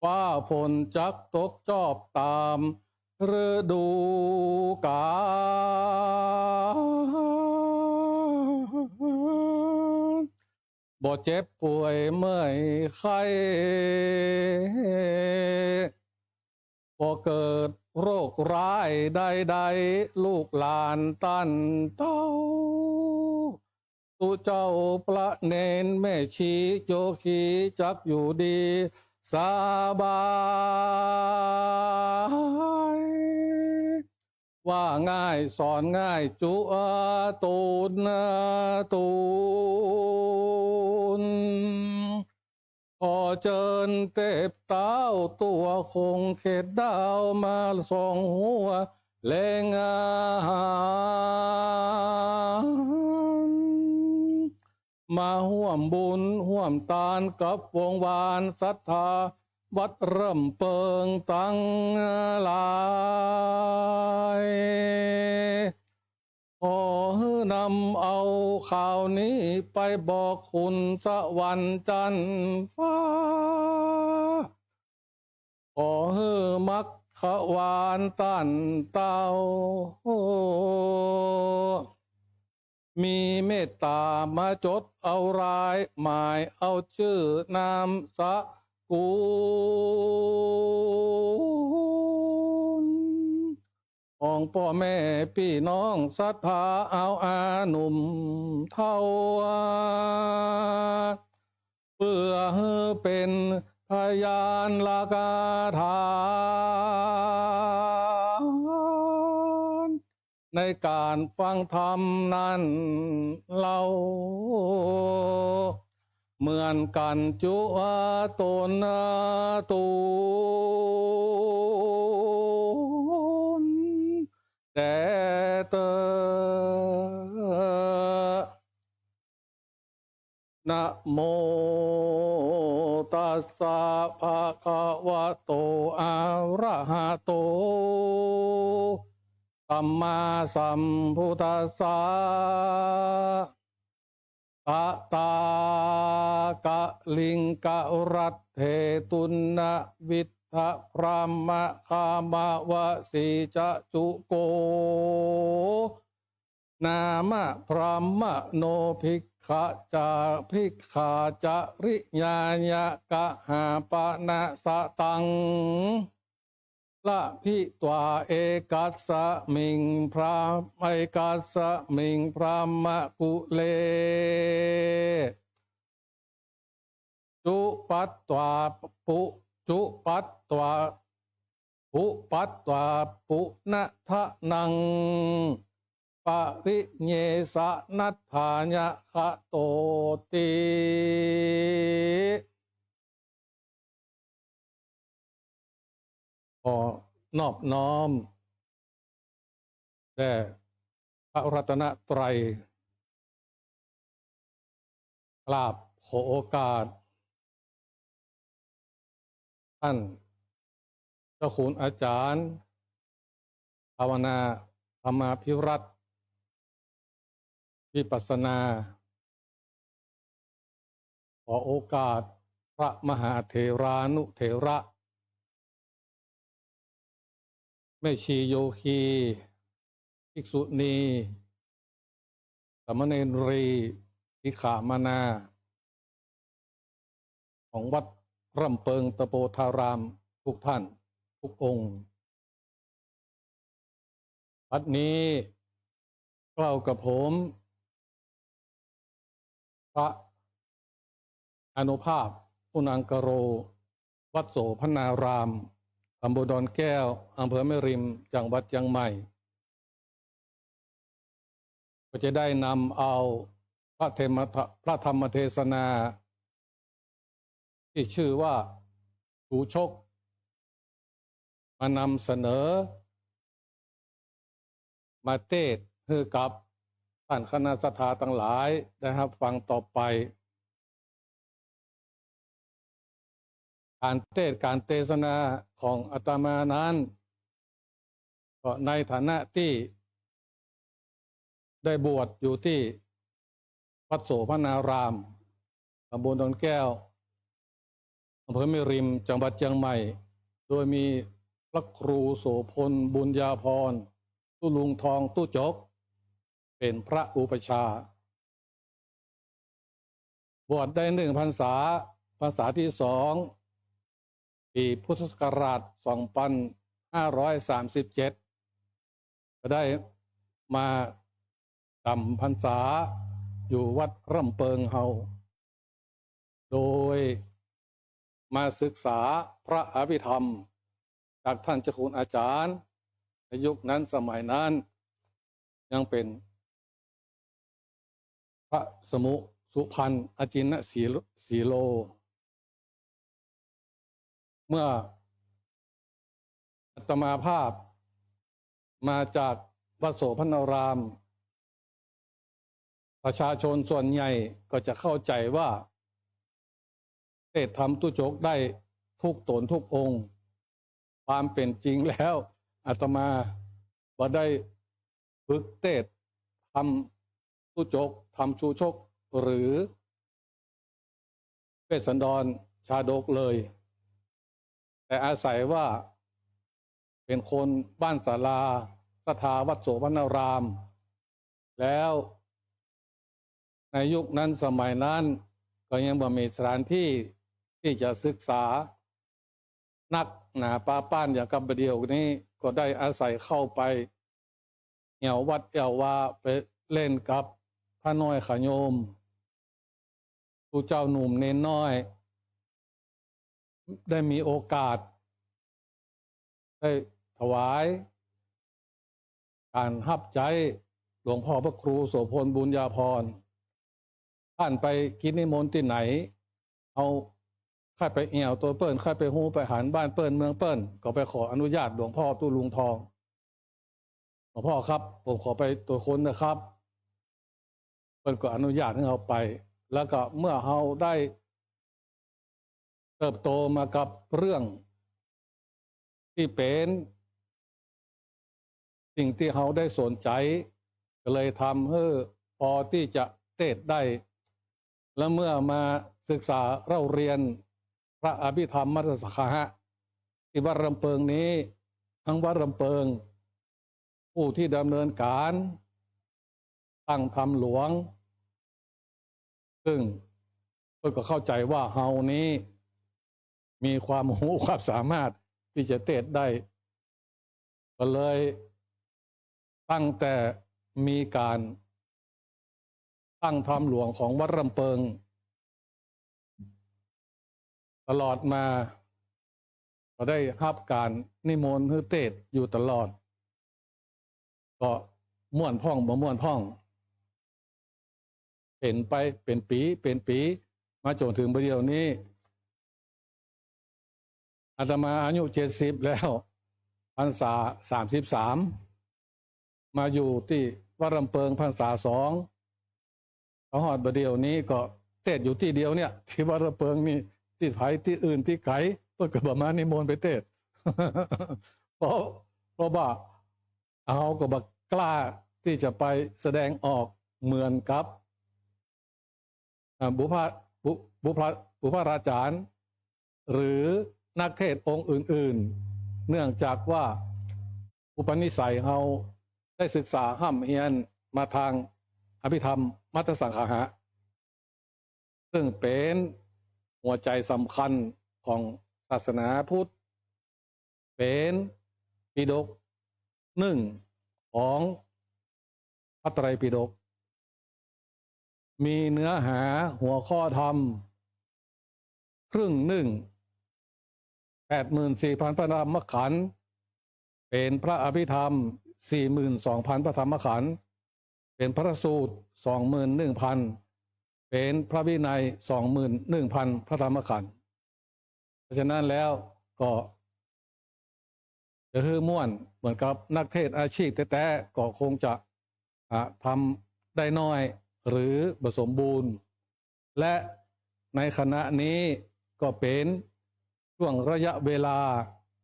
ฟ้าฝนจักตกจอบต๋ามฤดูกาล บ่เจ็บป่วยเมื่อยไข้ บ่เกิดโรคร้ายใดๆ ลูกหลานต้านเต้า ตุ๊เจ้าพระเณรแม่ชีโยคีจักอยู่ดีสบาย ว่าง่ายสอนง่ายจุอาตูนตูน ขอเจิญเตบเต้าตั๋วคงเขตดาวมาส่องหัวแลงอาหาร มาฮ่วมบุญฮ่วมตานกับวงวานศรัทธาวัดเริ่มเปิงตังหลาย ขอหื้อนำเอาข่าวนี้ไปบอกขุนสวรรค์จันทร์ฟ้า ขอหื้อมัคควานต้านเต้า มีเมตต๋ามาจดเอารายหมาย เอาจื้อนามสกุล ของป้อแม่ปี้น้องศรัทธาเอาอาหนุ่มเฒ่า เปื้อหื้อเป๋นพยานหลักฐาน ในก๋านฟังธรรมนั้นเล่า เหมือนกั๋นจุอาต๋นตูน แต่เต๊อะ นะโมตัสสะ ภะคะวะโต อะระหะโต สัมมาสัมพุทธัสสะ ตะตากะลิงกะรัตเถ ตุณณวิทธะ พรหมะคามะวะสีจะจุโก นามะ พรหมะโน ภิก ขะจา ภิกขาจริยายะกะหาปะนะสะตัง ละพิตวา เอกัสสะมิงพระ เอกัสสะมิงพรหมกุเล จุปัตตวาปุ จุปัตตวา จุปัตตวาปุนะทะนัง ปะริเยสะนัตถายะคะโตติ ขอนอบน้อมแด่พระรัตนตรัย กราบขอโอกาส ท่านเจ้าคุณอาจารย์ ภาวนาธรรมาภิรัตน์ วิปัสสนา ขอโอกาสพระมหาเถรานุเถระ แม่ชีโยคี ภิกษุณี สามเณรี สิกขามานา ของวัดร่ำเปิงตะโปธารามทุกท่านทุกองค์ บัดนี้เกล้ากับผม พระอานุภาพ ปุณณังคโร วัดโสภณาราม ตำบลดอนแก้ว อำเภอแม่ริม จังหวัดเชียงใหม่ ก็จะได้นำเอาพระเทมะ พระธรรมเทศนา ที่ชื่อว่าชูชก มานำเสนอ มาเตสน์หื้อกับท่านคณะศรัทธาตังหลายได้ฮับฟังต่อไป ก๋านเตสน์ก๋านเตสนาของอาตมานั้น ก็ในฐานะตี้ได้บวชอยู่ตี้วัดโสภณาราม ตำบลดอนแก้ว อำเภอแม่ริม จังหวัดเชียงใหม่ โดยมีพระครูโสภณ บุญญาภรณ์ ตุ๊ลุงทองตุ๊จก เป๋นพระอุปัชฌาย์ บวชได้หนึ่งพรรษา พรรษาที่สอง ปี๋พุทธศักราชสองพันห้าร้อยสามสิบเจ็ด ก็ได้มาจ๋ำพรรษาอยู่วัดร่ำเปิงเฮา โดยมาศึกษาพระอภิธรรมจากท่านเจ้าคุณอาจารย์ ในยุคนั้นสมัยนั้นยังเป๋นพระสมุสุพรรณอจินนสีโล เมื่ออาตมาภาพมาจากวัดโสภณาราม ประชาชนส่วนใหญ่ก็จะเข้าใจ๋ว่า เตสน์ธรรมตุ๊จกได้ทุกต๋นทุกองค์ ความเป๋นจริงแล้ว อาตมาบ่ได้ฝึกเตสน์ธรรมตุ๊จก ธรรมชูชก หรือ เวสสันดรชาดกเลย แต่อาศัยว่าเป๋นคนบ้านศาลา ศรัทธาวัดโสภณาราม แล้วในยุคนั้นสมัยนั้นก็ยังบ่มีสถานที่ตี้จะศึกษา นักหนาปาป้านอย่างกับบ่าเดี่ยวนี้ ก็ได้อาศัยเข้าไปแอ่ววัดแอ่ววา ไปเล่นกับพระน้อยขาโยม ตุ๊เจ้าหนุ่มเณรน้อย ได้มีโอกาส ได้ถวาย ก๋านฮับใจ๊หลวงพ่อพระครูโสภณ บุญญาภรณ์ ต้านไปกิจนิมนต์ตี้ไหน เฮาใค่ไปแอ่วตั๋วเปิ้น ใค่ไปฮู้ไปหันบ้านเปิ้นเมืองเปิ้น ก็ไปขออนุญาตหลวงพ่อตุ๊ลุงทอง หลวงพ่อครับ ผมขอไปตรวจค้นนะครับ เปิ้นก็อนุญาตหื้อเฮาไป แล้วก็เมื่อเฮาได้เติบโตมากับเรื่องตี้เป๋นสิ่งตี้เฮาได้สนใจ๋ ก็เลยทำหื้อปอตี้จะเตสน์ได้ และเมื่อมาศึกษาเล่าเรียนพระอภิธรรมมัตตสังคหะ ตี้วัดร่ำเปิงนี้ ตังวัดร่ำเปิง ผู้ตี้ดำเนินก๋านตั้งธรรมหลวง ซึ่งเปิ้นก็เข้าใจ๋ว่าเฮานี้มีความฮู้ความสามารถตี้จะเตสน์ได้ ก็เลยตั้งแต่มีก๋านตั้งธรรมหลวงของวัดลำเปิง ตลอดมา ก็ได้ฮับก๋านนิมนต์หื้อเตสน์อยู่ตลอด ก็ม่วนพ่องบ่ม่วนพ่อง เป๋นไปเป๋นปี๋ เป๋นปี๋ มาจ๋นเถิงบ่าเดี่ยวนี้ อาตมาอายุเจ็ดสิบแล้ว พรรษาสามสิบสาม มาอยู่ตี้วัดลำเปิงพรรษาสอง พอฮอดบ่าเดี่ยวนี้ก็เตสน์อยู่ตี้เดียวเนี่ย ตี้วัดลำเปิงนี่ ตี้ไผตี้อื่นตี้ไก๋เปิ้นก็บ่มานิมนต์ไปเตสน์ เพราะ เพราะว่าเฮาก็บ่กล้าตี้จะไปแสดงออกเหมือนกับ อ่า บุพะ บุ บุพะ บุพะราจารย์ หรือนักเตสน์องค์อื่นๆ เนื่องจากว่าอุปนิสัยเฮาได้ศึกษาฮ่ำเฮียนมาตางอภิธรรมมัตตสังคหะ ซึ่งเป๋นหัวใจ๋สำคัญของศาสนาพุทธ เป๋นปิฎกนึ่งของพระไตรปิฎก มีเนื้อหาหัวข้อธรรมครึ่งนึ่ง แปดหมื่นสี่พันพระธรรมขันธ์ เป๋นพระอภิธรรม สี่หมื่นสองพันพระธรรมขันธ์ เป๋นพระสูตร สองหมื่นหนึ่งพัน เป๋นพระวินัย สองหมื่นหนึ่งพันพระธรรมขันธ์ เพราะฉะนั้นแล้วก็จะหื้อม่วนเหมือนกับนักเตสน์อาชีพแต๊ๆ ก็คงจะ อ่ะ ทำได้น้อยหรือบ่สมบูรณ์ และในขณะนี้ก็เป๋นช่วงระยะเวลา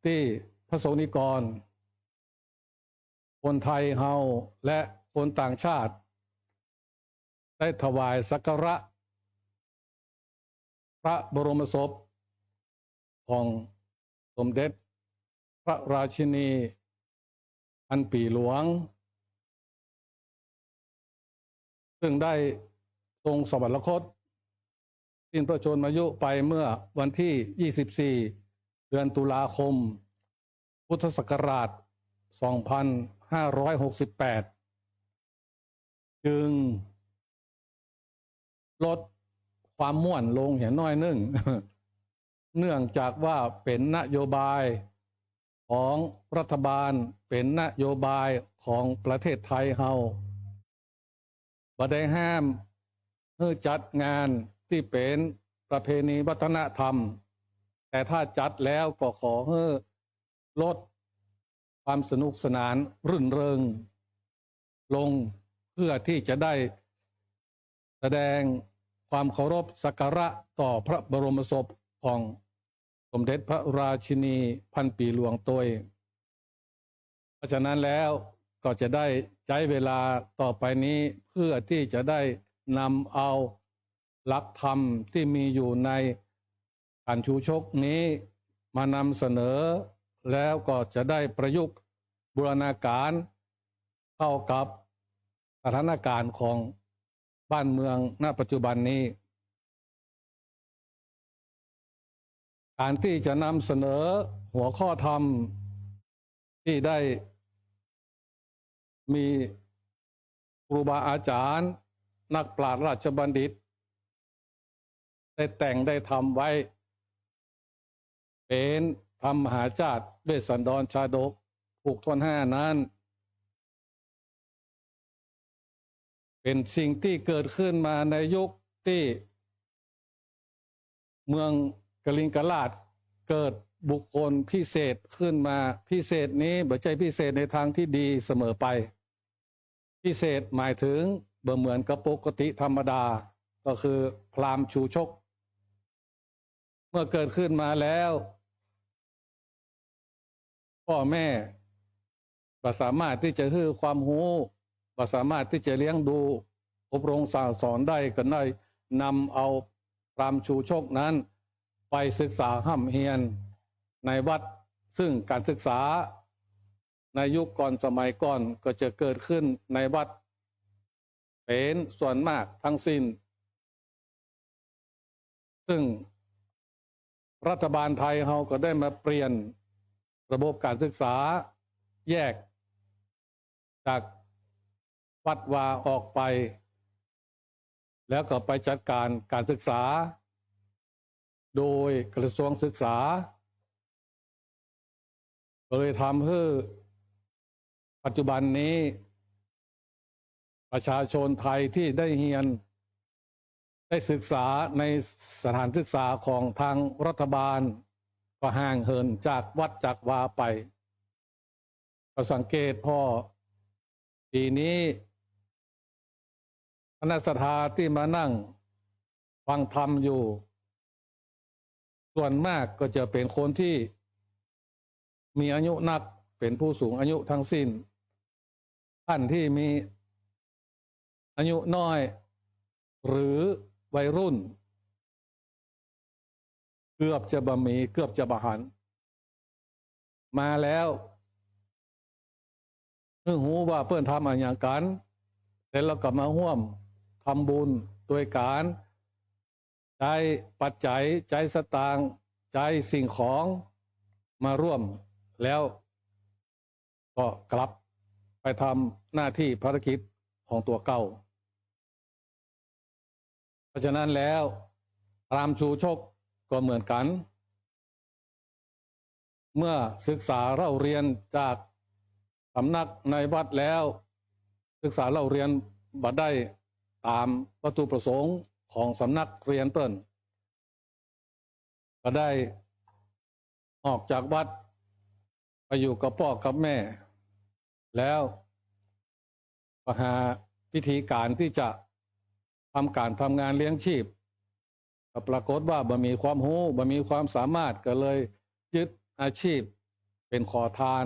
ตี้พระสงฆ์นิกร คนไทยเฮาและคนต่างชาติ ได้ถวายสักการะพระบรมศพของสมเด็จพระราชินีพันปี๋หลวง ซึ่งได้ทรงสวรรคต สิ้นพระชนมายุไปเมื่อวันที่ยี่สิบสี่ เดือนตุลาคม พุทธศักราช สองพันห้าร้อยหกสิบแปด จึงลดความม่วนลงเหียน้อยนึ่ง เนื่องจากว่าเป๋นนโยบายของรัฐบาล เป๋นนโยบายของประเทศไทยเฮา บ่ได้ห้ามหื้อจัดงานตี้เป๋นประเพณีวัฒนธรรม แต่ถ้าจัดแล้วก็ขอหื้อลดความสนุกสนานรื่นเริงลง เพื่อที่จะได้แสดงความเคารพสักการะต่อพระบรมศพของสมเด็จพระราชินีพันปี๋หลวงตวย เพราะฉะนั้นแล้วก็จะได้ใจ๊เวลาต่อไปนี้เพื่อที่จะได้นำเอาหลักธรรมที่มีอยู่ในขันธ์ชูชกนี้มานำเสนอ แล้วก็จะได้ประยุกต์บูรณาการเข้ากับสถานการณ์ของบ้านเมืองณปัจจุบันนี้ ก๋านตี้จะนำเสนอหัวข้อธรรมตี้ได้มีครูบาอาจ๋ารย์ นักปราชญ์ราชบัณฑิต ได้แต่งได้ทำไว้ เป๋นธรรมมหาชาติ เวสสันดรชาดก ผูกถ้วนห้านั้น เป๋นสิ่งตี้เกิดขึ้นมาในยุคตี้เมืองกลิงกราช เกิดบุคคลพิเศษขึ้นมา พิเศษนี้บ่ใจ้พิเศษในทางที่ดีเสมอไป พิเศษหมายถึงบ่เหมือนกับปกติธรรมดา ก็คือพราหมณ์ชูชก เมื่อเกิดขึ้นมาแล้ว ป้อแม่บ่สามารถตี้จะหื้อความฮู้ บ่สามารถตี้จะเลี้ยงดูอบรมสั่งสอนได้ ก็ได้นำเอาพราหมณ์ชูชกนั้นไปศึกษาฮ่ำเฮียนในวัด ซึ่งก๋านศึกษาในยุคก่อนสมัยก่อนก็จะเกิดขึ้นในวัดเป๋นส่วนมากทั้งสิ้น ซึ่งรัฐบาลไทยเฮาก็ได้มาเปลี่ยนระบบการศึกษา แยกจากวัดวาออกไป แล้วก็ไปจัดการการศึกษา โดยกระทรวงศึกษา ก็เลยทำหื้อปัจจุบันนี้ ประชาชนไทยตี้ได้เฮียน ได้ศึกษาในสถานศึกษาของตางรัฐบาล ก็ห่างเหินจากวัดจากวาไป ก็สังเกตผ่อ ปี๋นี้ คณะศรัทธาตี้มานั่งฟังธรรมอยู่ ส่วนมากก็จะเป๋นคนตี้มีอายุนัก เป๋นผู้สูงอายุทั้งสิ้น ต้านตี้มีอายุน้อย หรือวัยรุ่น เกือบจะบ่มี เกือบจะบ่หัน มาแล้ว หื้อฮู้ว่าเปิ้นทำอะหยังกั๋น แล้วก็มาฮ่วมทำบุญโดยก๋านใจ๊ปัจจัย ใจ๊สตางค์ ใจ๊สิ่งของมาร่วม แล้วก็กลับไปทำหน้าตี้ภารกิจของตั๋วเก่า เพราะฉะนั้นแล้ว พราหมณ์ชูชกก็เหมือนกั๋น เมื่อศึกษาเล่าเรียนจากสำนักในวัดแล้ว ศึกษาเล่าเรียนบ่ได้ต๋ามวัตถุประสงค์ของสำนักเรียนเปิ้น ก็ได้ออกจากวัดไปอยู่กับป้อกับแม่ แล้วก็หาวิธีก๋านตี้จะทำก๋านทำงานเลี้ยงชีพ ก็ปรากฏว่าบ่มีความฮู้ บ่มีความสามารถ ก็เลยยึดอาชีพเป๋นขอทาน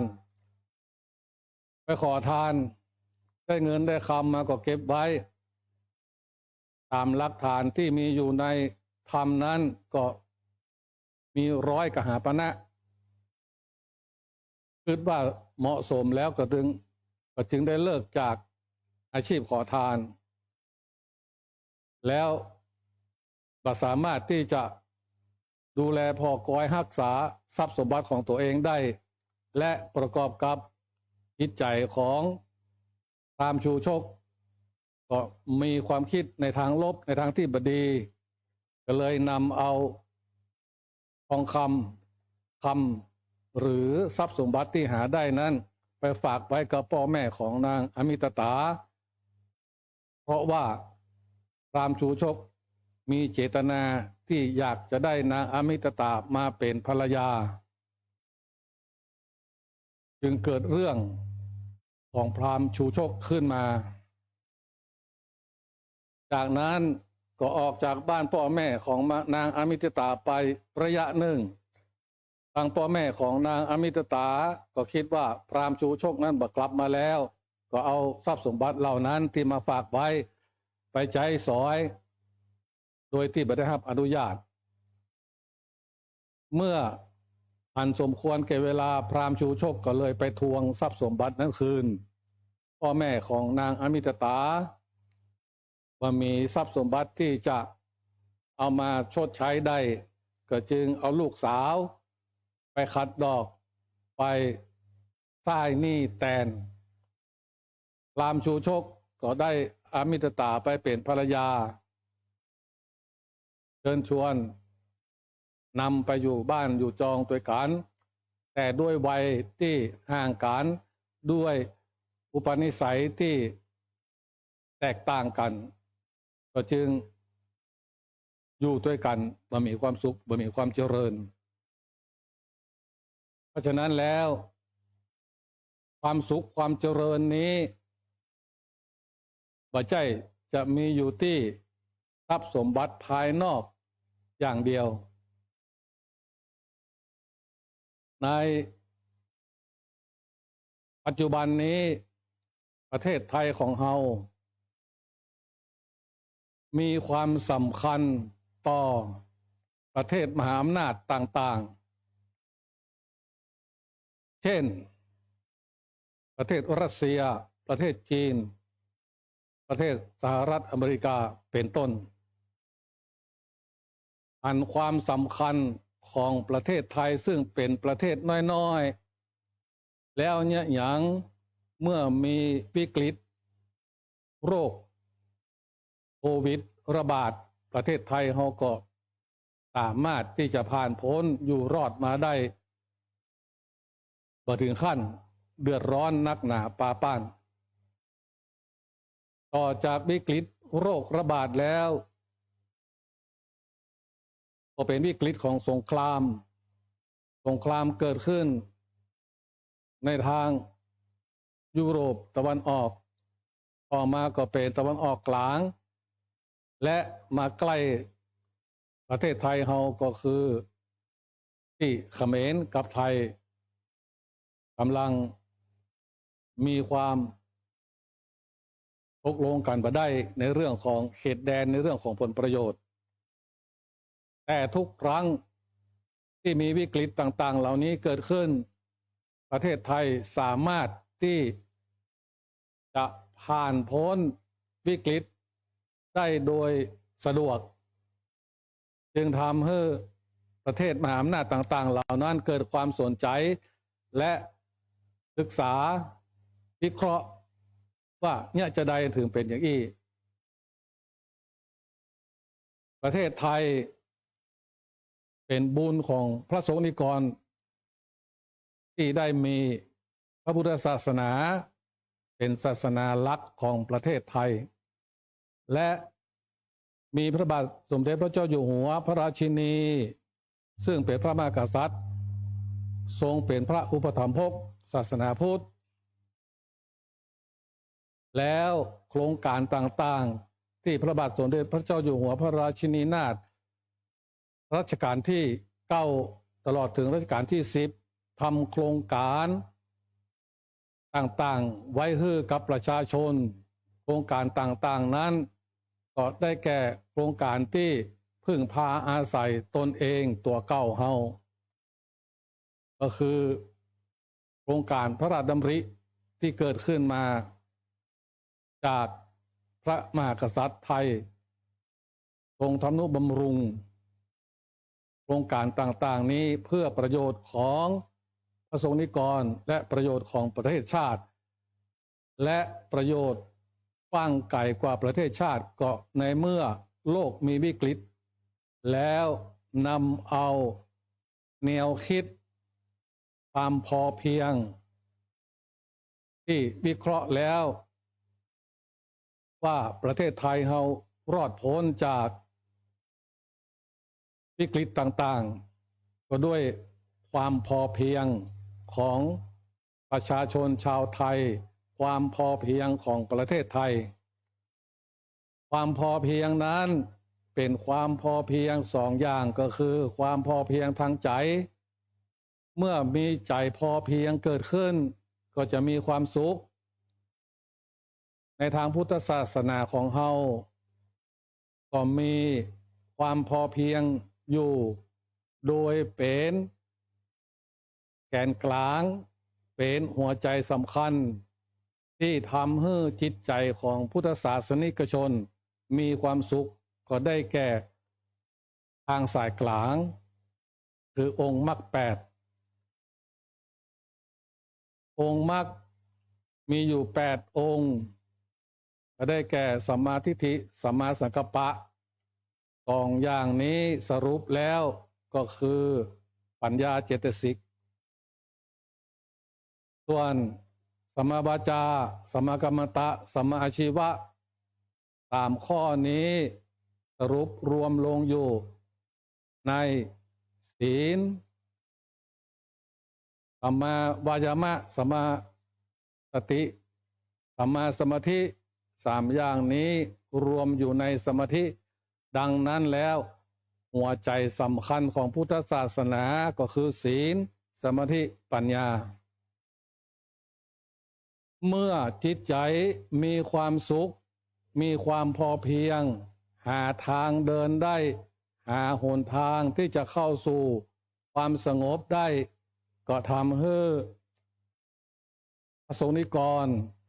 ไปขอทาน ได้เงินได้คำมาก็เก็บไว้ ต๋ามหลักฐานตี้มีอยู่ในธรรมนั้นก็มีร้อยกหาปณะ กึ๊ดว่าเหมาะสมแล้วก็จึง ก็จึงได้เลิกจากอาชีพขอทาน แล้วบ่สามารถตี้จะดูแลผ่อกอยฮักษาทรัพย์สมบัติของตั๋วเองได้ และประกอบกับจิตใจ๋ของพราหมณ์ชูชก ก็มีความคิดในตางลบ ในตางตี้บ่ดี ก็เลยนำเอาทองคำ คำ หรือทรัพย์สมบัติตี้หาได้นั้น ไปฝากไว้กับป้อแม่ของนางอมิตตา เพราะว่าพราหมณ์ชูชกมีเจตนาตี้อยากจะได้นางอมิตตามาเป๋นภรรยา จึงเกิดเรื่องของพราหมณ์ชูชกขึ้นมา จากนั้นก็ออกจากบ้านป้อแม่ของนางอมิตตาไประยะหนึ่ง ตางป้อแม่ของนางอมิตตาก็กึ๊ดว่าพราหมณ์ชูชกนั้นบ่กลับมาแล้ว ก็เอาทรัพย์สมบัติเหล่านั้นตี้มาฝากไว้ไปใจ๊สอย โดยตี้บ่ได้ฮับอนุญาต เมื่ออันสมควรแก่เวลา พราหมณ์ชูชกก็เลยไปทวงทรัพย์สมบัตินั้นคืน ป้อแม่ของนางอมิตตาบ่มีทรัพย์สมบัติตี้จะเอามาชดใช้ได้ ก็จึงเอาลูกสาวไปขัดดอก ไปใซ้หนี้แตน พราหมณ์ชูชกก็ได้อมิตตาไปเป๋นภรรยา เชิญชวนนำไปอยู่บ้านอยู่จองตวยกั๋น แต่ด้วยวัยตี้ห่างกั๋น ด้วยอุปนิสัยตี้แตกต่างกั๋น ก็จึงอยู่ตวยกั๋นบ่มีความสุข บ่มีความเจริญ เพราะฉะนั้นแล้ว ความสุขความเจริญนี้ บ่ใจ้จะมีอยู่ตี้ทรัพย์สมบัติภายนอกอย่างเดียว ในปัจจุบันนี้ ประเทศไทยของเฮา มีความสำคัญต่อประเทศมหาอำนาจต่างๆ เช่น ประเทศรัสเซีย ประเทศจีน ประเทศสหรัฐอเมริกา เป๋นต้น หันความสำคัญของประเทศไทยซึ่งเป๋นประเทศน้อยๆ แล้วเยียะหยัง เมื่อมีวิกฤตโรคโควิดระบาด ประเทศไทยเฮาก็สามารถตี้จะผ่านป๊นอยู่รอดมาได้ บ่เถิงขั้นเดือดร้อนนักหนาปาป๊าน ต่อจากวิกฤตโรคระบาดแล้ว ก็เป๋นวิกฤตของสงคราม สงครามเกิดขึ้นในตางยุโรปตะวันออก ต่อมาก็เป๋นตะวันออกกลาง และมาใก้ประเทศไทยเฮาก็คือ ตี้เขมรกับไทยก่ำลังมีความตกลงกั๋นบ่ได้ในเรื่องของเขตแดน ในเรื่องของผลประโยชน์ แต่ทุกครั้งตี้มีวิกฤตต่างๆ เหล่านี้เกิดขึ้น ประเทศไทยสามารถตี้จะผ่านป๊นวิกฤตได้โดยสะดวก จึงทำหื้อประเทศมหาอำนาจต่างๆ เหล่านั้นเกิดความสนใจ๋ และศึกษาวิเคราะห์ว่าเยียะจาใดเถิงเป๋นอย่างอี้ ประเทศไทยเป๋นบุญของพระสงฆ์นิกร ตี้ได้มีพระพุทธศาสนาเป๋นศาสนาหลักของประเทศไทย และมีพระบาทสมเด็จพระเจ้าอยู่หัวพระราชินี ซึ่งเป๋นพระมหากษัตริย์ ทรงเป๋นพระอุปถัมภกศาสนาพุทธ แล้วโครงก๋านต่างๆ ตี้พระบาทสมเด็จพระเจ้าอยู่หัวพระราชินีนาถรัชกาลตี้เก้าตลอดเถิงรัชกาลตี้สิบ ทำโครงก๋านต่างๆ ไว้หื้อกับประชาชน โครงก๋านต่างๆ นั้นก็ได้แก่โครงก๋านตี้พึ่งพาอาศัยตนเองตั๋วเก่าเฮา ก็คือโครงก๋านพระราชดำริตี้เกิดขึ้นมาจากพระมหากษัตริย์ไทย ทรงทำนุบำรุงโครงก๋านต่างๆ นี้เพื่อประโยชน์ของพระสงฆ์นิกร และประโยชน์ของประเทศชาติ และประโยชน์กว้างไก๋กว่าประเทศชาติ ก็ในเมื่อโลกมีวิกฤต แล้วนำเอาแนวคิดความพอเพียง ตี้วิเคราะห์แล้วว่าประเทศไทยเฮารอดป๊นจากวิกฤตต่างๆ ก็ด้วยความพอเพียงของประชาชนชาวไทย ความพอเพียงของประเทศไทย ความพอเพียงนั้นเป๋นความพอเพียงสองอย่าง ก็คือความพอเพียงตางใจ๋ เมื่อมีใจ๋พอเพียงเกิดขึ้น ก็จะมีความสุข ในตางพุทธศาสนาของเฮา ก็มีความพอเพียงอยู่ โดยเป๋นแก๋นกลาง เป๋นหัวใจ๋สำคัญ ตี้ทำหื้อจิตใจ๋ของพุทธศาสนิกชนมีความสุข ก็ได้แก่ตางสายกลาง คือองค์มรรคแปด องค์มรรคมีอยู่แปดองค์ ก็ได้แก่สัมมาทิฏฐิ สัมมาสังกัปปะ สองอย่างนี้สรุปแล้วก็คือปัญญาเจตสิก ส่วนสัมมาวาจา สัมมากัมมันตะ สัมมาอาชีวะ สามข้อนี้สรุปรวมลงอยู่ในศีล สัมมาวายามะ สัมมาสติ สัมมาสมาธิ สามอย่างนี้รวมอยู่ในสมาธิ ดังนั้นแล้ว หัวใจ๋สำคัญของพุทธศาสนาก็คือศีล สมาธิ ปัญญา เมื่อจิตใจ๋มีความสุข มีความพอเพียง หาตางเดินได้ หาหนตางตี้จะเข้าสู่ความสงบได้ ก็ทำหื้อพระสงฆ์นิกร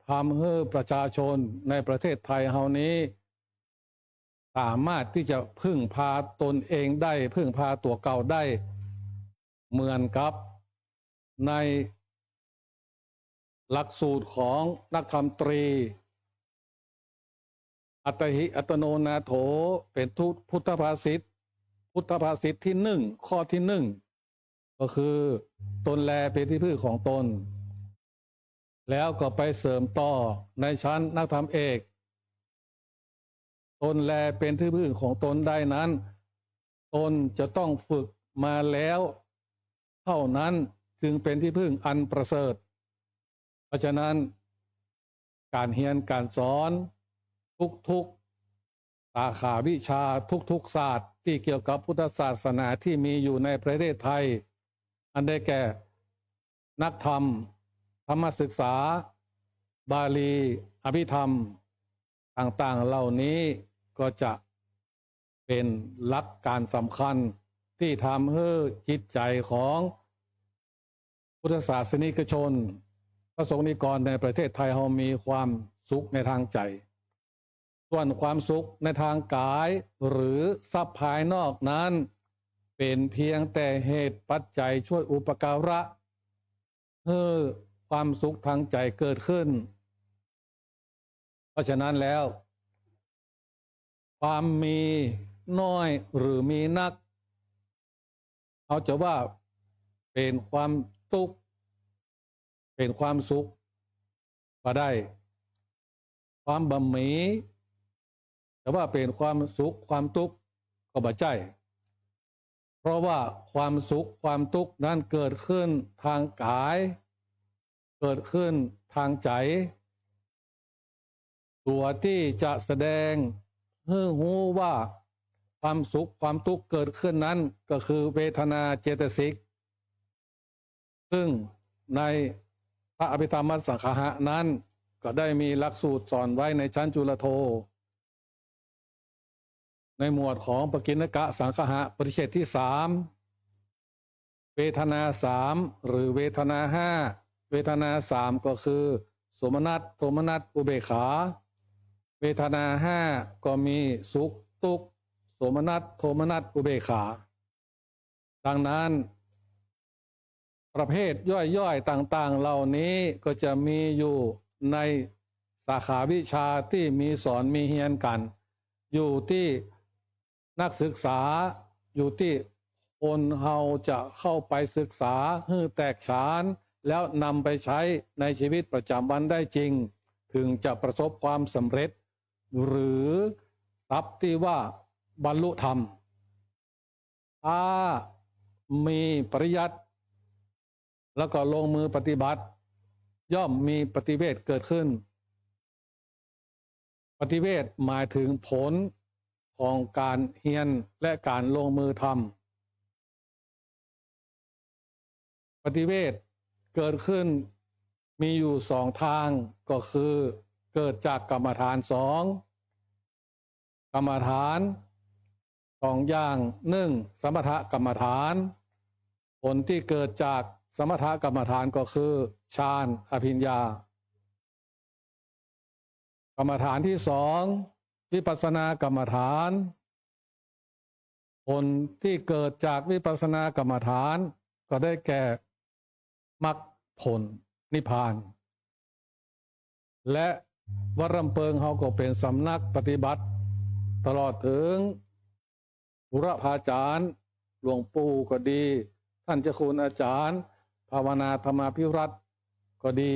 ทำหื้อประชาชนในประเทศไทยเฮานี้ สามารถตี้จะพึ่งพาตนเองได้ พึ่งพาตั๋วเก่าได้ เหมือนกับในหลักสูตรของนักธรรมตรี อัตตหิ อัตตโน นาโถ เป๋นพุทธภาษิต พุทธภาษิตตี้นึ่ง ข้อตี้นึ่ง ก็คือ ตนแลเป๋นตี้พึ่งของตน แล้วก็ไปเสริมต่อในชั้นนักธรรมเอก ตนแลเป๋นตี้พึ่งของตนได้นั้น ตนจะต้องฝึกมาแล้วเท่านั้น จึงเป๋นตี้พึ่งอันประเสริฐ เพราะฉะนั้น ก๋านเฮียนก๋านสอนทุกๆ สาขาวิชา ทุกๆ ศาสตร์ตี้เกี่ยวกับพุทธศาสนาตี้มีอยู่ในประเทศไทย อันได้แก่นักธรรม ธรรมศึกษา บาลี อภิธรรม ต่างๆ เหล่านี้ก็จะเป๋นหลักก๋านสำคัญตี้ทำหื้อจิตใจ๋ของพุทธศาสนิกชน พระสงฆ์นิกรในประเทศไทยเฮามีความสุขในตางใจ๋ ส่วนความสุขในตางก๋ายหรือทรัพย์ภายนอกนั้น เป๋นเพียงแต่เหตุปัจจัยช่วยอุปการะหื้อความสุขตางใจ๋เกิดขึ้น เพราะฉะนั้นแล้ว ความมีน้อยหรือมีนัก เฮาจะว่าเป๋นความตุ๊ก เป๋นความสุขก็ได้ ความบ่มี จะว่าเป๋นความสุขความตุ๊กก็บ่ใจ้ เพราะว่าความสุขความตุ๊กนั้นเกิดขึ้นตางก๋าย เกิดขึ้นตางใจ๋ ตั๋วตี้จะแสดงหื้อฮู้ว่าความสุขความตุ๊กเกิดขึ้นนั้นก็คือเวทนาเจตสิก ซึ่งในพระอภิธรรมสังคหะนั้นก็ได้มีหลักสูตรสอนไว้ในชั้นจุลโท ในหมวดของปกิณณกสังคหะปริเชษที่สาม เวทนาสามหรือเวทนาห้า เวทนาสามก็คือ โสมนัส โทมนัส อุเบกขา เวทนาห้าก็มีสุข ตุ๊กข์ โสมนัส โทมนัส อุเบกขา ดังนั้น ประเภทย่อยๆ ต่างๆ เหล่านี้ก็จะมีอยู่ในสาขาวิชาตี้มีสอนมีเฮียนกั๋น อยู่ตี้นักศึกษา อยู่ตี้คนเฮาจะเข้าไปศึกษาหื้อแตกฉาน แล้วนำไปใช้ในชีวิตประจำวันได้จริง ถึงจะประสบความสำเร็จ หรือศัพท์ตี้ว่าบรรลุธรรม ถ้ามีปริยัติ แล้วก็ลงมือปฏิบัติ ย่อมมีปฏิเวทเกิดขึ้น ปฏิเวทหมายถึงผลของก๋านเฮียนและก๋านลงมือทำ ปฏิเวทเกิดขึ้นมีอยู่สองตาง ก็คือเกิดจากกรรมฐานสอง กรรมฐานสองอย่าง นึ่ง สมถกรรมฐาน ผลตี้เกิดจากสมถกรรมฐานก็คือฌาน อภิญญา กรรมฐานที่สอง วิปัสสนากรรมฐาน ผลตี้เกิดจากวิปัสสนากรรมฐานก็ได้แก่มรรคผลนิพพาน และวัดร่ำเปิงเฮาก็เป๋นสำนักปฏิบัติ ตลอดเถิงบุรพาจารย์ หลวงปู่ก็ดี ต้านเจ้าคุณอาจ๋ารย์ ภาวนาธรรมาภิรัตน์ก็ดี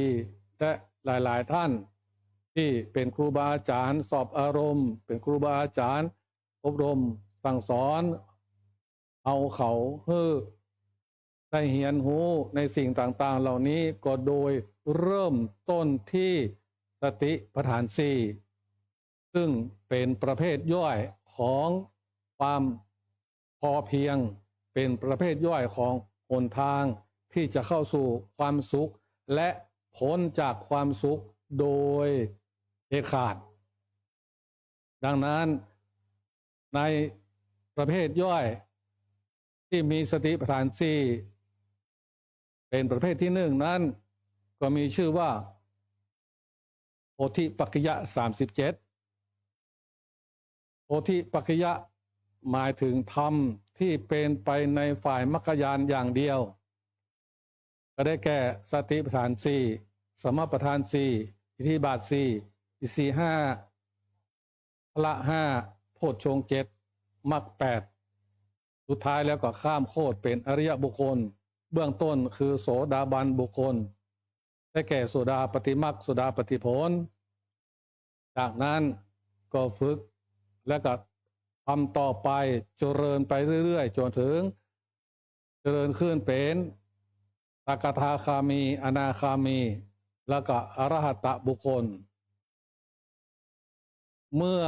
และหลายๆ ต้านตี้เป๋นครูบาอาจ๋ารย์ สอบอารมณ์ เป๋นครูบาอาจ๋ารย์ อบรมสั่งสอนเอาเขาหื้อได้เฮียนฮู้ในสิ่งต่างๆ เหล่านี้ก็โดยเริ่มต้นตี้สติปัฏฐานสี่ ซึ่งเป๋นประเภทย่อยของความพอเพียง เป๋นประเภทย่อยของหนตางตี้จะเข้าสู่ความสุข และป๊นจากความสุขโดยเด็ดขาด ดังนั้น ในประเภทย่อยตี้มีสติปัฏฐานสี่ เป๋นประเภทที่นึ่งนั้น ก็มีจื้อว่า โพธิปักขิยะสามสิบเจ็ด พธิปักขิยะ หมายถึงธรรมที่เป็นไปในฝ่ายมรรคญาณอย่างเดียว ก็ได้แก่สติปัฏฐานสี่ สมปัฏฐานสี่ อิทธิบาทสี่ อินทรีย์ห้า พละห้า โพชฌงค์เจ็ด มรรคแปด สุดท้ายแล้วก็ข้ามโคตรเป็นอริยบุคคล เบื้องต้นคือโสดาบันบุคคล ได้แก่โสดาปัตติมรรค โสดาปัตติผล จากนั้นก็ฝึก และก็ทำต่อไป เจริญไปเรื่อยๆ จนถึง เจริญขึ้นเป็นสกทาคามี อนาคามี แล้วก็อรหัตตบุคคล เมื่อ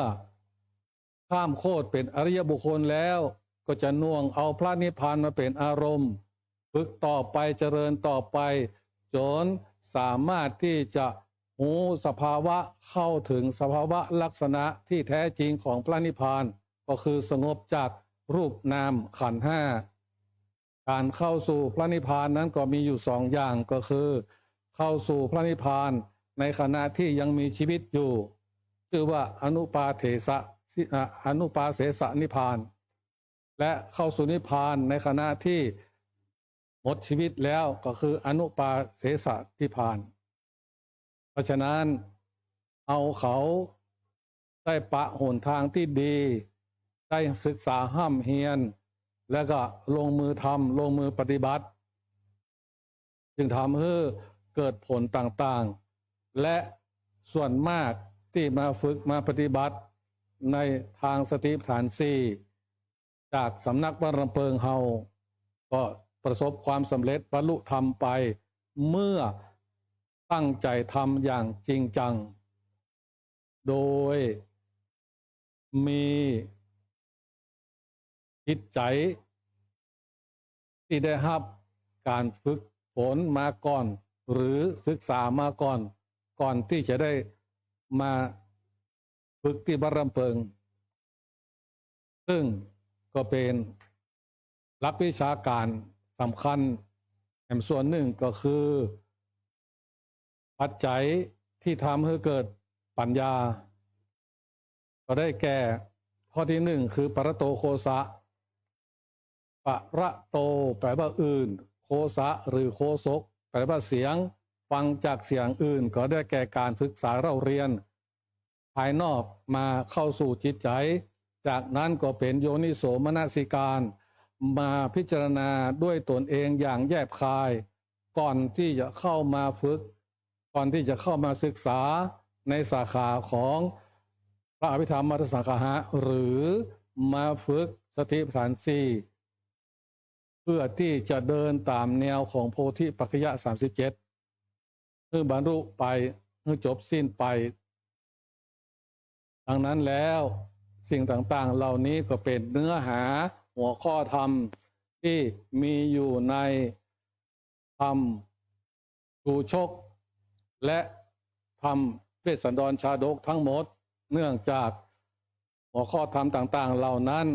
ข้ามโคตรเป็นอริยบุคคลแล้ว ก็จะหน่วงเอาพระนิพพานมาเป็นอารมณ์ ฝึกต่อไป เจริญต่อไป จนสามารถที่จะรู้สภาวะ เข้าถึงสภาวะลักษณะที่แท้จริงของพระนิพพาน ก็คือสงบจากรูปนามขันธ์ห้า การเข้าสู่พระนิพพานนั้นก็มีอยู่สองอย่าง ก็คือเข้าสู่พระนิพพานในขณะที่ยังมีชีวิตอยู่ ชื่อว่าอนุปาเทสะ อ่ะ อนุปาเสสนิพพาน และเข้าสู่นิพพานในขณะที่หมดชีวิตแล้ว ก็คืออนุปาเสสนิพพาน เพราะฉะนั้นเอาเขาได้ปะหนทางที่ดี ได้ศึกษาฮ่ำเฮียน แล้วก็ลงมือทำ ลงมือปฏิบัติ จึงทำให้เกิดผลต่างๆ และส่วนมากที่มาฝึกมาปฏิบัติในทางสติปัฏฐานสี่ จากสำนักบ้านลำเปิงเฮา ก็ประสบความสำเร็จบรรลุธรรมไป เมื่อตั้งใจทำอย่างจริงจัง โดยมีจิตใจที่ได้รับการฝึกฝนมาก่อน หรือศึกษามาก่อน ก่อนที่จะได้มา ฝึกตี้บ้านลำเปิง ซึ่งก็เป๋นหลักวิชาการสำคัญแหมส่วนนึ่งก็คือ ปัจจัยที่ทำหื้อเกิดปัญญา ก็ได้แก่ข้อตี้นึ่งคือ ปะระโต โคสะ ปะระโต แป๋ว่าอื่น โคสะ หรือโคศก แป๋ว่าเสียง ฟังจากเสียงอื่น ก็ได้แก่ก๋านศึกษาเล่าเรียน ภายนอกมาเข้าสู่จิตใจ จากนั้นก็เป๋นโยนิโสมนสิการ มาพิจารณาด้วยตนเองอย่างแยบคาย ก่อนที่จะเข้ามาฝึก ก่อนที่จะเข้ามาศึกษาในสาขาของพระอภิธรรมมัทธสังกหะ หรือมาฝึกสติปัฏฐานสี่ เพื่อที่จะเดินต๋ามแนวของโพธิปักขิยะสามสิบเจ็ด หื้อบรรลุไป หื้อจบสิ้นไป ดังนั้นแล้ว สิ่งต่างๆ เหล่านี้ก็เป๋นเนื้อหาหัวข้อธรรมที่มีอยู่ในธรรมชูชก และธรรมเวสสันดรชาดกทั้งหมด เนื่องจากหัวข้อธรรมต่างๆ เหล่านั้น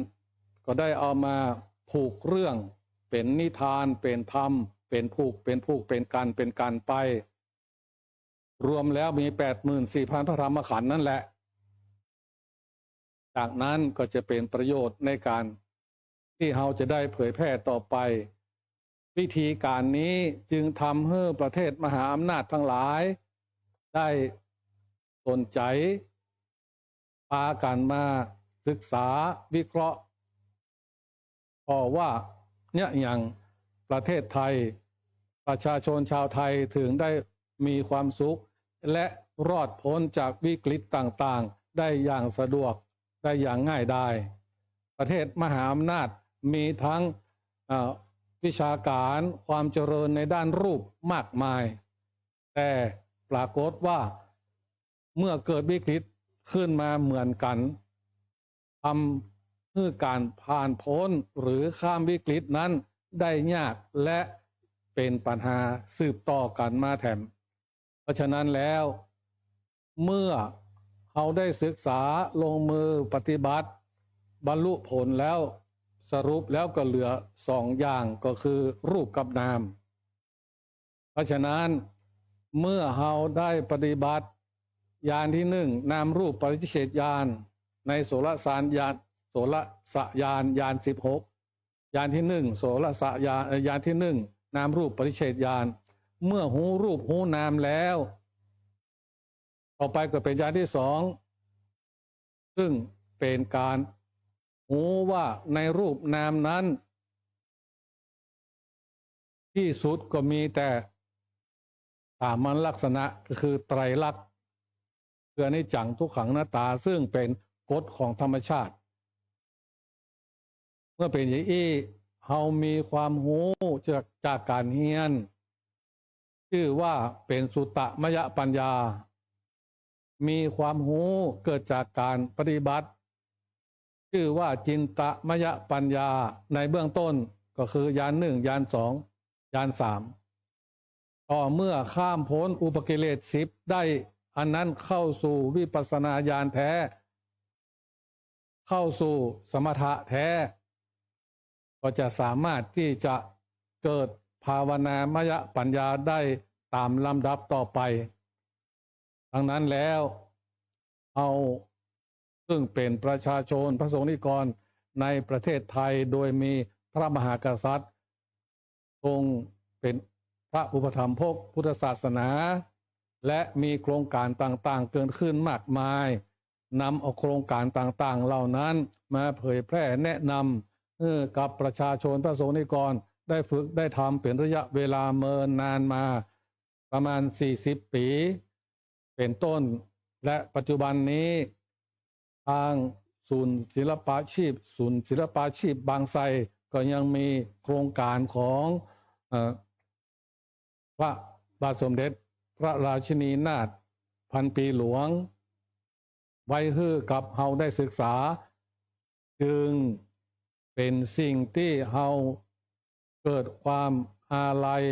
ก็ได้เอามาผูกเรื่อง เป๋นนิทาน เป๋นธรรม เป๋นผูก เป๋นผูก เป๋นกัณฑ์ เป๋นกัณฑ์ไป รวมแล้วมีแปดหมื่นสี่พันพระธรรมขันธ์นั่นแหละ จากนั้นก็จะเป๋นประโยชน์ในก๋านที่เฮาจะได้เผยแผ่ต่อไป วิธีก๋านนี้จึงทำหื้อประเทศมหาอำนาจทั้งหลายได้สนใจ๋ ปากั๋นมาศึกษาวิเคราะห์ เพราะว่าเนี่ยอย่างประเทศไทย ประชาชนชาวไทยถึงได้มีความสุข และรอดพ้นจากวิกฤตต่างๆ ได้อย่างสะดวก ได้อย่างง่ายดาย ประเทศมหาอำนาจมีทั้ง เอ่อ วิชาการ ความเจริญในด้านรูปมากมาย แต่ปรากฏว่าเมื่อเกิดวิกฤตขึ้นมาเหมือนกั๋น ทำหื้อก๋านผ่านพ้นหรือข้ามวิกฤตนั้นได้ยาก และเป๋นปัญหาสืบต่อกั๋นมาแถม เพราะฉะนั้นแล้ว เมื่อเฮาได้ศึกษาลงมือปฏิบัติ บรรลุผลแล้ว สรุปแล้วก็เหลือสองอย่าง ก็คือรูปกับนาม เพราะฉะนั้น เมื่อเฮาได้ปฏิบัติญาณที่หนึ่ง นามรูปปริจเฉทญาณ ในโสรสญาณ โสรสญาณ ญาณสิบหก ญาณที่หนึ่ง โสรสญาณ เอ่อ ญาณที่หนึ่ง นามรูปปริเฉทญาณ เมื่อฮู้รูปฮู้นามแล้ว ต่อไปก็เป๋นญาณที่สอง ซึ่งเป๋นก๋านฮู้ว่าในรูปนามนั้น ตี้สุดก็มีแต่สามัญลักษณะ ก็คือไตรลักษณ์ คืออนิจจัง ทุกขัง อนัตตา ซึ่งเป๋นกฎของธรรมชาติ เมื่อเป๋นอย่างอี้ เฮามีความฮู้จาก จากก๋านเฮียน จื้อว่าเป๋นสุตตมยปัญญา มีความฮู้เกิดจากก๋านปฏิบัติ จื้อว่าจินตมยปัญญา ในเบื้องต้นก็คือญาณหนึ่ง ญาณสอง ญาณสาม ต่อเมื่อข้ามพ้นอุปกิเลสสิบได้ อันนั้นเข้าสู่วิปัสสนาญาณแท้ เข้าสู่สมถะแท้ ก็จะสามารถตี้จะเกิดภาวนามยปัญญาได้ต๋ามลำดับต่อไป ดังนั้นแล้ว เฮาซึ่งเป๋นประชาชนพระสงฆ์นิกรในประเทศไทย โดยมีพระมหากษัตริย์ ทรงเป๋นพระอุปถัมภกพุทธศาสนา และมีโครงก๋านต่างๆ เกิดขึ้นมากมาย นำเอาโครงก๋านต่างๆ เหล่านั้นมาเผยแพร่แนะนำหื้อกับประชาชนพระสงฆ์นิกรได้ฝึกได้ทำเป๋นระยะเวลาเมินนานมาประมาณสี่สิบปี๋ เป๋นต้น และปัจจุบันนี้ ทางศูนย์ศิลปาชีพ ศูนย์ศิลปาชีพบางไทรก็ยังมีโครงก๋านของ เอ่อ พระบาทสมเด็จพระราชินีนาถพันปีหลวง ไว้หื้อกับเฮาได้ศึกษา จึงเป๋นสิ่งตี้เฮาเกิดความอาลัย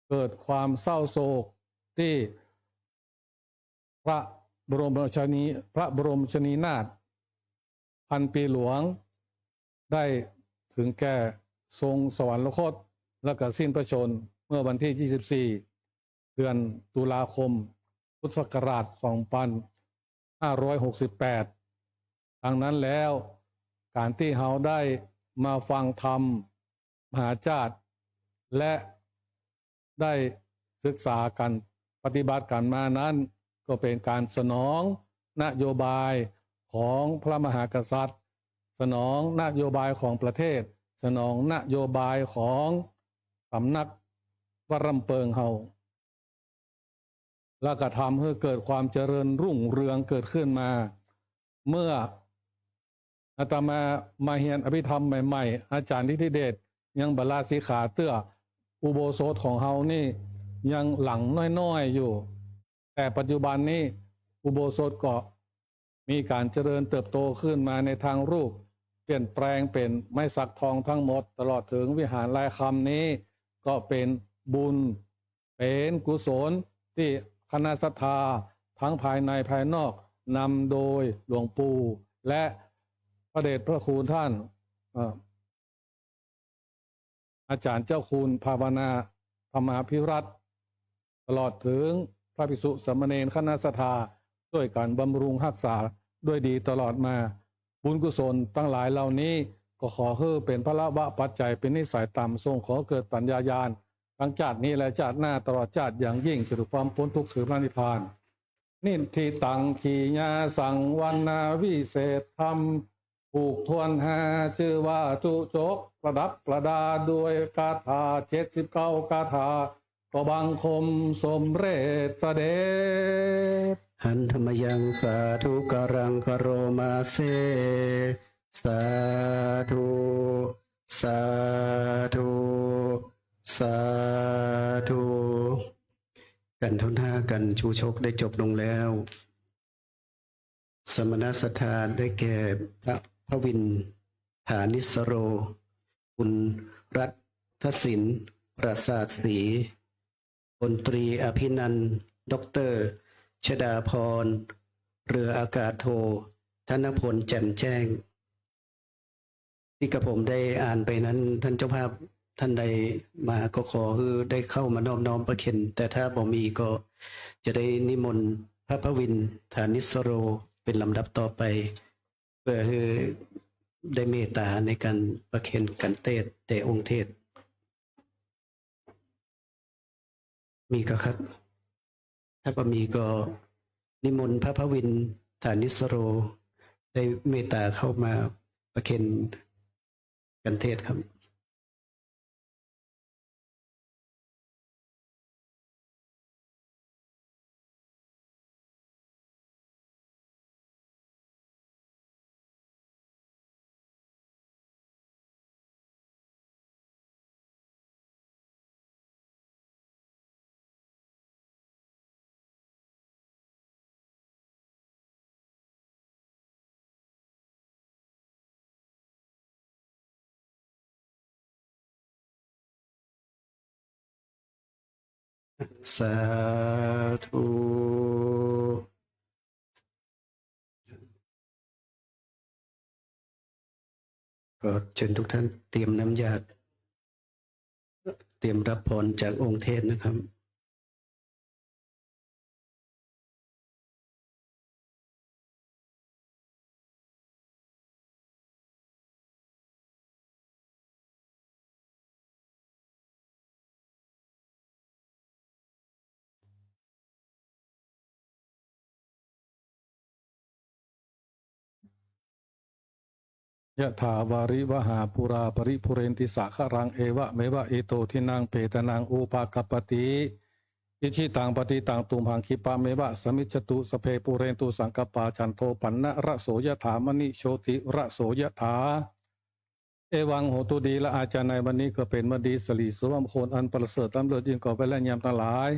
เกิดความเศร้าโศกตี้ พระบรมราชินี พระบรมราชินีนาถพันปีหลวง ได้ถึงแก่ทรงสวรรคต และก็สิ้นพระชนม์เมื่อวันที่ยี่สิบสี่ เดือนตุลาคม พุทธศักราชสองพันห้าร้อยหกสิบแปด ดังนั้นแล้ว ก๋านตี้เฮาได้มาฟังธรรมมหาชาติ และได้ศึกษากั๋น ปฏิบัติกั๋นมานั้น ก็เป๋นก๋านสนองนโยบายของพระมหากษัตริย์ สนองนโยบายของประเทศ สนองนโยบายของสำนักวัดร่ำเปิงเฮา และก็ทำหื้อเกิดความเจริญรุ่งเรืองเกิดขึ้นมา เมื่ออาตมามาเฮียนอภิธรรมใหม่ๆ อาจ๋ารย์ฤทธิเดชยังบ่ลาสิกขาเตื้อ อุโบสถของเฮานี่ยังหลังน้อยๆ อยู่ แต่ปัจจุบันนี้อุโบสถก็มีก๋านเจริญเติบโตขึ้นมาในทางรูป เปลี่ยนแปลงเป๋นไม้สักทองทั้งหมด ตลอดถึงวิหารลายคำนี้ ก็เป๋นบุญ เป๋นกุศลตี้คณะศรัทธาทั้งภายในภายนอก นำโดยหลวงปู่และพระเดชพระคุณท่าน เอ่อ อาจ๋ารย์เจ้าคุณภาวนาธรรมาภิรัตน์ ตลอดถึงพระภิกษุสามเณรคณะศรัทธา จ้วยกั๋นบำรุงฮักษาด้วยดีตลอดมา บุญกุศลตังหลายเหล่านี้ ก็ขอหื้อเป๋นพละวะปัจจัย เป๋นนิสัยต๋าม ส่งขอเกิดปัญญาญาณ ตังจาตินี้และจาติหน้า ตลอดจาติอย่างยิ่ง จนถึงความป๊นทุกข์คือพระนิพพาน นิฏฐิตัง ขีญาสัง วรรณาวิเศษธรรม ผูกถ้วนห้า จื้อว่าจุจก ประดับประดาด้วยคาถาเจ็ดสิบเก้าคาถา ขอบังคมสมเร็จเสด็จ หันธมยัง สาธุการัง กะโรมาเส สาธุ สาธุ สาธุ กัณฑัฐกัณฑ์จุจกได้จบลงแล้ว สมณศรัทธาได้แก่พระพวิน ฐานิสโร คุณรัตนศิลป์ ประสาทศรี พลตรีอภินันท์ ด็อกเตอร์ชดาพร เรืออากาศโท ธนพล แจ่มแจ้ง ตี้กระผมได้อ่านไปนั้น ท่านเจ้าภาพท่านใดมาก็ขอหื้อได้เข้ามานอบน้อมประเคน แต่ถ้าบ่มีก็จะได้นิมนต์พระพวิน ฐานิสโร ป๋นลำดับต่อไป เปื้อหื้อได้เมตต๋าในก๋านประเคนกัณฑ์เตศน์แด่องค์เทศน์ มีก่อครับ ถ้าบ่มีก็นิมนต์พระพวิน ฐานิสโร ได้เมตต๋าเข้ามาประเคนกัณฑ์เทศน์ครับ สาธุ ก็เชิญทุกท่านเตรียมน้ำหยาด เตรียมรับพรจากองค์เทศน์นะครับ ยะถาวาริวหาปูราปริปูเรนติสาคะรัง เอวะเมวะอิโตทินังเปตานังอุปากัปปติ อิจฉิตังปัตถิตังตุมหัง คิปะเมวะสมมิจจตุ สัพเพปูเรนตุสังกัปปา จันโทปันนะระโสยะถา มะณิโชติระโสยะถา เอวังโหตุ ดีละอาจารย์ ในวันนี้ก็เป๋นวันดีสิริสุภมงคลอันประเสริฐล้ำเลิศยิ่งกว่าแว่นและยามตังหลาย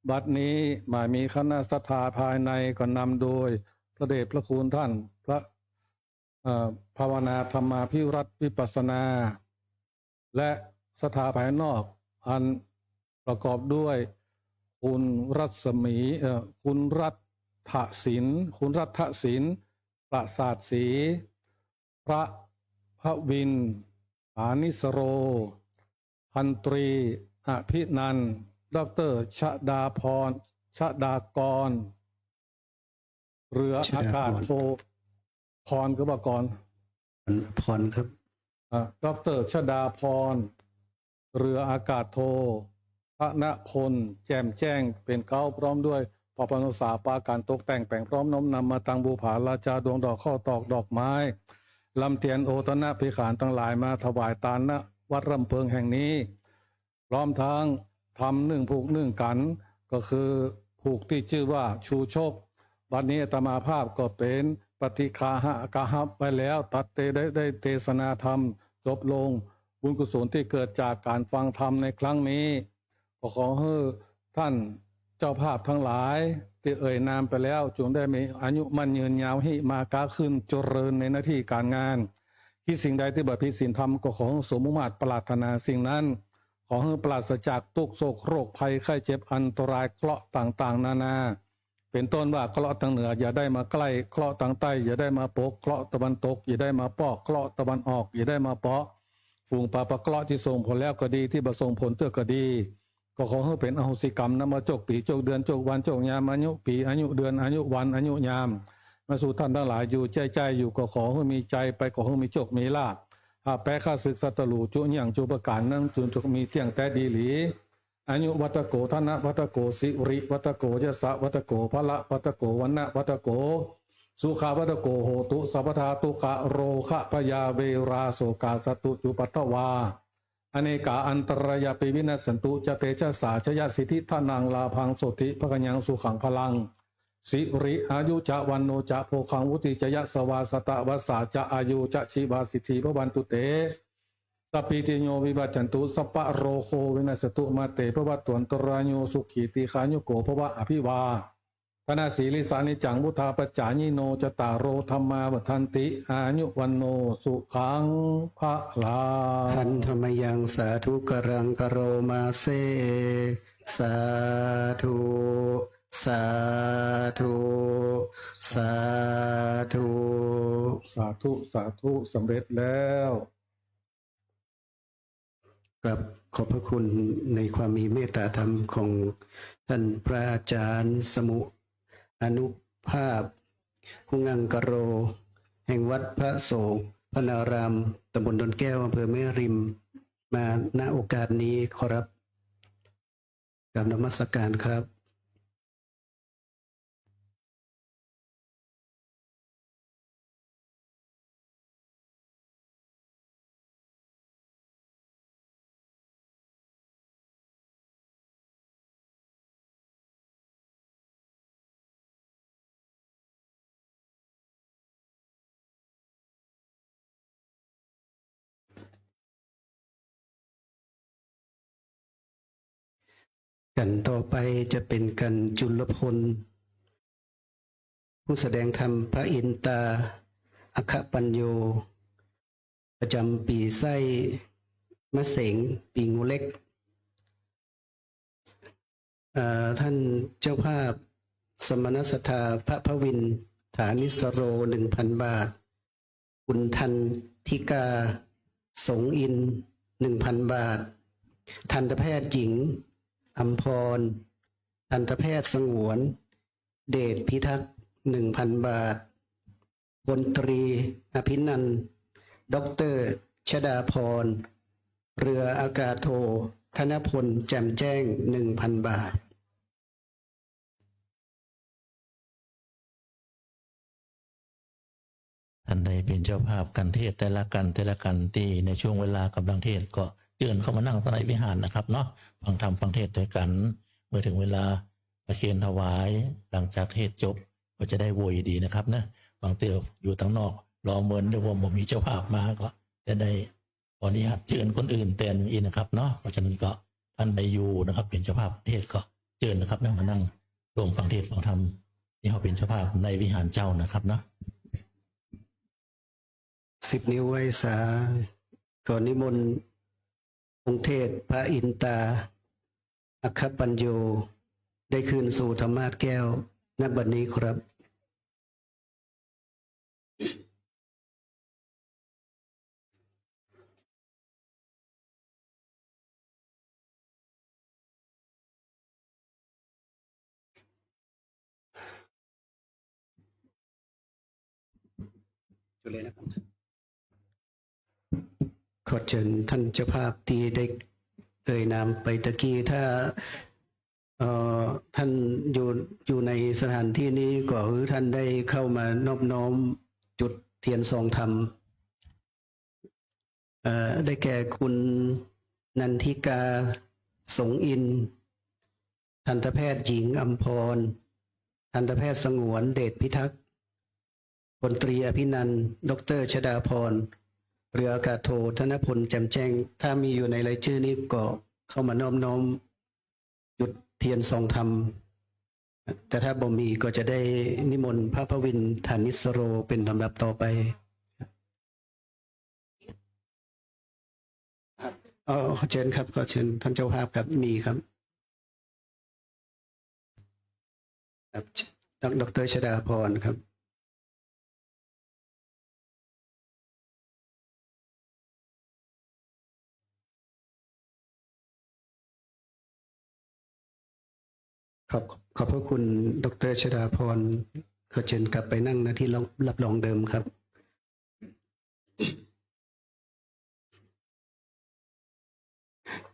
บัดนี้หมายมีคณะศรัทธาภายในก็นำโดยพระเดชพระคุณท่านพระ เอ่อ ภาวนาธรรมาภิรัตน์วิปัสสนา และศรัทธาภายนอกอันประกอบด้วยคุณรัศมี เอ่อ คุณรัฐศิลป์ คุณรัฐศิลป์ ประสาทศรี พระพวิน ฐานิสโร พันตรี อภินันท์ ด็อกเตอร์ ชดาพร ชดากร เรืออากาศโท พร คือว่ากร พรครับ อ่า ด็อกเตอร์ ชดาพร เรืออากาศโท ธนพล แจ่มแจ้ง เป๋นเก๊า พร้อมด้วยปปนสา ปากั๋นตกแต่งแป๋งพร้อมน้อมนำมาตังบูผาราจา ดวงดอก ข้าวตอก ดอกไม้ ลำเตียน โอทนะภัยขานตังหลาย มาถวายตาน ณ วัดร่มเพิงแห่งนี้ พร้อมทั้งทำนึ่งผูกนึ่งกั๋น ก็คือผูกตี้จื้อว่าชูชก บัดนี้อาตมาภาพก็เป๋นปฏิฆาหะกะฮับไว้แล้ว ตัดเตได้ ได้เตสนาธรรมจบลง บุญกุศลที่เกิดจากก๋านฟังธรรมในครั้งนี้ ก็ขอหื้อท่านเจ้าภาพตังหลายตี้เอ่ยนามไปแล้ว จงได้มีอายุมั่นยืนยาว หิมาก๊าขึ้นเจริญในหน้าตี้ก๋านงาน คิดสิ่งใดตี้บ่ผิดศีลธรรม ก็ขอหื้อสมมุ่งมาดปรารถนาสิ่งนั้น ขอหื้อปราศจากตุ๊กข์โศกโรคภัยไข้เจ็บอันตรายเคราะห์ต่างๆ นานา เป๋นต้นว่าเคราะห์ตางเหนืออย่าได้มาใก้ เคราะห์ตางใต้อย่าได้มาปก เคราะห์ตะวันตกอย่าได้มาปอก เคราะห์ตะวันออกอย่าได้มาเปาะ ฝูงปาปะเคราะห์ตี้ส่งผลแล้วก็ดี ตี้บ่ส่งผลเตื้อก็ดี ก็ขอหื้อเป๋นอโหสิกรรม นำเอาจกปี๋ จกเดือน จกวัน จกยาม อายุปี๋ อายุเดือน อายุวัน อายุยาม มาสู่ท่านตังหลายอยู่ ใจ๊ๆ อยู่ก็ขอหื้อมีใจ๋ไป ขอหื้อมีโชคมีลาภ ข้าแป๊ข้าศึกศัตรูจุเยียงจุประก๋านนั้น จุ่งจกมีเตี้ยงแต๊ดีหลี อายุวัตโก ธนวัตโก สิริวัตโก ยสวัตโก พละวัตโก วรรณวัตโก สุขวัตโก โหตุ สัพพทา ทุกขะโรคะพยาเวราโศกาสัตตุจุปัตถวา อเนกาอันตรายาปิวินัสสันตุ จะเตชะสา ชยสิทธิ ธนัง ลาภัง โสตถิ ภะคะยัง สุขัง พลัง สิริ อายุ จะ วัณโณ จะ โภคัง วุฒิ จะ ยะสวา สะตะวัสสา จะ อายุ จะ ชีวา สิทธิ ภะวันตุ เต สัพพีติโย วิวัชชันตุ สัพพะโรโค วินัสสตุ มา เต ภะวัตวันตะราโย สุขี ตีฆายุโก ภะวะ อภิวาทะนะสีลิสสะ นิจจัง วุฑฒาปจายิโน จัตตาโร ธัมมา วัฑฒันติ อายุ วัณโณ สุขัง พะลัง หันธมยัง สาธุกรัง กะโรมาเส สาธุ สาธุ สาธุ สาธุ สาธุ สำเร็จแล้ว ครับ ขอบพระคุณในความมีเมตตาธรรมของท่านพระอาจารย์สมุอานุภาพ หุงังกะโร แห่งวัดพระโสภณาราม ตำบลดอนแก้ว อำเภอแม่ริม มา ณ โอกาสนี้ขอรับ กราบนมัสการครับ กั๋นต่อไปจะเป๋นกั๋นจุลพล ผู้แสดงธรรมพระอินตา อัคคปัญโญ ประจำปี๋ไส้มะเสง ปี๋งูเล็ก เอ่อ ท่านเจ้าภาพ สมณศรัทธา พระพวิน ฐานิสโร หนึ่งพันบาท คุณทันทิกา สงอินทร์ หนึ่งพันบาท ทันตแพทย์หญิง อัมพร ทันตแพทย์สงวน เดชพิทักษ์ หนึ่งพันบาท พลตรีอภินันท์ ด็อกเตอร์ชดาพร เรืออากาศโท ธนพล แจ่มแจ้ง หนึ่งพันบาท ท่านใดเป๋นเจ้าภาพกั๋นเทศน์แต่ละกั๋น แต่ละกั๋นตี้ในช่วงเวลาก่ำลังเทศน์ก็เจิญเข้ามานั่งในวิหารนะครับเนาะ ฟังธรรมฟังเทศน์ตวยกั๋น เมื่อเถิงเวลาประเคนถวาย หลังจากเทศน์จบก็จะได้โวยดีนะครับนะ บางเตื้ออยู่ตังนอกรอเมิน นึกว่าบ่มีเจ้าภาพมาก็จะได้ ขออนุญาตเจิญคนอื่นแตนอีกนะครับเนาะ เพราะฉะนั้นก็ท่านใดอยู่นะครับ เป๋นเจ้าภาพเทศน์ก็เจิญนะครับนะ มานั่งร่วมฟังเทศน์ฟังธรรมตี้เฮาเป๋นเจ้าภาพในวิหารเจ้านะครับเนาะ สิบนิ้วไหว้สา ขอนิมนต์องค์เทศน์พระอินตา อัคคปัญโญ ได้คืนสู่ธรรมาสน์แก้ว ณ บัดนี้ครับ จุเลยนะครับ ขอเจิญท่านเจ้าภาพตี้ได้เอ่ยนามไปตะกี้ ถ้า เอ่อ ท่านอยู่ อยู่ในสถานที่นี้ ก็ขอหื้อท่านได้เข้ามานอบน้อมจุดเตียนซองธรรม เอ่อ ได้แก่คุณนันทิกา สงอินทร์ ทันตแพทย์หญิง อัมพร ทันตแพทย์สงวน เดชพิทักษ์ พลตรีอภินันท์ ด็อกเตอร์ชดาพร เรืออากาศโท ธนพล แจ่มแจ้ง ถ้ามีอยู่ในรายชื่อนี้ก็เข้ามานอบน้อมจุดเตียนซองธรรม แต่ถ้าบ่มีก็จะได้นิมนต์พระพวิน ฐานิสโร เป๋นลำดับต่อไป ครับ เอ่อ ขอเจิญครับ ขอเจิญท่านเจ้าภาพครับ มีครับ ครับ ด็อกเตอร์ชดาพรครับ ขอบ ขอบพระคุณ ด็อกเตอร์ชดาพร ขอเจิญกลับไปนั่ง ณ ที่รับรองเดิมครับ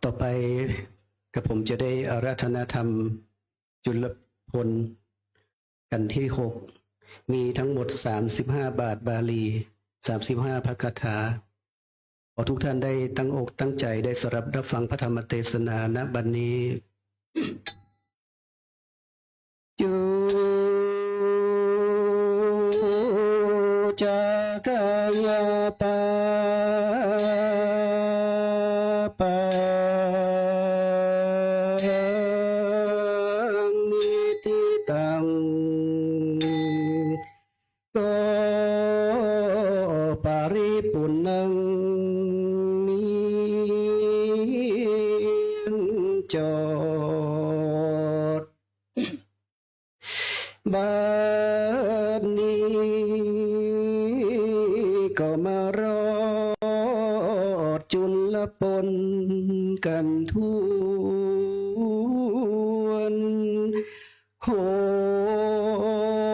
ต่อไปกระผมจะได้อาราธนาธรรมจุลพล กั๋นตี้หก มีทั้งหมดสามสิบห้าบาทบาลี สามสิบห้าพระคาถา ขอทุกท่านได้ตั้งอกตั้งใจ๋ได้สดับรับฟังพระธรรมเตสนา ณ บัดนี้ จุ จะ กะ ยะ ปะ ปัง นิ ทิ ตัง โต ปะริปุณณัง มี จอด บัดนี้ก็มารอดจุลปนกั๋นถ้วน ห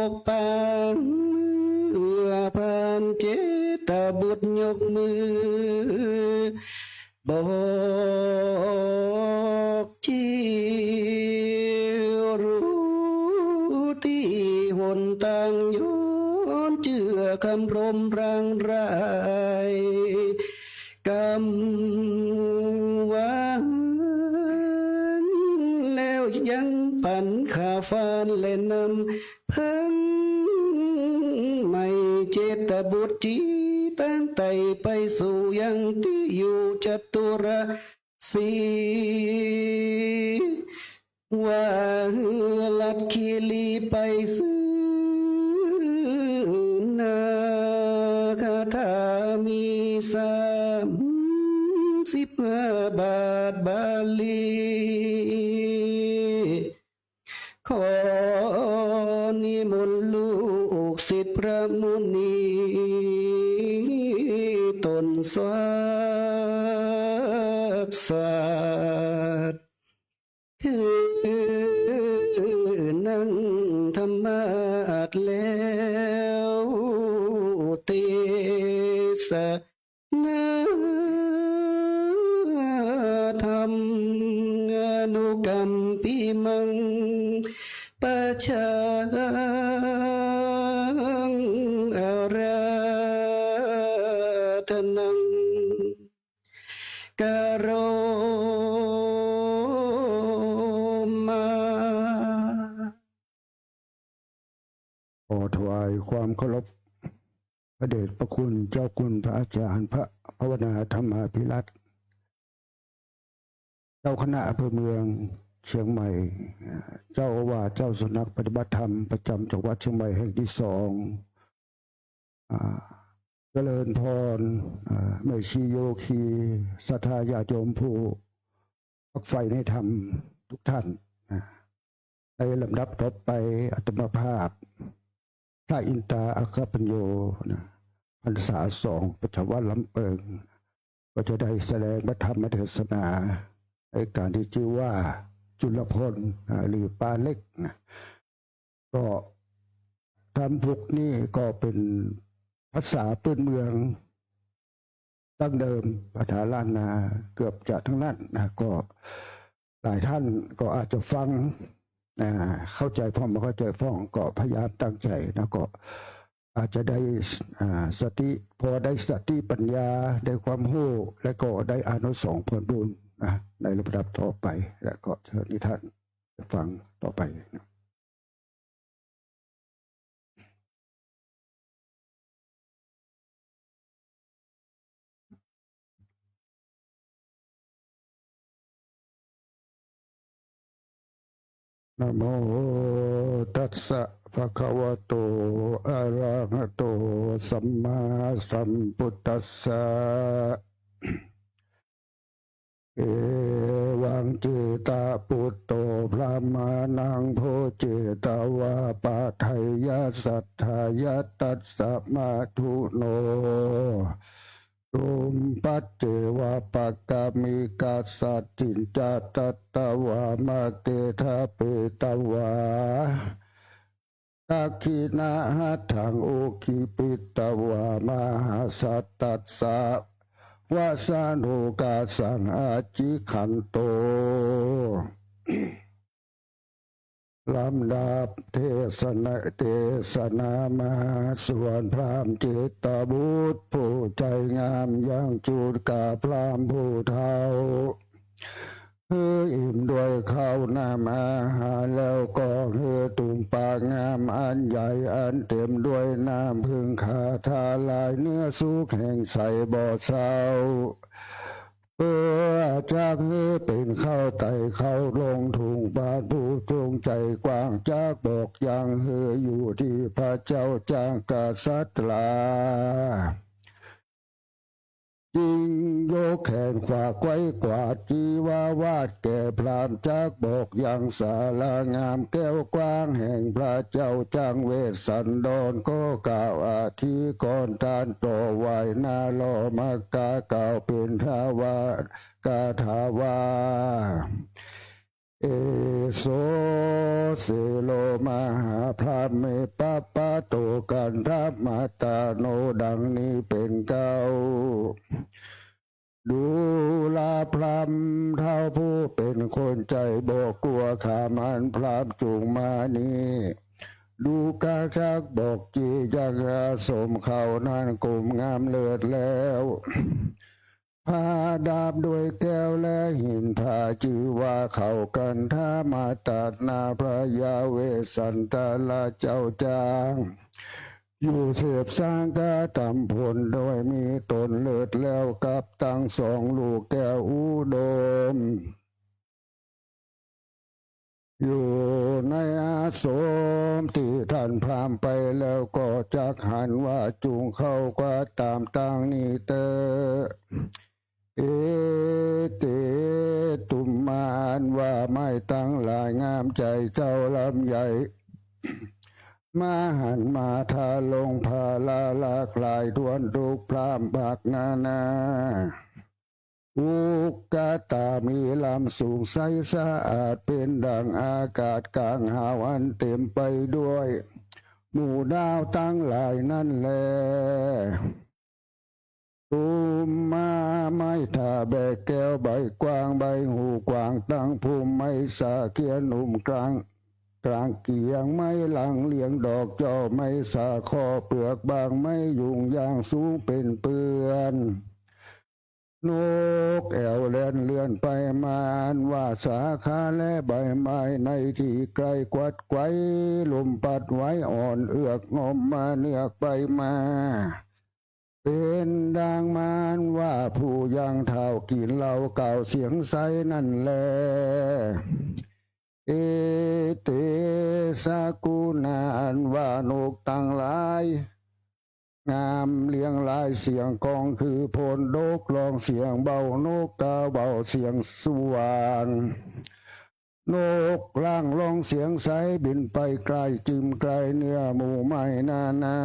กปัง บอกจี้รู้ตี้หนตาง ย้อนเจื้อคำรมรางไร้ กำหวันแล้วยังปันข้าวฟานและน้ำเพิ่ง ไหม้เจตบุตรตี้ตั้งใต้ไปสู่ยังตี้อยู่จตุรสี ว่าหื้อลัดขีรีไปซื่อนา คาถามีสามสิบห้าบาทบาลี ขอนิมนต์ลูกศิษย์พระมุนีตนสวัสดิ์ คือนั่งธรรมาสน์แล้วเตสนาธรรม อนุกัมปิมัง ปะชัง อาราธนัง กะโรมา ขอถวายความเคารพพระเดชพระคุณเจ้าคุณพระอาจารย์พระภาวนาธรรมาภิรัตน์ เจ้าคณะอำเภอเมืองเชียงใหม่ เจ้าอาวาสเจ้าสำนักปฏิบัติธรรมประจำจังหวัดเชียงใหม่แห่งที่สอง อ่า เจริญพร อ่า แม่ชีโยคี ศรัทธาญาติโยมผู้ฝักใฝ่ในธรรมทุกท่านนะ ในลำดับต่อไปอาตมาภาพ พระอินตาอัคคปัญโญนะ พรรษาสอง ประจำวัดลำเปิง ก็จะได้แสดงพระธรรมเทศนาในการที่ชื่อว่าจุลพลนะ หรือป้าเล็กนะ ก็ธรรมพวกนี้ก็เป็นภาษาพื้นเมืองดั้งเดิม ภาษาล้านนาเกือบจะทั้งนั้นนะ ก็หลายท่านก็อาจจะฟัง อ่า เข้าใจ๋พ่องบ่เข้าใจ๋พ่อง ก็พยายามตั้งใจ๋นะ ก็อาจจะได้ อ่า สติ พอได้สติปัญญา ได้ความฮู้ และก็ได้อานิสงส์ผลบุญนะ ในลำดับต่อไป และก็เชิญที่ท่านฟังต่อไปนะ นะโมตัสสะ ภะคะวะโต อะระหะโต สัมมาสัมพุทธัสสะ เอวัง เจตะปุตโต พระมานัง โพ เจตะวา ปะไทยะ สัตถายะ ตัสสะ มะทุโน ตุมปัจเจวะ ปะกะมิกะ สัจจิญจะ ตัตตะวา มะเกทะเปตะวา ทักขิณะหัตถัง อุคิปปิตะวา มหาสัตตัสสะ วะสะโนกาสัง อะจิกขันโต ลำดับเทศนา เทศนามาส่วนพราหมณ์เจตบุตรผู้ใจ๋งาม ยังจุกาพราหมณ์ผู้เฒ่า หื้ออิ่มด้วยข้าวน้ำอาหารแล้วก็หื้อตุ่มปากงามอันใหญ่อันเต็มด้วยน้ำผึ้งคาทาลายเนื้อสุกแห้งใสบ่เศร้า เปื้อจักหื้อเป๋นข้าวไต่ข้าวลงถุงบาตรผู้จงใจ๋กว้าง จักบอกยังหื้ออยู่ตี้พระเจ้าจักรกษัตรา จึงยกแขนขวาไขว้ขวาจีวาวาดแก่พราหมณ์จักบอกยังสารางามแก้วกว้างแห่งพระเจ้าจักรเวสสันดร ก็กล่าวอธิกรณ์ตานต่อไหว้หน้าลอมากราบกล่าวเป๋นทวารคาถาว่า เอโส เสโร มหาพราหมณ์ เม ปะปะโต กันทะมะตะโน ดังนี้เป๋นเก๊า ดูรา พราหมณ์เฒ่าผู้เป๋นคนใจ๋บ่กั๋วข้ามอันพราหมณ์จุ่งมานี้ ดูกาจักบอกจี่ยังอาสมเขานั้นกลมงามเลิศแล้ว ผาดาบด้วยแก้วและหิน ผาจื้อว่าเขากันธามาตัดนาพญาเวสสันตราเจ้าจ๊าง อยู่เสพสร้างกระตำผลโดยมีต๋นเลิศแล้วกับตังสองลูกแก้วอุดม อยู่ในอาสมตี้ต้านพราหมณ์ไปแล้วก็จักหันว่าจุ่งเข้ากระตำตังนี้เต๊อะ เอเต ตุมมา อันว่าไม้ตังหลายงามใจ๋เจ้าลำใหญ่ มหันต์มาทาลงผาละหลากหลายถ้วนทุกพราหมณ์ภาคนานา อุกตามีลำสูงใสสะอาดเป๋นดั่งอากาศก๋างหาวอันเต๋มไปด้วยหมู่ดาวตังหลายนั้นแล ตุมมา ไม้ถาแบกแก้วใบกว้างใบหูกว้างตังภูมิไม้สาเขียวหนุ่มกลาง กลางเกียงไม้หลังเลียงดอกจอกไม้สาข้อเปลือกบางไม้ยุงยางสูงเป๋นเปื้อน นกแอ่วแล่นเลื่อนไปมาอันว่าสาขาและใบไม้ในตี้ไกลกวัดไกว ลมปัดไหวอ่อนเอือกงอมมาเนือกไปมา เป๋นดั่งมานว่าผู้ยังเฒ่ากิ๋นเหล้าเก่าเสียงใสนั้นแล เอเต สกุณา อันว่านกตังหลาย งามเรียงรายเสียงก้องคือโพนดก ร้องเสียงเบา นกกาเบาเสียงสว่าง นกล่างร้องเสียงใส บินไปไกลจึมไกลเหนือหมู่ไม้นานา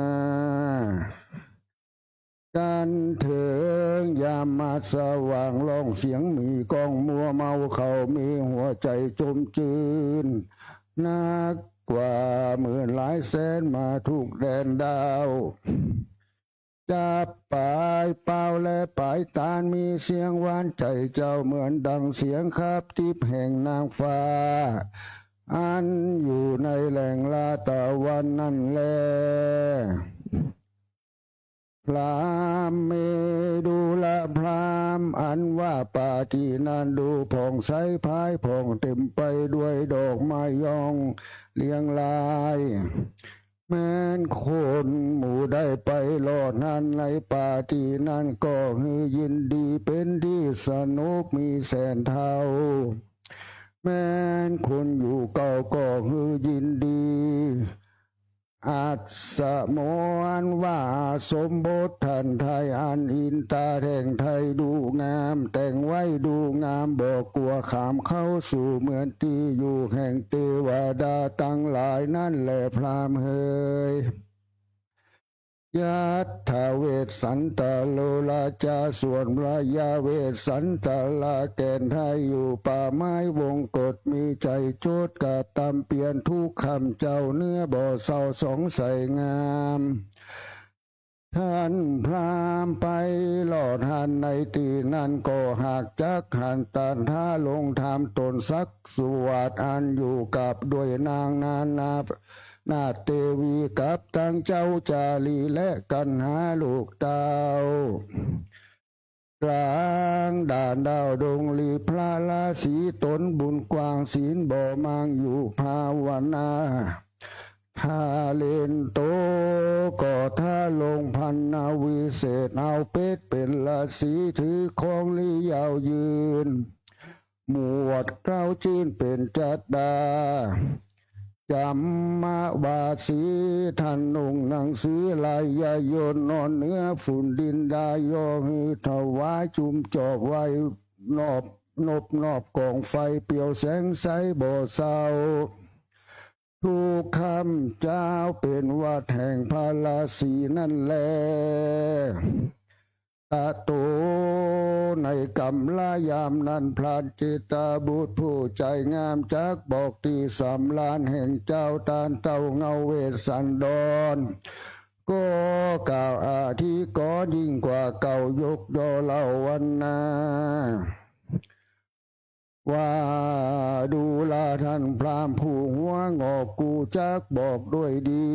กั๋นเถิงยามมาสว่าง ร้องเสียงมีก้องมัวเมา เขามีหัวใจ๋จมจื้น นักกว่าหมื่นหลายแสนมาทุกแดนดาว จับป๋ายเป้าและป๋ายตาน มีเสียงหวานใจ๋เจ้าเหมือนดั่งเสียงคาบติ๊บแห่งนางฟ้า อันอยู่ในแหล่งลาตะวันนั้นแล พราหมณ์เมดุละพราหมณ์ อันว่าป่าตี้นั้นดูผ่องใสผายผ่องเต๋มไปด้วยดอกไม้ย่องเรียงราย แม้นคนหมู่ได้ไปรอดนั้นในป่าตี้นั้นก็หื้อยินดีเป๋นตี้สนุกมีแสนเท่า แม้นคนอยู่เก่าก็หื้อยินดี อัศมนว่าสมบทต้านไทยอันอินตาแห่งไทยดูงาม แต่งไว้ดูงามบ่กั๋วข้ามเข้าสู่เหมือนตี้อยู่แห่งเตวดาตังหลายนั้นแลพราหมณ์เหย ยัตถาเวสสันตโรราจา ส่วนพญาเวสสันตราแก่นไทยอยู่ป่าไม้วงกฏ มีใจ๋จดกระตำเปียรทุกค่ำเจ้าเนื้อบ่เศร้าสองใสงาม ต้านพราหมณ์ไปรอดหั้นในตี้นั้นก็หากจักหันตันทาลงถามต๋นสักสวัสดิ์อันอยู่กับด้วยนางนานา นาฏเตวีกับตังเจ้าจารีและกัณหาลูกเต้า กลางด่านดาวดงลีพระราศีต๋นบุญกว้างศีลบ่มางอยู่ภาวนา ทาเลนโตก็ทาลงพันนาวิเศษเอาเปชรเป๋นราศีถือครองลี้ยาวยืน หมวดเกล้าจื้นเป๋นจัดดา จำมะวาสี ท่านนุ่งหนังสือลายยายน นอนเหนือฝุ่นดินดายอ หื้อถวายจุมจอบไหว้นอบ นบนอบกองไฟเปรียวแสงใสบ่เศร้า ทุกค่ำเจ๊าเป๋นวัตรแห่งพระราศีนั้นแล ตะโต ในกำลายามนั้น พรานเจตบุตรผู้ใจ๋งามจักบอกตี้สำราญแห่งเจ้าต้านเต้าเงาเวสสันดร ก็กล่าวอธิกรณ์ยิ่งกว่าเก่ายกย่อเล่าวันนา ว่า ดูราท่านพราหมณ์ผู้หัวงอก กูจักบอกด้วยดี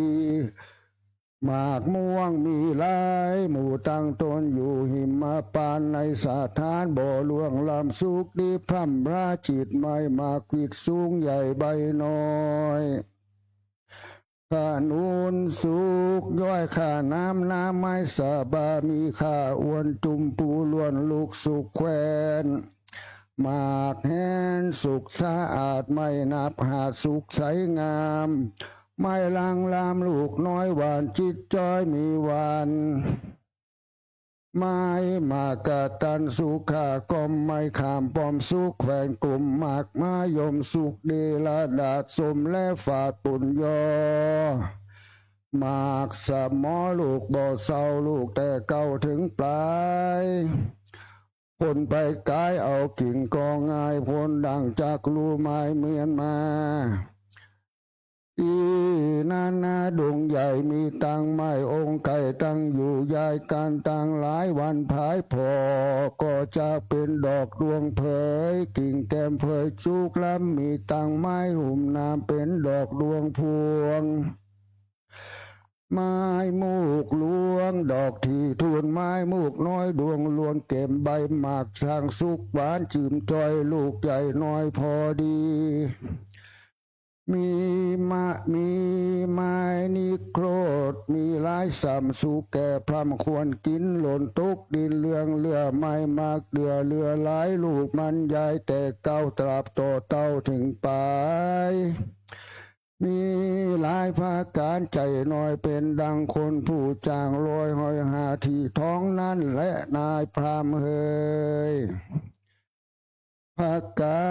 หมากม่วงมีหลายหมู่ตั้งต้นอยู่หิมพานต์ ในสถานบ่อหลวงล้ำสุกดีพร่ำพร้าจิตใหม่ หมากหวิดสูงใหญ่ใบน้อย ขนุนสุกย้อยข้าน้ำ น้ำไม้สะบา มีข้าอ้วนจุมปูล้วนลูกสุกแควน หมากแฮนสุกสะอาด ไม้นับหาดสุกใสงาม ไม้ลังลามลูกน้อยหวานจิตจ้อย มีหวาน ไม้หมากกะตันสุกข้าก้อม ไม้ขามป้อมสุกแควนกลุ่ม หมากมะยมสุกเดระดาษส้มและฝาดปุ่นยอ หมากสะหมอลูกบ่เศร้า ลูกแต่เก่าเถิงปลาย คนไปก๋ายเอากิ๋นก็ง่าย ผลดั่งจักลู่ไม้เมียนมา ตี้นานาดงใหญ่มีตังไม้องค์ไก่ตั้งอยู่ยายกั๋น ตังหลายวันผายผ่อ ก็จะเป๋นดอกดวงเผย กิ่งแก้มเผยจุกล้ำ มีตังไม้หุ้มน้ำเป๋นดอกดวงพวง ไม้มูกหลวงดอกถี่ทูล ไม้มูกน้อยดวงหลวงเก็บใบ หมากช้างสุกหวานจืมจ้อย ลูกใหญ่น้อยพอดี มีมะ มีไม้นิโครธ มีหลายส่ำสุกแก่พร่ำควรกิ๋น หล่นตกดินเลื่องเลื่อ ไม้หมากเดื่อเลื่อหลาย ลูกมันยายแต่เก่า ตราบต่อเต้าเถิงปาย มีหลายผะก๋าน ใจ๋น้อยเป๋นดั่งคนผู้จ้าง ลอยห้อยหาตี้ท้องนั้นแล นายพราหมณ์เฮย ผะก๋า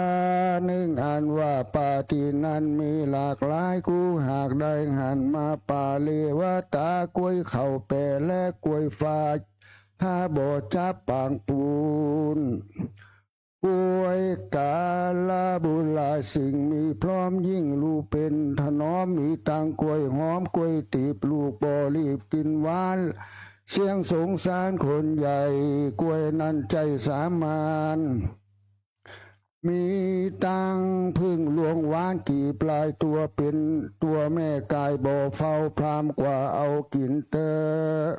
นึ่งอันว่าป่าตี้นั้นมีหลากหลาย กูหากได้หันมาป่าเลวตา กล้วยเข้าแปะและกล้วยฟ้า ถ้าบ่จับปางปูน กล้วยกาละบุญหลายสิ่งมีพร้อม ยิ่งลู่เป๋นถนอม มีตังกล้วยหอมกล้วยตีบ ลูกบ่รีบกิ๋นหวาน เสียงสงสารคนใหญ่ กล้วยนั้นใจ้สามัญ มีตังผึ้งหลวงหวานกีบลาย ตั๋วเป๋นตั๋วแม่ก๋ายบ่เฝ้า พราหมณ์กว่าเอากิ๋นเต๊อะ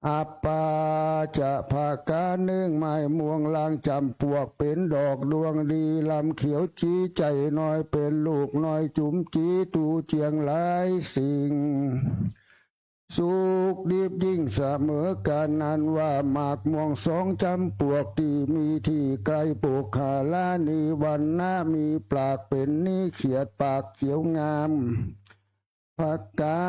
อัปปาจะผะก๋านึ่ง ไม้ม่วงลางจ๋ำปวก เป๋นดอกดวงดี ลำเขียวจี๋ ใจ๋น้อยเป๋นลูกน้อยจุ๋มจี๋ ตูเจียงหลายสิ่ง สุกดิบยิ่งเสมอกั๋น อันว่าหมากม่วงสองจ๋ำปวก ตี้มีตี้ใก้ปุคคละนี้ วรรณะมีปากเป๋นนี้ เขียดปากเขียวงาม ผะก๋า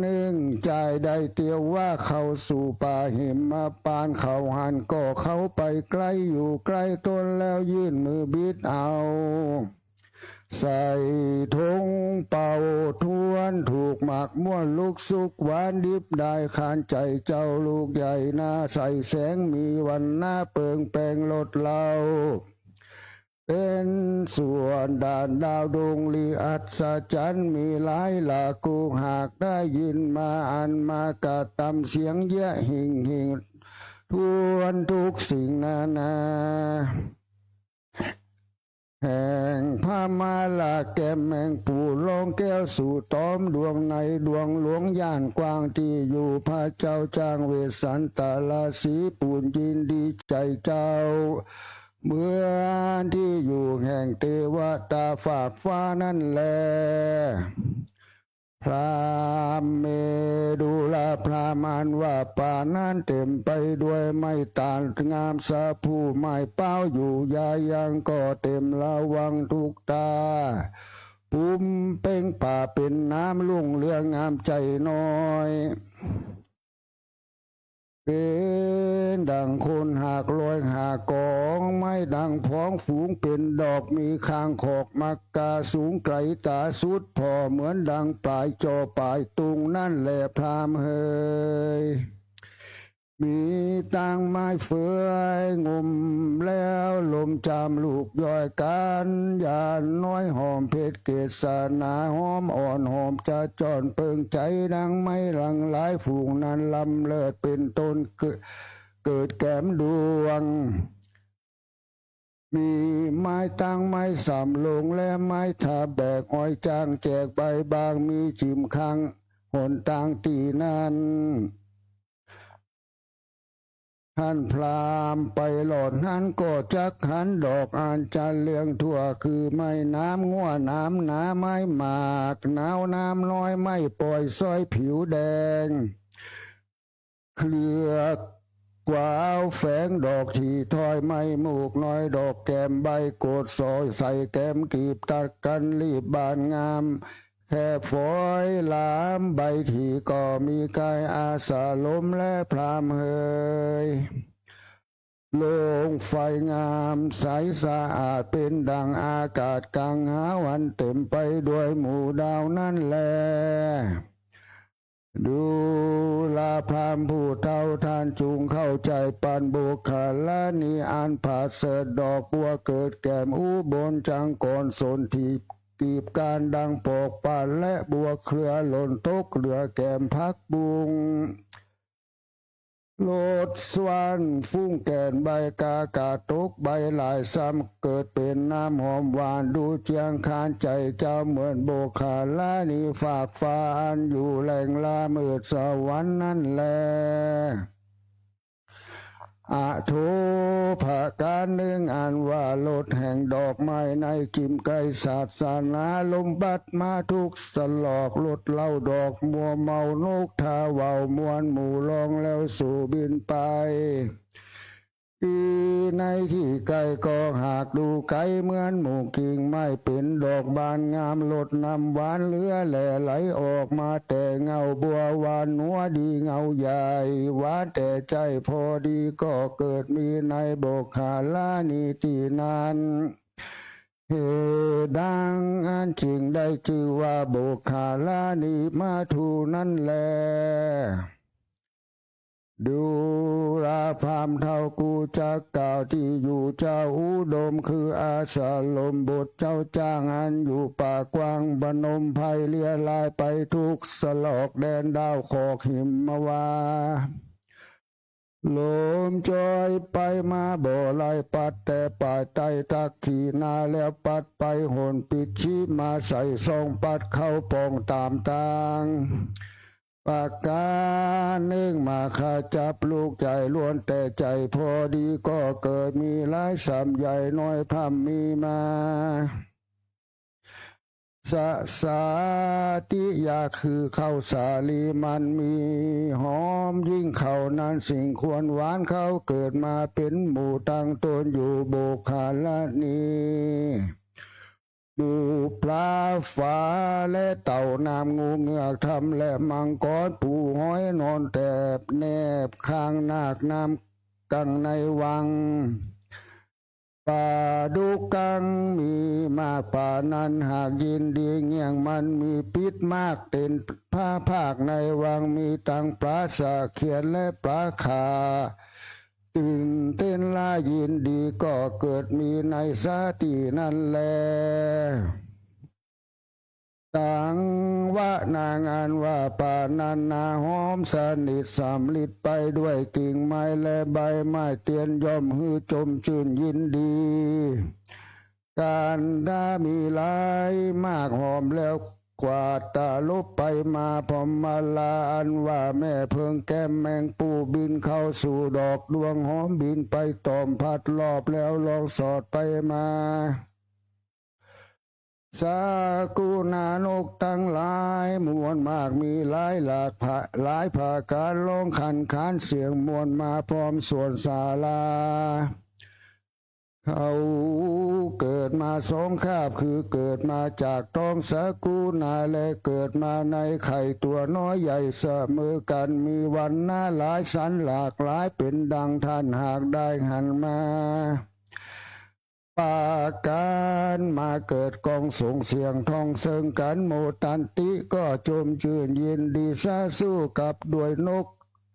นึ่ง จ่ายได้เตียวว่าเข้าสู่ป่าหิมพานต์ เข้าหั้นก็เข้าไปใก้ อยู่ใก้ต้นแล้วยื่นมือบิดเอา ใส่ถงเป่าทวน ถูกหมากม่วนลูกสุกหวาน ดิบได้คานใจ๋เจ้า ลูกใหญ่น่าใส่แสง มีวรรณะเปิงแปงลดเหล้า เป๋นส่วนด่านดาวดวงลีอัศจรรย์ มีหลายหลาก กูหากได้ยินมา อันมากระตำเสียงเยียะหิ่งหิ่ง ทวนทุกสิ่งนานา แห่งพระมาลาแก้มแมงปู่ ร้องแก้วสู่ต๋อมดวงในดวงหลวงย่านกว้าง ตี้อยู่พระเจ้าจ้างเวสสันตะลาสีปูน ยินดีใจ๋เจ้า เหมือนตี้อยู่แห่งเตวตาฟากฟ้านั้นแล พราหมณ์เมดุลพราหมณ์อันว่าป่านั้นเต๋มไปด้วยไม้ตาลงามสะพรู ไม้เป๊าอยู่ยายังก็เต๋มระวังทุกต๋า ปุ้มเป๊งป่าเป๋นน้ำลุ่งเรืองงามใจ๋น้อย เป๋นดั่งคนหากลอยหากกอง ไม้ดั่งพ้องฝูงเป๋นดอก มีคางคอกหมากกาสูงไก๋ต๋าสุดผ่อ เหมือนดั่งป๋ายจ่อป๋ายตุง นั้นแลพราหมณ์เฮย มีตังไม้เฟือยงุ่มแล้วลมจามลูกย้อย ก๋านหยาดน้อยหอมเผ็ดเกสรนา หอมอ่อนหอมจะจ้อนเปิงใจ๋ ดั่งไม้หลั่งหลายฝูงนั้น ลำเลิศเป๋นต้นเกิด เกิดแก้มดวง มีไม้ตั้งไม้สำโรงและไม้ทาแบก อ้อยจ้างแจกใบบาง มีจิ่มข้างหนตางตี้นั้น หันพราหมณ์ไปหลอดหันก็จักหันดอกอันจะเลื่องทั่ว คือไม้หนามงัวหนามหนา ไม้หมากหนาวหนามน้อย ไม้ปอยซ้อยผิวแดง เครือกวาวแฝงดอกถี่ถ้อย ไม้หมูกน้อย ดอกแก้มใบโกดสอย ใส่แก้มกีบตัดกันรีบบานงาม แค่ฝอยหลามใบถี่ก็มี ไกลอาสาลมและพราหมณ์เฮย โลงไฟงามใสสะอาด เป๋นดั่งอากาศกลางหาว อันเต๋มไปด้วยหมู่ดาวนั้นแล ดูราพราหมณ์ผู้เฒ่า ต้านจุ่งเข้าใจ๋ปัน โบคคัลลานีอันผาเสริฐ ดอกบัวเกิดแก้มอุบล จังก่อนสนที่กีบก้านดังปอกปัน และบัวเครือหล่นตกเหลือแก้มผักบุ้ง โลดสวรรค์ฟุ้งแก่น ใบกากาตกใบหลาย ซ้ำเกิดเป๋นน้ำหอมหวาน ดูเจียงคานใจ๋เจ้า เหมือนโบคคัลลานีฟากฟ้า อันอยู่แหล่งล้ามืดสวรรค์นั้นแล อโถ ประก๋านนึ่งอันว่าโลดแห่งดอกไม้ในจิ่มไกลศาสนา ลมบัดมาทุกสลอก โลดเล่าดอกมัวเมานกทาว่าวมวนหมู่ร้องแล้วสู่บินไป อีในตี้ไกลก็หากดูไก๋ เหมือนหมู่กิ่งไม้เป๋นดอกบานงาม โลดน้ำหวานเหลือแหล่ไหลออกมาแต่เง้าบัว หวานนัวดีเง้าใหญ่ หวานแต่ใจ้พอดี ก็เกิดมีในโบคคัลลานีตี้นั้น เหตุดังอั้นจึงได้จื้อว่าโบคคัลลานีมาทูนั้นแล ดูราพราหมณ์เฒ่ากู้จักกล่าวตี้อยู่เจ้าอุดม คืออาสาลมบทเจ้าจ้าง อันอยู่ป่ากว้างพนมไพร เลียลายไปทุกสลอก แดนดาวขอกหิมมาวา ลมจอยไปมาบ่ไหล ปัดแต่ป่ายใต้ตักขีนา แล้วปัดไปหนปิดชิมาใส่ ส่องปัดเข้าป่องต๋ามตาง ประก๋านนึ่งมาขจับลูกใจ๋ ล้วนแต่ใจ้พอดี ก็เกิดมีหลายซ้ำใหญ่น้อยพร่ำมีมา สะสาติยาคือข้าวสาลี มันมีหอมยิ่งข้าวนั้น สิ่งควรหวานเขาเกิดมาเป๋นหมู่ตั้งตนอยู่ โบคคัลลานี ดูปลาฟ้าและเต่าน้ำ งูเงือกถ้ำและมังกร ปูหอยนอนแตบแนบข้างนาคน้ำกังในวัง ปลาดุกกังมีมากป่านั้น หากยินดีเงี่ยงมันมีปิ๊ดมาก เต็มผ้าภาคในวัง มีตังปลาสะเขียดและปลาข่า ตื่นเต้นล้ายินดี ก็เกิดมีในสาตี้นั้นแล ตังวะนางอันว่าป่านั้นนาหอมสนิท สำลิดไปด้วยกิ่งไม้และใบไม้เตียน ย่อมหื้อจมจื้นยินดี กันดามีหลายมากหอมแล้ว กวาดตลบไปมา พรหมลาอันว่าแม่เพิงแก้มแมงปูบินเข้าสู่ดอกดวงหอม บินไปตอมพัดรอบแล้วลองสอดไปมา สกุณานกตังหลายมวลมาก มีหลายหลากผะ หลายผะก๋าน ร้องคันขานเสียงมวลมาพร้อมส่วนสารา เขาเกิดมาสองคาบ คือเกิดมาจากต๊องสกุณา และเกิดมาในไข่ตั๋วน้อยใหญ่เสมอกั๋น มีวรรณะหลายสันหลากหลาย เป๋นดังต้านหากได้หันมา ประก๋านมาเกิดก้องส่งเสียงท้องเซิงกั๋น โมตันติก็จมจื้นยินดี สะสู้กับด้วยนก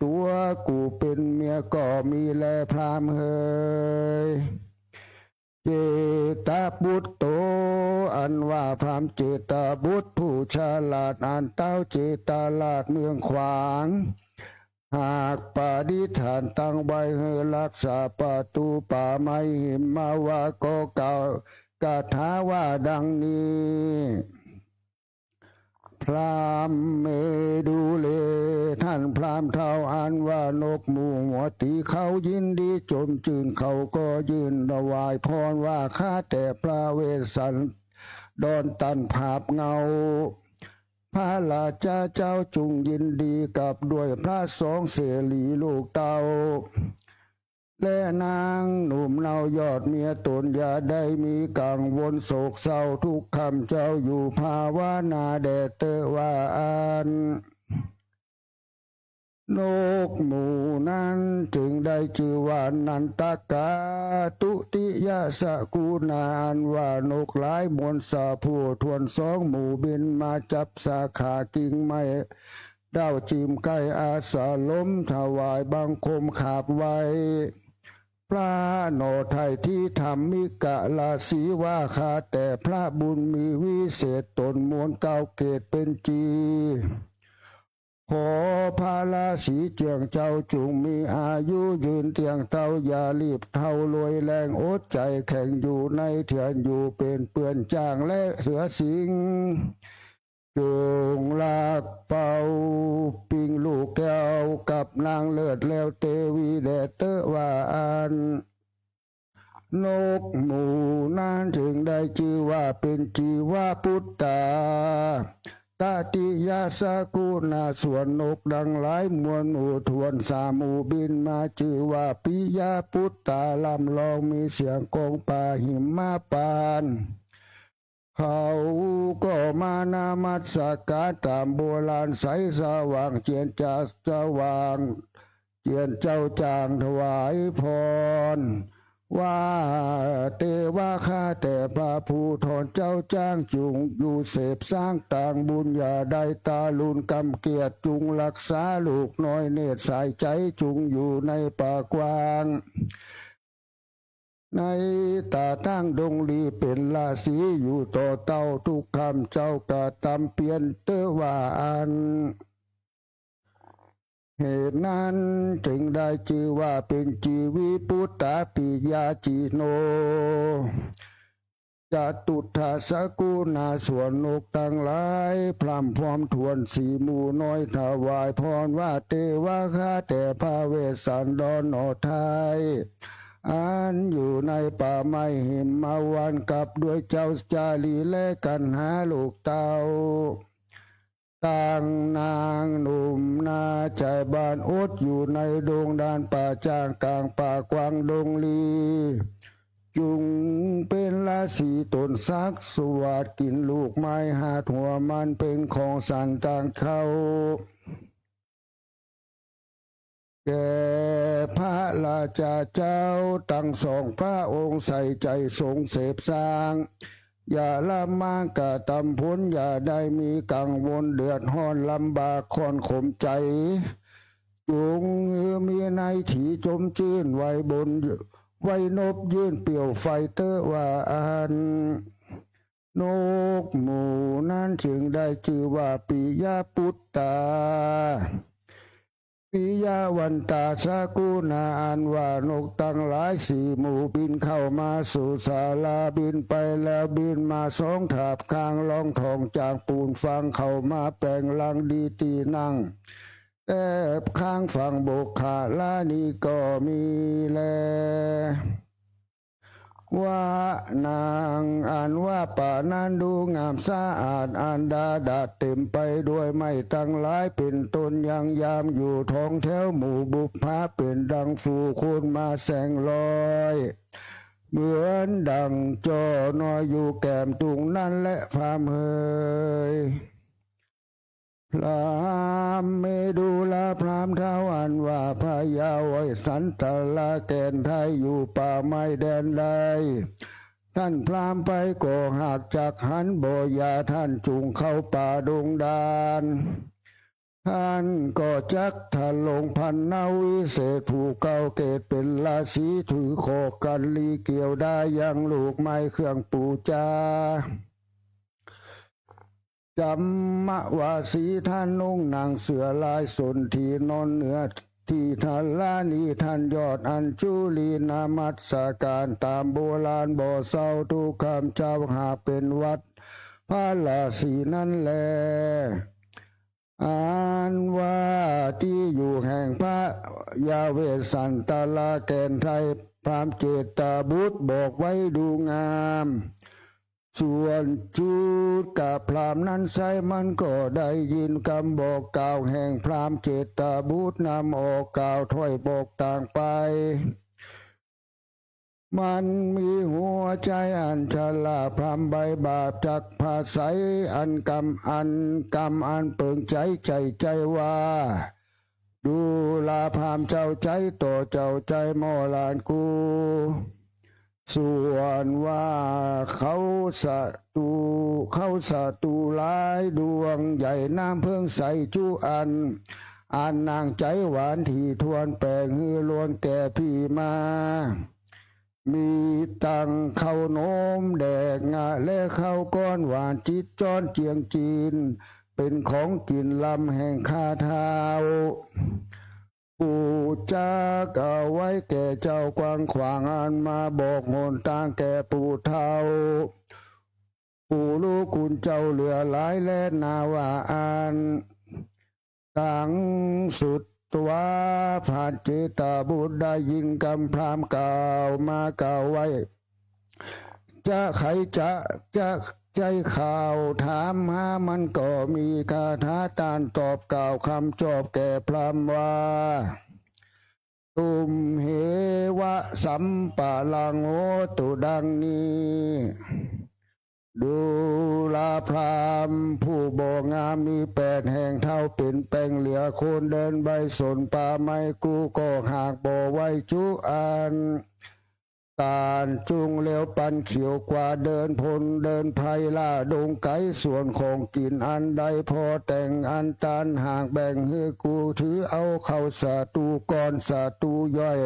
ตั๋วกู้เป๋นเมียก็มีแลพราหมณ์เฮย เจตบุตโต อันว่าพราหมณ์เจตบุตรผู้ฉลาด อันเต๊าเจตราชเมืองขวาง หากปฏิฐานตั้งไว้หื้อรักษาประตู๋ป่าไม้หิมมวาด ก็กล่าวคาถาว่าดังนี้ พราหมณ์เมดูเล ท่านพราหมณ์เฒ่าอันว่านกหมู่หัวตี๋ เขายินดีจมจื้น เขาก็ยื่นถวายพรว่า ข้าแต่พระเวสสันดรต้านผาบเหง้า พระราชาเจ้าจุ่งยินดีกับด้วยพระสองเสรีลูกเต้า และนางหนุ่มเนายอดเมียต๋น อย่าได้มีกังวลโศกเศร้า ทุกค่ำเจ้าอยู่ภาวนาแด่เต๊อะว่าอั้น นกหมู่นั้นจึงได้จื้อว่านันทกาตุติยสกุณา อันว่านกหลายมวลสาผู้ถ้วนสองหมู่บินมาจับสาขากิ่งไม้ ด้าวจิ่มใก้อาสาลม ถวายบังคมขาบไหว้พระหน่อไทยตี้ธรรมิกราศีว่า ข้าแต่พระบุญมีวิเศษต๋นมวลเก้าเกตเป๋นจี ขอพระราศีเจื้องเจ้าจุ่งมีอายุยืนเตี้ยงเต๊า อย่ารีบเฒ่ารวยแล้ง อดใจ๋แข็งอยู่ในเถื่อน อยู่เป๋นเปื้อนจ๊างและเสือสิงห์ จุ่งรักเป่าปิงลูกแก้วกับนางเลิศแลวเตวีแด่เต๊อะว่าอั้น นกหมู่นั้นจึงได้จื้อว่าเป๋นจีวปุตตา ตติยสกุณา ส่วนนกดังหลายมวลหมู่ถ้วนสามหมู่บินมาจื้อว่าปิยปุตตา ร่ำร้องมีเสียงก้องป่าหิมมปาน เขาก็มานมัสก๋านต๋ามโบราณ ใสสว่างเจียนจ๋า สว่างเจียนเจ้าจ๋างถวายพร ว่าเตวา ข้าแต่พระผู้ถอนเจ้าจ๋างจุ่งอยู่เสพสร้างตางบุญ อย่าได้ต๋ารุณกำเกียจ จุ่งรักษาลูกน้อยเนตรใส ใจ๋จุ่งอยู่ในป่ากว้าง ในต๋าตั้งดงหลีเป๋นราศีอยู่ต่อเต้า ทุกค่ำเจ้ากระตำเปียรเต๊อะว่าอั้น เหตุนั้นจึงได้จื้อว่าเป๋นจีวปุตตาปิยาจิโน จตุทสกุณา ส่วนนกตังหลายพร่ำพร้อมถ้วนสี่หมู่น้อยถวายพรว่า เตวา ข้าแต่พระเวสสันดรหน่อไทย อันอยู่ในป่าไม้หิมมวาดกับด้วยเจ้าจารีและกัณหาลูกเต้า ตังนางหนุ่มนาใจ๋บ้านอดอยู่ในดงดานป่าจ๊างก๋างป่ากว้างดงหลี จุ่งเป๋นราศีต๋นสักสวัสดิ์ กิ๋นลูกไม้หาดหัวมันเป๋นของสันตางเข้า แก่พระราชาเจ้าตังสองพระองค์ใส่ใจ๋ทรงเสพสร้าง อย่าละมางกระตำผล อย่าได้มีกังวลเดือดฮ้อนลำบากค่อนขมใจ๋ จุ่งมีในถีจมจื้นไว้บน ไว้นบยื่นเปลี่ยวไฟเต๊อะว่าอั้น นกหมู่นั้นจึงได้จื้อว่าปิยปุตตา ปิยวันตาสกุณา อันว่านกตังหลายสี่หมู่บินเข้ามาสู่ศาลา บินไปแล้วบินมาสองถาบข้างล่องถ่องจากปูนฟังเข้ามาแป๋งรังดีตี้นั่ง แต๊บข้างฝั่งบกขลานี้ก็มีแล ว่านางอันว่าป่านั้นดูงามสะอาดอันดาดาษเต๋มไปด้วยไม้ตังหลายเป๋นต้นยังยามอยู่ท้องแถวหมู่บุปผาเป๋นดังฝูงคนมาแสงลอย เหมือนดังจ่อน้อยอยู่แก้มตุ่งนั้นแลพราหมณ์เฮย พราหมณ์เมดุลพราหมณ์เฒ่าอันว่าพญาไวสสันตะละแก่นไทยอยู่ป่าไม้แดนใด ต้านพราหมณ์ไปก็หากจักหันบ่ อย่าต้านจุ่งเข้าป่าดงดาน ต้านก็จักทรงพรรณวิเศษผู้เก้าเกตเป๋นราศีถือขอกัลลีเกี่ยวดายังลูกไม้เครื่องปู๋จา จำมะวาสีท่านนุ่งหนังเสื้อลายสนธินอนเหนือที่ธรณีท่านยอดอัญชุลีนมัสการต๋ามโบราณบ่เซาทุกค่ำเจ๊าหากเป๋นวัดพระราศีนั้นแล อันว่าตี้อยู่แห่งพญาเวสสันตราแก่นไทย พราหมณ์เจตบุตรบอกไว้ดูงาม ส่วนจุกพราหมณ์นั้นไซร้มันก็ได้ยินกำบอกกล่าวแห่งพราหมณ์เจตบุตรนำออกกล่าวถ้อยบอกต่างไป มันมีหัวใจ๋อันฉลาดพราหมณ์ใบ้บาปจักผะไสอันกำอันกำอันเปิงใจ๋ใจ๋ใจ๋ว่า ดูราพราหมณ์เจ้าใจ๋ต่อเจ้าใจ๋หม่อหลานกู ส่วนว่าเขาศัตรู เขาศัตรูหลายดวงใหญ่น้ำเพิ่งใสจุอัน อันนางใจ๋หวานถี่ถ้วนแป๋งหื้อล้วนแก่พี่มา มีตังข้าวหนมแดกงาและข้าวก้อนหวานจิ๊ดจ๊อนเจียงจีน เป๋นของกิ๋นลำแห่งข้าเฒ่า ปู่จักเอาไว้แก่เจ้ากว้างขวางอันมาบอกหนตางแก่ปู่เฒ่า ปู่ฮู้คุณเจ้าเหลือหลายแลนาว่าอั้น ตังสุดว่าพราหมณ์เจตบุตรได้ยินกำพราหมณ์กล่าวมากล่าวไว้ จะใครจะ จะใจ๊ข่าวถามหามันก็มีคาถาต้านตอบกล่าวกำจอบแก่พราหมณ์ว่า ตุมเหวะสัมปะรังโหตุ ดังนี้ ดูราพราหมณ์ผู้บ่งามมีแปดแห่งเท้าเป๋นแป๋งเหลือคนเดินใบ้สนป่าไม้กูก็หากบ่ไหวจุอัน ต้านจุ่งเร็วปันเขียวกว่าเดินพลเดินไพร่ล่าดงไก๋ ส่วนของกิ๋นอันใดพอแต่งอันต้านหากแบ่งหื้อกู ถือเอาเข้าศัตรูก่อนศัตรูย่อย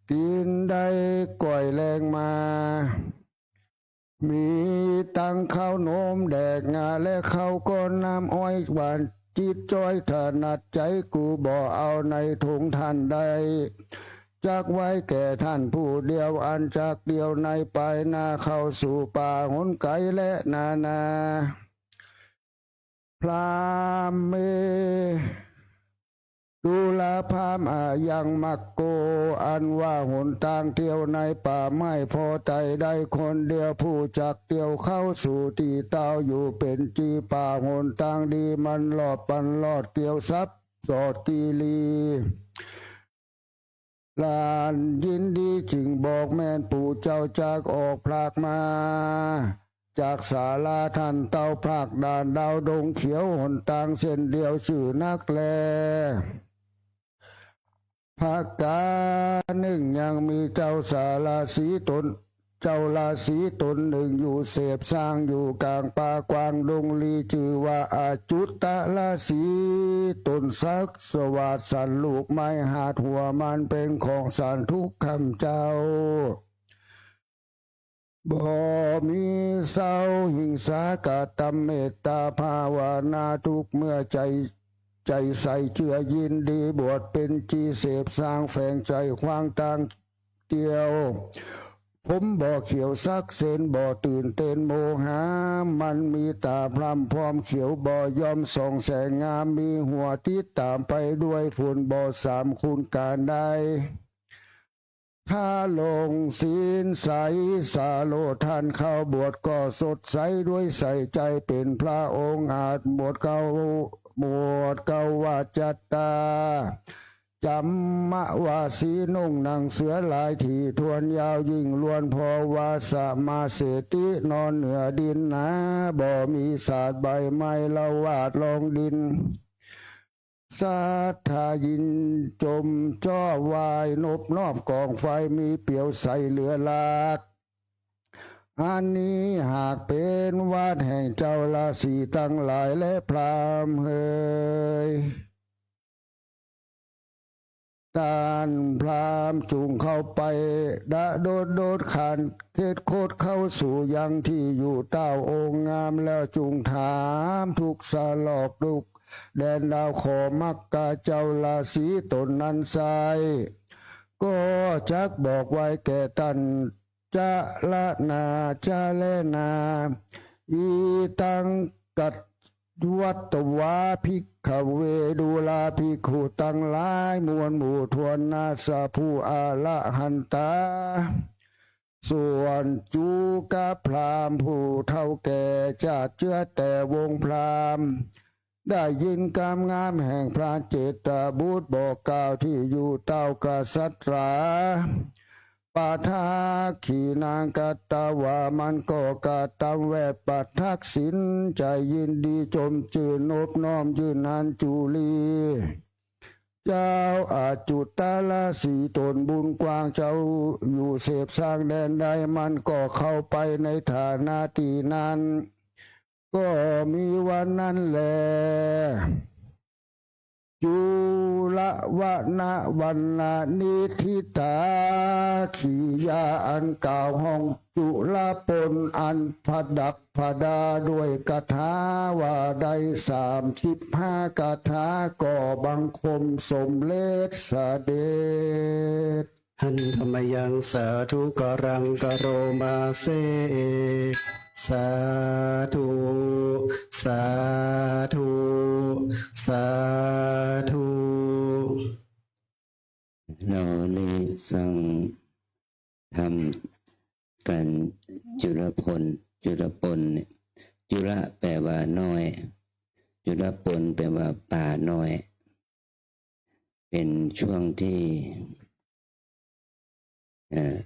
กิ๋นได้ก้อยแลงมา มีตังข้าวหนมแดกงาและข้าวก้อนน้ำอ้อยหวานจิ๊ดจ๊อยถนัดใจ๋ กูบ่เอาในถุงต้านได้ จักไว้แก่ต้านผู้เดียว อันจักเดี่ยวในปายหน้าเข้าสู่ป่าหนไก๋และนานา พราหมณ์เม ดูราพราหมณ์อะยังมัคโค อันว่าหนตางเตียวในป่าไม้พอไต่ได้คนเดียว ผู้จักเตียวเข้าสู่ตี้เต้าอยู่เป๋นจี่ป่าหนตางดีมันรอบปันรอดเกี่ยวทรัพย์สอดกีรี หลานยินดีจึงบอกแม่นปู่เจ้าจักออกพรากมา จากศาลาต้านเต้าพรากด่านดาวดงเขียวหนตางเส้นเดียวซื่อนักแล พระกาลนึ่งยังมีเจ้าสาราสีต๋น เจ้าราศีต๋นนึ่งอยู่เสพสร้างอยู่ก๋างป่ากว้างดงลี จื้อว่าอจุตราศี ต๋นสักสวัสดิ์สันลูกไม้หาดหัวมันเป๋นของสันทุกค่ำเจ๊า บ่มีเศร้าหิงสากะตำเมตตาภาวนาทุกเมื่อใจ๋ ใจ๋ใส่เจื้อยินดีบวชเป๋นจี่เสพสร้างแฝงใจ๋ขว้างตางเตียว ผมบ่เขียวสักเส้นบ่ตื่นเต้นโมหา มันมีต๋าพร่ำพร้อมเขียวบ่ยอมส่องแสงงาม มีหัวติดต๋ามไปด้วยฝุ่นบ่สามคุณก๋านได้ ถ้าลงศีลใสสาโรจน์ต้านเข้าบวชก็สดใสด้วยใสใจ๋เป๋นพระองค์อาจ บวชเก้า บวชเก้าวาจตา จำมะวาสีนุ่งหนังเสื้อลายถี่ถ้วนยาวยิ่งล้วน เพราะว่าสมาเสตินอนเหนือดินหนา บ่มีสาดใบไม้ละวาดรองดิน ศรัทธายินจมจ้อไหว้นบนอบกองไฟมีเปรียวใสเหลือหลาก อันนี้หากเป๋นวัดแห่งเจ้าราศีตังหลายและพราหมณ์เหย ต้านพราหมณ์จุ่งเข้าไป ดะโดดโดดขานเข็ดคดเข้าสู่ยังตี้อยู่เต้าองค์งาม แล้วจุ่งถามทุกข์สลอกทุกข์ แดนดาวขอมักกะเจ้าราศีต๋นนั้นไซร้ ก็จักบอกไว้แก่ต้าน จรณา จรณา อิตัง กัตวัตวา ภิกขเว ดูราภิกขุตังหลายมวลหมู่ถ้วนนา สะผู้อรหันตา ส่วนจุกพราหมณ์ผู้เฒ่าแก่ จาติเจื้อแต่วงพราหมณ์ ได้ยินกำงามแห่งพรานเจตบุตรบอกกล่าวตี้อยู่เต้ากษัตรา ปะทักขิณัง กัตวา มันก็กระตำแวดปะทักษิณ ใจ๋ยินดีจมจื้นนบน้อมยื่นอัญจุลี เจ้าอจุตราศีต๋นบุญกว้าง เจ้าอยู่เสพสร้างแดนใด มันก็เข้าไปในฐานะตี้นั้น ก็มีวันนั้นแล จุลวรรณะวรรณนิทธิตา ขียาอันกล่าวฮ้อง จุลปนอันผดักผดาด้วยคาถาว่าได้สามสิบห้าคาถา ก็บังคมสมเร็จเสด็จ หันธมยังสาธุการังกะโรมาเส สาธุ สาธุ สาธุ เฮาได้ฟังธรรมกั๋นจุลปน จุลปนเนี่ย จุลแปลว่าน้อย จุลปนแปลว่าป่าน้อย เป๋นช่วงตี้ เอ่อ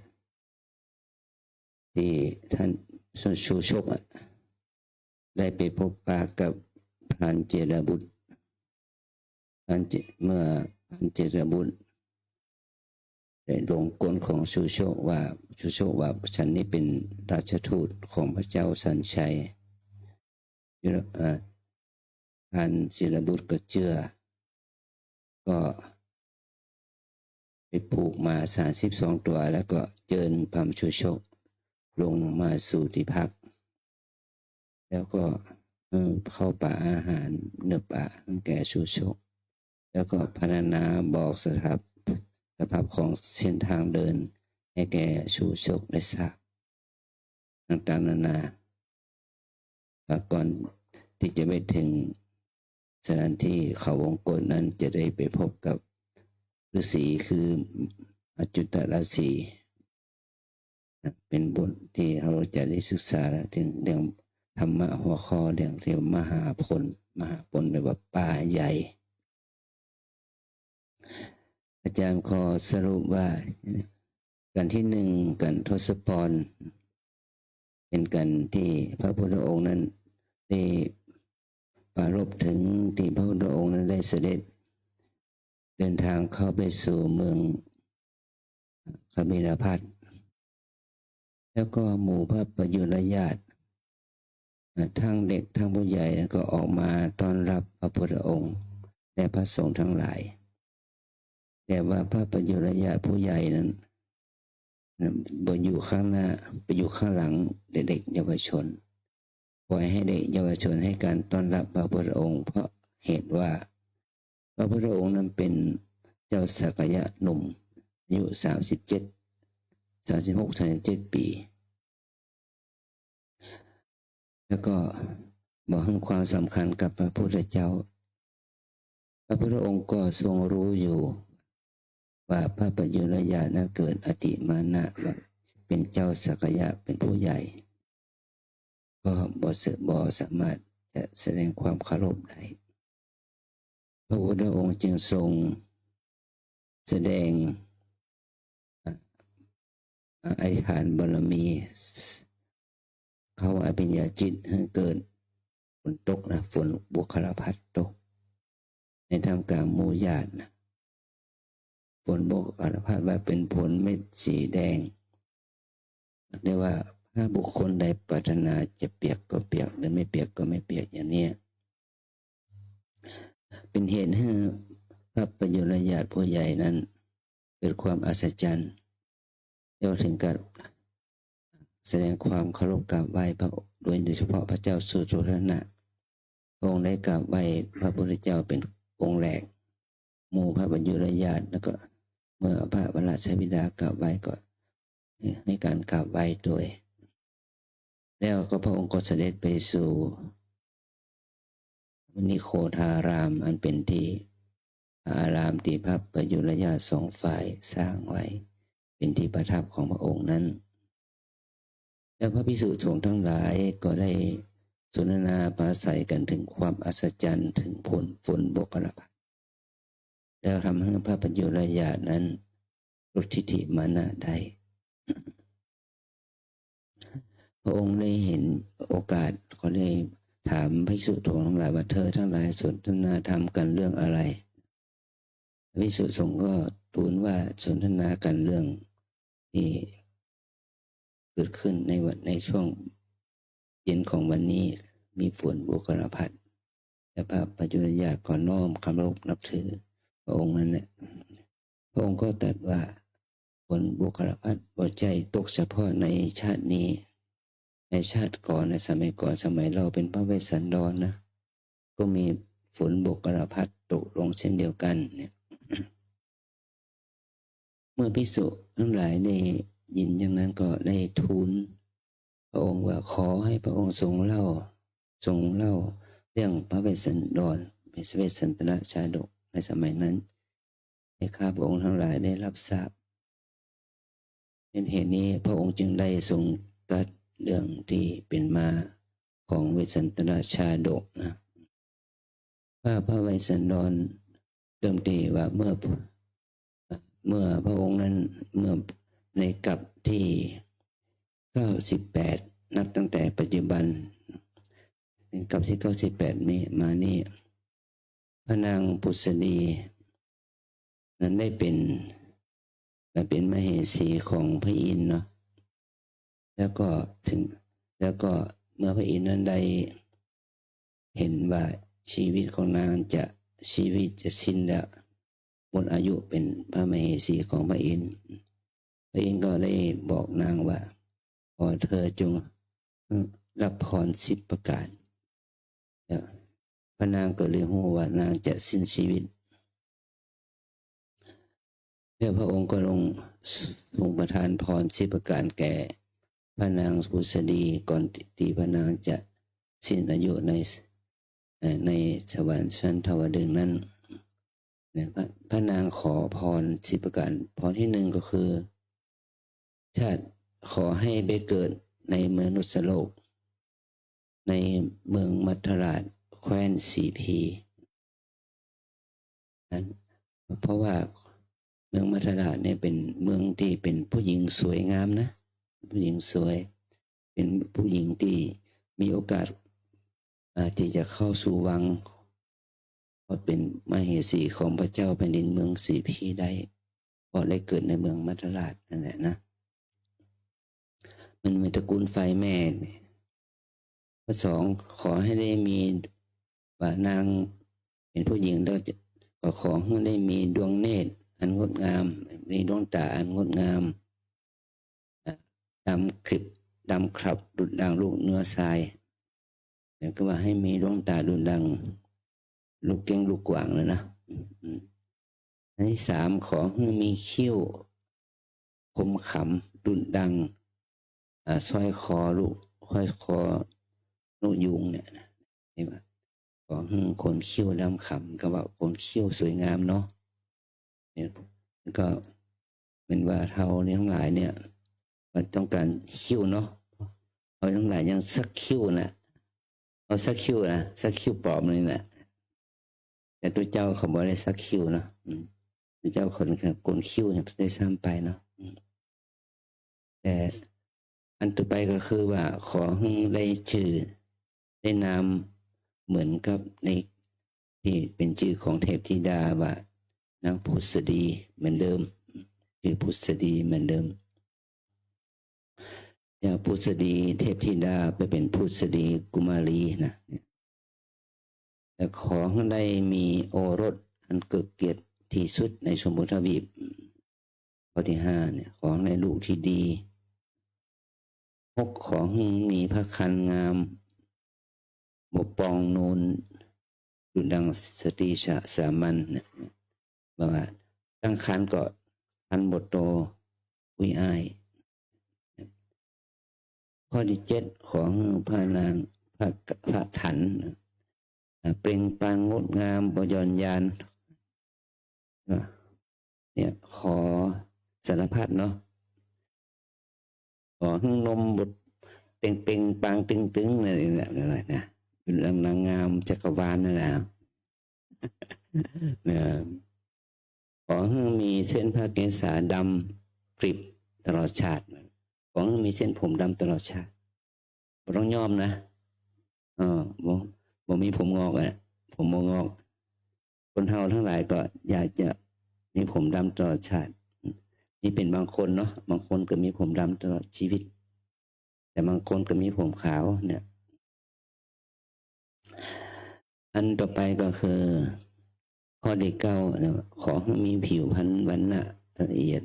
ตี้ต้านชู ชูชกอะ ได้ไปพบปะกับพรานเจตบุตร พรานเจ เมื่อพรานเจตบุตรได้หลงกลของชูชกว่า ชูชกว่า "ฉันนี้เป๋นราชทูตของพระเจ้าสัญชัย" เอ่อ พรานเจตบุตรก็เจื้อ ก็ไปผูกหมาสามสิบสองตั๋ว แล้วก็เจิญพรานชูชกลงมาสู่ตี้พัก แล้วก็ เอ่อ ข้าวป๋าอาหาร เนื้อป๋าหื้อแก่ชูชก แล้วก็พรรณนาบอกสภาพ สภาพของเส้นทางเดินหื้อแก่ชูชกได้ทราบ ต่างๆ นานา แล้วก่อนตี้จะไปเถิงสถานตี้เขาวงกตนั้น จะได้ไปพบกับฤๅษี คืออจุตราศี นะ เป๋นบทตี้เฮาจะได้ศึกษาเถิงเรื่องธรรมะหัวข้อเรื่องตี้มหาปน มหาปนแปลว่าป่าใหญ่ อาจารย์ขอสรุปว่า กัณฑ์ตี้หนึ่ง กัณฑ์ทศพร เป๋นกัณฑ์ตี้พระพุทธองค์นั้นได้ปรารภเถิงตี้พระพุทธองค์นั้นได้เสด็จเดินทางเข้าไปสู่เมือง กบิลพัสดุ์ แล้วก็หมู่พระประยุรญาติ อ่า ทั้งเด็กทั้งผู้ใหญ่นั้นก็ออกมาต้อนรับพระพุทธองค์และพระสงฆ์ทั้งหลาย แต่ว่าพระประยุรญาติผู้ใหญ่นั้น นั้นบ่อยู่ข้างหน้า ไปอยู่ข้างหลังเด็กๆ เยาวชน ปล่อยให้เด็กเยาวชนให้การต้อนรับพระพุทธองค์ เพราะเหตุว่าพระพุทธองค์นั้นเป๋นเจ้าสักยะหนุ่ม อายุสามสิบเจ็ด สามสิบหก สามสิบเจ็ดปี๋ แล้วก็บ่หื้อความสำคัญกับพระพุทธเจ้า พระพุทธองค์ก็ทรงฮู้อยู่ว่าพระประยุรญาตินั้นเกิดอติมานะว่าเป๋นเจ้าสักยะ เป๋นผู้ใหญ่ ก็บ่สะ- บ่สามารถจะแสดงความเคารพได้ พระพุทธองค์จึงทรงแสดง อ่ะ อธิษฐานบารมี เข้าอภิญญาจิตหื้อเกิดฝนตกนะ ฝนบุคคลพัสดุ์ตก ในท่ามกลางหมู่ญาตินะ ฝนบุคคลพัสดุ์ว่าเป๋นฝนเม็ดสีแดง เรียกว่าถ้าบุคคลใดปรารถนาจะเปียกก็เปียก หรือไม่เปียกก็ไม่เปียก อย่างเนี้ย เป๋นเหตุหื้อพระประยุรญาติผู้ใหญ่นั้น กิดความอัศจรรย์ แล้วถึงกับแสดงความเคารพกราบไหว้พระ โดย โดยเฉพาะพระเจ้าสุโธทนะ พระองค์ได้กราบไหว้พระพุทธเจ้าเป็นองค์แรก หมู่พระปัญจุรญาติ แล้วก็เมื่อพระวรราชบิดากราบไหว้ก็ให้การกราบไหว้โดย แล้วก็พระองค์ก็เสด็จไปสู่ มณิโคธาราม อันเป็นที่ อารามที่พระปัญจุรญาติสองฝ่ายสร้างไว้ เป็นที่ประทับของพระองค์นั้น แล้วพระภิกษุสงฆ์ทั้งหลายก็ได้สนทนาปราศรัยกันถึงความอัศจรรย์ ถึงผล ผลบุคคลภัต แล้วทำให้พระปัญจุรญาตินั้นหลุดทิฏฐิมานะได้ พระองค์ได้เห็นโอกาสก็ได้ถามภิกษุสงฆ์ทั้งหลายว่า เธอทั้งหลายสนทนาธรรมกันเรื่องอะไร ภิกษุสงฆ์ก็ทูลว่าสนทนากันเรื่องที่เกิดขึ้นในวัน ในช่วงเย็นของวันนี้ มีฝนบุคคลภัต และพระปัญจุรญาติก็น้อมเคารพนับถือพระองค์นั้นแหละ พระองค์ก็ตรัสว่า ฝนบุคคลภัตบ่ใจ้ตกเฉพาะในชาตินี้ ในชาติก่อน ในสมัยก่อน สมัยเราเป็นพระเวสสันดรนะ ก็มีฝนบุคคลภัตตกลงเช่นเดียวกันเนี่ย เมื่อภิกษุทั้งหลายได้ยินอย่างนั้นก็ได้ทูลพระองค์ว่า ขอให้พระองค์ทรงเล่า ทรงเล่าเรื่องพระเวสสันดร เวสสันตนชาดกในสมัยนั้น ให้ข้าพระองค์ทั้งหลายได้รับทราบ เป็นเหตุนี้พระองค์จึงได้ทรงตรัสเรื่องที่เป็นมาของเวสสันตนชาดกนะ ว่าพระเวสสันดร เริ่มที่ว่าเมื่อ เมื่อพระองค์นั้น เมื่อในกัปที่เก้าสิบแปด นับตั้งแต่ปัจจุบัน เป็นกัปที่เก้าสิบแปดนี้มานี่ พระนางผุสดีนั้นได้เป็น มาเป็นมเหสีของพระอินทร์เนาะ แล้วก็ถึง แล้วก็เมื่อพระอินทร์นั้นได้เห็นว่าชีวิตของนางจะ ชีวิตจะสิ้นแล้ว หมดอายุเป็นพระมเหสีของพระอินทร์ พระอินทร์ก็ได้บอกนางว่า ขอเธอจงรับพรสิบประการ แล้วพระนางก็เลยฮู้ว่านางจะสิ้นชีวิต แล้วพระองค์ก็ลงทรงประทานพรสิบประการแก่พระนางผุสดี ก่อนที่พระนางจะสิ้นอายุใน เอ่อ ในสวรรค์ชั้นเทวดึงนั้น เนี่ย พระ พระนางขอพรสิบประการ พรที่หนึ่งก็คือ ชาติ ขอให้ไปเกิดในมนุสสโลก ในเมืองมัทธราช แคว้นสีพีนั้น เพราะว่าเมืองมัทธราชเนี่ยเป็นเมืองที่เป็นผู้หญิงสวยงามนะ ผู้หญิงสวย เป็นผู้หญิงที่มีโอกาส อ่า ที่จะเข้าสู่วัง ก็เป็นมเหสีของพระเจ้าแผ่นดินเมืองสีพีได้ เพราะได้เกิดในเมืองมัทธราชนั่นแหละนะ มันมีตระกูลฝ่ายแม่ ข้อสอง ขอให้ได้มี ว่านางเป็นผู้หญิงแล้วจะ ก็ขอให้ได้มีดวงเนตรอันงดงาม มีดวงตาอันงดงาม ดำคลิบ ดำคลับดุจดังลูกเนื้อทราย แล้วก็ว่าให้มีดวงตาดุจดังลูกเก้งลูกกวางเลยนะ อืม อันที่สาม ขอให้มีคิ้วคมขำดุจดัง อ่า สร้อยคอลูก สร้อยคอนกยูงเนี่ยนะ เห็นไหม ขอให้คนคิ้วดำขำ ก็ว่าคนคิ้วสวยงามเนาะ เนี่ย แล้วก็เหมือนว่าเฮาเนี่ยทั้งหลายเนี่ย มันต้องการคิ้วเนาะ เฮาทั้งหลายยังสักคิ้วนะ เฮาสักคิ้วนะ สักคิ้วปลอมเลยนะ แต่ตุ๊เจ้าเขาบ่ได้สักคิ้วเนาะ อืม ตุ๊เจ้าเขาโกนคิ้วเนี่ยด้วยซ้ำไปเนาะ อืม แต่อันต่อไปก็คือว่า ขอให้ได้จื้อได้นามเหมือนกับใน ที่เป็นจื้อของเทพธิดาว่านางผุสดีเหมือนเดิม จื้อผุสดีเหมือนเดิม จากผุสดีเทพธิดาไปเป็นผุสดีกุมารีนะ แล้วขอให้ได้มีโอรสอันเกิดเกียรติที่สุดในชมพูทวีป ข้อตี้ห้าเนี่ย ขอหื้อได้ลูกตี้ดี หก ขอหื้อมีพระครรภ์งาม บ่ปองนูน ดุจดังสตรีสามัญเนี่ย บอกว่าตั้งครรภ์ก็ครรภ์บ่โต อุ้ยอ้าย ข้อตี้เจ็ด ขอหื้อพระนาง พระ พระฐาน อ่า เปล่งปลั่งงดงาม บ่หย่อนยาน อ่า เนี่ย ขอสารพัดเนาะ ขอหื้อนมบ่เป่งๆ ปังตึงๆ นั่นเองแหละ นั่นแหละนะ เป็นนางงามจักรวาลนั่นแหละ นะ ขอหื้อมีเส้นพระเกศาดำกริบตลอดชาติ ขอหื้อมีเส้นผมดำตลอดชาติ บ่ต้องย้อมนะ เออ บ่ บ่มีผมงอกอะ ผมบ่งอก คนเฮาตังหลายก็อยากจะมีผมดำตลอดชาติ นี่เป๋นบางคนเนาะ บางคนก็มีผมดำตลอดชีวิต แต่บางคนก็มีผมขาวเนี่ย อันต่อไปก็คือ ข้อตี้เก้านะ ขอหื้อมีผิวพรรณวรรณะละเอียด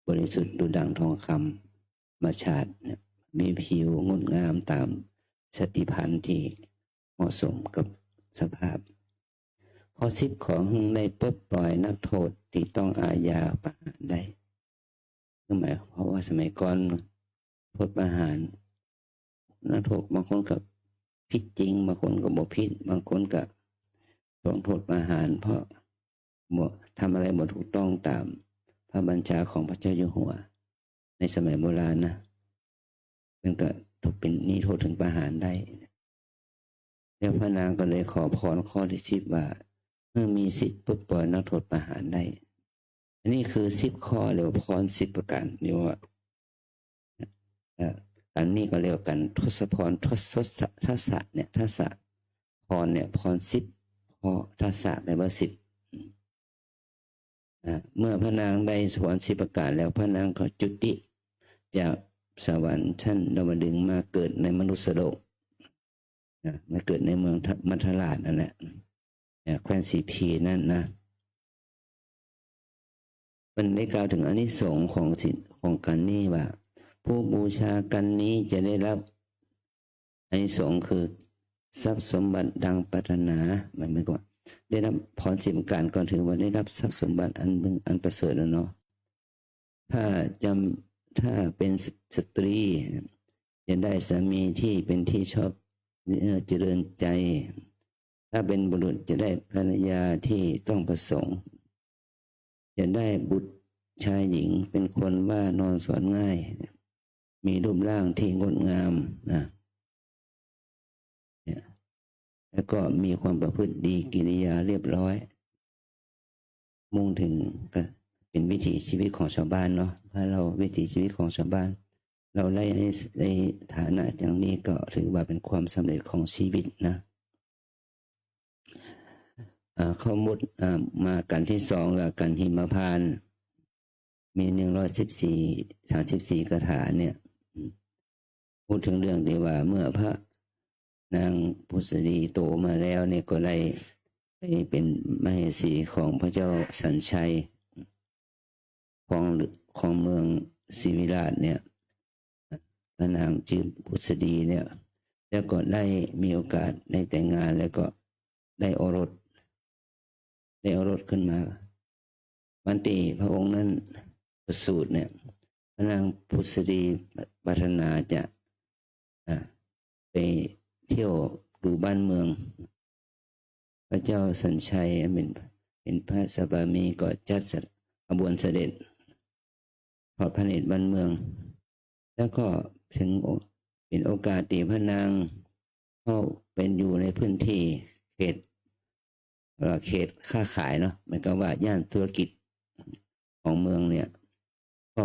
บริสุทธิ์ดุจดังทองคำมชาดเนี่ย มีผิวงดงามต๋ามชาติพรรณตี้เหมาะสมกับสภาพ ข้อสิบ ขอหื้อได้ปลดปล่อยนักโทษตี้ต้องอาญาประหารได้ คือหมายความว่าสมัยก่อนโทษประหาร นักโทษบางคนก็ผิดจริง บางคนก็บ่ผิด บางคนก็ต้องโทษประหาร เพราะบ่ ทำอะไรบ่ถูกต้องต๋ามพระบัญชาของพระเจ้าอยู่หัว ในสมัยโบราณนะ มันก็ถูกเป๋นนิรโทษเถิงประหารได้ แล้วพระนางก็เลยขอพรข้อตี้สิบว่า หื้อมีสิทธิ์ปลดปล่อยนักโทษประหารได้ อันนี้คือสิบข้อ เรียกว่าพรสิบประก๋าน เรียกว่า เอ่อ อันนี้ก็เรียกว่าก๋านทศพร ทศ ทศ ทัสสะเนี่ย ทัสสะ พรเนี่ย พรสิบข้อ ทัสสะแปลว่าสิบ อ่า เมื่อพระนางได้พรสิบประก๋านแล้ว พระนางก็จุติจากสวรรค์ชั้นดาวดึงส์มาเกิดในมนุสสโลก นะ มาเกิดในเมืองมัทราชนั่นแหละ นะ แคว้นสีพีนั่นนะ เปิ้นได้กล่าวเถิงอานิสงส์ของศีล ของกัณฑ์นี้ว่า ผู้บูชากัณฑ์นี้จะได้รับอานิสงส์คือทรัพย์สมบัติดังปรารถนา หมาย หมายความว่าได้รับพรสิบประก๋านก็ถือว่าได้รับทรัพย์สมบัติอันเบิ่ง อันประเสริฐแล้วเนาะ ถ้าจำ ถ้าเป็นสตรี จะได้สามีที่เป็นที่ชอบเจริญใจ ถ้าเป็นบุรุษจะได้ภรรยาที่ต้องประสงค์ จะได้บุตรชายหญิงเป็นคนว่านอนสอนง่าย มีรูปร่างที่งดงามนะ เนี่ย แล้วก็มีความประพฤติดี กิริยาเรียบร้อย มุ่งถึงก็เป็นวิถีชีวิตของชาวบ้านเนาะ ถ้าเราวิถีชีวิตของชาวบ้าน เราได้ในฐานะอย่างนี้ก็ถือว่าเป็นความสำเร็จของชีวิตนะ อ่า ข้อมูล อ่า มากัณฑ์ตี้สอง กับกัณฑ์หิมพานต์ มีหนึ่งร้อยสิบสี่ สามสิบสี่คาถาเนี่ย พูดถึงเรื่องตี้ว่าเมื่อพระนางผุสดีโตมาแล้วเนี่ยก็ได้ไปเป็นมเหสีของพระเจ้าสัญชัย ของ ของเมืองศรีวิราชเนี่ย พระนางจื้อผุสดีเนี่ย แล้วก็ได้มีโอกาสได้แต่งงาน แล้วก็ได้โอรส ได้โอรสขึ้นมา วันตี้พระองค์นั้นประสูติเนี่ย พระนางผุสดีปรารถนาจะ อ่ะ ไปเที่ยวดูบ้านเมือง พระเจ้าสัญชัยเป็น เป็นพระสวามีก็จัดขบวนเสด็จ ทอดพระเนตรบ้านเมือง แล้วก็ถึงโอ- เป็นโอกาสตี้พระนางเข้าไปอยู่ในพื้นที่เขต เอ่อ เขตค้าขายเนาะ หมายความว่าย่านธุรกิจของเมืองเนี่ย ก็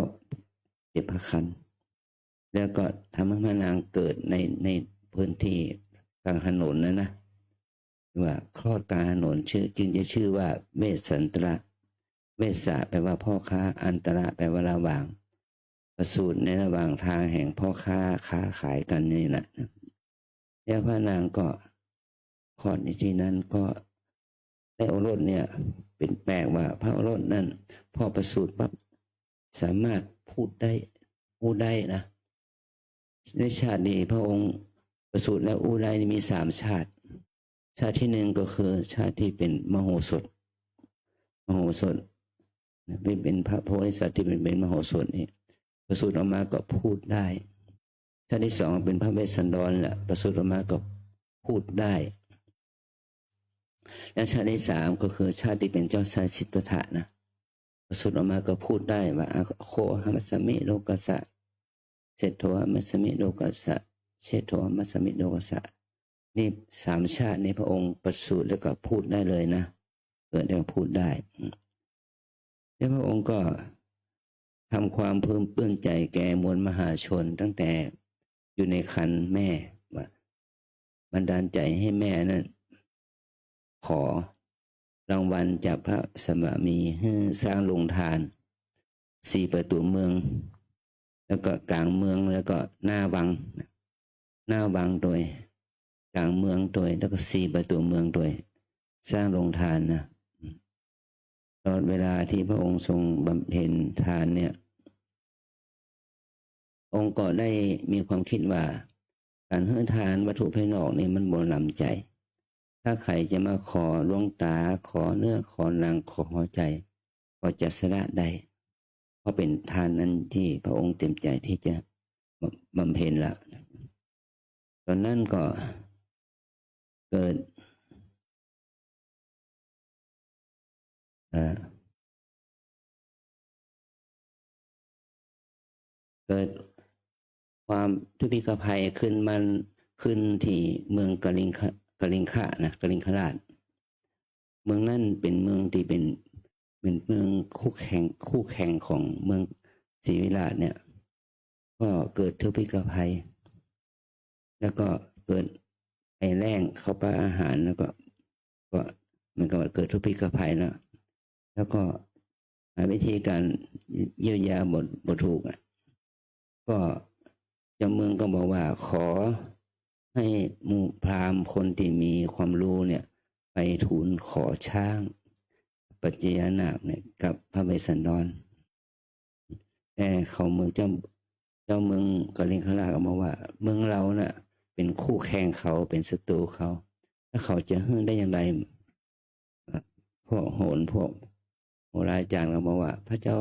เจ็บพระครรภ์ แล้วก็ทำให้พระนางเกิดใน ในพื้นที่กลางถนนนั่นนะ ว่าคลอดกลางถนน ชื่อ จึงจะชื่อว่าเวสสันตระ เวสสะแปลว่าพ่อค้า อันตระแปลว่าระหว่าง ประสูติในระหว่างทางแห่งพ่อค้าค้าขายกันนี่แหละ แล้วพระนางก็คลอดในที่นั้น ก็ได้โอรสเนี่ย เป็นแปลกว่าพระโอรสนั่น พอประสูติปั๊บ สามารถพูดได้ อู้ได้นะ ในชาตินี้พระองค์ประสูติแล้วอู้ได้นี่มีสามชาติ ชาติที่หนึ่งก็คือชาติที่เป็นมโหสถ มโหสถ เป็น เป็นพระโพธิสัตว์ที่เป็น เป็นมโหสถนี่ ประสูติออกมาก็พูดได้ ชาติที่สองเป็นพระเวสสันดรแหละ ประสูติออกมาก็พูดได้ และชาติที่สามก็คือชาติที่เป็นเจ้าชายสิทธัตถะนะ ประสูติออกมาก็พูดได้ว่า อะโข อะหัมมัสสามิ โลกัสสะ เศรษฐโท อะหัมมัสสามิ โลกัสสะ เชฏฐโท อะหัมมัสสามิ โลกัสสะ นี่สามชาตินี้พระองค์ประสูติแล้วก็พูดได้เลยนะ เกิดแล้วก็พูดได้ อืม แล้วพระองค์ก็ทำความปลื้ม ปลื้มใจแก่มวลมหาชนตั้งแต่อยู่ในครรภ์แม่ ว่าบันดาลใจให้แม่นั้น ขอรางวัลจากพระสัมมามี หื้อสร้างโรงทานสี่ประตู๋เมือง แล้วก็ก๋างเมือง แล้วก็หน้าวัง หน้าวังตวย ก๋างเมืองตวย แล้วก็สี่ประตู๋เมืองตวย สร้างโรงทานนะ ตลอดเวลาที่พระองค์ทรงบำเพ็ญทานเนี่ย องค์ก็ได้มีความคิดว่า ก๋านหื้อทานวัตถุภายนอกนี่มันบ่ล้ำใจ๋ ถ้าใผจะมาขอดวงต๋า ขอเนื้อ ขอหนัง ขอหัวใจ๋ ก็จะสละได้ เพราะเป๋นทานอันที่พระองค์เตรียมใจ๋ที่จะบำ บำเพ็ญละ ต๋อนนั้นก็เกิด เอ่อ เกิดความทุพพิฆภัยขึ้น มันขึ้นตี้เมืองกลิงคะ กลิงคะนะ กลิงคราช เมืองนั้นเป๋นเมืองตี้เป๋น เป๋นเมืองคู่แข่ง คู่แข่งของเมืองศรีวิราชเนี่ย ก็เกิดทุพพิฆภัย แล้วก็เกิดภัยแล้ง ข้าวปลาอาหาร แล้วก็ ก็มันก็เกิดทุพพิฆภัยแล้ว แล้วก็หาวิธีก๋านเยียวยาบ่ บ่ถูกอะ ก็เจ้าเมืองก็บอกว่า ขอให้หมู่พราหมณ์คนตี้มีความรู้เนี่ย ไปทูลขอช้าง ปัจจยนาคเนี่ยกับพระเวสสันดร แต่เขาเมืองเจ้า เจ้าเมืองกลิงคราชก็บอกว่า เมืองเฮาน่ะเป๋นคู่แข่งเขา เป๋นศัตรูเขา แล้วเขาจะหื้อได้อย่างใด พวกโหร พวกโหราจารย์ก็บอกว่า พระเจ้า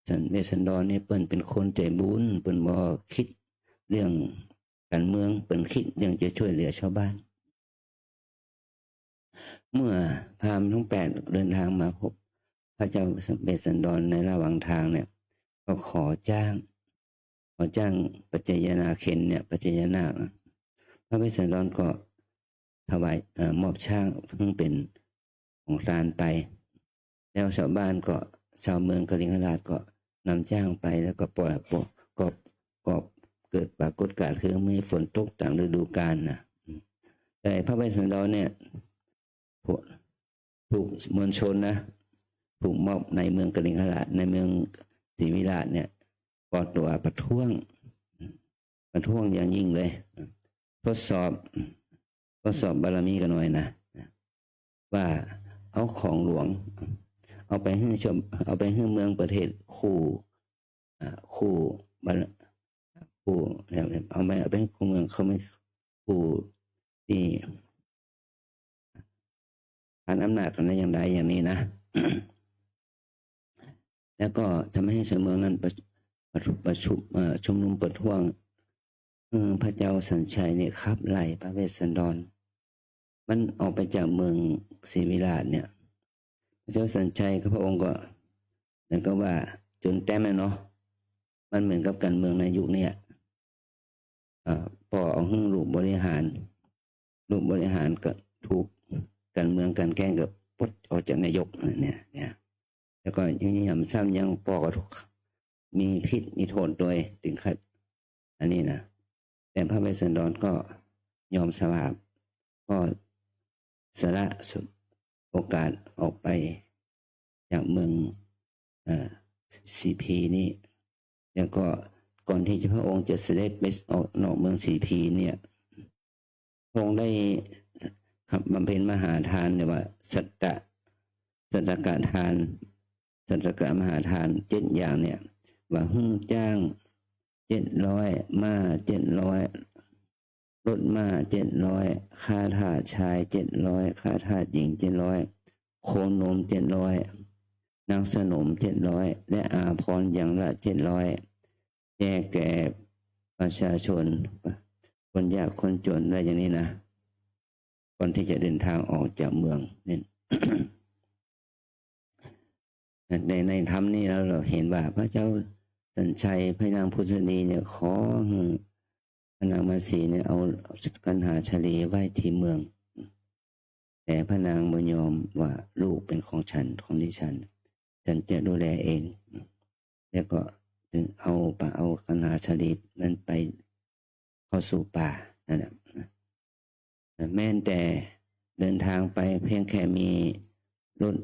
สัน เวสสันดรนี่เปิ้นเป๋นคนใจ๋บุญ เปิ้นบ่คิดเรื่องก๋านเมือง เปิ้นคิดเรื่องจะช่วยเหลือชาวบ้าน เมื่อพราหมณ์ทั้งแปดเดินทางมาพบพระเจ้าเวสสันดรในระหว่างทางเนี่ย ก็ขอจ้าง ขอจ้างปัจจยนาคเณรเนี่ย ปัจจยนาคนะ พระเวสสันดรก็ถวาย เอ่อ มอบช้างซึ่งเป๋นของทานไป แล้วชาวบ้านก็ ชาวเมืองกลิงคราชก็นำช้างไป แล้วก็ปล่อย ปล่อย ก็ ก็เกิดปรากฏการณ์คือมีฝนตกต๋ามฤดูกาลนะ แต่พระเวสสันดรเนี่ย พวก ถูกมวลชนนะ ถูกม็อบในเมืองกลิงคราช ในเมืองศรีวิราชเนี่ย ก่อตั๋วประท้วง ประท้วงอย่างยิ่งเลย ทดสอบ ทดสอบบารมีกั๋นหน่อยนะ ว่าเอาของหลวง เอาไปหื้อชาว เอาไปหื้อเมืองประเทศคู่ อ่า คู่บาร คู่ เอาไป เอาไปหื้อคู่เมือง เขาไม่ คู่ตี้ ขานอำนาจกั๋นได้อย่างใดอย่างนี้นะ แล้วก็ทำให้ชาวเมืองนั้นประ ประชุม ประชุม เอ่อ ชุมนุมประท้วง เออ พระเจ้าสัญชัยเนี่ยขับไล่พระเวสสันดร มันออกไปจากเมืองศรีวิราชเนี่ย พระเจ้าสัญชัยกับพระองค์ก็เหมือนกับว่าจนแต้มอะเนาะ มันเหมือนกับก๋านเมืองในยุคเนี่ย เอ่อ ป้อเอาหื้อลูกบริหาร ลูกบริหารก็ถูกก๋านเมืองกลั่นแกล้งก็ปลดออกจากนายกเนี่ย เนี่ย แล้วก็ยังหนำซ้ำยังป้อก็ถูก มีผิดมีโทษโดยเด็ดขาด อันนี้นะ แต่พระเวสสันดรก็ยอมสละ ก็สละโอกาสออกไปจากเมือง เอ่อ สีพีนี่ แล้วก็ก่อนที่พระองค์จะเสด็จไปออกนอกเมืองสีพีเนี่ย พระองค์ได้ ครับ บำเพ็ญมหาทาน เรียกว่าสัตตะ สัตตกทาน สัตตกะมหาทานเจ็ดอย่างเนี่ย ว่าฮูกจ้างเจ็ดร้อย ม้าเจ็ดร้อย รถม้าเจ็ดร้อย ข้าทาสชายเจ็ดร้อย ข้าทาสหญิงเจ็ดร้อย โคนมเจ็ดร้อย นางสนมเจ็ดร้อย และอาภรณ์อย่างละเจ็ดร้อย แจกแก่ประชาชน คนยากคนจน ว่าอย่างนี้นะ ก่อนที่จะเดินทางออกจากเมืองเนี่ย ใน ในธรรมนี้แล้วเราเห็นว่าพระเจ้าสัญชัย พระนางผุสดีเนี่ย ขอหื้อพระนางมาสีเนี่ย เอากัณหาชาลีไว้ที่เมือง แต่พระนางบ่ยอม ว่าลูกเป็นของฉัน ของดิฉัน ฉันจะดูแลเอง แล้วก็จึงเอา ปะ เอากัณหาชาลีนั้นไปเข้าสู่ป่านั่นแหละ แม้แต่เดินทางไปเพียงแค่มีรถ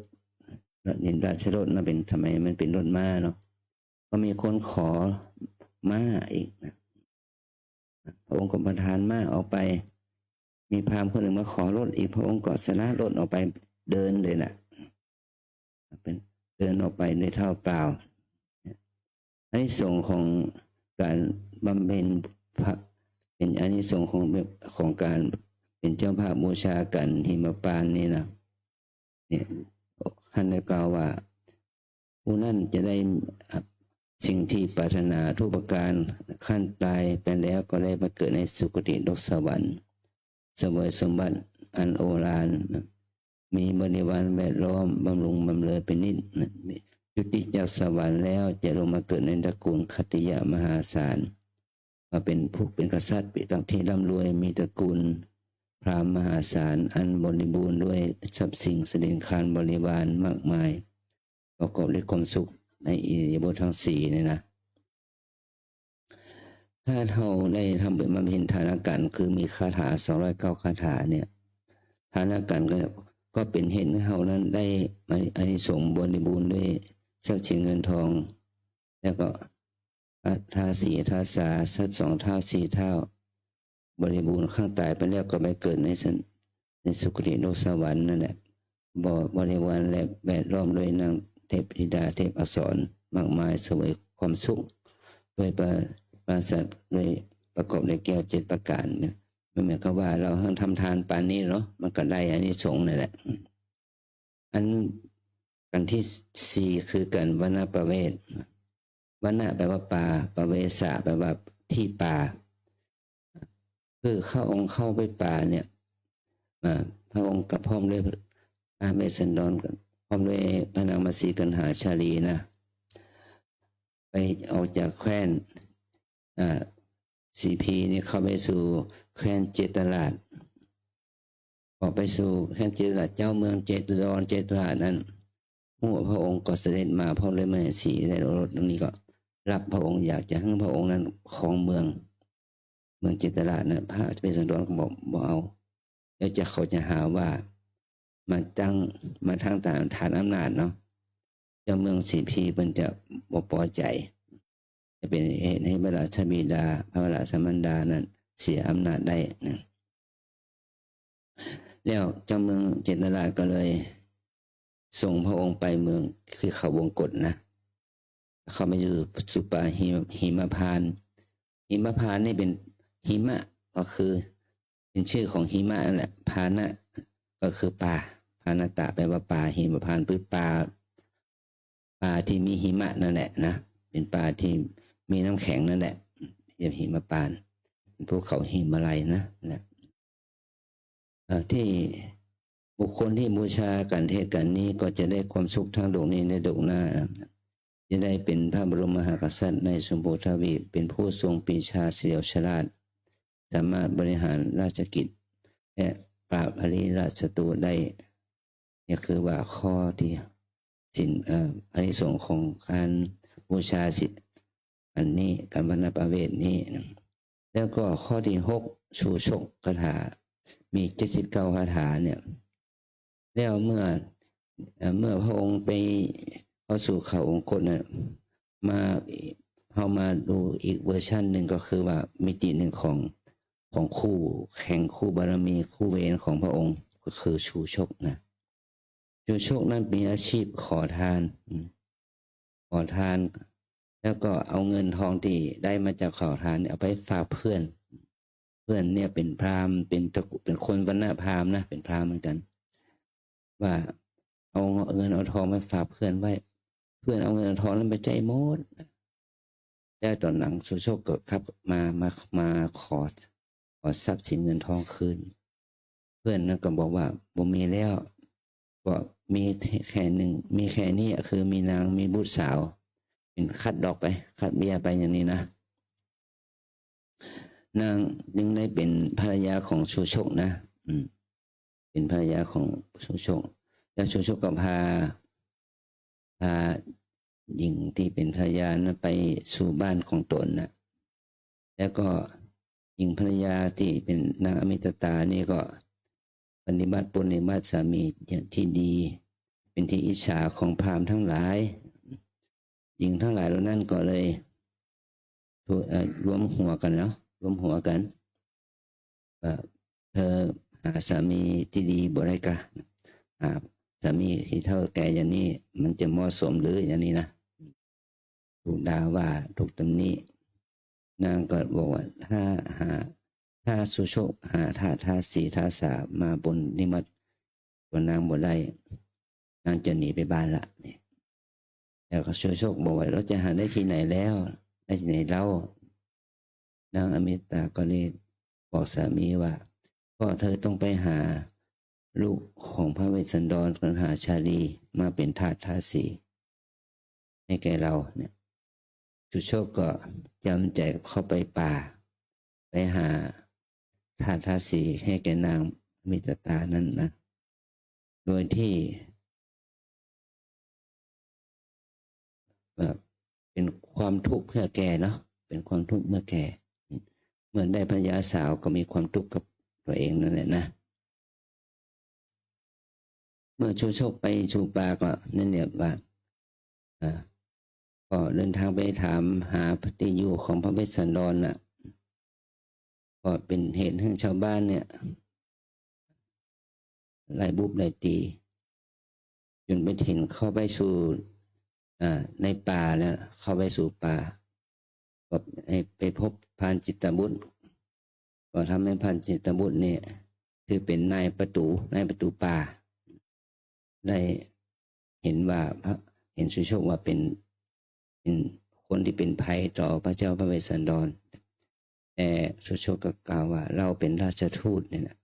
รถ เห็นราชรถนะ เป็น สมัยมันเป็นรถม้าเนาะ ก็มีคนขอม้าอีกนะ พระองค์ก็ประทานม้าออกไป มีพราหมณ์คนหนึ่งมาขอรถอีก พระองค์ก็สละรถออกไปเดินเลยนะ เป็น เดินออกไปด้วยเท้าเปล่า อานิสงส์ของการบำเพ็ญพระ เป็นอานิสงส์ของ ของการเป็นเจ้าภาพบูชาขันหิมพานต์นี่นะ เนี่ย ท่านได้กล่าวว่า ผู้นั้นจะได้สิ่งที่ปรารถนาทุกประการ ครั้นตายไปแล้วก็ได้มาเกิดในสุคติโลกสวรรค์ เสวยสมบัติอันโอฬาร มีบริวารแวดล้อม บำรุงบำเรอเป็นนิจนะ จุติจากสวรรค์แล้วจะลงมาเกิดในตระกูลขัตติยะมหาศาล มาเป็นผู้เป็นกษัตริย์ที่ร่ำรวย มีตระกูลพราหมณ์มหาศาล อันบริบูรณ์ด้วยทรัพย์สินสะเดินคานบริวารมากมาย ประกอบด้วยความสุขในอิริยาบถทั้งสี่เนี่ยนะ ถ้าเฮาได้ทำเป็นบำเพ็ญทานขันธ์ คือมีคาถาสองร้อยเก้าคาถาเนี่ย ทานขันธ์ก็ ก็เป็นเหตุให้เฮานั้นได้อานิสงส์บริบูรณ์ด้วยทรัพย์สินเงินทอง แล้วก็ ทาสีทาสา สัตว์สองเท้าสี่เท้า บริบูรณ์ ครั้นตายไปแล้วก็ไปเกิดในสัน ในสุคติโลกสวรรค์นั่นแหละ บ- บริวารและแวดล้อมด้วยนางเทพธิดาเทพอักษรมากมาย เสวยความสุข ด้วยปรา- ปราศจาก ด้วยประกอบด้วยแก้วเจ็ดประการเนี่ย มันหมายความว่าเฮาหั้นทำทานปานนี้เนาะ มันก็ได้อานิสงส์นั่นแหละ อัน ขันธ์ที่สี่คือขันธ์วณประเวส วณแปลว่าป่า ประเวสะแปลว่าที่ป่า คือพระองค์เข้าไปป่าเนี่ย อ่า พระองค์ก็พร้อมด้วยพระเวสสันดร พร้อมด้วยพระนางมัตสีกัณหาชาลีนะ ไปออกจากแคว้น อ่า สีพีนี่เข้าไปสู่แคว้นเจตราช ออกไปสู่แคว้นเจตราช เจ้าเมืองเจตราช เจตราชนั้น ฮู้ว่าพระองค์ก็เสด็จมาพร้อมด้วยมเหสี ได้โอรส ดังนี้ก็รับพระองค์ อยากจะหื้อพระองค์นั้นครองเมือง เมืองเจตราชนั้น พระเวสสันดรก็บอก บ่เอา แล้วจะ เขาจะหาว่ามาตั้ง มาทางฐาน ฐานอำนาจเนาะ เจ้าเมืองสีพีเปิ้นจะบ่ปอใจ๋ จะเป๋นเหตุหื้อพระราชบิดา พระราชมารดานั้นเสียอำนาจได้นะ แล้วเจ้าเมืองเจตราชก็เลยส่งพระองค์ไปเมือง คือเขาวงกตนะ เข้าไปอยู่สู่ป่าหิม- หิมพานต์ หิมพานต์นี่เป๋น หิมะก็คือ เป๋นจื้อของหิมะนั่นแหละ พานะก็คือป่า พานะตะแปลว่าป่า หิมพานต์คือป่า ป่าตี้มีหิมะนั่นแหละนะ เป๋นป่าตี้มีน้ำแข็งนั่นแหละ เรียกหิมพานต์ เป๋นภูเขาหิมาลัยนะ นะ เอ่อ ตี้บุคคลตี้บูชาขันธ์เทศขันธ์นี้ก็จะได้ความสุขทั้งโลกนี้และโลกหน้า จะได้เป๋นพระบรมมหากษัตริย์ในชมพูทวีป เป๋นผู้ทรงปรีชาเฉลียวฉลาด สามารถบริหารราชกิจ และปราบอริราชศัตรูได้ นี่คือว่าข้อตี้ศีล เอ่อ อานิสงส์ของการบูชาศีลอันนี้ ขันธ์วณประเวสนี้นะ แล้วก็ข้อตี้หก ชูชกคาถา มีเจ็ดสิบเก้าคาถาเนี่ย แล้วเมื่อ เอ่อ เมื่อพระองค์ไปเข้าสู่เขาวงกตน่ะ มา เฮามาดูอีกเวอร์ชันหนึ่ง ก็คือว่ามิติหนึ่งของ ของคู่แข่ง คู่บารมี คู่เวรของพระองค์ ก็คือชูชกนะ ชูชกนั้นมีอาชีพขอทาน อืม ขอทาน แล้วก็เอาเงินทองตี้ได้มาจากขอทานเนี่ยเอาไปฝากเพื่อน เพื่อนเนี่ยเป๋นพราหมณ์ เป๋นตระกูล เป๋นคนวรรณะพราหมณ์นะ เป๋นพราหมณ์เหมือนกั๋น ว่าเอาเงินเอาทองไปฝากเพื่อนไว้ เพื่อนเอาเงินเอาทองนั้นไปใจ๊หมด แล้วต๋อนหลังสุโชคก็กลับมา มา มาขอ ขอทรัพย์สินเงินทองคืน เพื่อนนั้นก็บอกว่าบ่มีแล้ว ก็มีแค่นึ่ง มีแค่นี้ คือมีนาง มีบุตรสาว เป๋นคัดดอกไป คัดเบี้ยไปอย่างนี้นะ นางจึงได้เป๋นภรรยาของสุโชคนะ อืม เป๋นภรรยาของสุโชค แล้วสุโชคก็พา พาหญิงตี้เป๋นภรรยานั้นไปสู่บ้านของต๋นน่ะ แล้วก็หญิงภรรยาตี้เป๋นนางอมิตตานี่ก็ปฏิบัติตนปฏิบัติสามีอย่างตี้ดี เป๋นตี้อิจฉาของพราหมณ์ตังหลาย หญิงตังหลายเหล่านั้นก็เลย เอ่อ รวมหัวกั๋นเนาะ รวมหัวกั๋น ว่า เธอหาสามีตี้ดีบ่ได้กา หาสามีตี้เต้าแก่อย่างนี้ มันจะเหมาะสมหรือ อย่างนี้นะ ถูกด่าว่า ถูกตำหนิ นางก็บอกว่า ถ้าหา ถ้าสุโชคหาทาส ทาสี ทาสามาปนนิบัติกับนางบ่ได้ นางจะหนีไปบ้านละ นี่ แล้วก็สุโชคบอกว่า เราจะหาได้ตี้ไหนแล้ว ได้ตี้ไหนเล่า นางอมิตตาก็เลยบอกสามีว่า ก็เธอต้องไปหาลูกของพระเวสสันดร กัณหาชาลี มาเป๋นทาสทาสี ให้แก่เราเนี่ย สุโชคก็จำใจเข้าไปป่า ไปหาทาสทาสีให้แก่นางอมิตตานั้นนะ โดยที่ แบบเป๋นความทุกข์เมื่อแก่เนาะ เป๋นความทุกข์เมื่อแก่ เมื่อได้ภรรยาสาวก็มีความทุกข์กับตัวเองนั่นแหละนะ เมื่อสุโชคไปสู่ป่าก็นั่นแหละว่า อ่า ก็เดินทางไปถามหาตี้อยู่ของพระเวสสันดรน่ะ ก็เป๋นเหตุหื้อชาวบ้านเนี่ย ไล่บุบไล่ตี๋ จ๋นไปเถิงเข้าไปสู่ อ่า ในป่าแล้ว เข้าไปสู่ป่า ก็ไปพบพรานจิตบุตร ก็ทำให้พรานจิตบุตรเนี่ย ถือเป๋นนายประตู๋ นายประตู๋ป่า ได้เห็นว่าพระ เห็นสุโชคว่าเป๋น เป๋นคนตี้เป๋นภัยต่อพระเจ้าพระเวสสันดร แต่สุโชคก็กล่าวว่า เราเป๋นราชทูตเนี่ยนะ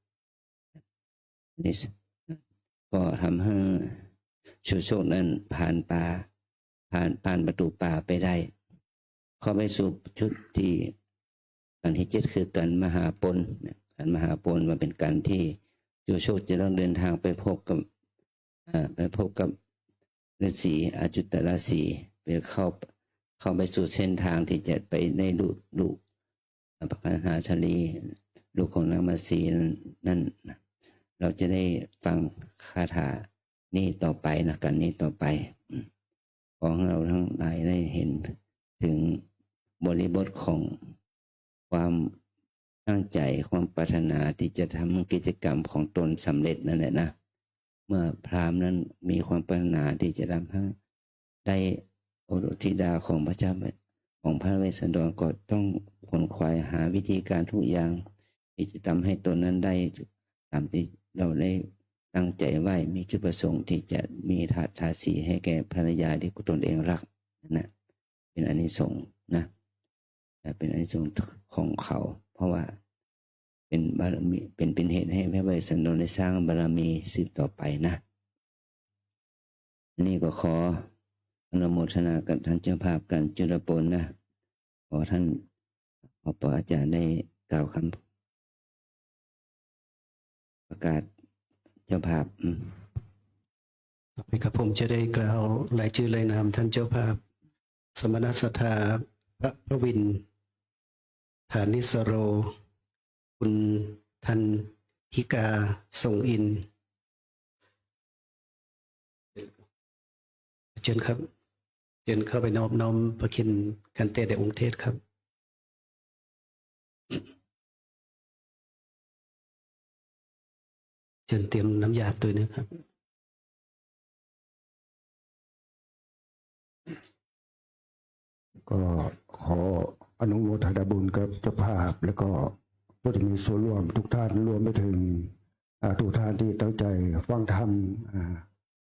นี่ก็ทำให้สุโชคนั้นผ่านป่า ผ่าน ผ่านประตู๋ป่าไปได้ เข้าไปสู่จุดตี้ กัณฑ์ตี้เจ็ดคือกัณฑ์มหาปณ นะ กัณฑ์มหาปณว่าเป๋นกัณฑ์ตี้สุโชคจะต้องเดินทางไปพบกับ อ่า ไปพบกับฤๅษีอจุตตฤๅษี ไปเข้า เข้าไปสู่เส้นทางตี้จะไปได้ลูก ลูก อ่า พระกัณหาชาลี ลูกของนางมาสีนั้น นั้น เราจะได้ฟังคาถานี้ต่อไปนะ กัณฑ์นี้ต่อไป อืม ขอหื้อเราตังหลายได้เห็นเถิงบริบทของความตั้งใจ๋ ความปรารถนาตี้จะทำกิจกรรมของตนสำเร็จนั่นแหละนะ เมื่อพราหมณ์นั้นมีความปรารถนาตี้จะทำหื้อได้โอรสธิดาของพระเจ้า ของพระเวสสันดร ก็ต้องขวนขวายหาวิธีการทุกอย่างตี้จะทำหื้อตนนั้นได้ต๋ามตี้เราได้ตั้งใจ๋ไว้ มีจุดประสงค์ตี้จะมีทาสทาสีให้แก่ภรรยาตี้ตนเองรักนั่นนะ เป๋นอานิสงส์นะ แต่เป๋นอานิสงส์ของเขา เพราะว่าเป๋นบารมี เป๋น เป๋นเหตุหื้อพระเวสสันดรได้สร้างบารมีสืบต่อไปนะ อันนี้ก็ขออนุโมทนากับท่านเจ้าภาพกัณฑ์จุลปณนะ ขอท่าน ขอปออาจารย์ได้กล่าวคำประกาศเจ้าภาพ อืม ต่อไปครับ ผมจะได้กล่าวรายชื่อรายนามท่านเจ้าภาพ สมณศรัทธา พระ พระวิน ฐานิสโร คุณธันทิกา ทรงอินทร์ เจิญครับ เจิญเข้าไปนอบน้อมพระเคนกันแต๊แด่องค์เทศครับ เจิญเตรียมน้ำยาตวยนะครับ ก็ขออนุโมทนาบุญกับเจ้าภาพ แล้วก็ผู้ที่มีส่วนร่วมทุกท่าน รวมไปถึง อ่า ทุกท่านที่ตั้งใจฟังธรรม อ่า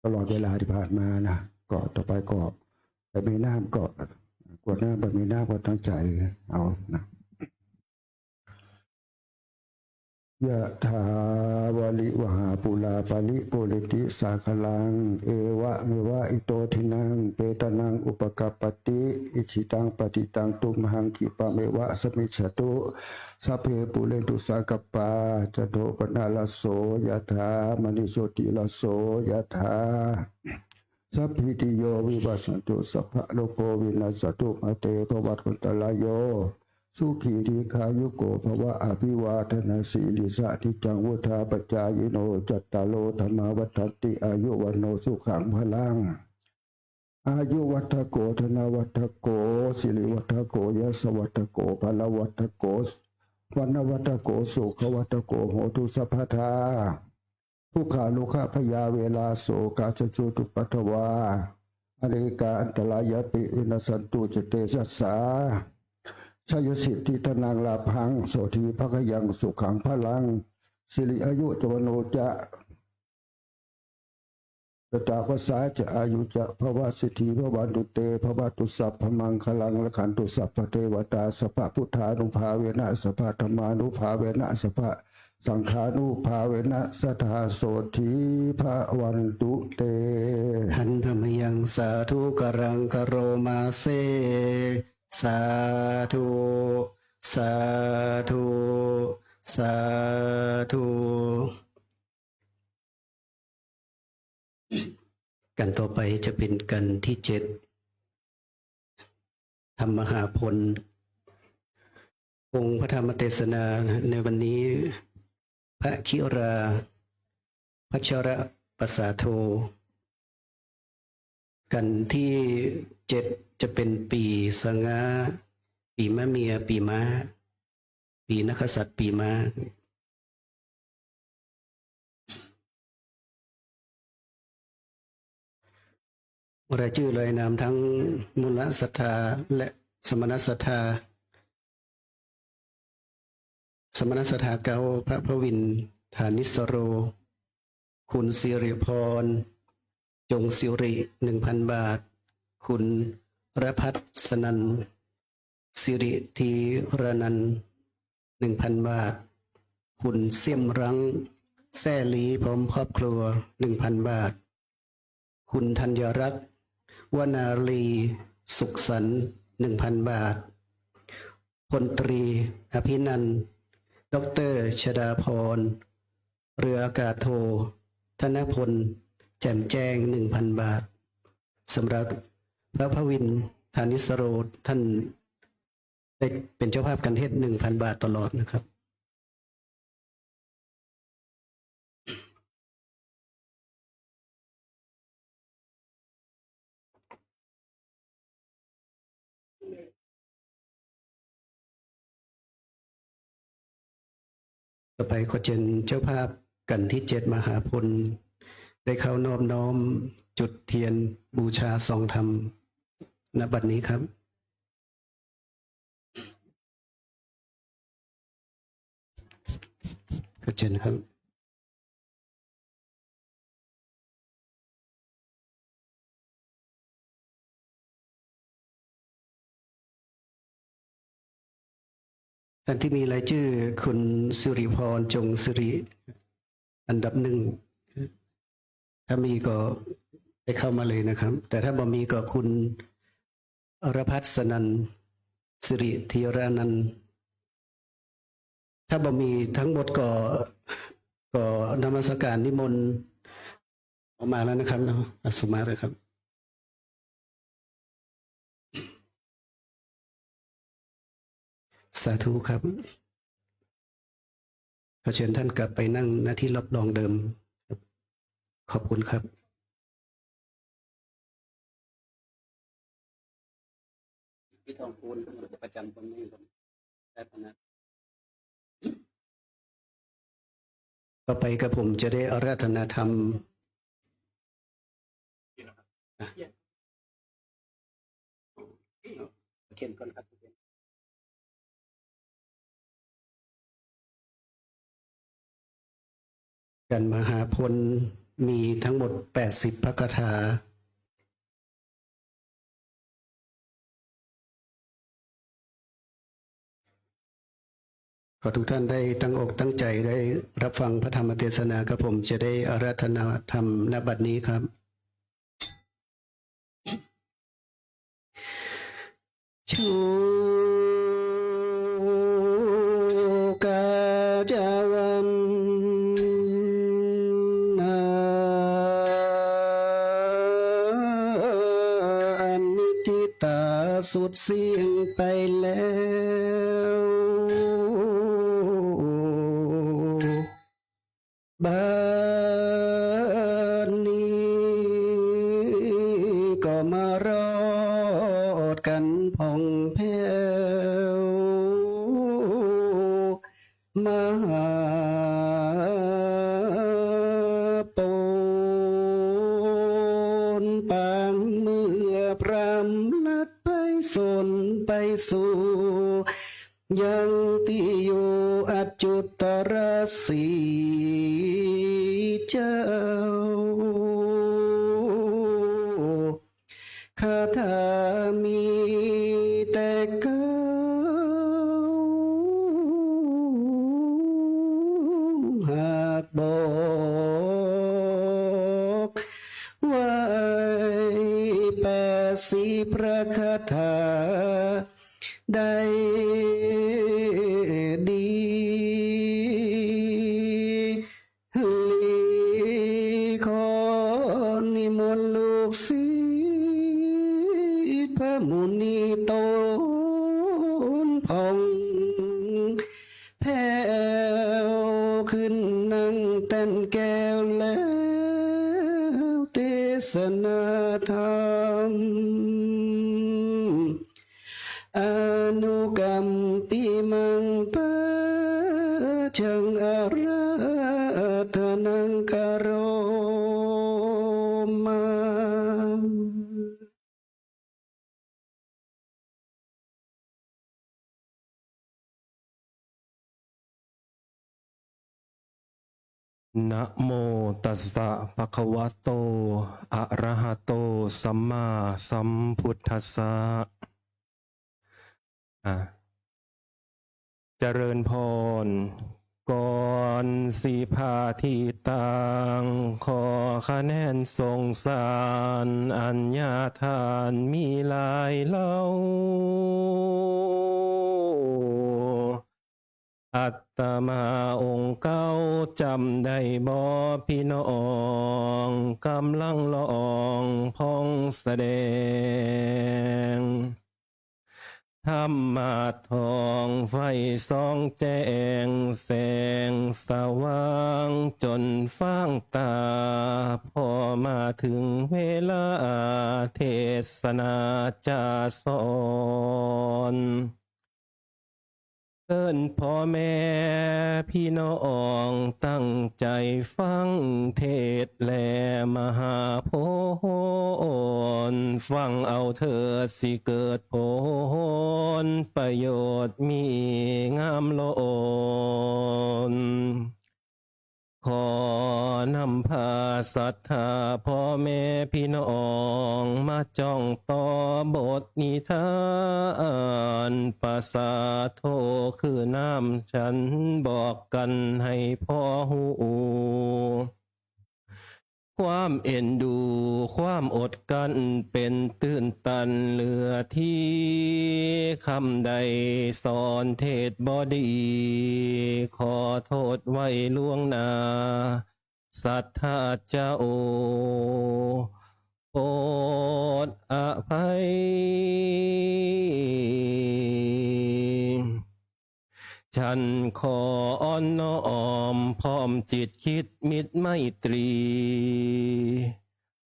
ตลอดเวลาที่ผ่านมานะ ก็ต่อไปก็ไปมีน้ำก็ กรวดน้ำไปมีน้ำก็ตั้งใจเอานะ ยะถาวาริวหาปูราปาริปูเรนติสาคารัง เอวะเมวะอิโตทินัง เปตานังอุปกัปปติ อิจฉิตังปัตถิตังตุมหัง ขิปะเมวะสะมิชฌะตุ สัพเพปูเรนตุสังกัปปา จันโทปะนะระโส ยะถา มะณิโชติระโส ยะถา สัพพีติโยวิวัชชันตุ สัพพะโรโควินัสสะตุ มาเตภวัตวันตะรายโย สุขีทีฆายุโกภวะ อภิวาทะนาสีลิสสะ นิจจังวุฑฒาปะจายิโน จัตตาโรธัมมาวัฑฒันติ อายุวัณโณสุขังพะลัง อายุวัฑฒโก ธนวัฑฒโก สิริวัฑฒโก ยะสะวัฑฒโก พะละวัฑฒโก วัณวัฑฒโก สุขวัฑฒโก โหตุสัพพะทา ทุกขาโรคะพยาเวราโศกาชะจุตุปัทวา อเนกาอันตรายาปิ วินัสสันตุ จะเตชะสา ชยสิทธิธนังลาภัง โสธีภะคะยัง สุขังพะลัง สิริอายุจะวัณโณจะ ยะถา วัสสาจะ อายุจะ ภวะ สิทธิภะวันตุเต ภะวะตุสัพพะมังคะลัง รักขันตุสัพพะเทวะตา สัพพะพุทธานุภาเวนะ สัพพะธัมมานุภาเวนะ สัพพะสังฆานุภาเวนะ สะทา โสธีภะวันตุเต หันทะมะยัง สาธุการัง กะโรมาเส สาธุ สาธุ สาธุ กัณฑ์ต่อไปจะเป๋นกัณฑ์ตี้เจ็ด ธรรมมหาพล องค์พระธรรมเตสนาในวันนี้ พระคิรา พัชรปสาโท กัณฑ์ตี้เจ็ดจะเป๋นปี๋สะง้า ปี๋มะเมีย ปี๋ม้า ปี๋นักกษัตริย์ปี๋ม้า รายจื้อรายนามทั้งมูลศรัทธาและสมณศรัทธา สมณศรัทธาเก๊า พระพวิน ฐานิสโร คุณสิริพร จงสิริ หนึ่งพันบาท คุณรพัฒน์สนัน สิริธีรนันท์ หนึ่งพันบาท คุณเสี่ยมรั้ง แซ่ลี พร้อมครอบครัว หนึ่งพันบาท คุณธัญรักษ์ วนาลี สุขสันต์ หนึ่งพันบาท พลตรี อภินันท์ ด็อกเตอร์ ชดาพร เรืออากาศโท ธนพล แจ่มแจ้ง หนึ่งพันบาท สำหรับพระพวิน ฐานิสโร ท่านได้เป๋นเจ้าภาพกัณฑ์เทศน์ หนึ่งพันบาทตลอดนะครับ ต่อไปขอเจิญเจ้าภาพกัณฑ์ตี้เจ็ดมหาพล ได้เข้านอบน้อมจุดเทียนบูชาซองธรรม ณ บัดนี้ครับ ขอเจิญครับ ท่านที่มีรายจื้อ คุณสิริพร จงสิริ อันดับหนึ่ง ถ้ามีก็ได้เข้ามาเลยนะครับ แต่ถ้าบ่มีก็คุณรพัฒน์สนัน สิริธีรนันท์ ถ้าบ่มีทั้งหมดก็ ก็นมัสการนิมนต์ออกมาแล้วนะครับเนาะ อ่ะ ส่งมาเลยครับ สาธุครับ ขอเชิญท่านกลับไปนั่งหน้าที่รับรองเดิมครับ ขอบคุณครับ พี่ทองคูณประจำตรงนี้ครับ ได้ปะนะ ต่อไปกระผมจะได้อาราธนาธรรม อ่ะ ข ห็นก่อนครับ กันมหาพลมีทั้งหมดแปดสิบพระคาถา ขอทุกท่านได้ตั้งอกตั้งใจได้รับฟังพระธรรมเทศนาครับ ผมจะได้อาราธนาธรรม ณ บัดนี้ครับ โชคาจาวันนา อนิจจิตาสุดสิ้นไปแล้ว บัดนี้ก็มารอดกันผ่องแผ้ว มหาปนปางเมื่อพรามลัดไปสนไปสู่ ยังตี้อยู่อจุตรสีเจ้า คาถามีแต่เก้า หากบอกไว้แปดสิบพระคาถา ได้ดี ลีขอนิมนต์ลูกศิษย์พระมุนีตนผ่องแผ้ว ขึ้นนั่งแต้นแก้วแล้วเทศนาธรรม อนุกัมปิมัง ปัจจังอาราธนัง กะโรมา นะโมตัสสะ ภะคะวะโต อะระหะโต สัมมาสัมพุทธัสสะ อ่ะ เจริญพร ก่อนสิพาตี้ตั้ง ขอคะแนนสงสาร อัญญาทานมีหลายเหล่า อาตมาองค์เก่าจำได้บ่ พี่น้อง ก๋ำลังร้องพ่องแสดง ธรรมะทองไฟส่องแจ้ง แสงสว่างจ๋นฟ้างต๋า พอมาเถิงเวลาเทศนาจะสอน เอิ้นพ่อแม่พี่น้องตั้งใจ๋ฟังเทศน์แล มหาผล ฟังเอาเถิดสิเกิดผล ประโยชน์มีงามล้น ขอนำพาศรัทธาพ่อแม่พี่น้อง มาจ้องต่อบทนิทานปราสาทโท คือน้ำฉันบอกกั๋นให้พ่อฮู้ ความเอ็นดูความอดกลั้นเป๋นตื้นตันเหลือตี้ คำใดสอนเทศน์บ่ดี ขอโต้ษไว้ล่วงหน้า ศรัทธาเจ้า โปรดอภัย ฉันขออ้อนน้อมพร้อมจิตคิดมิตรไมตรี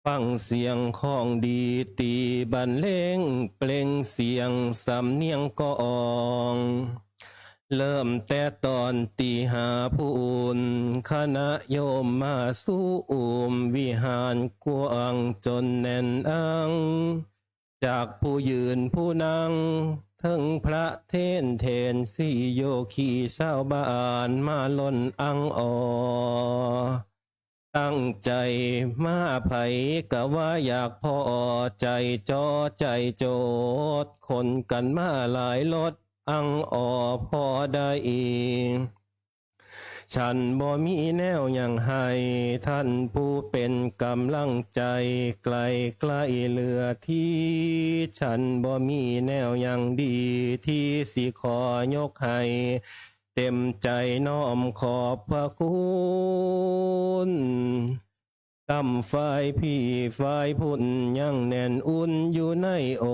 ฟังเสียงของดีตี้บรรเลงเปล่งเสียงสำเนียงกลอง เริ่มแต่ต๋อนตี้หาผู้อุ่น คณะโยมมาสุมวิหารกว้างจ๋นแน่นอัง จากผู้ยืนผู้นั่ง เถิงพระเถรเถน สี่โยคีย์ จาวบ้านมาล้นอังออ ตั้งใจ๋มา ใผก็ว่าอยากผ่อ ใจ๋จ่อใจ๋โจทย์ ขนกั๋นมาหลายรถ อังออผ่อได้ ฉันบ่มีแนวหยังหื้อ ต้านผู้เป๋นก๋ำลังใจ๋ ใก้ใก้เหลือตี้ ฉันบ่มีแนวหยังดี ตี้สิขอยกหื้อ เต๋มใจ๋น้อมขอบพระคุณ กำฝ่ายปี้ฝ่ายพุ้นยังแน่นอุ่นอยู่ในอ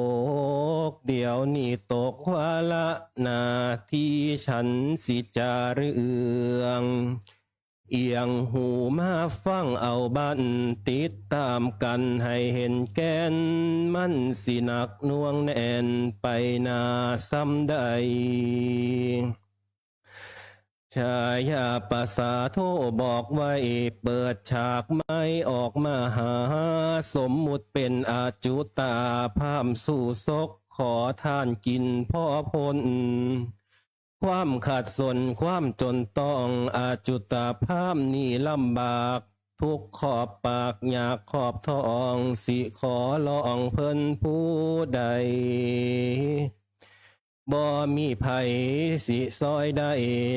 ก เดี๋ยวนี้ตกวาระหน้าตี้ ฉันสิจาเรื่อง เอียงหูมาฟังเอาบั้น ติดต๋ามกั๋นหื้อหันแก่น มันสิหนักหน่วงแน่นไปหน้าส่ำใด ชายาปราสาทโทบอกไว้ เปิดฉากใหม่ออกมาหา สมมุติเป๋นอจุตาพราหมณ์สู้สก ขอต้านกิ๋นผ่อป๊น ความขัดสนความจ๋นต้อง อจุตาพราหมณ์นี้ลำบาก ทุกข์ขอบปากยากขอบท้อง สิขอร้องเปิ้นผู้ใด บ่มีใผสิซ่อยได้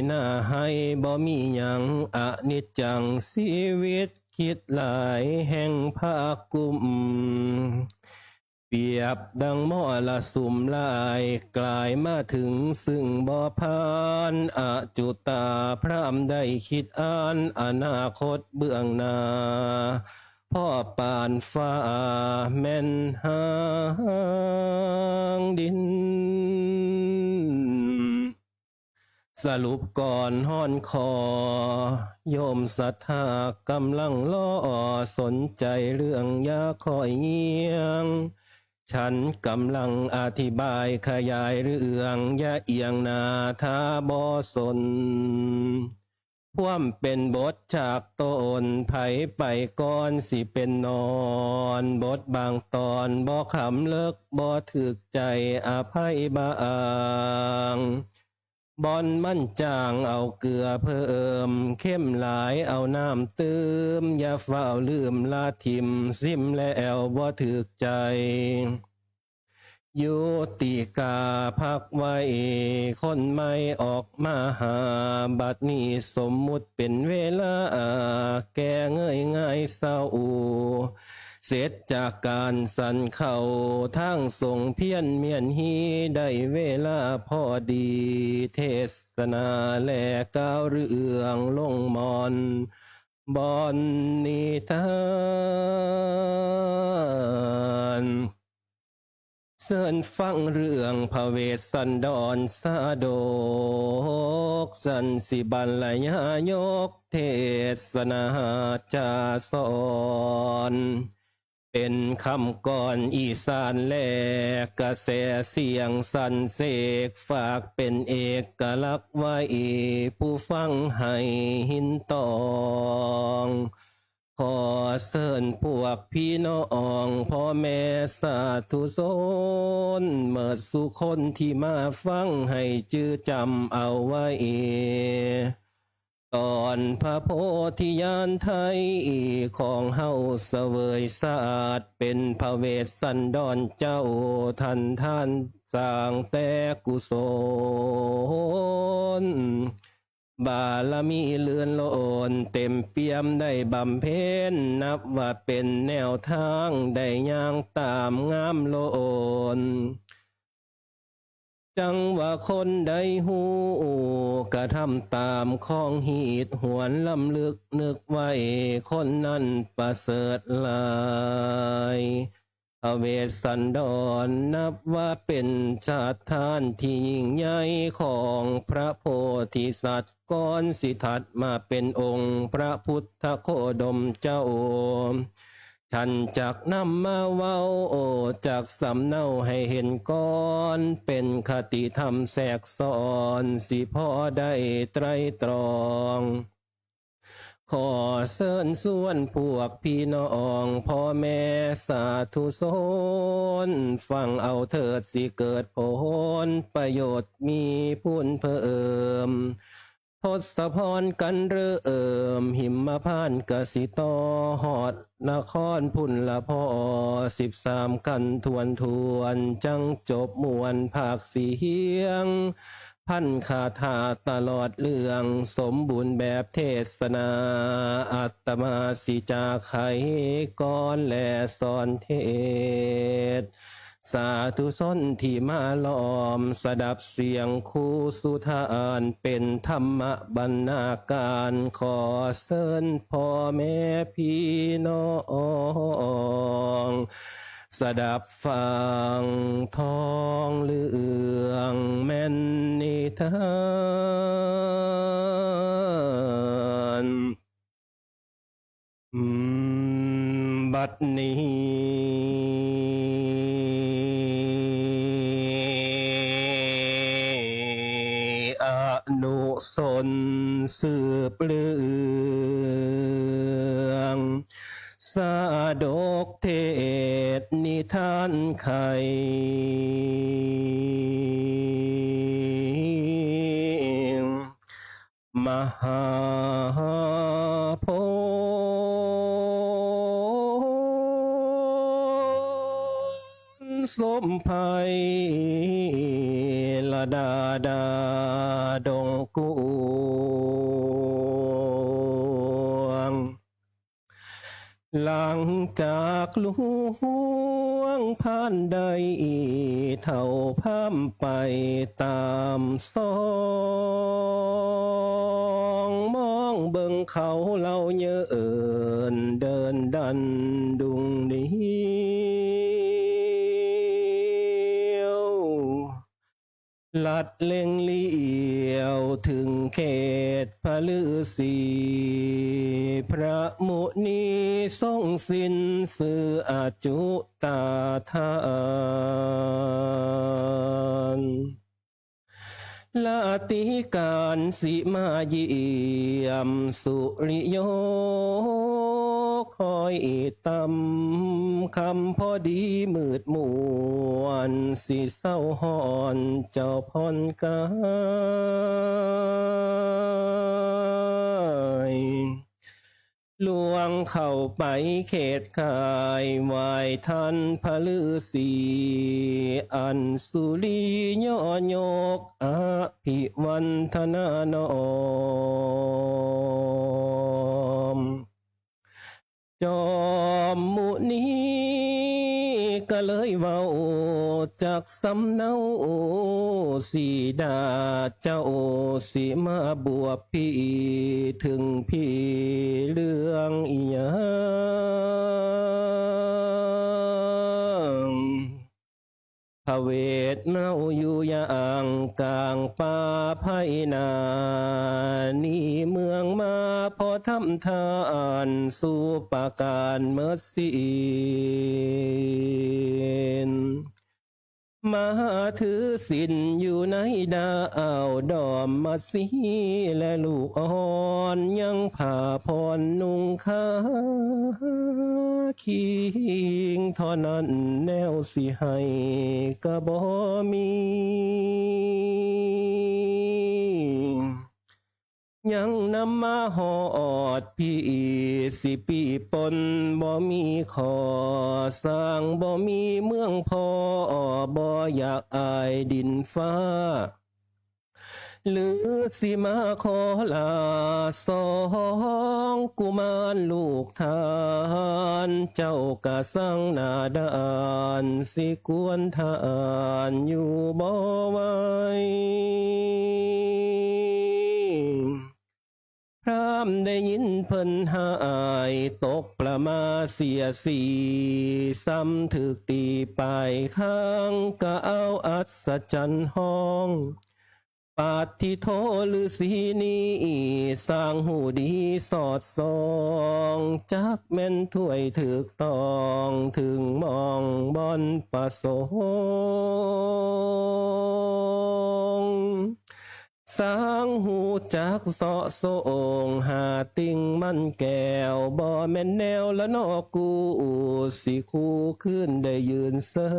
หน้าไห้บ่มีหยัง อนิจจัง ชีวิตคิดหลายแห่งภาคกุ้ม เปรียบดังมรสุมร้าย กลายมาเถิงซึ่งบ่ผ่าน อจุตาพราหมณ์ได้คิดอ่าน อนาคตเบื้องหน้า ผ่อปานฟ้าแม่นหางดิน สรุปก่อนฮ้อนคอ โยมศรัทธาก๋ำลังรอ สนใจ๋เรื่องอย่าค่อยเงี่ยง ฉันก๋ำลังอธิบายขยายเรื่อง อย่าเอี่ยงหน้าถ้าบ่สน ความเป๋นบทฉากต้น ใผไปก่อนสิเป๋นนอน บทบางต๋อนบ่ขำเลิก บ่ถืกใจ๋ อภัยบาง บ่อนมันจ๋างเอาเกลือเปิ้ม เข้มหลายเอาน้ำเติม อย่าฟ้าวลืมละถิ่ม ซิมแล้วบ่ถืกใจ๋ ยุติกาพักไว้ คนใหม่ออกมาหา บัดนี้สมมุติเป๋นเวลา แก่เงยง่ายเศร้า เสร็จจากก๋านสันเข้า ทางสงฆ์เพียรเมียนฮี ได้เวลาผ่อดี เทศนาและกล่าวเรื่องลงม่อน บ่อนนิทาน เซิญฟังเรื่องพระเวสสันดรสาดก สันสิบรรยายกเทศนาจาสอน เป๋นคำกลอนอีสานและกระแสเสียงสรรเสก ฝากเป๋นเอกลักษณ์ไว้ ผู้ฟังหื้อหันต้อง ขอเซิญพวกปี้น้อง พ่อแม่สาธุชน เมิดสู่คนตี้มาฟัง หื้อจื้อจ๋ำเอาไว้ ต๋อนพระโพธิญาณไท้ ของเฮาเสวยชาติ เป๋นพระเวสสันดรเจ้า ต้านต้านสร้างแต่กุศล บารมีเลื่อนล้น เต๋มเปี่ยมได้บำเพ็ญ นับว่าเป๋นแนวตาง ได้ย่างต๋ามงามล้น จั่งว่าคนได้ฮู้ กระทำต๋ามของฮีต หวนรำลึกนึกไว้ คนนั้นประเสริฐหลาย พระเวสสันดรนับว่าเป๋นชาติต้านตี้ยิ่งใหญ่ของพระโพธิสัตว์ ก่อนสิถัดมาเป๋นองค์พระพุทธโคดมเจ้า ฉันจักนำมาเว้า จักสำเนาหื้อหันก่อน เป๋นคติธรรมแทรกซ้อน สิผ่อได้ไตร่ตรอง ขอเซิญชวนพวกปี้น้อง พ่อแม่สาธุชน ฟังเอาเถิดสิเกิดผลประโยชน์มีพุ้นเพิ่ม ทศพรกั๋นเริ่ม หิมพานต์กะสิต่อ ฮอดนครพุ้นละพ่อ สิบสามกั๋นถ้วนๆ จั๋งจบม่วนภาคเสียง พันคาถาตลอดเรื่อง สมบูรณ์แบบเทศนา อาตมาสิจาไขกลอนและสอนเทศน์ สาธุชนตี้มาล้อม สดับเสียงครูสุธาร เป๋นธรรมบรรณาการ ขอเซิญพ่อแม่ปี้น้อง สดับฟังท้องเรื่องแม่นนิทาน อืม บัดนี้ อนุสนสืบเรื่อง สาดกเทศน์นิทานไข มหาผลสมไพ ละดาดาดงกวาง หลังจากหลวงพานได้เฒ่าพร่ำไปต๋ามซอง มองเบิ่งเขาเหล่าเยินเดินดันดุ่งเดียว ลัดเล็งเหลียวเถิงเขตพระฤๅษี พระมุนีทรงศีลจื้ออจุตาทาน ลาติก๋านสิมาเยี่ยมสุริโย คอยต๋ามค่ำพอดีมืดมวน สิเซาฮ้อนเจ้าผ่อนกาย ล่วงเข้าไปเขตกาย ไหว้ท่านพระฤๅษี อันสุริยอยก อภิวันทนาน้อม จอมมุนีก็เลยเว้าจักสำเนา สีดาเจ้าสิมาบวบปี้ เถิงปี้เรื่องอิหยัง พระเวทเมาอยู่อย่างก๋างป่าไพนา หนีเมืองมาผ่อธรรมทาน สู่ปราก๋านหมดสิ้น มาถือศีลอยู่ในดาวดอมมัสสี และลูกอ่อนยังผ้าผ่อนนุ่งขา คิงเท่านั้นแนวสิให้ก็บ่มี ยังนำมาฮอดปี้สิปี้ปนบ่มีข้อ สร้างบ่มีเมืองผ่อ บ่อยากอายดินฟ้า หรือสิมาขอลาสองกุมารลูกท่าน เจ้าก็สั่งหน้าด้าน สิกวนท่านอยู่บ่ไหว พราหมณ์ได้ยินเปิ้นฮ้าย ตกประหม่าเสียสี ซ้ำถืกตี๋ปายคาง ก็เอาอัศจรรย์ฮ้อง ปัตถิโท ฤๅษีนี้ สร้างฮู้ดีสอดส่อง จักแม่นถ้วยถืกต้อง เถิงหม่องบ่อนประสงค์ สังฮู้จักเซาะโสงหาติ่งมันแก้ว บ่แม่นแนวละนอกู สิคู่คืนได้ยืนเซอ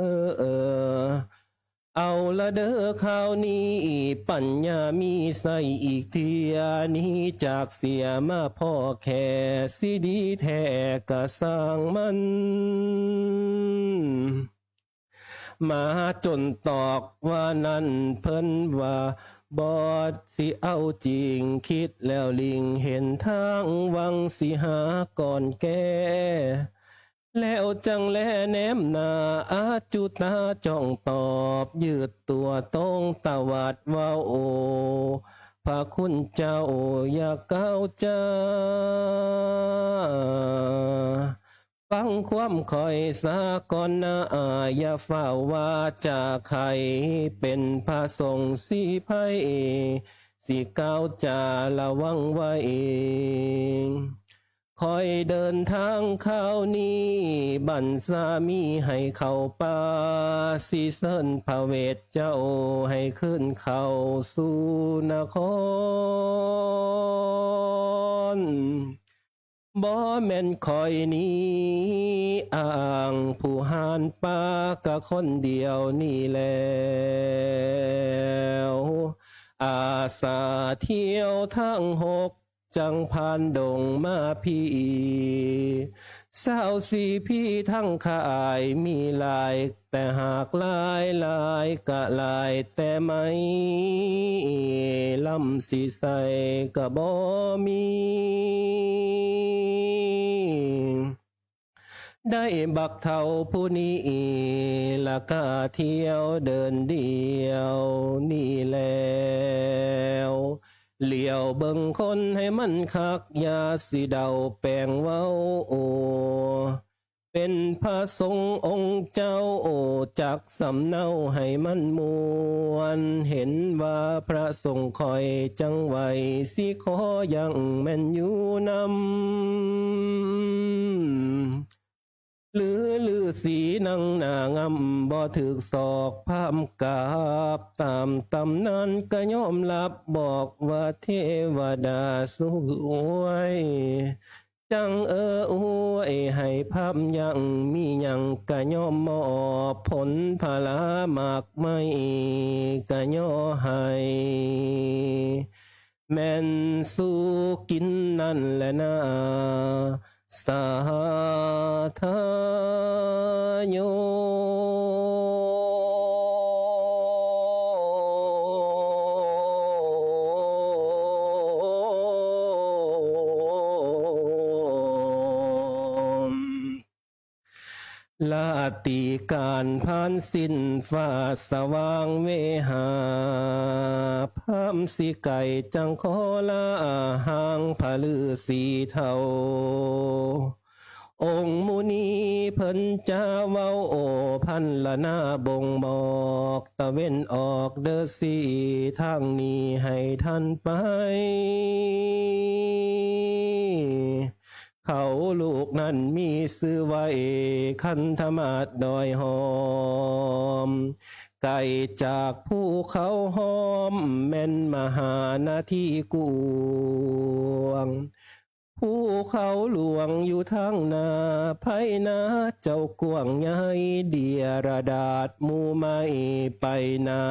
เอาละเด้อคราวนี้ ปัญญามีใส้อีกเที่ย หนีจากเสียมาผ่อแค่ สิดีแท้ก็ซ่างมัน หมาจ๋นตอกว่านั้น เปิ้นว่าบอดสิเอาจริง กึ๊ดแล้วลิงเห็นตาง หวังสิหาก่อนแก้ แล้วจั่งแลแนมหน้า อจุตาจ้องตอบ ยืดตั๋วตรงตวัดว่า โอ้ พระคุณเจ้าอย่าก้าวจ๋า ฟังความข้อยซะก่อนนา อย่าฟ้าวว่าจ๋า ใค่เป็นพระสงฆ์สิไพร่ สิก้าวจ๋าระวังไว้ ข้อยเดินตางคราวนี้ บั้นสามีให้เข้าป่า สิเซิญพระเวทเจ้าให้คืนเข้าสู่นคร บ่แม่นข้อยนี้อ้าง ผู้หานป่าก็คนเดียวนี้แหล้ว อาสาเที่ยวตางหก จั่งผ่านดงมาพี้ สาวสี่พี้ตางข่ายมีหลาย แต่หากหลายหลายก็หลายแต่ไหม ลำสิใส่ก็บ่มี ได้บักเฒ่าผู้นี้ ละกล้าเที่ยวเดินเดี่ยวนี้แหล้ว เหลียวเบิ่งคนให้มันคัก อย่าสิเดาแป๋งเว้า โอ้ เป็นพระสงฆ์องค์เจ้า โอ้ จักสำเนาให้มันม่วน เห็นว่าพระสงฆ์ข้อยจั่งไหว สิขอยังแม่นอยู่นำ หรือฤๅษีนั่งหน้างำ บ่ถืกศอกพราหมณ์กราบ ต๋ามต๋ำนานก็ยอมฮับ บอกว่าเทวดาสวย จั่งเอออวยให้พราหมณ์ยัง มีหยังก็ยอมมอบ ผลผลามากมายก็ย่อให้ แม่นสู่กิ๋นนั้นแหละนา สาธโย ราตรีก๋านผ่านสิ้น ฟ้าสว่างเวหา พราหมณ์สิใก้จั่งขอลา ห่างพระฤๅษีเฒ่า องค์มุนีเปิ้นจะเว้า โอ้ พรรณนาบ่งบอก ตะเว็นออกเด้อสิ ตางนี้ให้ต้านไป เขาลูกนั้นมีจื้อว่า คันธมาศดอยหอม ไก๋จากภูเขาฮ้อม แม่นมหานาทีกว้าง ภูเขาหลวงอยู่ตางหน้า ไพนาเจ้ากว้างใหญ่ เดียระดาษหมู่ไม้ ไปหน้า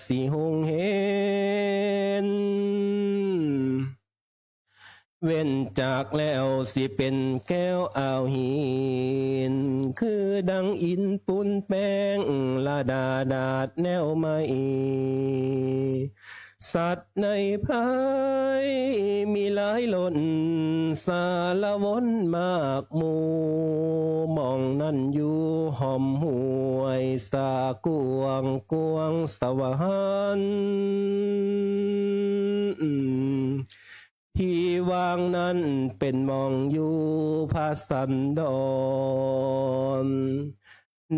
สิฮุงเห็น เว้นจากแล้วสิเป๋นแก้วอ่าวหิน คือดังอินปูนแป้ง ระดาดาษแนวไม้ สัตว์ในภัยมีหลายล้น สารวนมากหมู่ หม่องนั้นอยู่ห้อมห้วยสากว้าง กว้างสวรรค์ ตี้ว่างนั้นเป๋นหม่องอยู่ผาสันดอน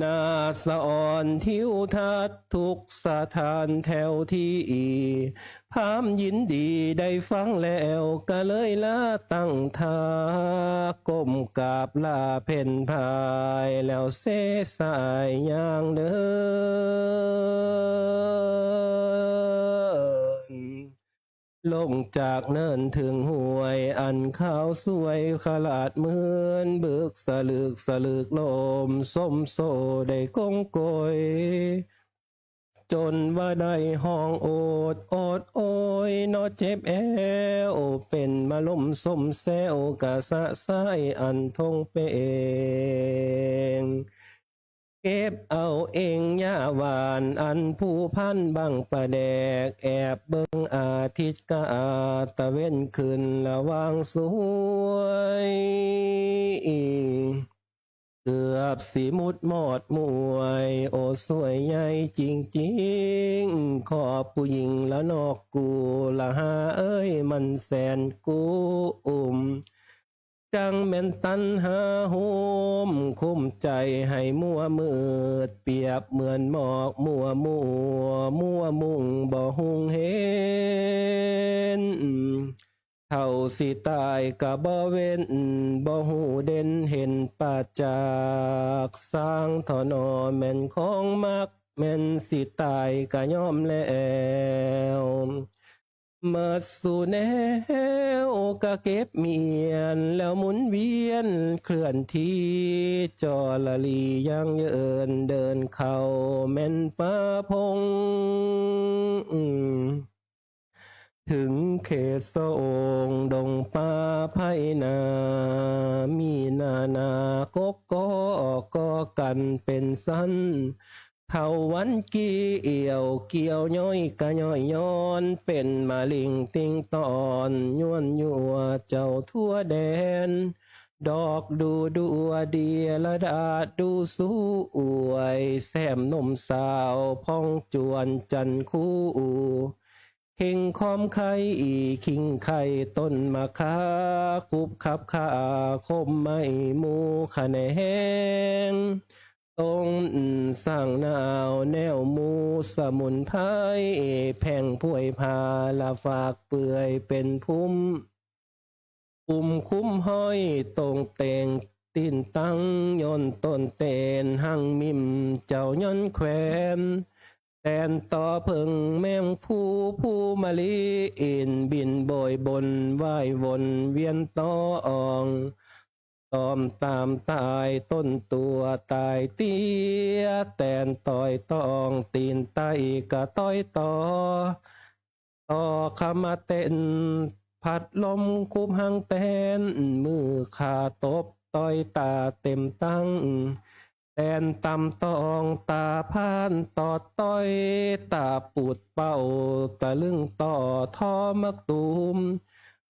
น่าสะออนทิวทัศน์ทุกสถานแถวตี้ พราหมณ์ยินดีได้ฟังแล้ว ก็เลยลาตั้งท่า ก้มกราบลาเพ่นพ่าย แล้วเซสายย่างเดิน ลงจากเนินเถิงห้วย อันขาวสวยขลาดเหมือนเบิก สะลึกสะลึกลมส้มโซได้ก้องกอย จ๋นว่าได้ฮ้องโอดโอดโอย เนาะเจ็บแอว เป๋นมาล้มส้มแซว กะสะสายอันทงเป๋ง เก็บเอาเอ็งหญ้าหว่าน อันภูพานบั้งปลาแดก แอบเบิ่งอาทิตย์กาตะเว็นขึ้นละหว่างสวย เกือบสิหมุดหมอดหมวย โอ้ สวยใหญ่จริงๆ ขอผู้หญิงละนอกกู ละหาเอ้ย มันแสนกุ้ม จั่งแม่นตัณหาโหม คุ้มใจ๋หื้อมัวมืด เปรียบเหมือนหมอกมัวมัว มัวมุ่งบ่ฮุงเห็น เฒ่าสิต๋ายกะบ่เว้น บ่ฮู้เด่นเห็นปาจักษ์ สร้างถ่อหนอแม่นของมัก แม่นสิต๋ายกะยอมแล้ว หมดสู่แนวกะเก็บเมียน แล้วหมุนเวียนเคลื่อนที่ จอละลีย่างเยินเดินเข้าแม่นป่าพง เถิงเขตสะโองดงป่าไพนา มีนานาก๊กก๊อก่อกั๋นเป๋นสัน เถาวัลย์เกี่ยว เกี่ยวย้อยกะย้อยย้อน เป๋นมะลิงติงตอน ย้วนยั่วเจ้าทั่วแดน ดอกดูดัวเดียระดาดูสวย แซมหนุ่มสาวพ่องจวนจันคู่ เข่งคอมไข่ขิงไข่ต้นมะข่า คุบขับข่าคมไม้หมู่ขะแหนง ต้นสร้างหนาวแนวหมู่สมุนไพร แพ่งผวยพาละฝากเปื่อยเป๋นภูมิ อุ้มคุ้มห้อยตรงเต็ง ตี๋นตั้งย้อนต้นเตน หังมิ่มเจ้าย้อนแควน แตนต่อเผิงแมงภู่ ภู่มะลิอินทร์บินโบยบน ว่ายวนเวียนต่ออ่อง ตอมต๋ามต๋ายต้นตั๋วต๋ายเตี้ย แตนต่อยต่อง ตี๋นไต่กะต่อยต่อ ต่อขะมาเต็น พัดลมคุบหังแตน มือข่าตบต่อยต๋าเต็มตั้ง แตนต่ำต่องต๋าพานตอดต่อย ต๋าปูดเป้าตะลึงต่อทอมักตูม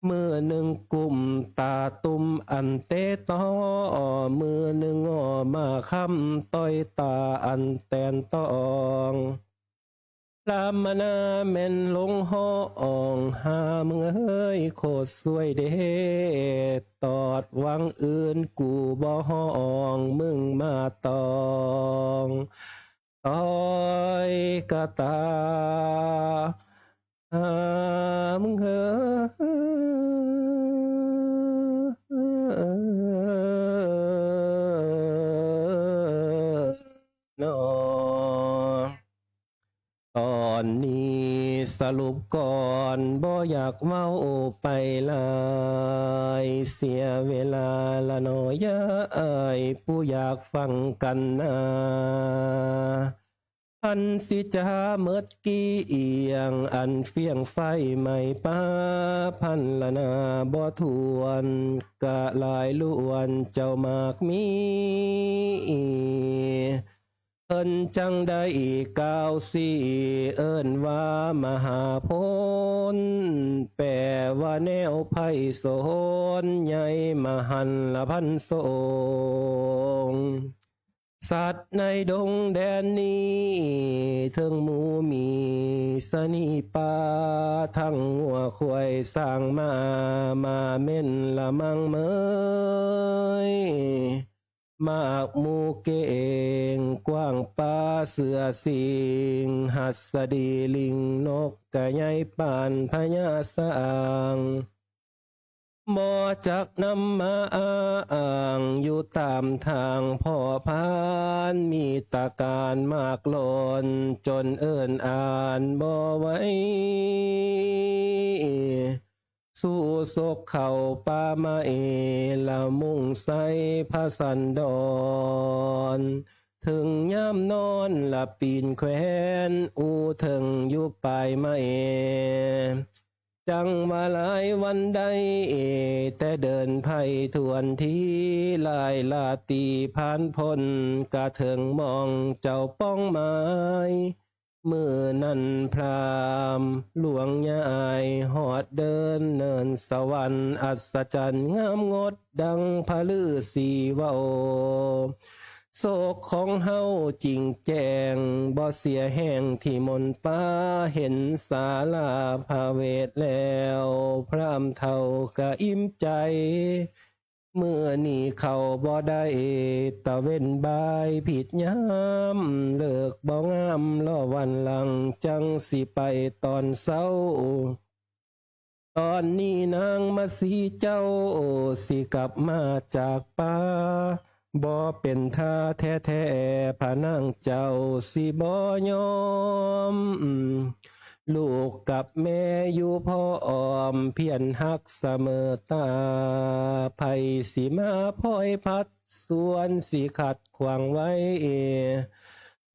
มือนึ่งกุมต๋าตุมอันเตต่อ มือนึ่งงอมาคำต่อยต๋าอันแตนต่อง ลามนาแม่นลงฮ้อง หามึงเอ้ย โคตรสวยเด้ ตอดวังอื่นกูบ่ฮ้อง มึงมาต่อง ต่อยกะต๋า หามึงเอ้ย นอ ต๋อนนี้สรุปก่อน บ่อยากเว้าไปหลาย เสียเวลาละหนอ ยายผู้อยากฟังกั๋นนา อันสิจ๋าหมดเกลี้ยง อันเฟี้ยงไฟไหม้ป่าพันละนาบ่ถ้วน กะหลายล้วนเจ้ามากมี เปิ้นจั่งได้กล่าวสี เอิ้นว่ามหาพล แป๋ว่าแนวไพศาล ใหญ่มหันต์ละพันสอง สัตว์ในดงแดนนี้ เถิงหมูหมีสะหนีป่า ทั้งงัวควายซ้างม้า หมาเม่นละมังเมย หมากหมู่เก้งกวางป๋า เสือสิงห์หัสดีลิงนก กะใหญ่ปานพญาซ้าง บ่จักนำมาอ้าง อยู่ต๋ามตางผ่อผ่าน มีต๋าก๋านมากล้น จ๋นเอิ้นอ่านบ่ไหว สู่โศกเข้าป่าไม้ ละมุ่งใส่พระสันดร เถิงยามนอนละปี๋นแขวน อู้เถิงอยู่ป๋ายไม้ จั้งว่าหลายวันได้ แต่เดินไพร่ถ้วนที หลายราตรีผ่านพ้น กระเถิงมองเจ้าป้องไม้ มื้อนั้นพราหมณ์หลวงยาย ฮอดเดินเนินสวรรค์ อัศจรรย์งามงดดังพระฤๅษีเว้า โศกของเฮาจิ่งแจ้ง บ่เสียแฮงตี้มนต์ป๋า เห็นสาราพระเวทแล้ว พราหมณ์เฒ่าก็อิ่มใจ๋ มื้อนี้เข้าบ่ได้ ตะเว็นบ่ายผิดยาม ฤกษ์บ่งาม รอวันหลังจั่งสิไปต๋อนเช้า ต๋อนนี้นางมัสีเจ้า สิกลับมาจากป่า บ่เป๋นท่าแท้ๆ พระนางเจ้าสิบ่ยอม ลูกกับแม่อยู่พร้อม เพียรฮักเสมอต๋า ใผสิมาพลอยผลัด สวนสิขัดขวางไว้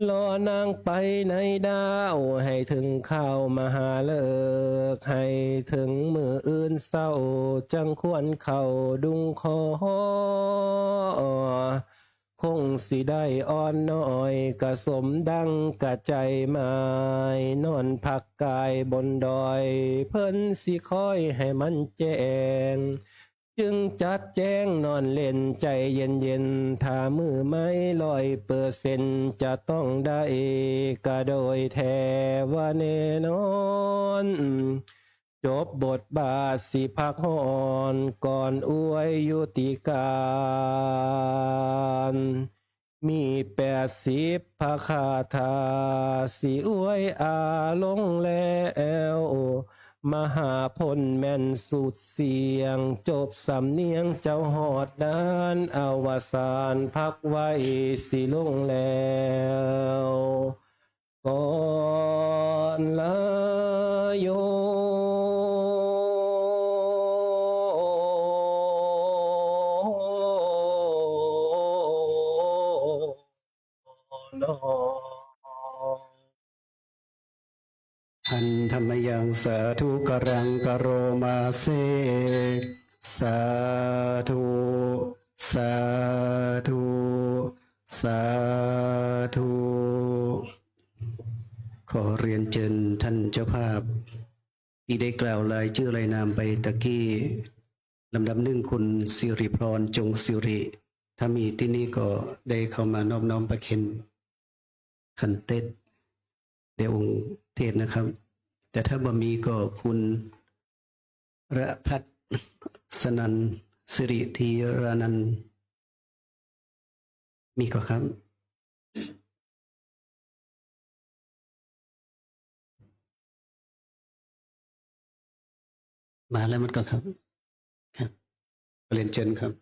รอนางไปในดาว ให้เถิงคาวมหาฤกษ์ ให้เถิงมื้ออื่นเช้า จั่งควรเข้าดุงขอ คงสิได้อ่อนน้อย กะสมดังกะใจ๋หมาย นอนพักกายบนดอย เปิ้นสิคอยให้มันแจ้ง จึงจัดแจ้งนอนเล่นใจ๋เย็นๆ ถ้ามื้อไม้ร้อยเปอร์เซ็นต์ จะต้องได้กะโดยแท้ว่าแน่นอน จบบทบาทสิพักฮ้อน ก่อนอวยยุติก๋าน มีแปดสิบพระคาถา สิอวยอาลงแล้ว มหาพลแม่นสุดเสียง จบสำเนียงเจ้าฮอดดาน อวสานพักไว้สิลงแล้ว ก่อนลาโย หันธรรมยัง สาธุ กรัง กโรมาเส สาธุ สาธุ สาธุ ขอเรียนเจิญท่านเจ้าภาพ ตี้ได้กล่าวรายจื้อรายนามไปตะกี้ ลำดับนึ่งคุณสิริพร จงสิริ ถ้ามีตี้นี่ก็ได้เข้ามานอบน้อมประเคนขันเต็ด ในองค์เทศนะครับ แต่ถ้าบ่มีก็คุณระพัฒน์ สนัน สิริธีรานันท์ มีก่อครับ มาแล้วมันก่อครับ ครับ เรียนเจิญครับ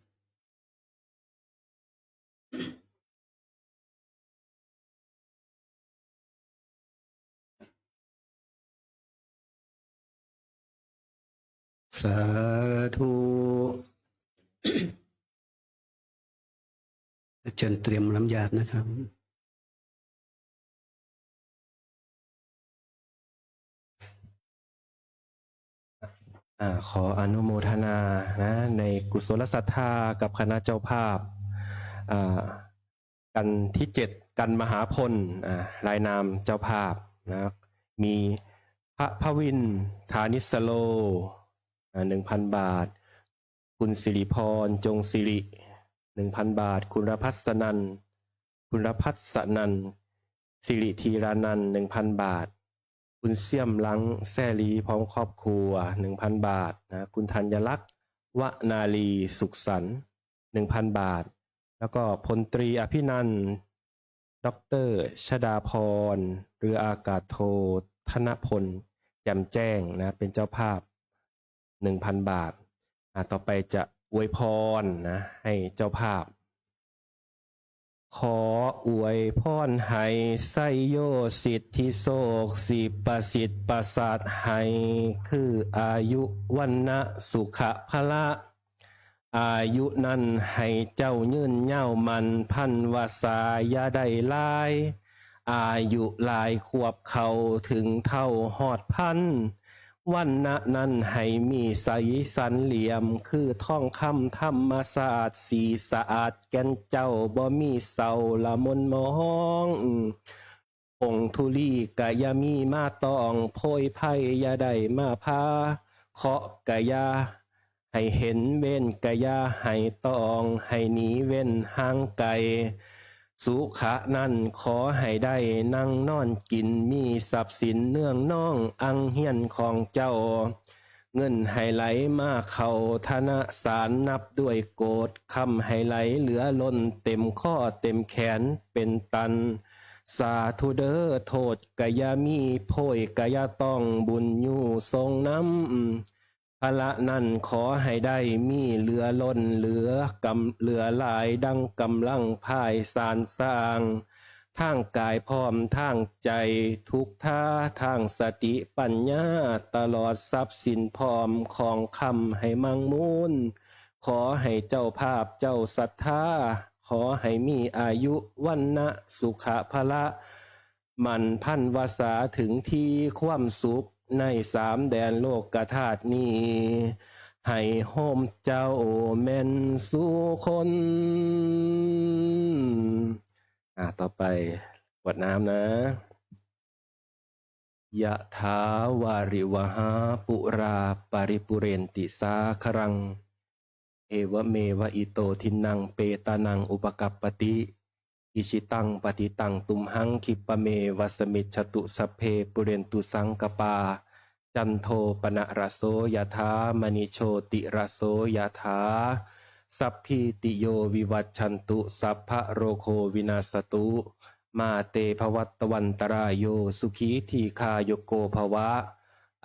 สาธุ เจิญเตรียมน้ำหยาดนะครับ อ่า ขออนุโมทนานะ ในกุศลศรัทธากับคณะเจ้าภาพ อ่า กัณฑ์ตี้เจ็ด กัณฑ์มหาพล อ่า รายนามเจ้าภาพนะ มีพระพวิน ฐานิสโล อ่า หนึ่งพันบาท คุณสิริพร จงสิริ หนึ่งพันบาท คุณรพัสนัน คุณรพัสนัน สิริธีรานันท์ หนึ่งพันบาท คุณเสี่ยมลังแซ่ลี พร้อมครอบครัว หนึ่งพันบาทนะ คุณธัญลักษณ์ วนาลี สุขสันต์ หนึ่งพันบาท แล้วก็พลตรีอภินันท์ ด็อกเตอร์ชดาพร เรืออากาศโท ธนพล แจ่มแจ้งนะ เป็นเจ้าภาพ หนึ่งพันบาท อ่า ต่อไปจะอวยพรนะ ให้เจ้าภาพ ข ขออวยพรให้ไชโยสิทธิโชค สิประสิทธิ์ประสาทให้ คืออายุ วรรณะ สุขะ พละ อายุนั้นให้เจ้ายืนยาวมั่น พรรษาอย่าได้หลาย อายุหลายขวบเข้าเถิงเฒ่าฮอดพัน วรรณะนั้นให้มีใสสันเหลี่ยม คือทองคำธรรมชาติ สีสะอาดแก่นเจ้า บ่มีเศร้าละหม่นหมอง ผงธุลีกะอย่ามีมาต้อง โพยภัยอย่าได้มาพา เคราะห์กะอย่าให้เห็น เวรกะอย่าให้ต้อง ให้หนีเว้นห่างไกล สุขะนั้นขอให้ได้นั่งนอนกิน มีทรัพย์สินเนืองนองอังเฮียนของเจ้า เงินให้ไหลมาเข้าธนสาร นับด้วยโกด คำให้ไหลเหลือล้น เต็มคอเต็มแขนเป็นตัน สาธุเด้อ โทษกะอย่ามี โพยกะอย่าต้อง บุญอยู่ส่งนำ พละนั้นขอให้ได้มีเหลือล้น เหลือกำ เหลือหลายดังกำลังพายสารสร้าง ทางกายพร้อมทางใจ๋ ทุกท่าทางสติปัญญา ตลอดทรัพย์สินพร้อมของคำให้มั่งมูล ขอให้เจ้าภาพเจ้าศรัทธา ขอให้มีอายุ วรรณะ สุขะ พละ หมั้นพรรษาเถิงตี้ความสุข ในสามแดนโลกธาตุนี้ ให้โฮมเจ้าแม่นสู่คน อ่า ต่อไปกรวดน้ำนะ ยะถาวาริวหาปุราปริปุเรนติสาคารัง เอวะเมวะอิโตทินนังเปตานังอุปกัปปติ อิชิตังปฏิตังตุมหังคิปะเมวะสะมิชฌะตุ สัพเพปุเรนตุสังกปา จันโทปะนะระโสยะถา มะณิโชติระโสยะถา สัพพีติโยวิวัชชันตุ สัพพะโรโควินัสสะตุ มาเตภวัตวันตะราโย สุขีทีฆายุโกภวะ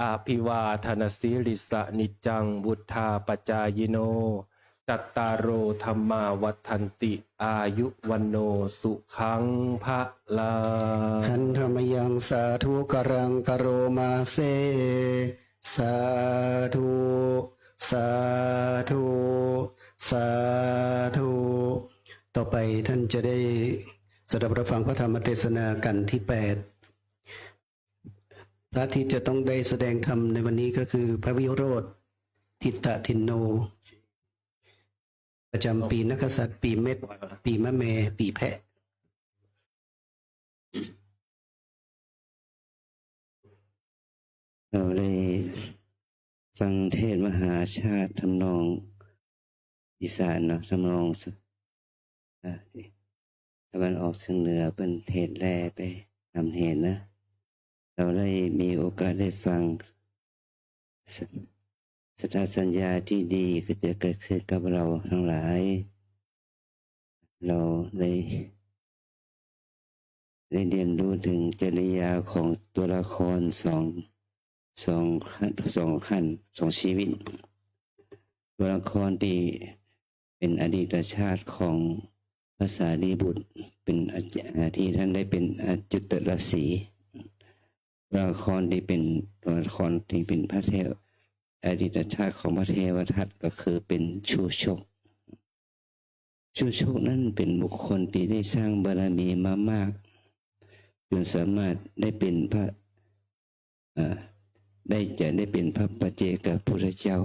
อภิวาทนสีลิสสะ นิจจังวุฑฒาปจายิโน จัตตาโรธัมมาวัฑฒันติ อายุวัณโณสุขังพะลัง หันธะมะยังสาธุการังกะโรมาเส สาธุ สาธุ สาธุ ต่อไปท่านจะได้สดับรับฟังพระธรรมเทศนากันที่แปด พระที่จะต้องได้แสดงธรรมในวันนี้ก็คือพระวิโรจน์ ทิตตะทินโน ประจำปีนักกษัตริย์ ปีเม็ด ปีมะแม ปีแพะ เราได้ฟังเทศน์มหาชาติทำนองอีสานเนาะ ทำนอง อ่า ตะวันออกเฉียงเหนือ เปิ้นเทศน์แลไปต๋ามเทศน์นะ เราได้มีโอกาสได้ฟัง ส- สันทสัญญาที่ดีก็จะเกิดขึ้นกับเราทั้งหลาย เราได้ ได้เรียนรู้ถึงจริยาของตัวละครสอง สองขั้น สองขั้น สองชีวิต ตัวละครที่เป็นอดีตชาติของพระสารีบุตร เป็นอาจ- อ่า ที่ท่านได้เป็นอจุตรฤๅษี ตัวละครที่เป็น ตัวละครที่เป็นพระเทว- อดีตชาติของพระเทวทัตก็คือเป็นชูชก ชูชกนั้นเป็นบุคคลที่ได้สร้างบารมีมามาก จนสามารถได้เป็นพระ อ่า ได้ จะได้เป็นพระปัจเจกพุทธเจ้า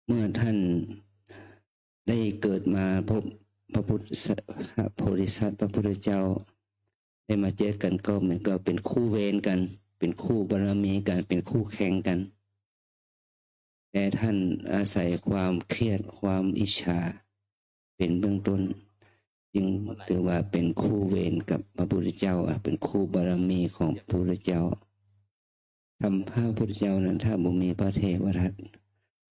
เมื่อท่านได้เกิดมาพบพระพุทธ พระโพธิสัตว์ พระพุทธเจ้า ได้มาเจอกันก็เหมือนกับเป็นคู่เวรกัน เป็นคู่บารมีกัน เป็นคู่แข่งกัน แต่ท่านอาศัยความเครียด ความอิจฉา เป็นเบื้องต้น จึงถือว่าเป็นคู่เวรกับพระพุทธเจ้า อ่ะ เป็นคู่บารมีของพระพุทธเจ้า ธรรมพระพุทธเจ้านั้น ถ้าบ่มีพระเทวทัต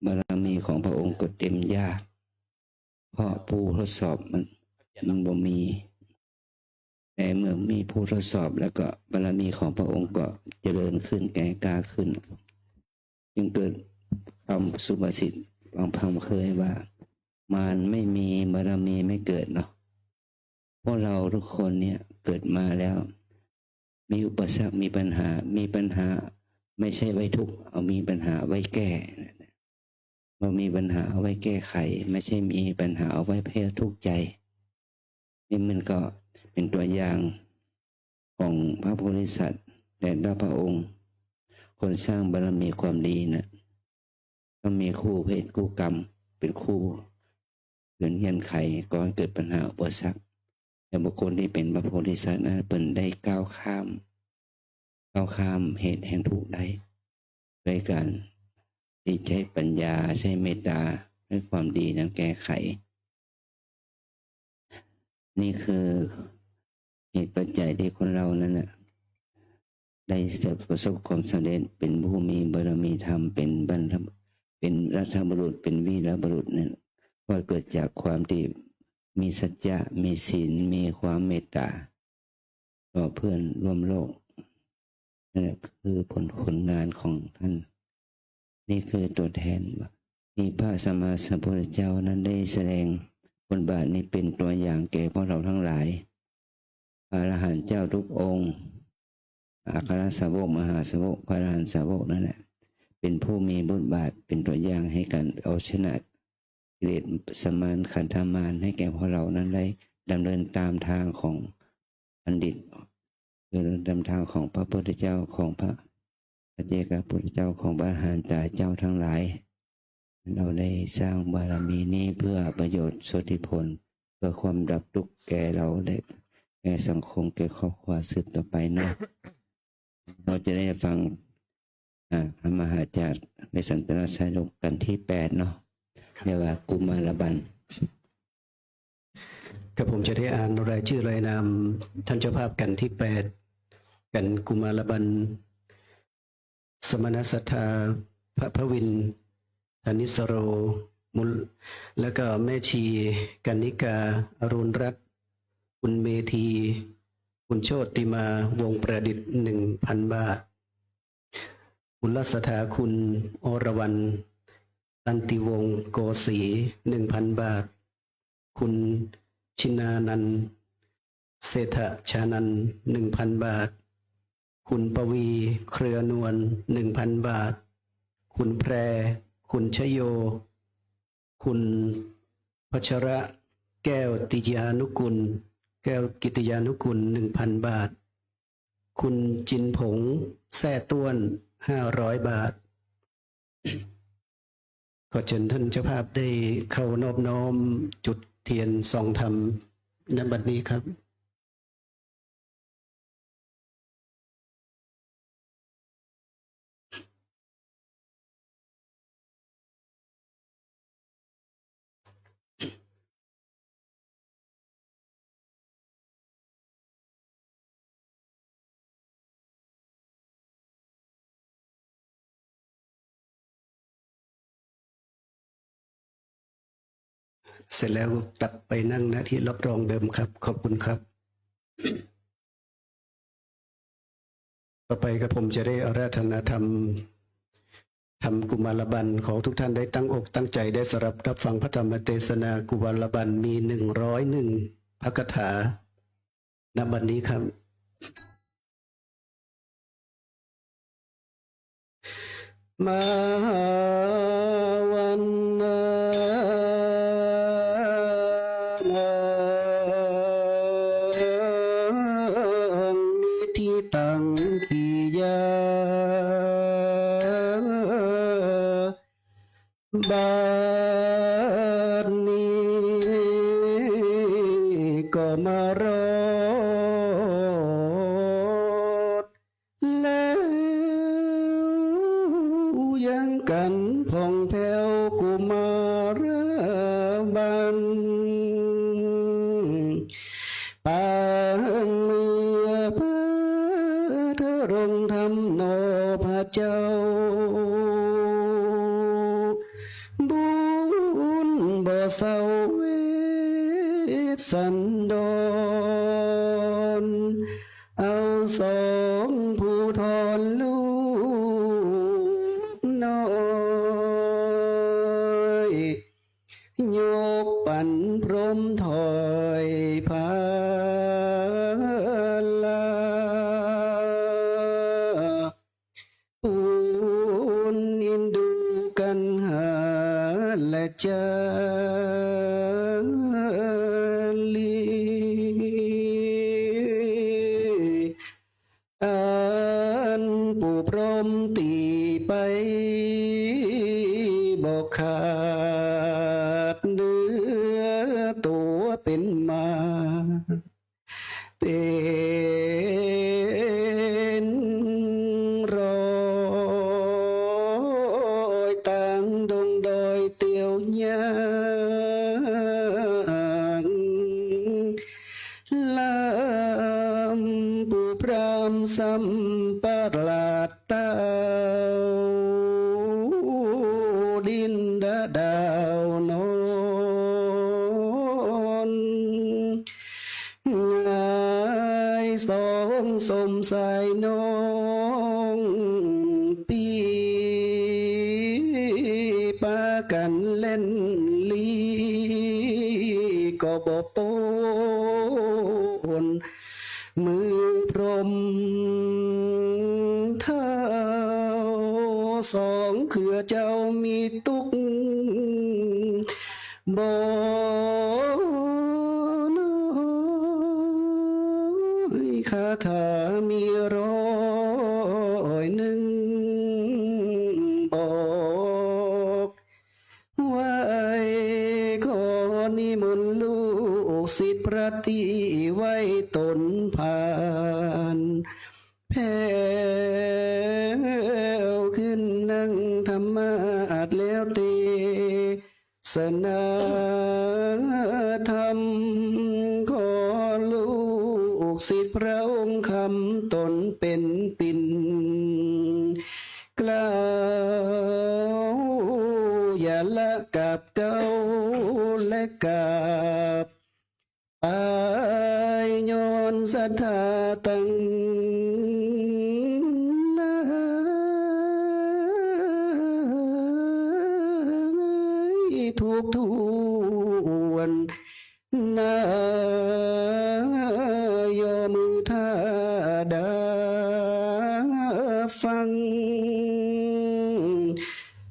บารมีของพระองค์ก็เต็มยาก เพราะผู้ทดสอบมัน มันบ่มี แต่เมื่อมีผู้ทดสอบแล้วก็บารมีของพระองค์ก็เจริญขึ้น แก่กล้าขึ้น จึงเกิดคำสุภาษิต บางคำเคยว่า มารไม่มี บารมีไม่เกิดเนาะ พวกเราทุกคนเนี่ยเกิดมาแล้ว มีอุปสรรค มีปัญหา มีปัญหา ไม่ใช่ไว้ทุกข์ เอามีปัญหาไว้แก้ บ่มีปัญหาเอาไว้แก้ไข ไม่ใช่มีปัญหาเอาไว้เพื่อทุกข์ใจ นี่มันก็เป็นตัวอย่างของพระโพธิสัตว์แต่ละพระองค์ คนสร้างบารมีความดีน่ะ ต้องมีคู่เวรคู่กรรมเป็นคู่เกื้อเงื่อนไข ก่อให้เกิดปัญหาอุปสรรค แต่บุคคลที่เป็นพระโพธิสัตว์นั้น เปิ้นได้ก้าวข้าม ก้าวข้ามเหตุแห่งทุกข์ได้ ด้วยการที่ใช้ปัญญา ใช้เมตตา ใช้ความดีนั้นแก้ไข นี่คือเหตุปัจจัยที่คนเรานั้นน่ะ ได้ประสบความสำเร็จ เป็นผู้มีบารมีธรรม เป็นบรรพ เป็นรัฐบุรุษ เป็นวีรบุรุษนั้น ก็เกิดจากความที่มีสัจจะ มีศีล มีความเมตตา ต่อเพื่อนร่วมโลก นั่นแหละคือผล ผลงานของท่าน นี่คือตัวแทน ที่พระสัมมาสัมพุทธเจ้านั้นได้แสดงบทบาทนี้เป็นตัวอย่างแก่พวกเราทั้งหลาย พระอรหันต์เจ้าทุกองค์ อัครสาวก มหาสาวก พระอรหันต์สาวกนั่นแหละ เป็นผู้มีบทบาทเป็นตัวอย่างให้การเอาชนะกิเลสมาร ขันธมาร ให้แก่พวกเรานั้นได้ดำเนินตามทางของบัณฑิต คือดำเนินตามทางของพระพุทธเจ้า ของพระปัจเจกพุทธเจ้า ของพระอรหันตเจ้าทั้งหลาย เราได้สร้างบารมีนี้เพื่อประโยชน์สุทธิผล เพื่อความดับทุกข์แก่เราและแก่สังคม แก่ครอบครัวสืบต่อไปเนาะ เราจะได้ฟัง อ่า พระมหาจากไพศาลไตรสาโลกกันที่แปดเนาะ ครับ เรียกว่ากุมารบัณฑ์ ครับ ผมจะได้อ่านรายชื่อรายนามท่านเจ้าภาพกันที่แปด กันกุมารบัณฑ์ สมณสัทธา พระพวิน ธนิสโร มูล แล้วก็แม่ชี กนิกา อรุณรัตน์ คุณเมธี คุณโชติมา วงศ์ประดิษฐ์ หนึ่งพันบาท มูลสัทธาคุณอรวรรณ ตันติวงศ์โกสี หนึ่งพันบาท คุณชินานันท์ เศรษฐชานันท์ หนึ่งพันบาท คุณปวี เครือนวล หนึ่งพันบาท คุณแพร คุณชโย คุณพัชระ แก้วกิตติยานุกูล แก้วกิตติยานุกูล หนึ่งพันบาท คุณจินผง แซ่ต้วน ห้าร้อยบาท ขอเชิญท่านเจ้าภาพได้เข้านอบน้อมจุดเทียนส่องธรรม ณ บัดนี้ครับ เสร็จแล้วกลับไปนั่ง ณ ที่รับรองเดิมครับ ขอบคุณครับ ต่อไปครับ ผมจะได้อาราธนาธรรม ธรรมกุมารบัณฑ์ ขอทุกท่านได้ตั้งอกตั้งใจ ได้สดับรับฟังพระธรรมเทศนากุมารบัณฑ์ มีหนึ่งร้อยหนึ่งพระคาถา ณ บัดนี้ครับ มาวันนานัง นิทธิตัง ปิยา บัดนี้ก็มารอด แล้วยังกันผ่องแผ้วกุมารบัณฑ์ ปางเมือพระทรงธรรมหนอพระเจ้า บุญบ่เศร้าเวทสันดร เอาสองผู้ทอนลูกน้อย ยก จารี อันปู่พรหมตี้ไปบ่ขาด เหนือตั๋วเป๋นมา เป๋นรอยตางดงดอยเตียวย่าง ลำปู่พราหมณ์ซ้ำประหลาดเต้า ดินดาดาวนอน หงายสองสมสายน้องปี้ ปากั๋นเล่นลีก็บ่ป๊น มือพรหมเท้าสองเขือเจ้ามีตุ๊กข์ บ่น้อยคาถามีร้อยนึ่ง บอกไว้ ขอนิมนต์ลูกศิษย์พระตี้ไว้ต๋นผ่าน แผ่วขึ้นนั่งธรรมาสน์แล้วเต สนาธรรม ขอลูกศิษย์พระองค์คำต๋นเป๋นปิ่น กล่าวอย่าละกราบเก้าและกราบ ไปย้อนศรัทธาตังหลาย ทุกถ้วนหน้า ย่อมือถ้าดาฟัง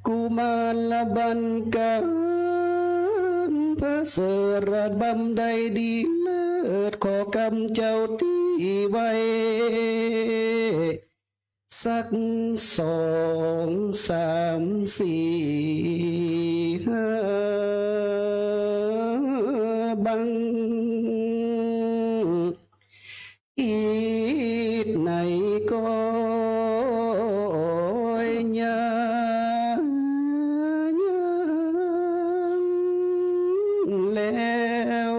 กุมารบัณฑิต ประเสริฐระบำได้ดีเลิศ ขอกำเจ้าตี้ไว้ สักสองสามสี่ห้าบั้ง อิดไหนก็ยัง แล้ว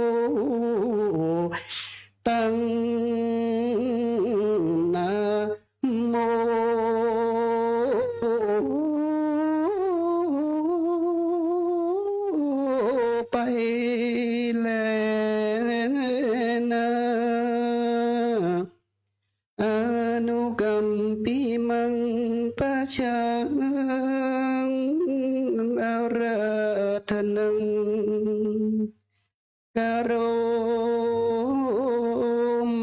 ตั้งนะโมไปแลนา อนุกัมปิมัง ปะชัง อาราธนัง กะโร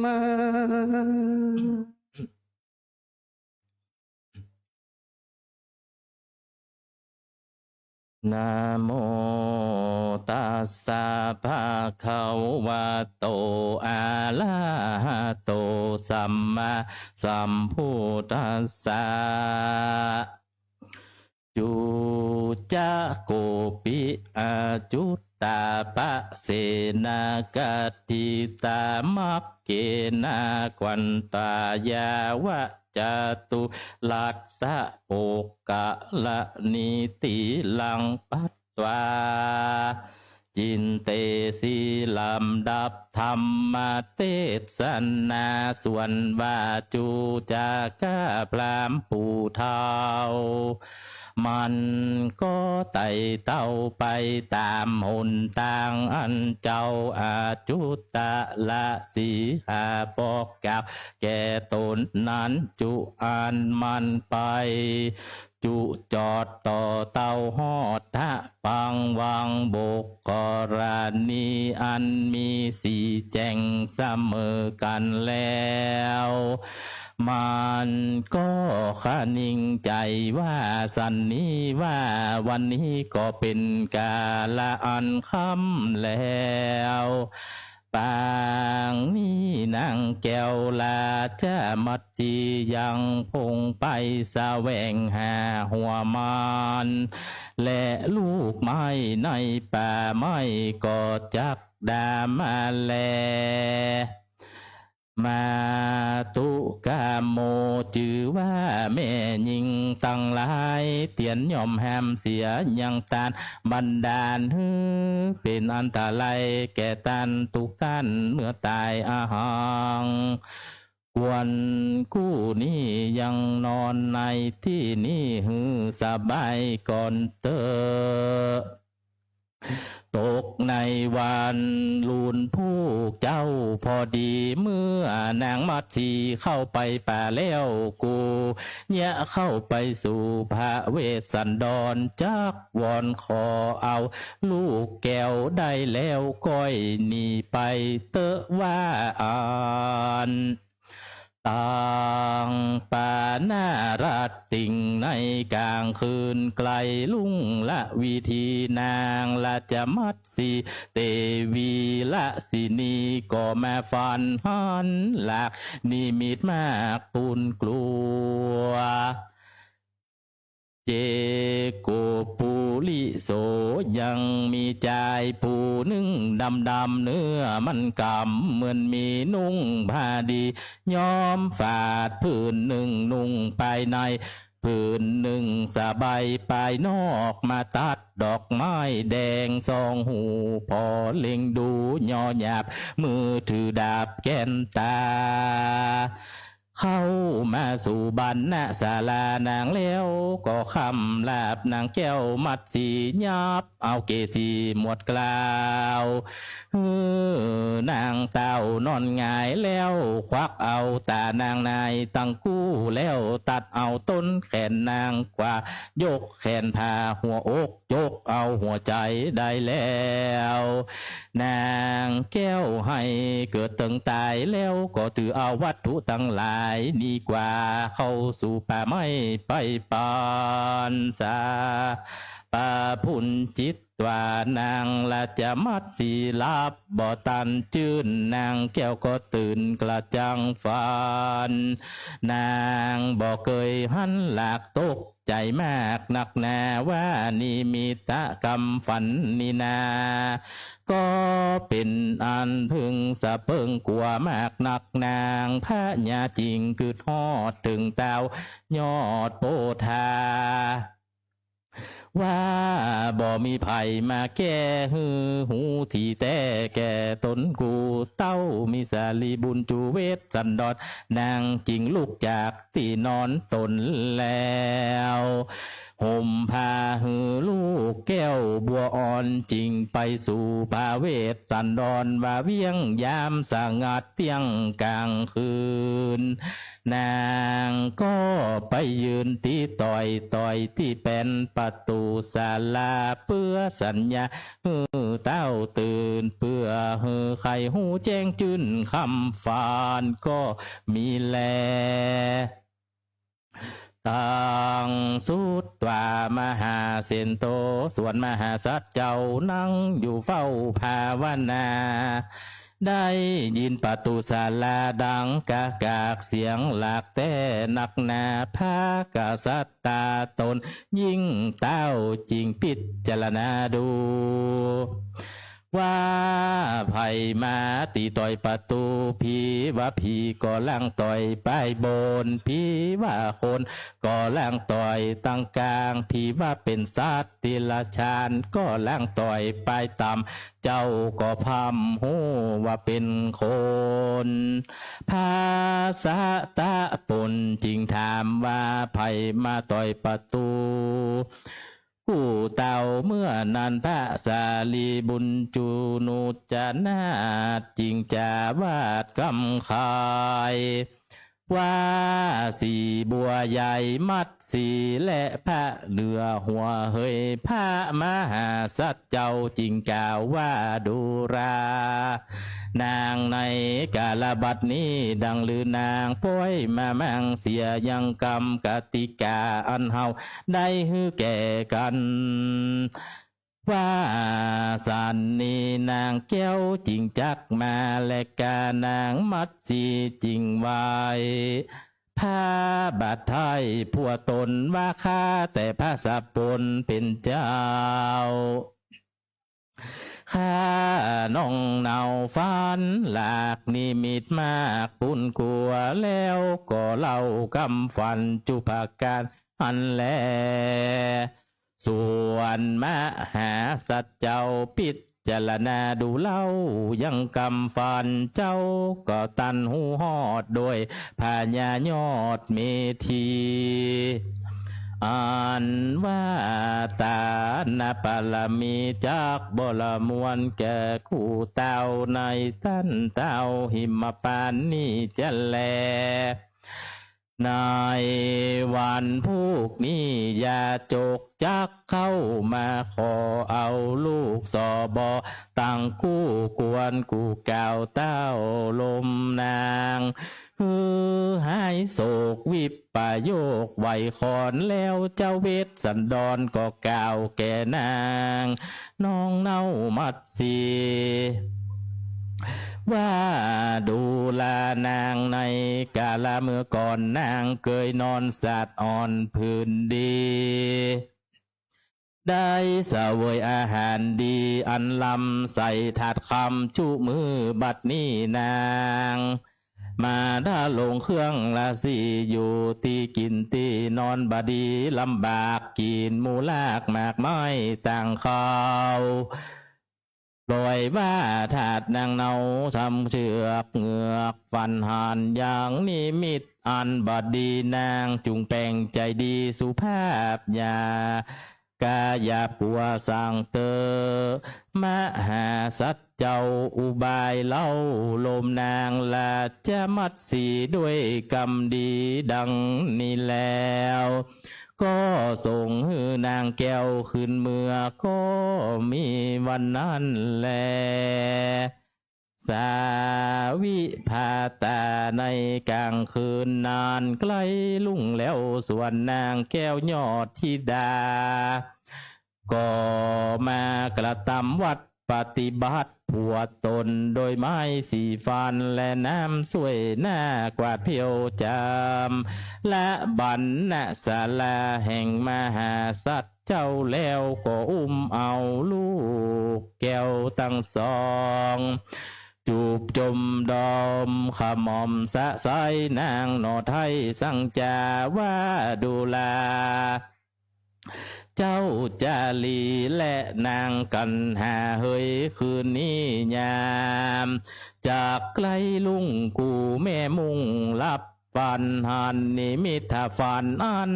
มา นะโมตัสสะ ภะคะวะโต อะระหะโต สัมมาสัมพุทธัสสะ จุ จะ โก ปิ อะ จุตตา ปะ เสนา กะ ทิตา มัค เข นะ ควันตา ยะ วะ จะ ตุ รัสสะ โภ คะ ละ นิ ติ รัง ภัต วา จินเต สี ลำดับธรรมเตสนา ส่วนว่าจุ จะ ข้าพราหมณ์ผู้เฒ่า มันก็ไต่เต้าไปต๋ามหนตางอันเจ้าอะจุตตะละสีหาบอกกล่าวแก่ต๋นนั้น จุ อันมันไปจุจอดต่อเต้าฮอด ทะ ปัง วัง บุคคลานี อันมีสีแจ่งเสมอกั๋นแล้ว มันก็คะนิงใจ๋ว่าสันนี้ว่า วันนี้ก็เป๋นกาละอันค่ำแล้ว ปางนี้นางแก้วราชมัตสียังคงไปแสวงหาหัวมาร และลูกไม้ในป่าไม้ก็จักดามาแล มาตุกาโม จื้อว่าแม่ญิงตังหลาย เตียนย่อมห้ามเสียยังต้าน บันดาลหื้อเป๋นอันตรายแก่ต้านทุกต้านเมื่อต๋าย อหัง ควรกู้นี้ยังนอนในตี้นี้หื้อสบายก่อนเต๊อะ ตกในวันลุนผู้เจ้า พอดีเมื่อนางมัตสีเข้าไปป่าแล้ว กูเยียะเข้าไปสู่พระเวสสันดร จักวอนขอเอาลูกแก้วได้แล้ว ก้อยหนีไปเต๊อะว่าอั้น ตังปานารัตติง ในกลางคืนไกลลุงละวิธี นางราชมัตสีเตวีราชินีก็มาฝันหันหลากนิมิตมากปูนกลัว เจโกปุริโส ยังมีจายผู้นึ่งดำๆ เนื้อมันก๋ำเหมือนหมีนุ่งผ้าดี ย้อมฝาดผืนนึ่งนุ่งปายใน ผืนนึ่งสบายปายนอก มาตัดดอกไม้แดงสองหู ผ่อเล็งดูยอหยาบ มือถือดาบแก่นต๋า เข้ามาสู่บรรณศาลานางแล้วก็คำลาบนางแก้วมัตสี ยับเอาเกศีหมวดกล่าว หื้อนางเต้านอนหงายแล้ว ควักเอาต๋านางในตังกู้แล้ว ตัดเอาต้นแขนนางขวา ยกแขนผ่าหัวอก ยกเอาหัวใจ๋ได้แล้ว นางแก้วไห้เกิดเถิงต๋ายแล้ว ก็ถือเอาวัตถุตังหลายนี้กว่าเข้าสู่ป่าไม้ไปปั๋นสา ปะพุนจิตว่านางราชมัตสีหลับบ่ตันจื้น นางแก้วก็ตื่นกระจ่างฝัน นางบ่เกยหันหลากตก ใจ๋มากนักหนาว่านิมิตกรรมฝันนี้นา ก็เป๋นอันพึงสะเพิงกั๋วมากนัก นางพญาจึงกึ๊ดฮอดเถิงเต้ายอดโพธา ว่าบ่มีใผมาแก้หื้อฮู้ตี้แต๊แก่ต๋น กูเต้ามีสาลีบุญจูเวสสันดร นางจึงลุกจาก ตี้นอนต๋นแล้ว ห่มผ้าหื้อลูกแก้วบัวอ่อน จึงไปสู่พระเวสสันดรว่าเวียง ยามสงัดเตี้ยงกลางคืน นางก็ไปยืนตี้ตอยตอยตี้แป้นประตู๋ศาลา เปื้อสัญญาหื้อเต้าตื่น เปื้อหื้อใค่ฮู้แจ้งจื้นคำฝันก็ มีแล ตังสุตวามหาเสนโต ส่วนมหาสัตว์เจ้านั่งอยู่เฝ้าภาวนา ได้ยินประตู๋ศาลาดังกะกากเสียงหลากแต๊นักหนา พระกษัตริย์ต๋นยิ่งเต้าจึงพิจารณาดู ว่าใผมาตี้ตอยประตู๋ ผีว่าผีก็ล่างตอยปายบน ผีว่าคนก็ล่างตอยตังกลาง ผีว่าเป๋นสัตว์ติรัจฉานก็ล่างตอยปายต่ำ เจ้าก็พร่ำฮู้ว่าเป๋นคน พระสะตะปุณจึงถามว่าใผมาตอยประตู๋ กู้เต้า เมื่อนั้นพระสารีบุญจุนุจนาถจึงจาวาดกำขาย ว่าสีบัวใหญ่มัตสีและพระเหนือหัวเหย พระมหาสัตว์เจ้าจึงกล่าวว่า ดูรา นาง ในกาลบัดนี้ ดังลือนางป๊อยมามั่งเสียยังกำกติกาอันเฮาได้หื้อแก่กั๋น ว่าสันนี้ นางแก้วจึงจักมา และกานางมัตสีจึงไหว้ พระบาทไท้ผัวตนว่า ข้าแต่พระสะปนเป๋นเจ้า ข้าน้องเนาฝันหลากนิมิตมากปูนกั๋ว แล้วก็เล่ากำฝันจุประก๋านหั้นแล ส่วนมหาสัตว์เจ้าปิจารณาดูเล่ายังกำฝันเจ้า ก็ตันฮู้ฮอดโดยผญายอดเมธี อันว่าตานบารมีจักบ่ละมวลแก่กู้เต้าในตันเต้าหิมปานนี้จะแล ในวันพูกนี้ยาจกจักเข้ามาขอเอาลูกสบ ตังกู้กวนกู้กล่าวเต้าลมนาง หื้อหายโศกวิปโยคไหวขอน แล้วเจ้าเวสสันดรก็กล่าวแก่นาง น้องเนามัตสี ว่าดูรานาง ในกาละเมื่อก่อนนางเกยนอนสัตว์อ่อนผืนดี ได้เสวยอาหารดีอันล้ำใส่ถาดคำจุมือ บัดนี้นาง มาดำรงเครื่องราศีอยู่ ตี้กิ๋นตี้นอนบ่ดีลำบาก กิ๋นหมู่รากหมากไม้ต่างเขา ปล่อยว่าถาดนางเนาทำเจือกเหงือกฝันหันอย่างนิมิตอันบ่ดี นางจุ่งแป๋งใจ๋ดีสุภาพอย่า กาหยาบกั๋วสังเตอ มหาสัตว์เจ้าอุบายเล่าลมนางราชมัตสีด้วยกำดีดังนี้แล้ว ก็ส่งหื้อนางแก้วคืนเมือ ก็มีวันนั้นแล สาวิภาตา ในกลางคืนนานใกล้รุ่งแล้ว ส่วนนางแก้วยอดธิดา ก็มากระตำวัตรปฏิบัติผัวตน โดยไม้สีฟันและน้ำส้วยหน้ากวาดเพียวจำ และบรรณศาลาแห่งมหาสัตว์ เจ้าแล้วก็อุ้มเอาลูกแก้วตังสอง จูบจมดอมขมอมสะใสนางหนอไท้สังจาว่าดูรา เจ้าจารีและนางกัณหาเหย คืนนี้ยามจักใกล้รุ่ง กูแม่มุ่งหลับ ฝันหันนิมิตฝันอัน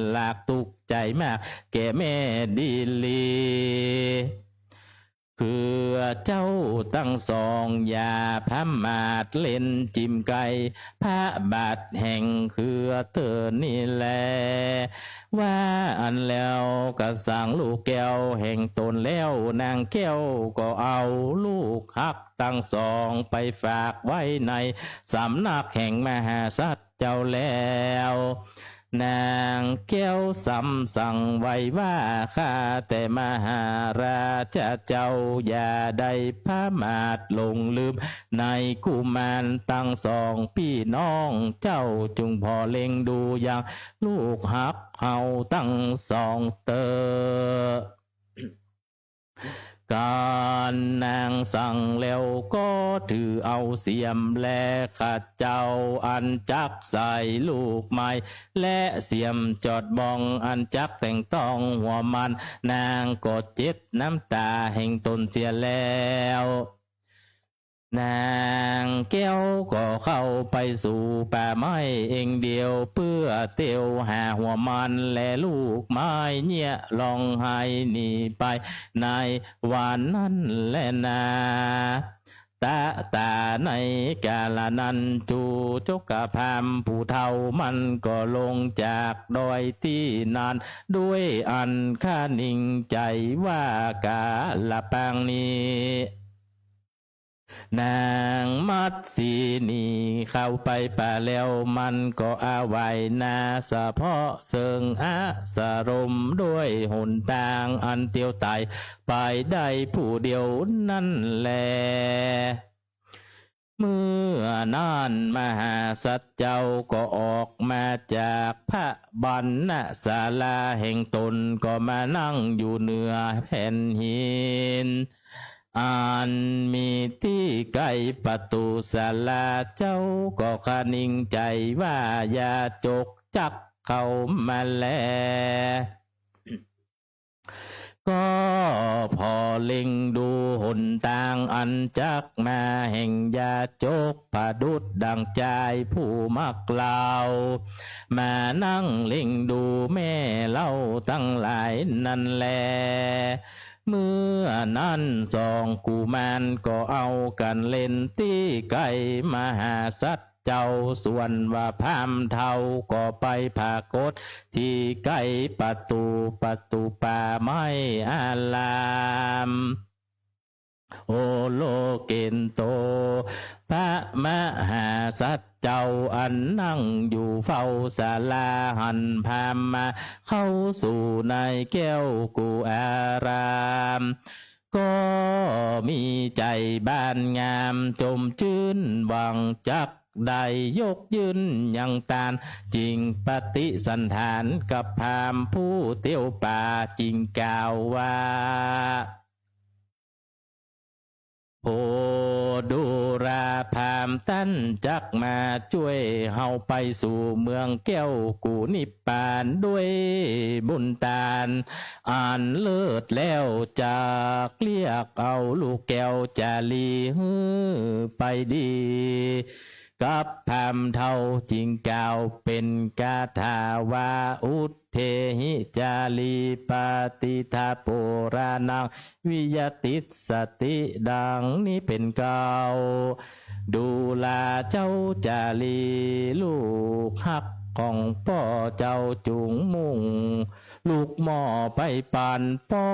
หลากตุ๊กข์ใจ๋มากแก่แม่ดีหลี คือเจ้าตังสองอย่าผมาทเล่นจิมไก่ พระบาทแห่งคือเต๋อนี้แล ว่าอั้นแล้วก็สั่งลูกแก้วแห่งต๋นแล้ว นางแก้วก็เอาลูกฮักตังสองไปฝากไว้ในสำนักแห่งมหาสัตว์เจ้าแล้ว นางแก้วสำสั่งไว้ว่า ข้าแต่มหาราชเจ้า อย่าได้ผมาทหลงลืมในกุมารตังสองปี้น้อง เจ้าจุ่งผ่อเล็งดูยังลูกฮักเฮาตังสองเต๋อ กันนางสั่งแล้วก็ถือเอาเสียมและขัดเจ้า อันจักใส่ลูกไม้ และเสียมจอดบ้อง อันจักแต่งต้องหัวมัน นางก็เจ็ดน้ำต๋าแห่งต๋นเสียแล้ว นางแก้วก็เข้าไปสู่ป่าไม้เองเดียว เปื้อเตียวหาหัวมันและลูกไม้เยียะร้องไห้หนีไปในวันนั้นแลนา ตะต๋า ในก๋าละนั้น จุจกพราหมณ์ผู้เฒ่ามันก็ลงจากดอยตี้นั้น ด้วยอันคะนิงใจ๋ว่ากาละปางนี้ นางมัสสีนีเข้าไปป่าแล้ว มันก็อาไหว้นาสะเพาะเซิงอสรม ด้วยหนตางอันเตียวต๋ายไปได้ผู้เดียวนั้นแล เมื่อนั้นมหาสัตว์เจ้าก็ออกมาจากพระบรรณศาลาแห่งต๋น ก็มานั่งอยู่เหนือแผ่นหิน อันมีตี้ใก้ประตู๋ศาลา เจ้าก็คะนิงใจ๋ว่า ยาจกจักเข้ามาแล ก็ผ่อเล็งดูหนตางอันจักมาแห่งยาจก ผดุดดังจายผู้มักเล่า มานั่งเล็งดูแม่เล่าตังหลายนั้นแล เมื่อนั้นสองกุมารก็เอากั๋นเล่นตี้ใก้มหาสัตว์เจ้า ส่วนว่าพราหมณ์เฒ่าก็ไปผากฏตี้ใก้ประตู๋ ประตู๋ป่าไม้อาราม โอโลเกนโต พระมหาสัตว์เจ้าอันนั่งอยู่เฝ้าศาลาหันพราหมณ์มาเข้าสู่ในแก้วกุอาราม ก็มีใจ๋บานงามจมจื้นหวังจักได้ยกยื่นยังตาน จึงปฏิสันถานกับพราหมณ์ผู้เตียวป่า จึงกล่าวว่า โผดูราพราหมณ์ ต้านจักมาจ้วยเฮาไปสู่เมืองแก้วกุนิพพานด้วยบุญตานอันเลิศแล้ว จักเรียกเอาลูกแก้วจาลีหื้อไปดี กับพราหมณ์เฒ่าจึงกล่าวเป๋นคาถาว่า อุทเทหิจาลี ปฏิฏฐาโปราณัง วิยติสสติ ดังนี้เป๋นเกล้า ดูราเจ้าจาลี ลูกฮักของป้อเจ้า จุ่งมุ่งลูกหม้อไปปัน ป้อ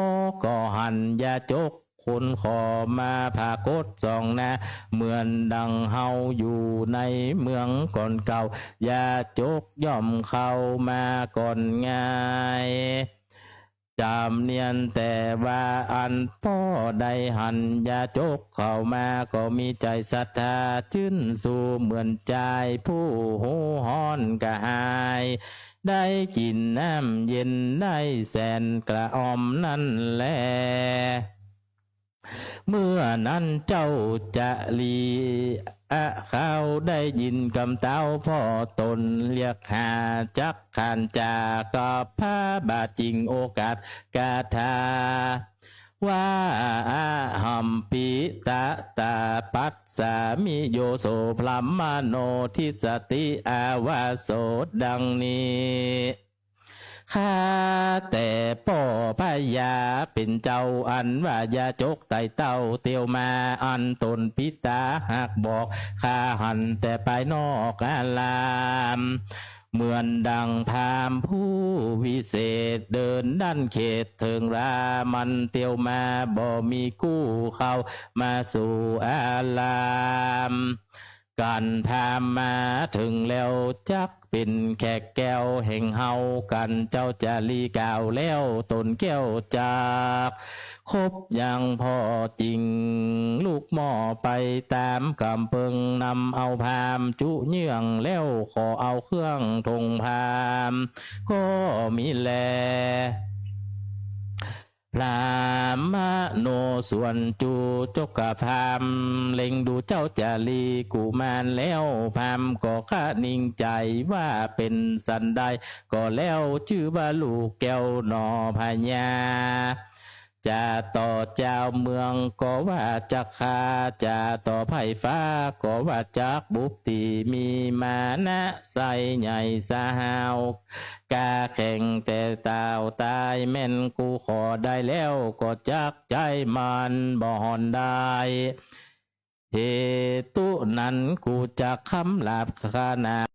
ก็หันยาจก คนขอมาผากฏส่องหน้า เหมือนดังเฮาอยู่ในเมืองก่อนเก่า ยาจกย่อมเข้ามาก่อนง่าย จำเนียนแต่ว่าอันป้อได้หันยาจกเข้ามา ก็มีใจ๋ศรัทธาจื้นชูเหมือนจายผู้ฮู้ฮ้อนกระหาย ได้กิ๋นน้ำเย็นได้แสนกระอ่อมนั้นแล เมื่อนั้นเจ้าจาลีอะ เขาได้ยินกำเต้าป้อต๋นเรียกหาจักขานจากับพระบาท จึงโอกาสคาถาว่า อะหัมปิตะตาปัสสามิโยโส พรหมโณทิสสติ อาวาโส ดังนี้ ข้าแต่ป้อพญาเป๋นเจ้า อันว่ายาจกไต่เต้าเตียวมา อันต๋นปิตาหากบอก ข้าหันแต่ภายนอกอาราม เหมือนดังพราหมณ์ผู้วิเศษ เดินด้านเขตเถิงรามันเตียวมา บ่มีกู้เข้ามาสู่อาราม กันพราหมณ์มาเถิงแล้ว จักเป๋นแขกแก้วแห่งเฮา กันเจ้าจาลีกล่าวแล้ว ต๋นแก้วจักคบยังป้อจึงลุกหม้อไปต๋ามกำเปิง นำเอาพราหมณ์จุเยื่องแล้ว ขอเอาเครื่องถงพราหมณ์ก็มีแล พรามโณ ส่วนจุจกพราหมณ์เล็งดูเจ้าจาลีกุมารแล้ว พราหมณ์ก็คะนิงใจ๋ว่าเป๋นสันใด ก็แล้วจื้อว่าลูกแก้วหนอพญา จะต่อจาวเมืองก็ว่าจักฆ่า จะต่อไพร่ฟ้าก็ว่าจักบุบตี๋ มีมานะไส้ใหญ่สาหาว กล้าแข็งแต่เต้าต๋าย แม่นกูขอได้แล้ว ก็จักใจ๊มันบ่ห่อนได้ เหตุนั้นกูจักคำหลับขนาน